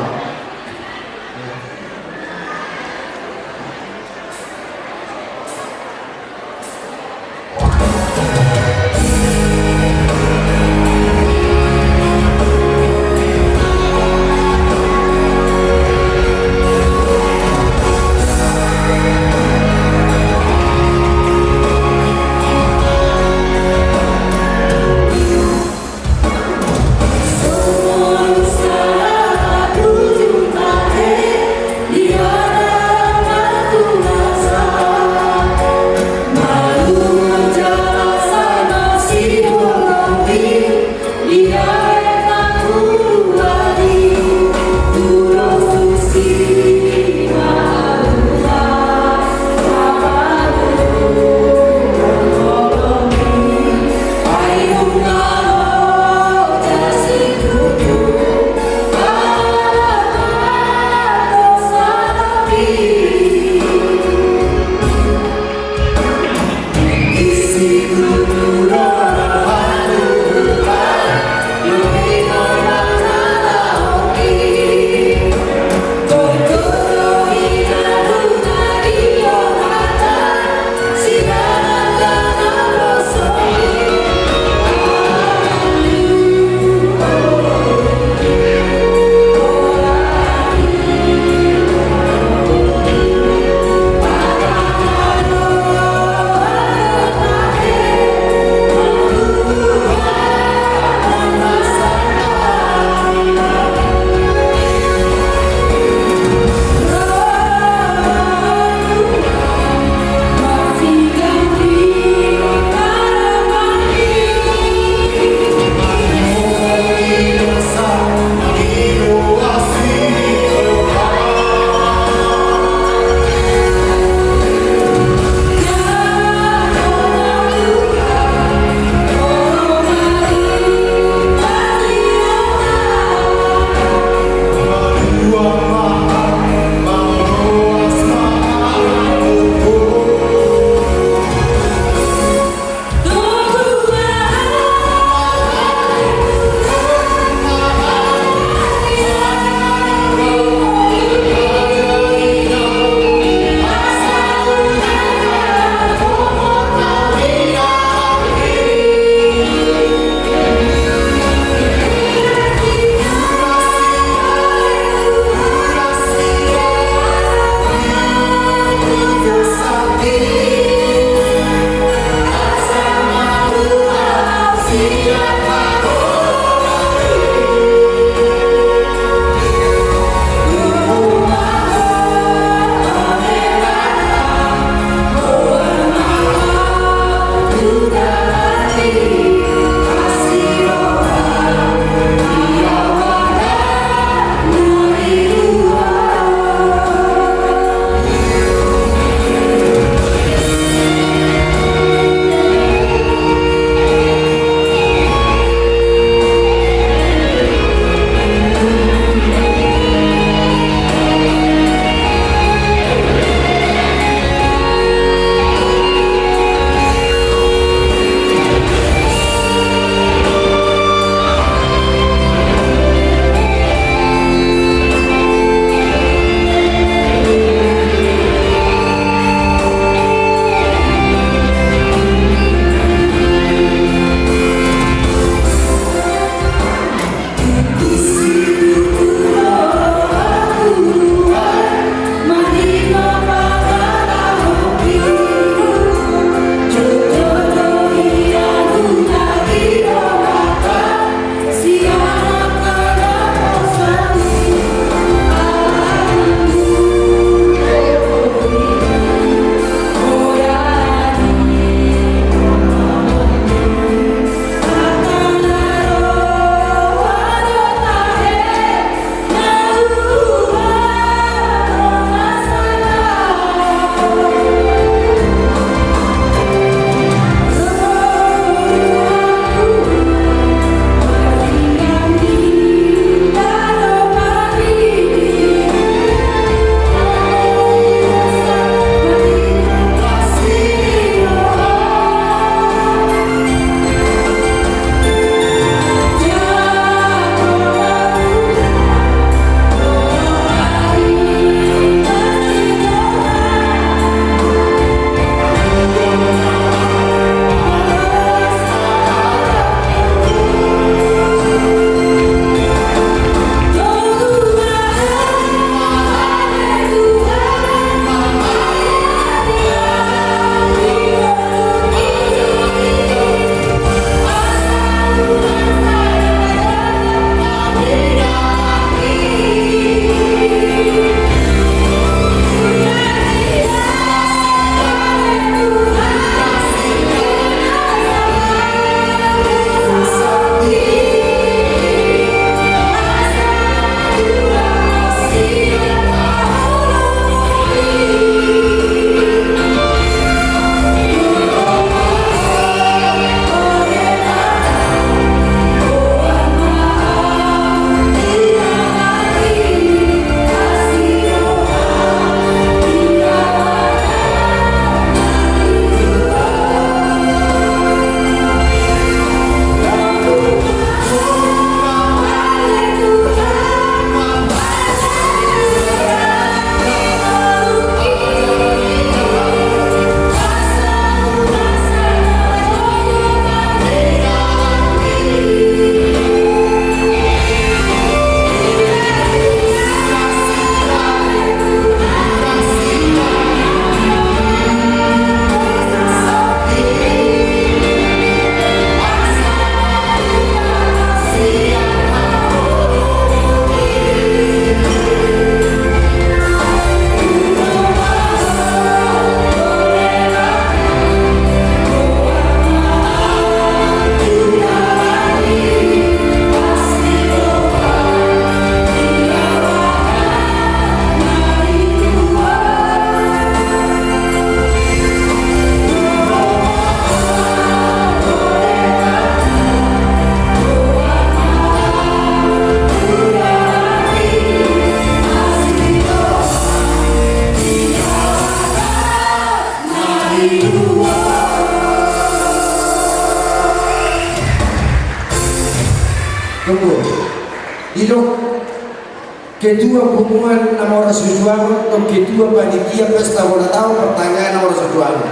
Ketua Punguan Naposo Hutagalol, ketua panitia pesta ulang tahun Pertanian Naposo Hutagalol.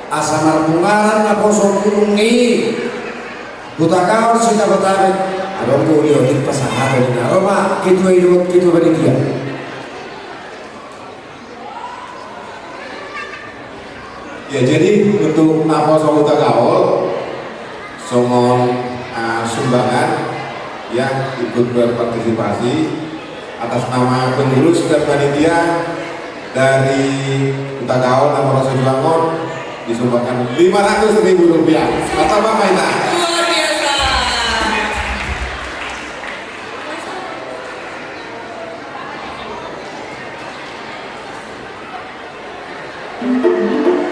Asa marbungaran naposo gunung ni Hutagalol, Sitabatama. Adong do uli otik pasahaton ni na ro ma ketua i dohot ketua panitia. Ya, jadi untuk Naposo Hutagalol, songon, ah, sumbangan, ya, ikut berpartisipasi atas nama pengurus dan panitia dari Hutagalol Naposo Hutagalol, disumbangkan lima ratus ribu rupiah. Mantap, Bapak Ina. Luar biasa.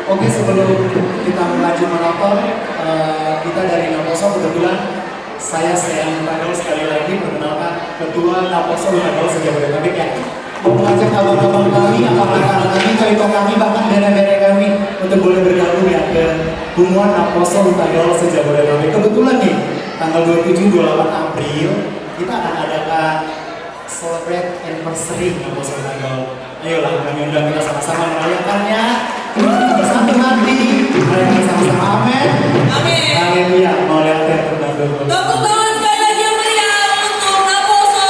Oke, sebelum kita lanjut menonton, eh, kita dari Naposo, kebetulan saya Sean Tagol, sekali lagi perkenalkan, Ketua Naposo Hutagalol se-Jabodetabek, ya. Mau mengajak abang-abang kami, abang-abang kami, kami, bahkan bere-bere kami untuk boleh bergabung, ya, ke Punguan Naposo Hutagalol se-Jabodetabek. Kebetulan nih, tanggal dua puluh tujuh, dua puluh delapan April, kita akan adakan celebrate anniversary Naposo Hutagalol. Ayolah, kami undang kita sama-sama merayakannya. Bersatu hati, merayakan sama-sama. Amin. Amin. Haleluya. Mauliate. Tepuk tangan sekali lagi yang meriah untuk Naposo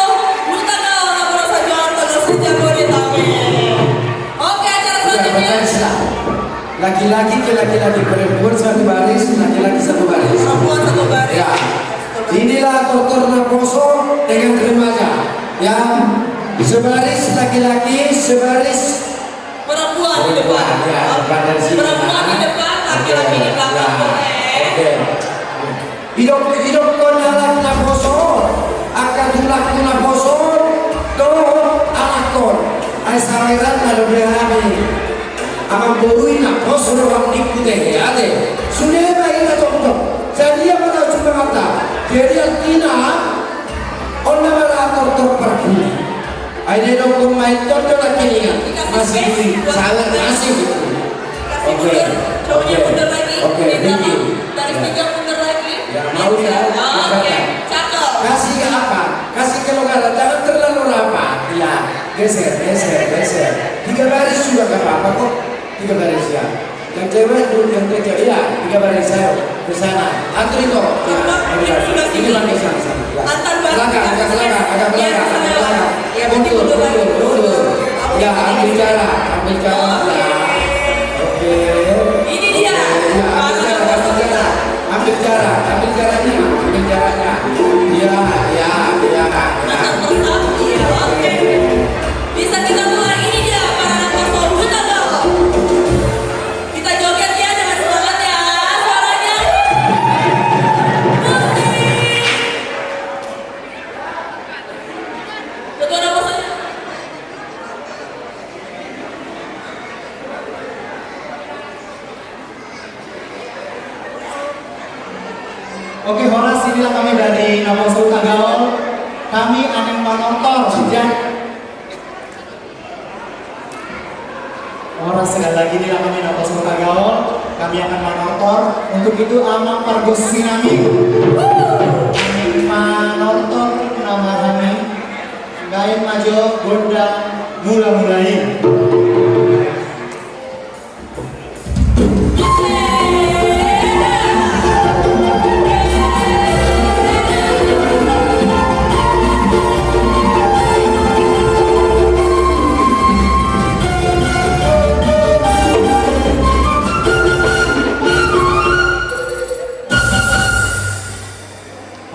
Hutagalol, Naposo Hutagalol, Hutagalol se-Jabodetabek. Oke, acara selanjutnya. Laki-laki ke laki-laki, perempuan satu baris, laki-laki satu baris. Perempuan satu baris. Ya. Inilah tortor Naposo dengan remaja. Ya. Sebaris laki-laki, sebaris perempuan di depan. Ya, depan dari sini. Perempuan di depan, laki-laki di belakang. Oke. Didok, didokkon halak Naposo, angka tulang ni Naposo, dohot anakkon. Ai saweran na dope hami. Amangboru i Naposo do, amang ni Pute, ate. Sude ma ina tongtong. Jadi apa tau cuma kata? Jadi artina, on nama la tortor parpudi. Ai didokkon ma i, tong do na keningan. Masih dulu, sawer masih. Oke, oke, oke, thank you. Ya, mau ya. Oke, cakep. Kasih apa? Kasih kelonggaran, jangan terlalu rapat. Ya, geser, geser, geser. Tiga baris juga nggak apa-apa kok. Tiga baris ya. Yang cewek dulu, yang cewek, iya, tiga baris, ayo. Ke sana. Antri kok. Ya, ini baris. Ini baris, sana, sana. Ya. Belakang, agak belakang, agak belakang, agak belakang. Ya, mundur, mundur, mundur. Ya, ambil jarak, ambil jarak. Ya. Oke. Ini dia. Oke, ya, ambil jarak, ambil jarak. Ambil jarak, ambil jaraknya, ambil jaraknya. Ya, ya, ya, ya. Oke. Bisa kita mulai, ini dia para anak kosong. Kita joget ya dengan semangat ya, suaranya. Musik. Ketua Naposo. Oke, horas, inilah kami dari Naposo Hutagalol. Kami akan manortor, ya. Horas, sekali lagi, inilah kami Naposo Hutagalol. Kami akan manortor. Untuk itu, amang pargonsi nami, amen manortor nama hami. Baen ma jo gondang mula-mula i.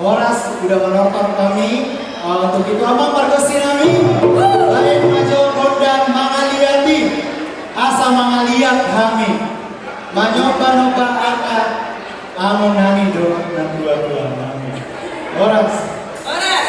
Horas, sudah manortor kami. Eh, untuk itu, amang pargonsi nami, baen ma jo gondang mangaliat i, asa mangaliat hami, manomba-nomba angka amo nami dohot natua-tua nami. Horas. Horas.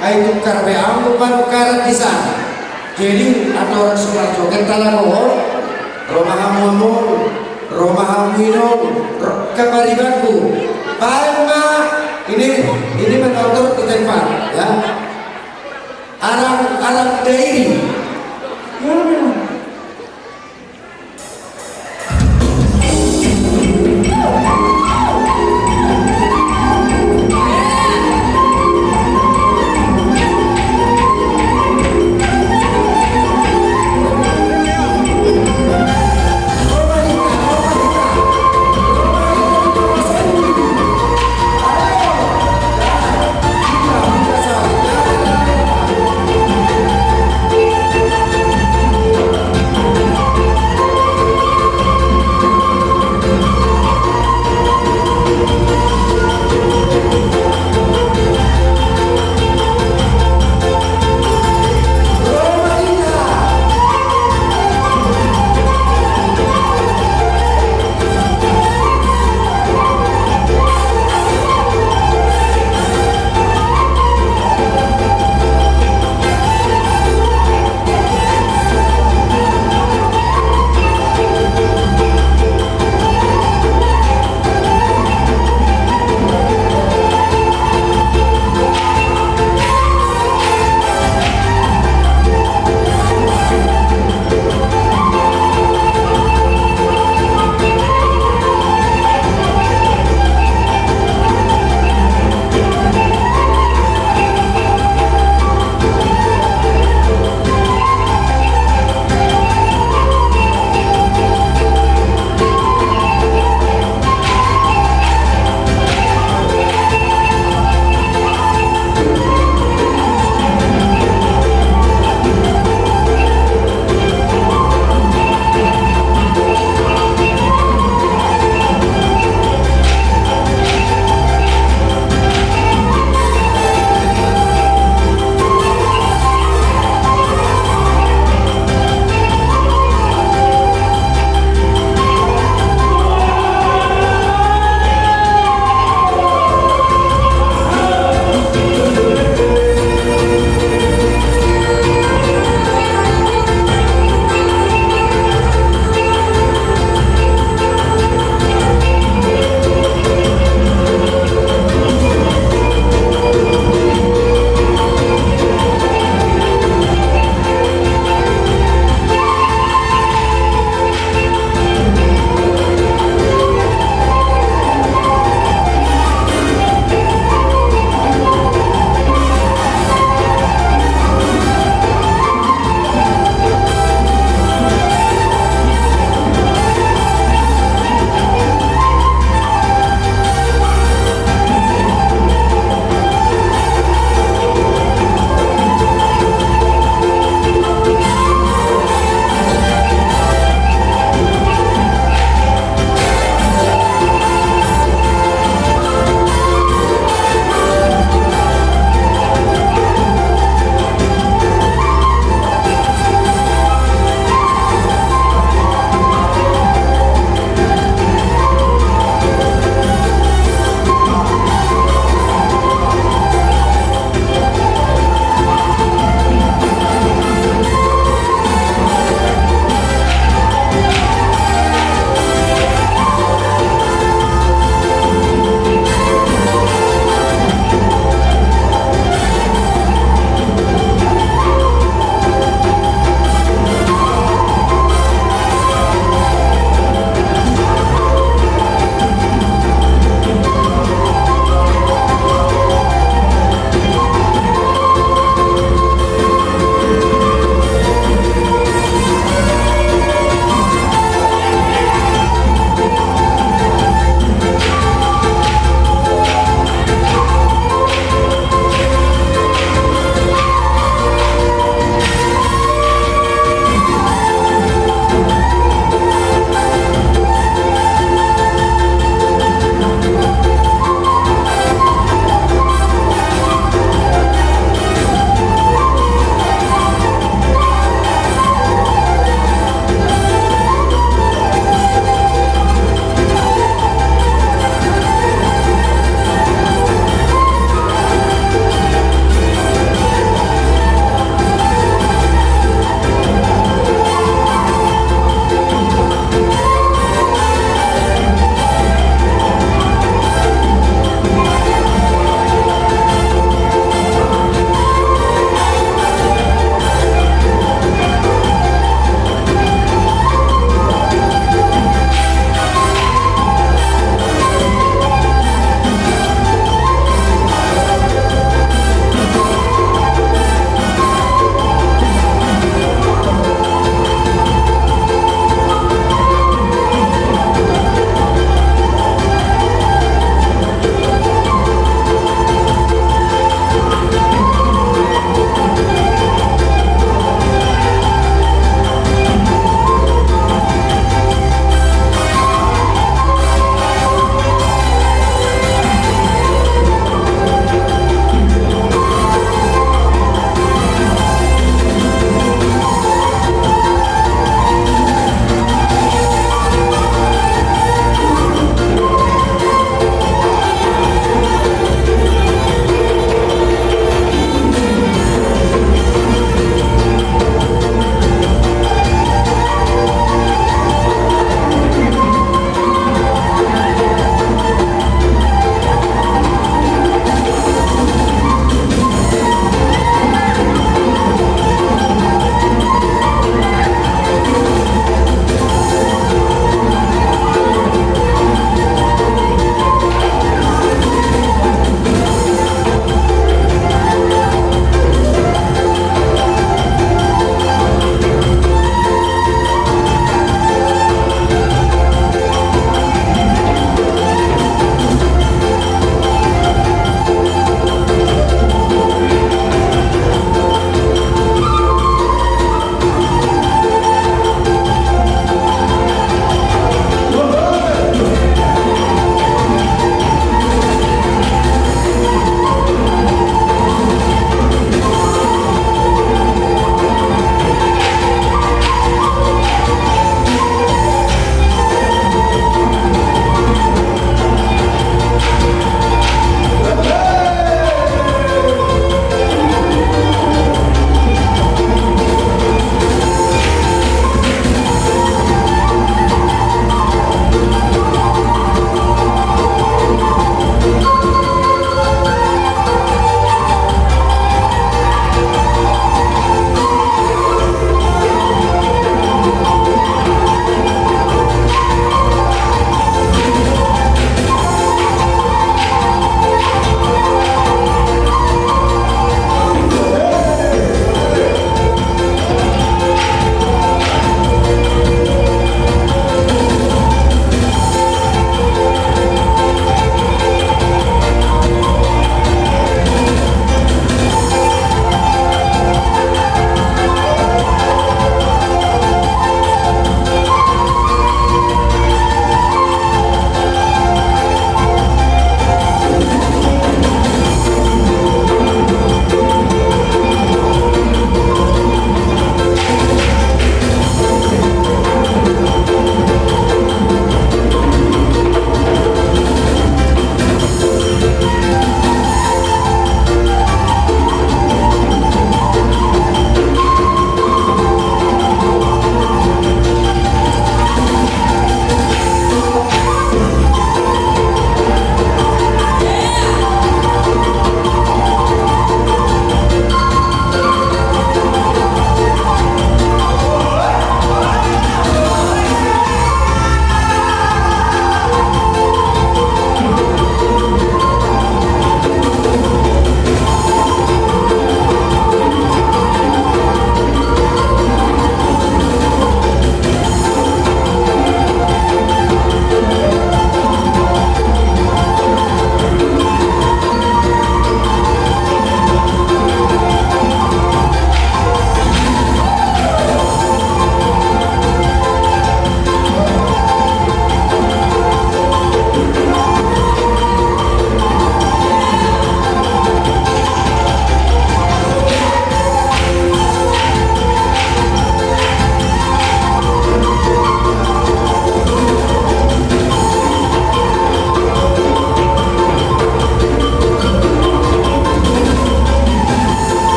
Ai tukar be hamu panukaran di sana. Jadi, andorang so marjoget halaho, ro ma hamu among, ro ma hamu inong, ro, kaparibanku. Baen ma, ini, ini menonton di tempat, ya. Arang, arang dairi. Ya.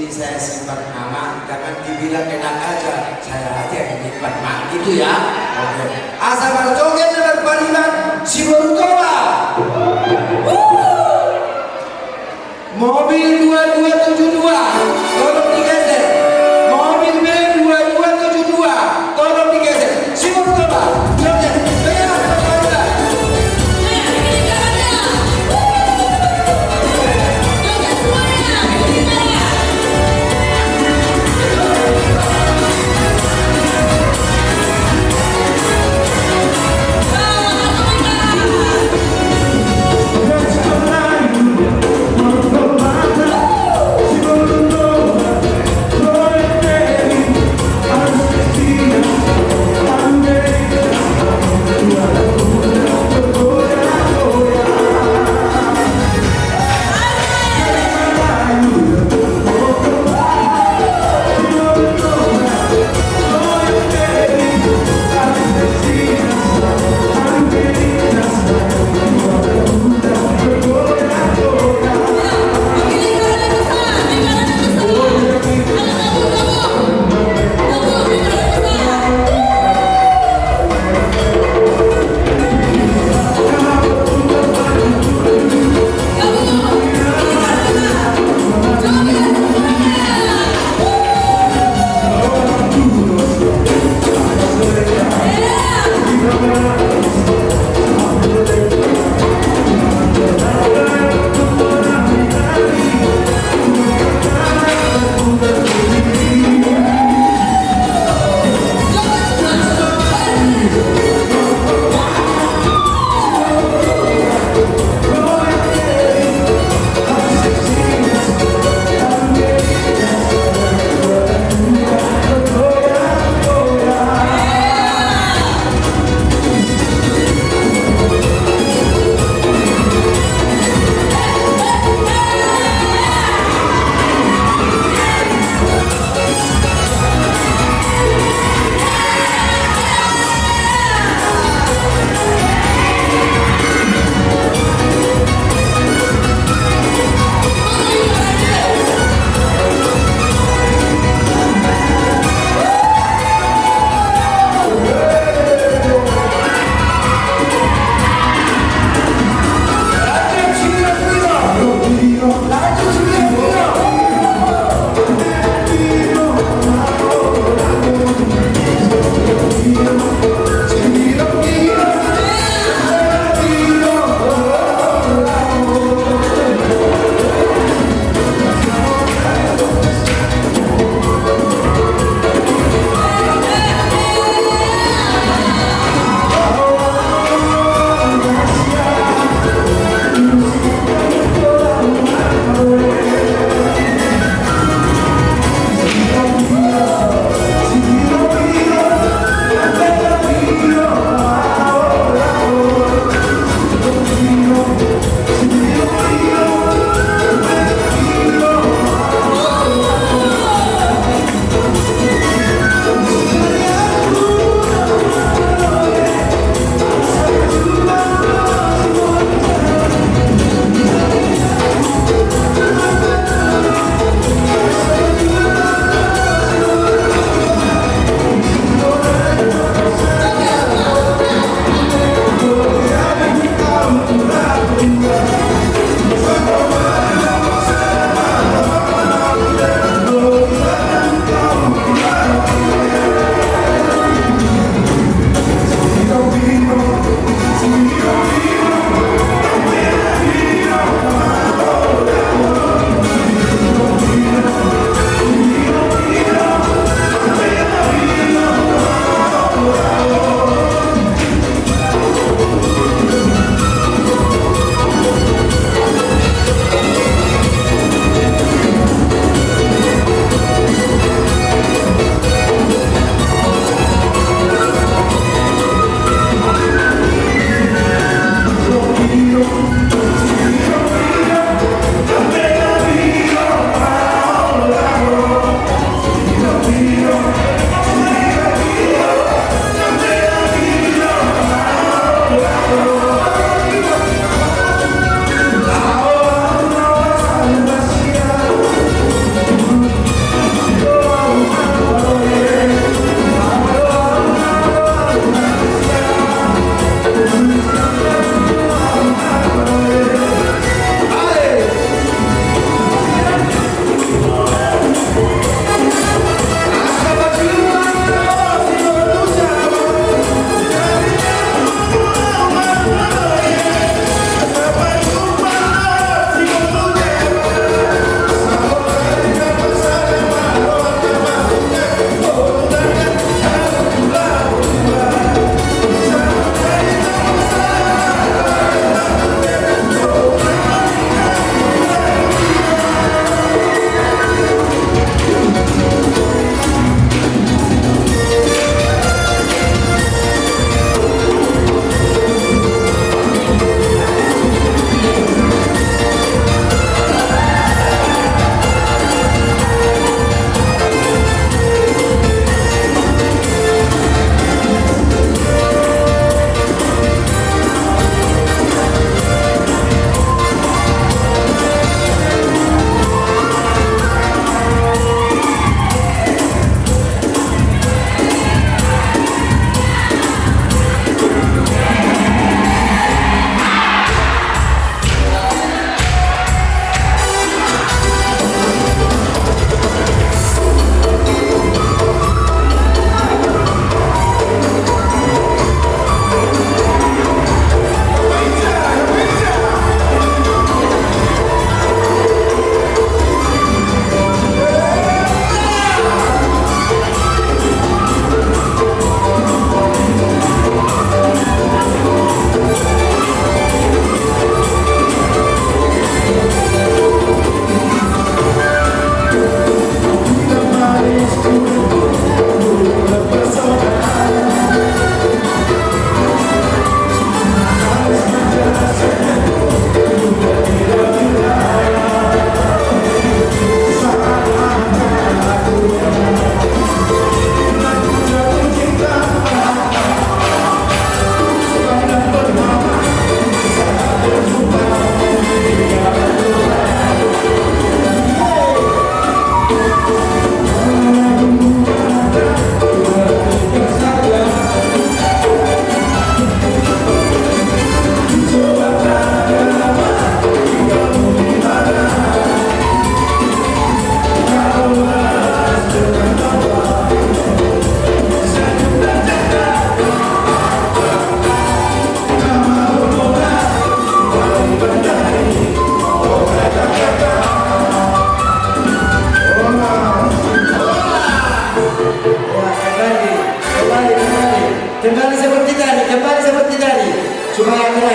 Saya simpan nama, jangan dibilang enak aja, saya aja yang nyimpan, Mak. Gitu ya. Oke. Asa marjoget na marpariban, si Boru Toba. Mobil dua dua tujuh dua, tolong digeser. Mobil B dua dua tujuh dua, tolong digeser. Si Boru Toba, joget, joget, joget.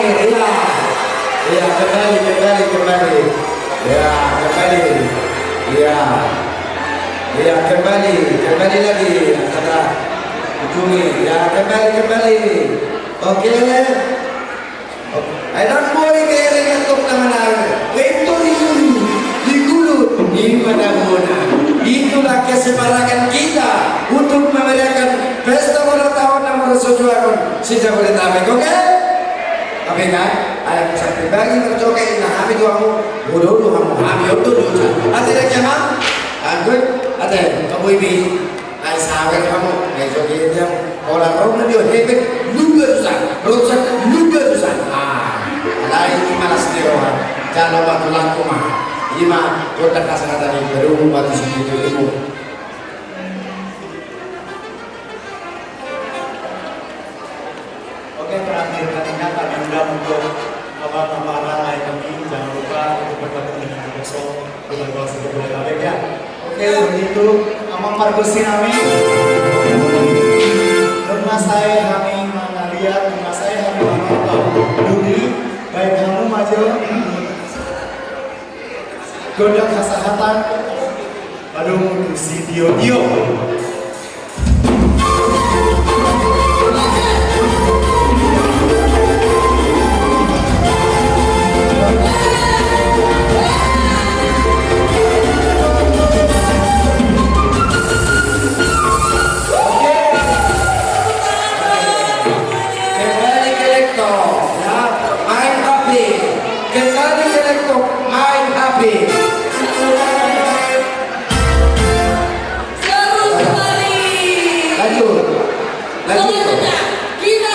Iya. Iya, kembali, kembali, kembali. Iya, kembali. Iya. Iya, kembali, kembali lagi. Kata ujungi. Ya, kembali, kembali. Oke. Ai ndang boi kerengan tong na manang. Pintu di, di gulu, di mana guna. Itulah keseparangan kita untuk memeriahkan pesta ulang tahun nomor tujuh si Jabodetabek, oke? Tapi kan, ai sampe bagi merjoke na hami tu hamu, bodo tu hamu, hami ondo tu. Ate dek ya, Mang? Anggut, ate, kaboi bi. Ai sawer hamu, ai joget dia. Ora ro na dia hepet, luga susah. Rusak, luga susah. Ah, alai i ma las ni roha. Jalo batu laku ma. I ma, kota kasar tadi, baru batu sini tu ilmu. Oke, terakhir kalinya kami undang untuk abang-abang lain kami, jangan lupa untuk bergabung dengan Aposo, bergabung sebagai kabek ya. Oke, begitu, amang pargonsi nami. Nunga sae hami mangaliat, nunga sae hami manonton. Dudi, baen hamu ma jo gondang hasahatan. Aduh, si Tio Tio. Kembali ke laptop, ya, main H P. Kembali ke laptop, main H P. Terus kembali. Lanjut. Lanjut. Selanjutnya, kita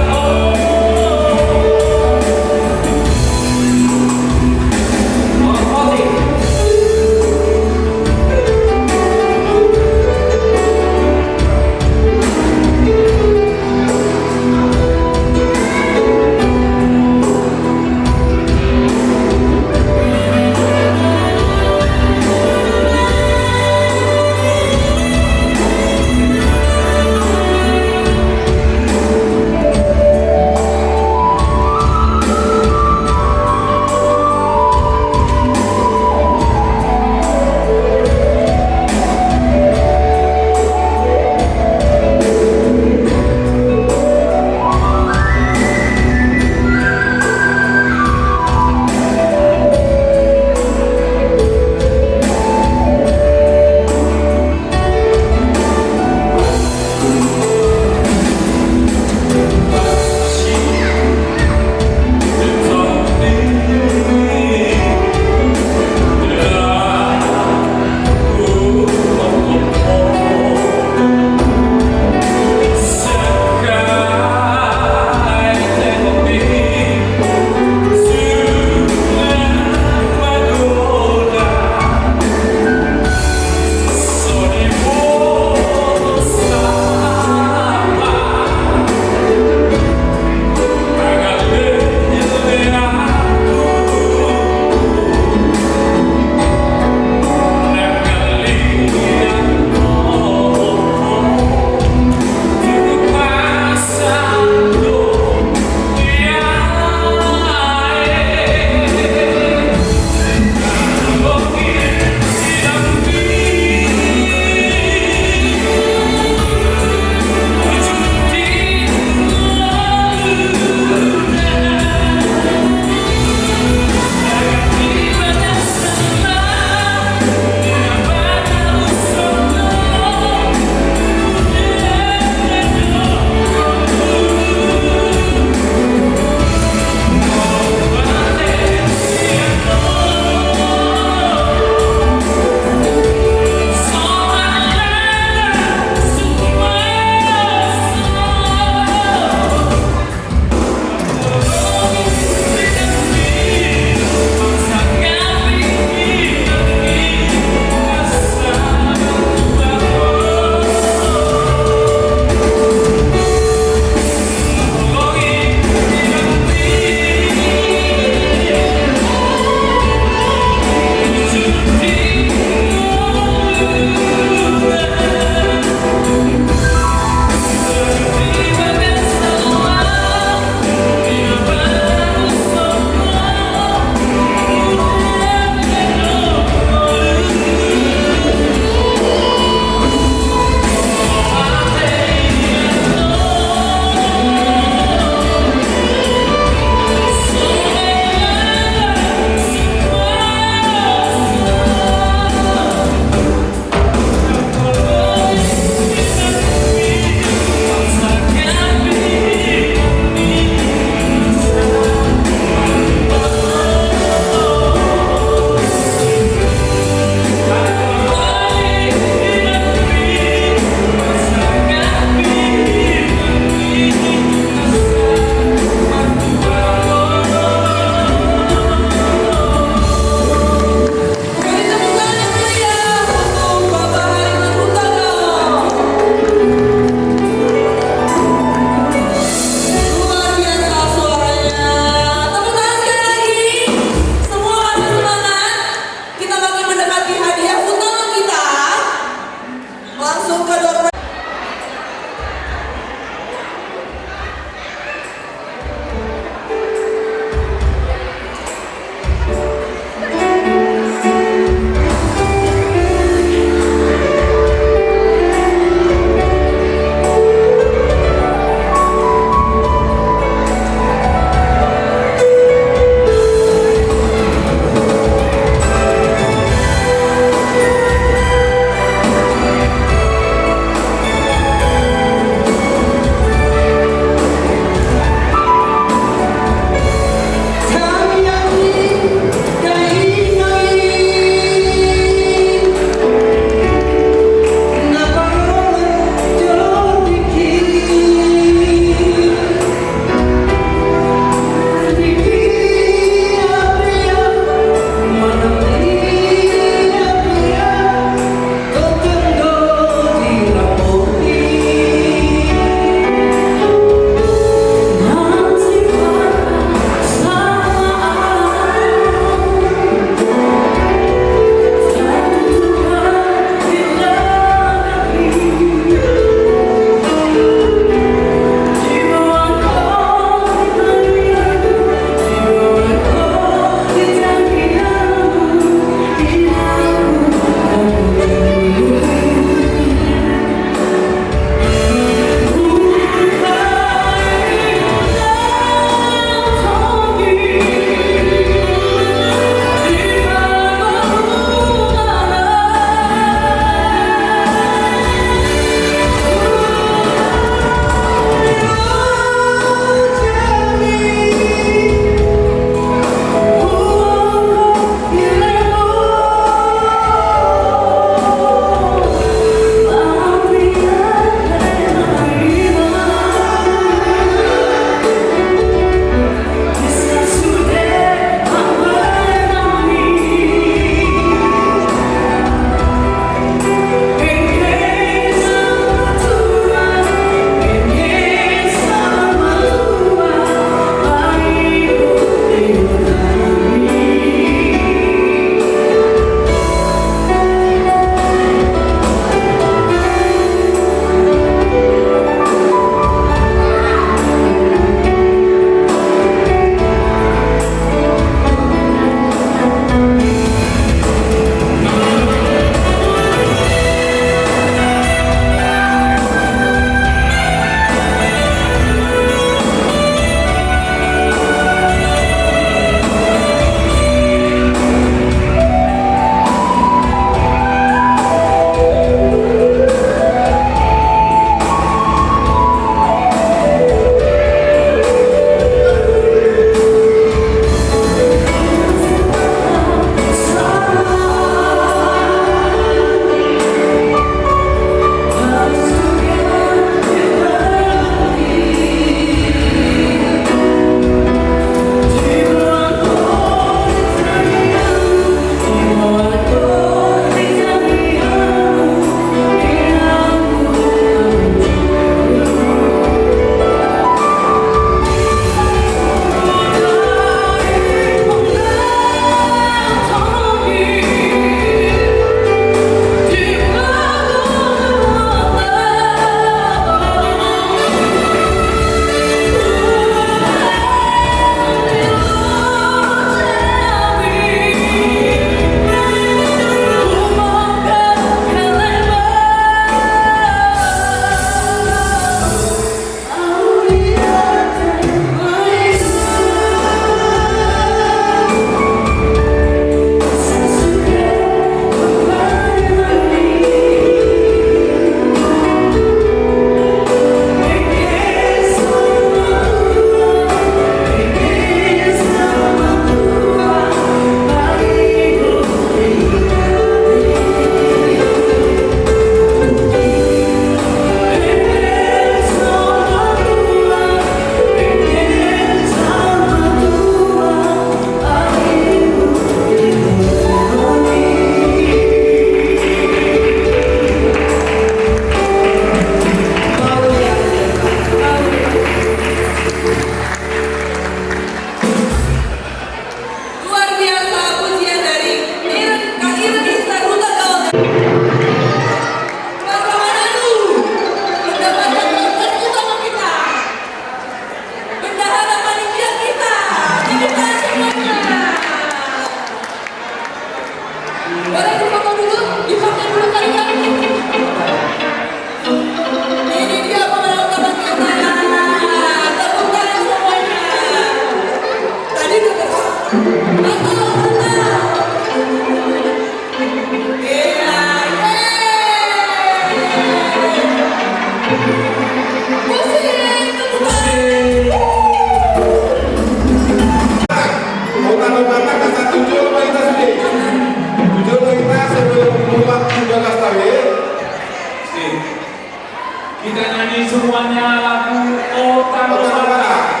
Kita nyanyi semuanya lagu O Tano Batak.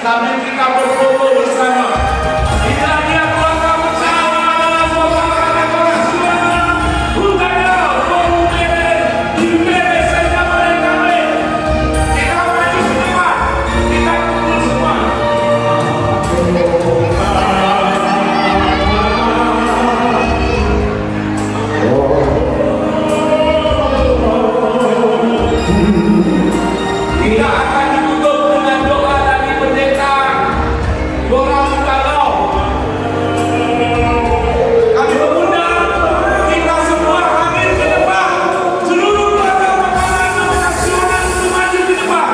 Sambil kita berfoto bersama. Inilah dia keluarga besar Batak Namoras Juang. Bukan ya, bukan ya. Di B B C-nya mereka, kita maju ke depan. Kita kumpul semua. Kita akan ditutup dengan doa dari pendeta. Doa untuk Allah. Kami mengundang kita semua hadir ke depan. Seluruh keluarga Bapak Namoras Juang untuk maju ke depan.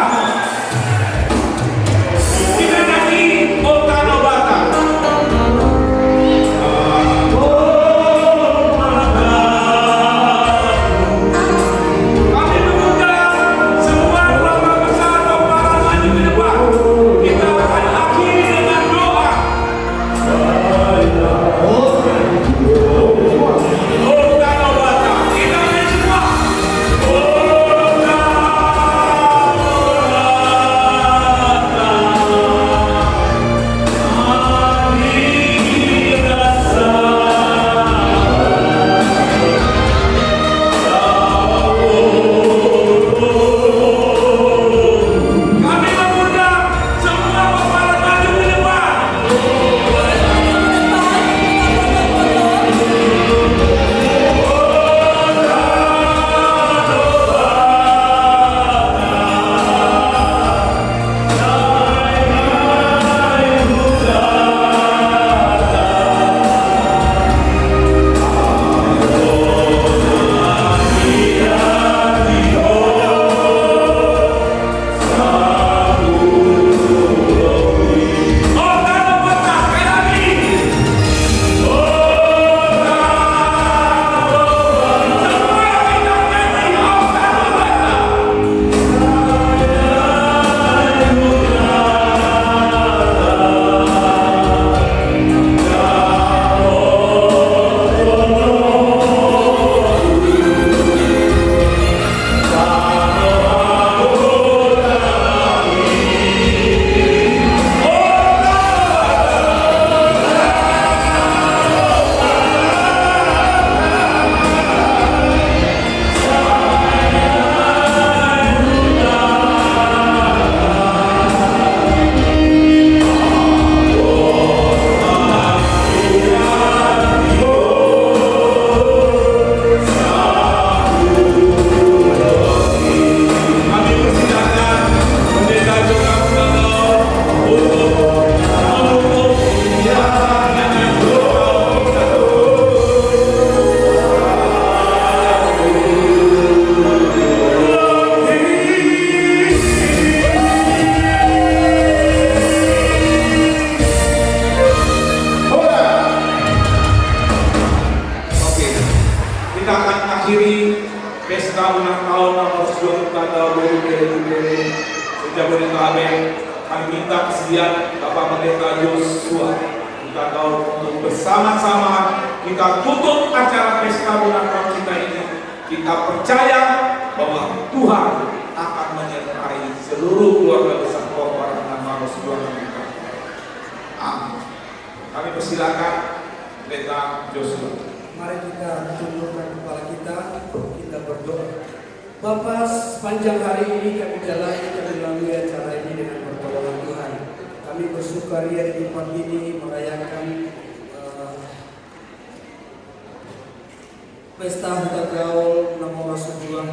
Kita nyanyi O Tano Batak. Kami mengundang semua keluarga besar Bapak Namoras maju ke depan. Kita akan akhiri dengan doa. Kami mengundang semua pepalan maju ke depan. Oke, kita akan akhiri pesta ulang tahun Namoras Juang Tanggal dua puluh tujuh Jabodetabek. Kami minta kesediaan Bapak Pendeta Joshua, kita tahu untuk bersama-sama kita tutup acara pesta ulang tahun kita ini. Kita percaya bahwa Tuhan akan menyertai seluruh keluarga besar Komparan Namoras Juang kita. Amin. Kami persilakan Pendeta Joshua. Mari kita tundukkan kepala kita, kita berdoa. Bapa, sepanjang hari ini kami jalani, kami lalui acara ini dengan pertolongan Tuhan. Kami bersukaria di tempat ini merayakan, eh, pesta Huta Gaol Namoras Juang.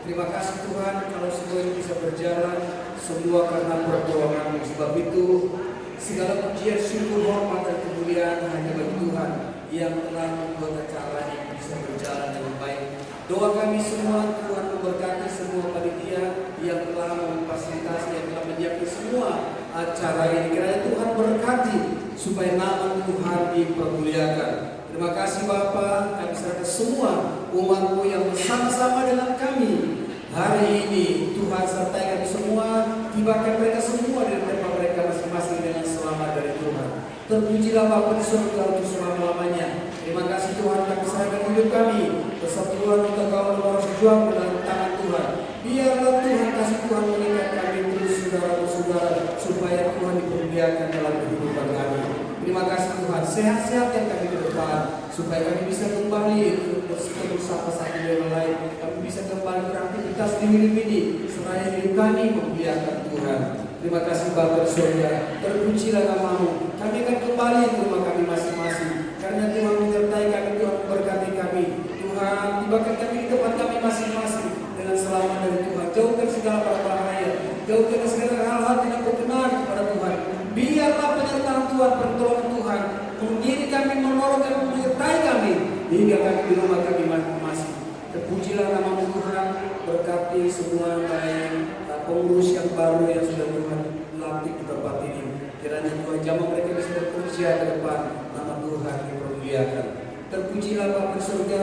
Terima kasih Tuhan, kalau semua ini bisa berjalan, semua karena pertolongan-Mu. Sebab itu, segala pujian, syukur, hormat, dan kemuliaan hanya bagi Tuhan yang telah membuat acara ini bisa berjalan dengan baik. Doa kami semua, Tuhan memberkati semua panitia yang telah memfasilitasi, yang telah menyiapkan semua acara ini. Kiranya Tuhan berkati supaya nama Tuhan dipermuliakan. Terima kasih Bapa, kami serahkan semua umat-Mu yang bersama-sama dengan kami hari ini. Tuhan sertai kami semua, tibakan mereka semua dari tempat mereka masing-masing dengan selamat dari Tuhan. Terpujilah Bapa di surga untuk selama-lamanya. Terima kasih Tuhan, kami serahkan hidup kami, persatuan Huta Gaol Namoras Juang dalam tangan Tuhan. Biarlah Tuhan, kasih Tuhan mengikat kami terus, saudara-saudara, supaya Tuhan dipermuliakan dalam kehidupan kami. Terima kasih Tuhan, sehat-sehat yang kami ke depan, supaya kami bisa kembali untuk bersama satu dengan lain, kami bisa kembali beraktivitas di hidup ini, supaya hidup kami memuliakan Tuhan. Terima kasih Bapa di sorga, terpujilah nama-Mu. Kami akan kembali ke rumah kami masing-masing. Karena Tuhan menyertai kami, Tuhan memberkati kami. Tuhan, tibakan kami di tempat kami masing-masing dengan selamat dari Tuhan. Jauhkan segala berbahaya, jauhkan segala hal-hal tidak berkenan kepada Tuhan. Biarlah penyertaan Tuhan, pertolongan Tuhan mengiringi kami, menolong kami, menyertai kami hingga kami di rumah kami masing-masing. Terpujilah nama-Mu Tuhan, berkati semua baik, eh, pengurus yang baru yang sudah Tuhan lantik di tempat ini. Kiranya Tuhan jamah mereka bisa bekerja ke depan, nama Tuhan dipermuliakan. Terpujilah Bapa di surga,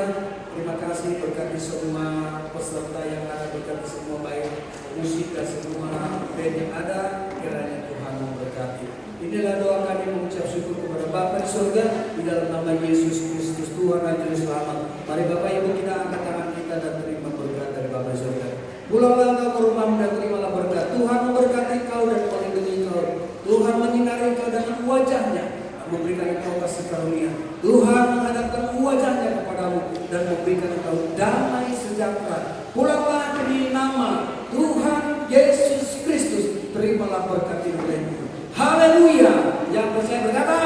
terima kasih, berkati semua peserta yang ada, berkati semua baik musik dan semua band yang ada, kiranya Tuhan memberkati. Inilah doa kami mengucap syukur kepada Bapa di surga, di dalam nama Yesus Kristus, Tuhan dan Juru Selamat. Mari Bapak Ibu kita angkat tangan kita dan terima berkat dari Bapa di surga. Pulanglah engkau ke rumahmu dan terimalah berkat. Tuhan memberkati engkau dan melindungi engkau. Tuhan menyinari engkau dengan wajah-Nya dan memberikan engkau kasih karunia. Tuhan menghadapkan wajah-Nya kepadamu dan memberikan engkau damai sejahtera. Pulanglah demi nama Tuhan Yesus Kristus. Terimalah berkat ini olehmu. Haleluya. Yang percaya berkata,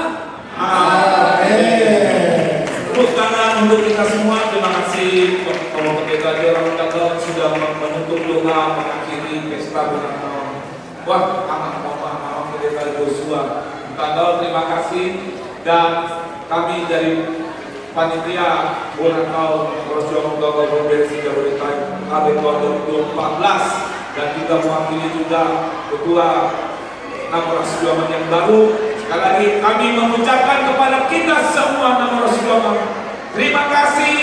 amin. Tepuk tangan untuk kita semua. Terima kasih Bapak Pendeta Joram Gatot sudah menutup doa mengakhiri pesta ulang tahun. Wah, anak mama, mama Pendeta Joshua. Gatot, terima kasih. Dan kami dari panitia ulang tahun Perjuangan Gagal Provinsi Jabodetabek A B tahun dua ribu empat belas, dan juga mewakili juga ketua Namoras Juaman yang baru. Sekali lagi kami mengucapkan kepada kita semua Namoras Juaman, terima kasih,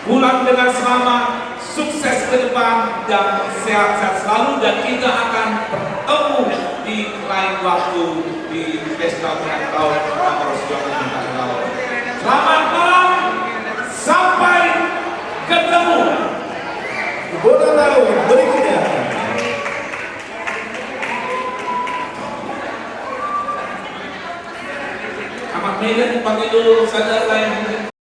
pulang dengan selamat, sukses ke depan, dan sehat-sehat selalu, dan kita akan bertemu di lain waktu di pesta ulang tahun Namoras Juaman. Selamat malam, sampai ketemu. Bona tahun berikutnya. Amat Medan, pangido sadar lain.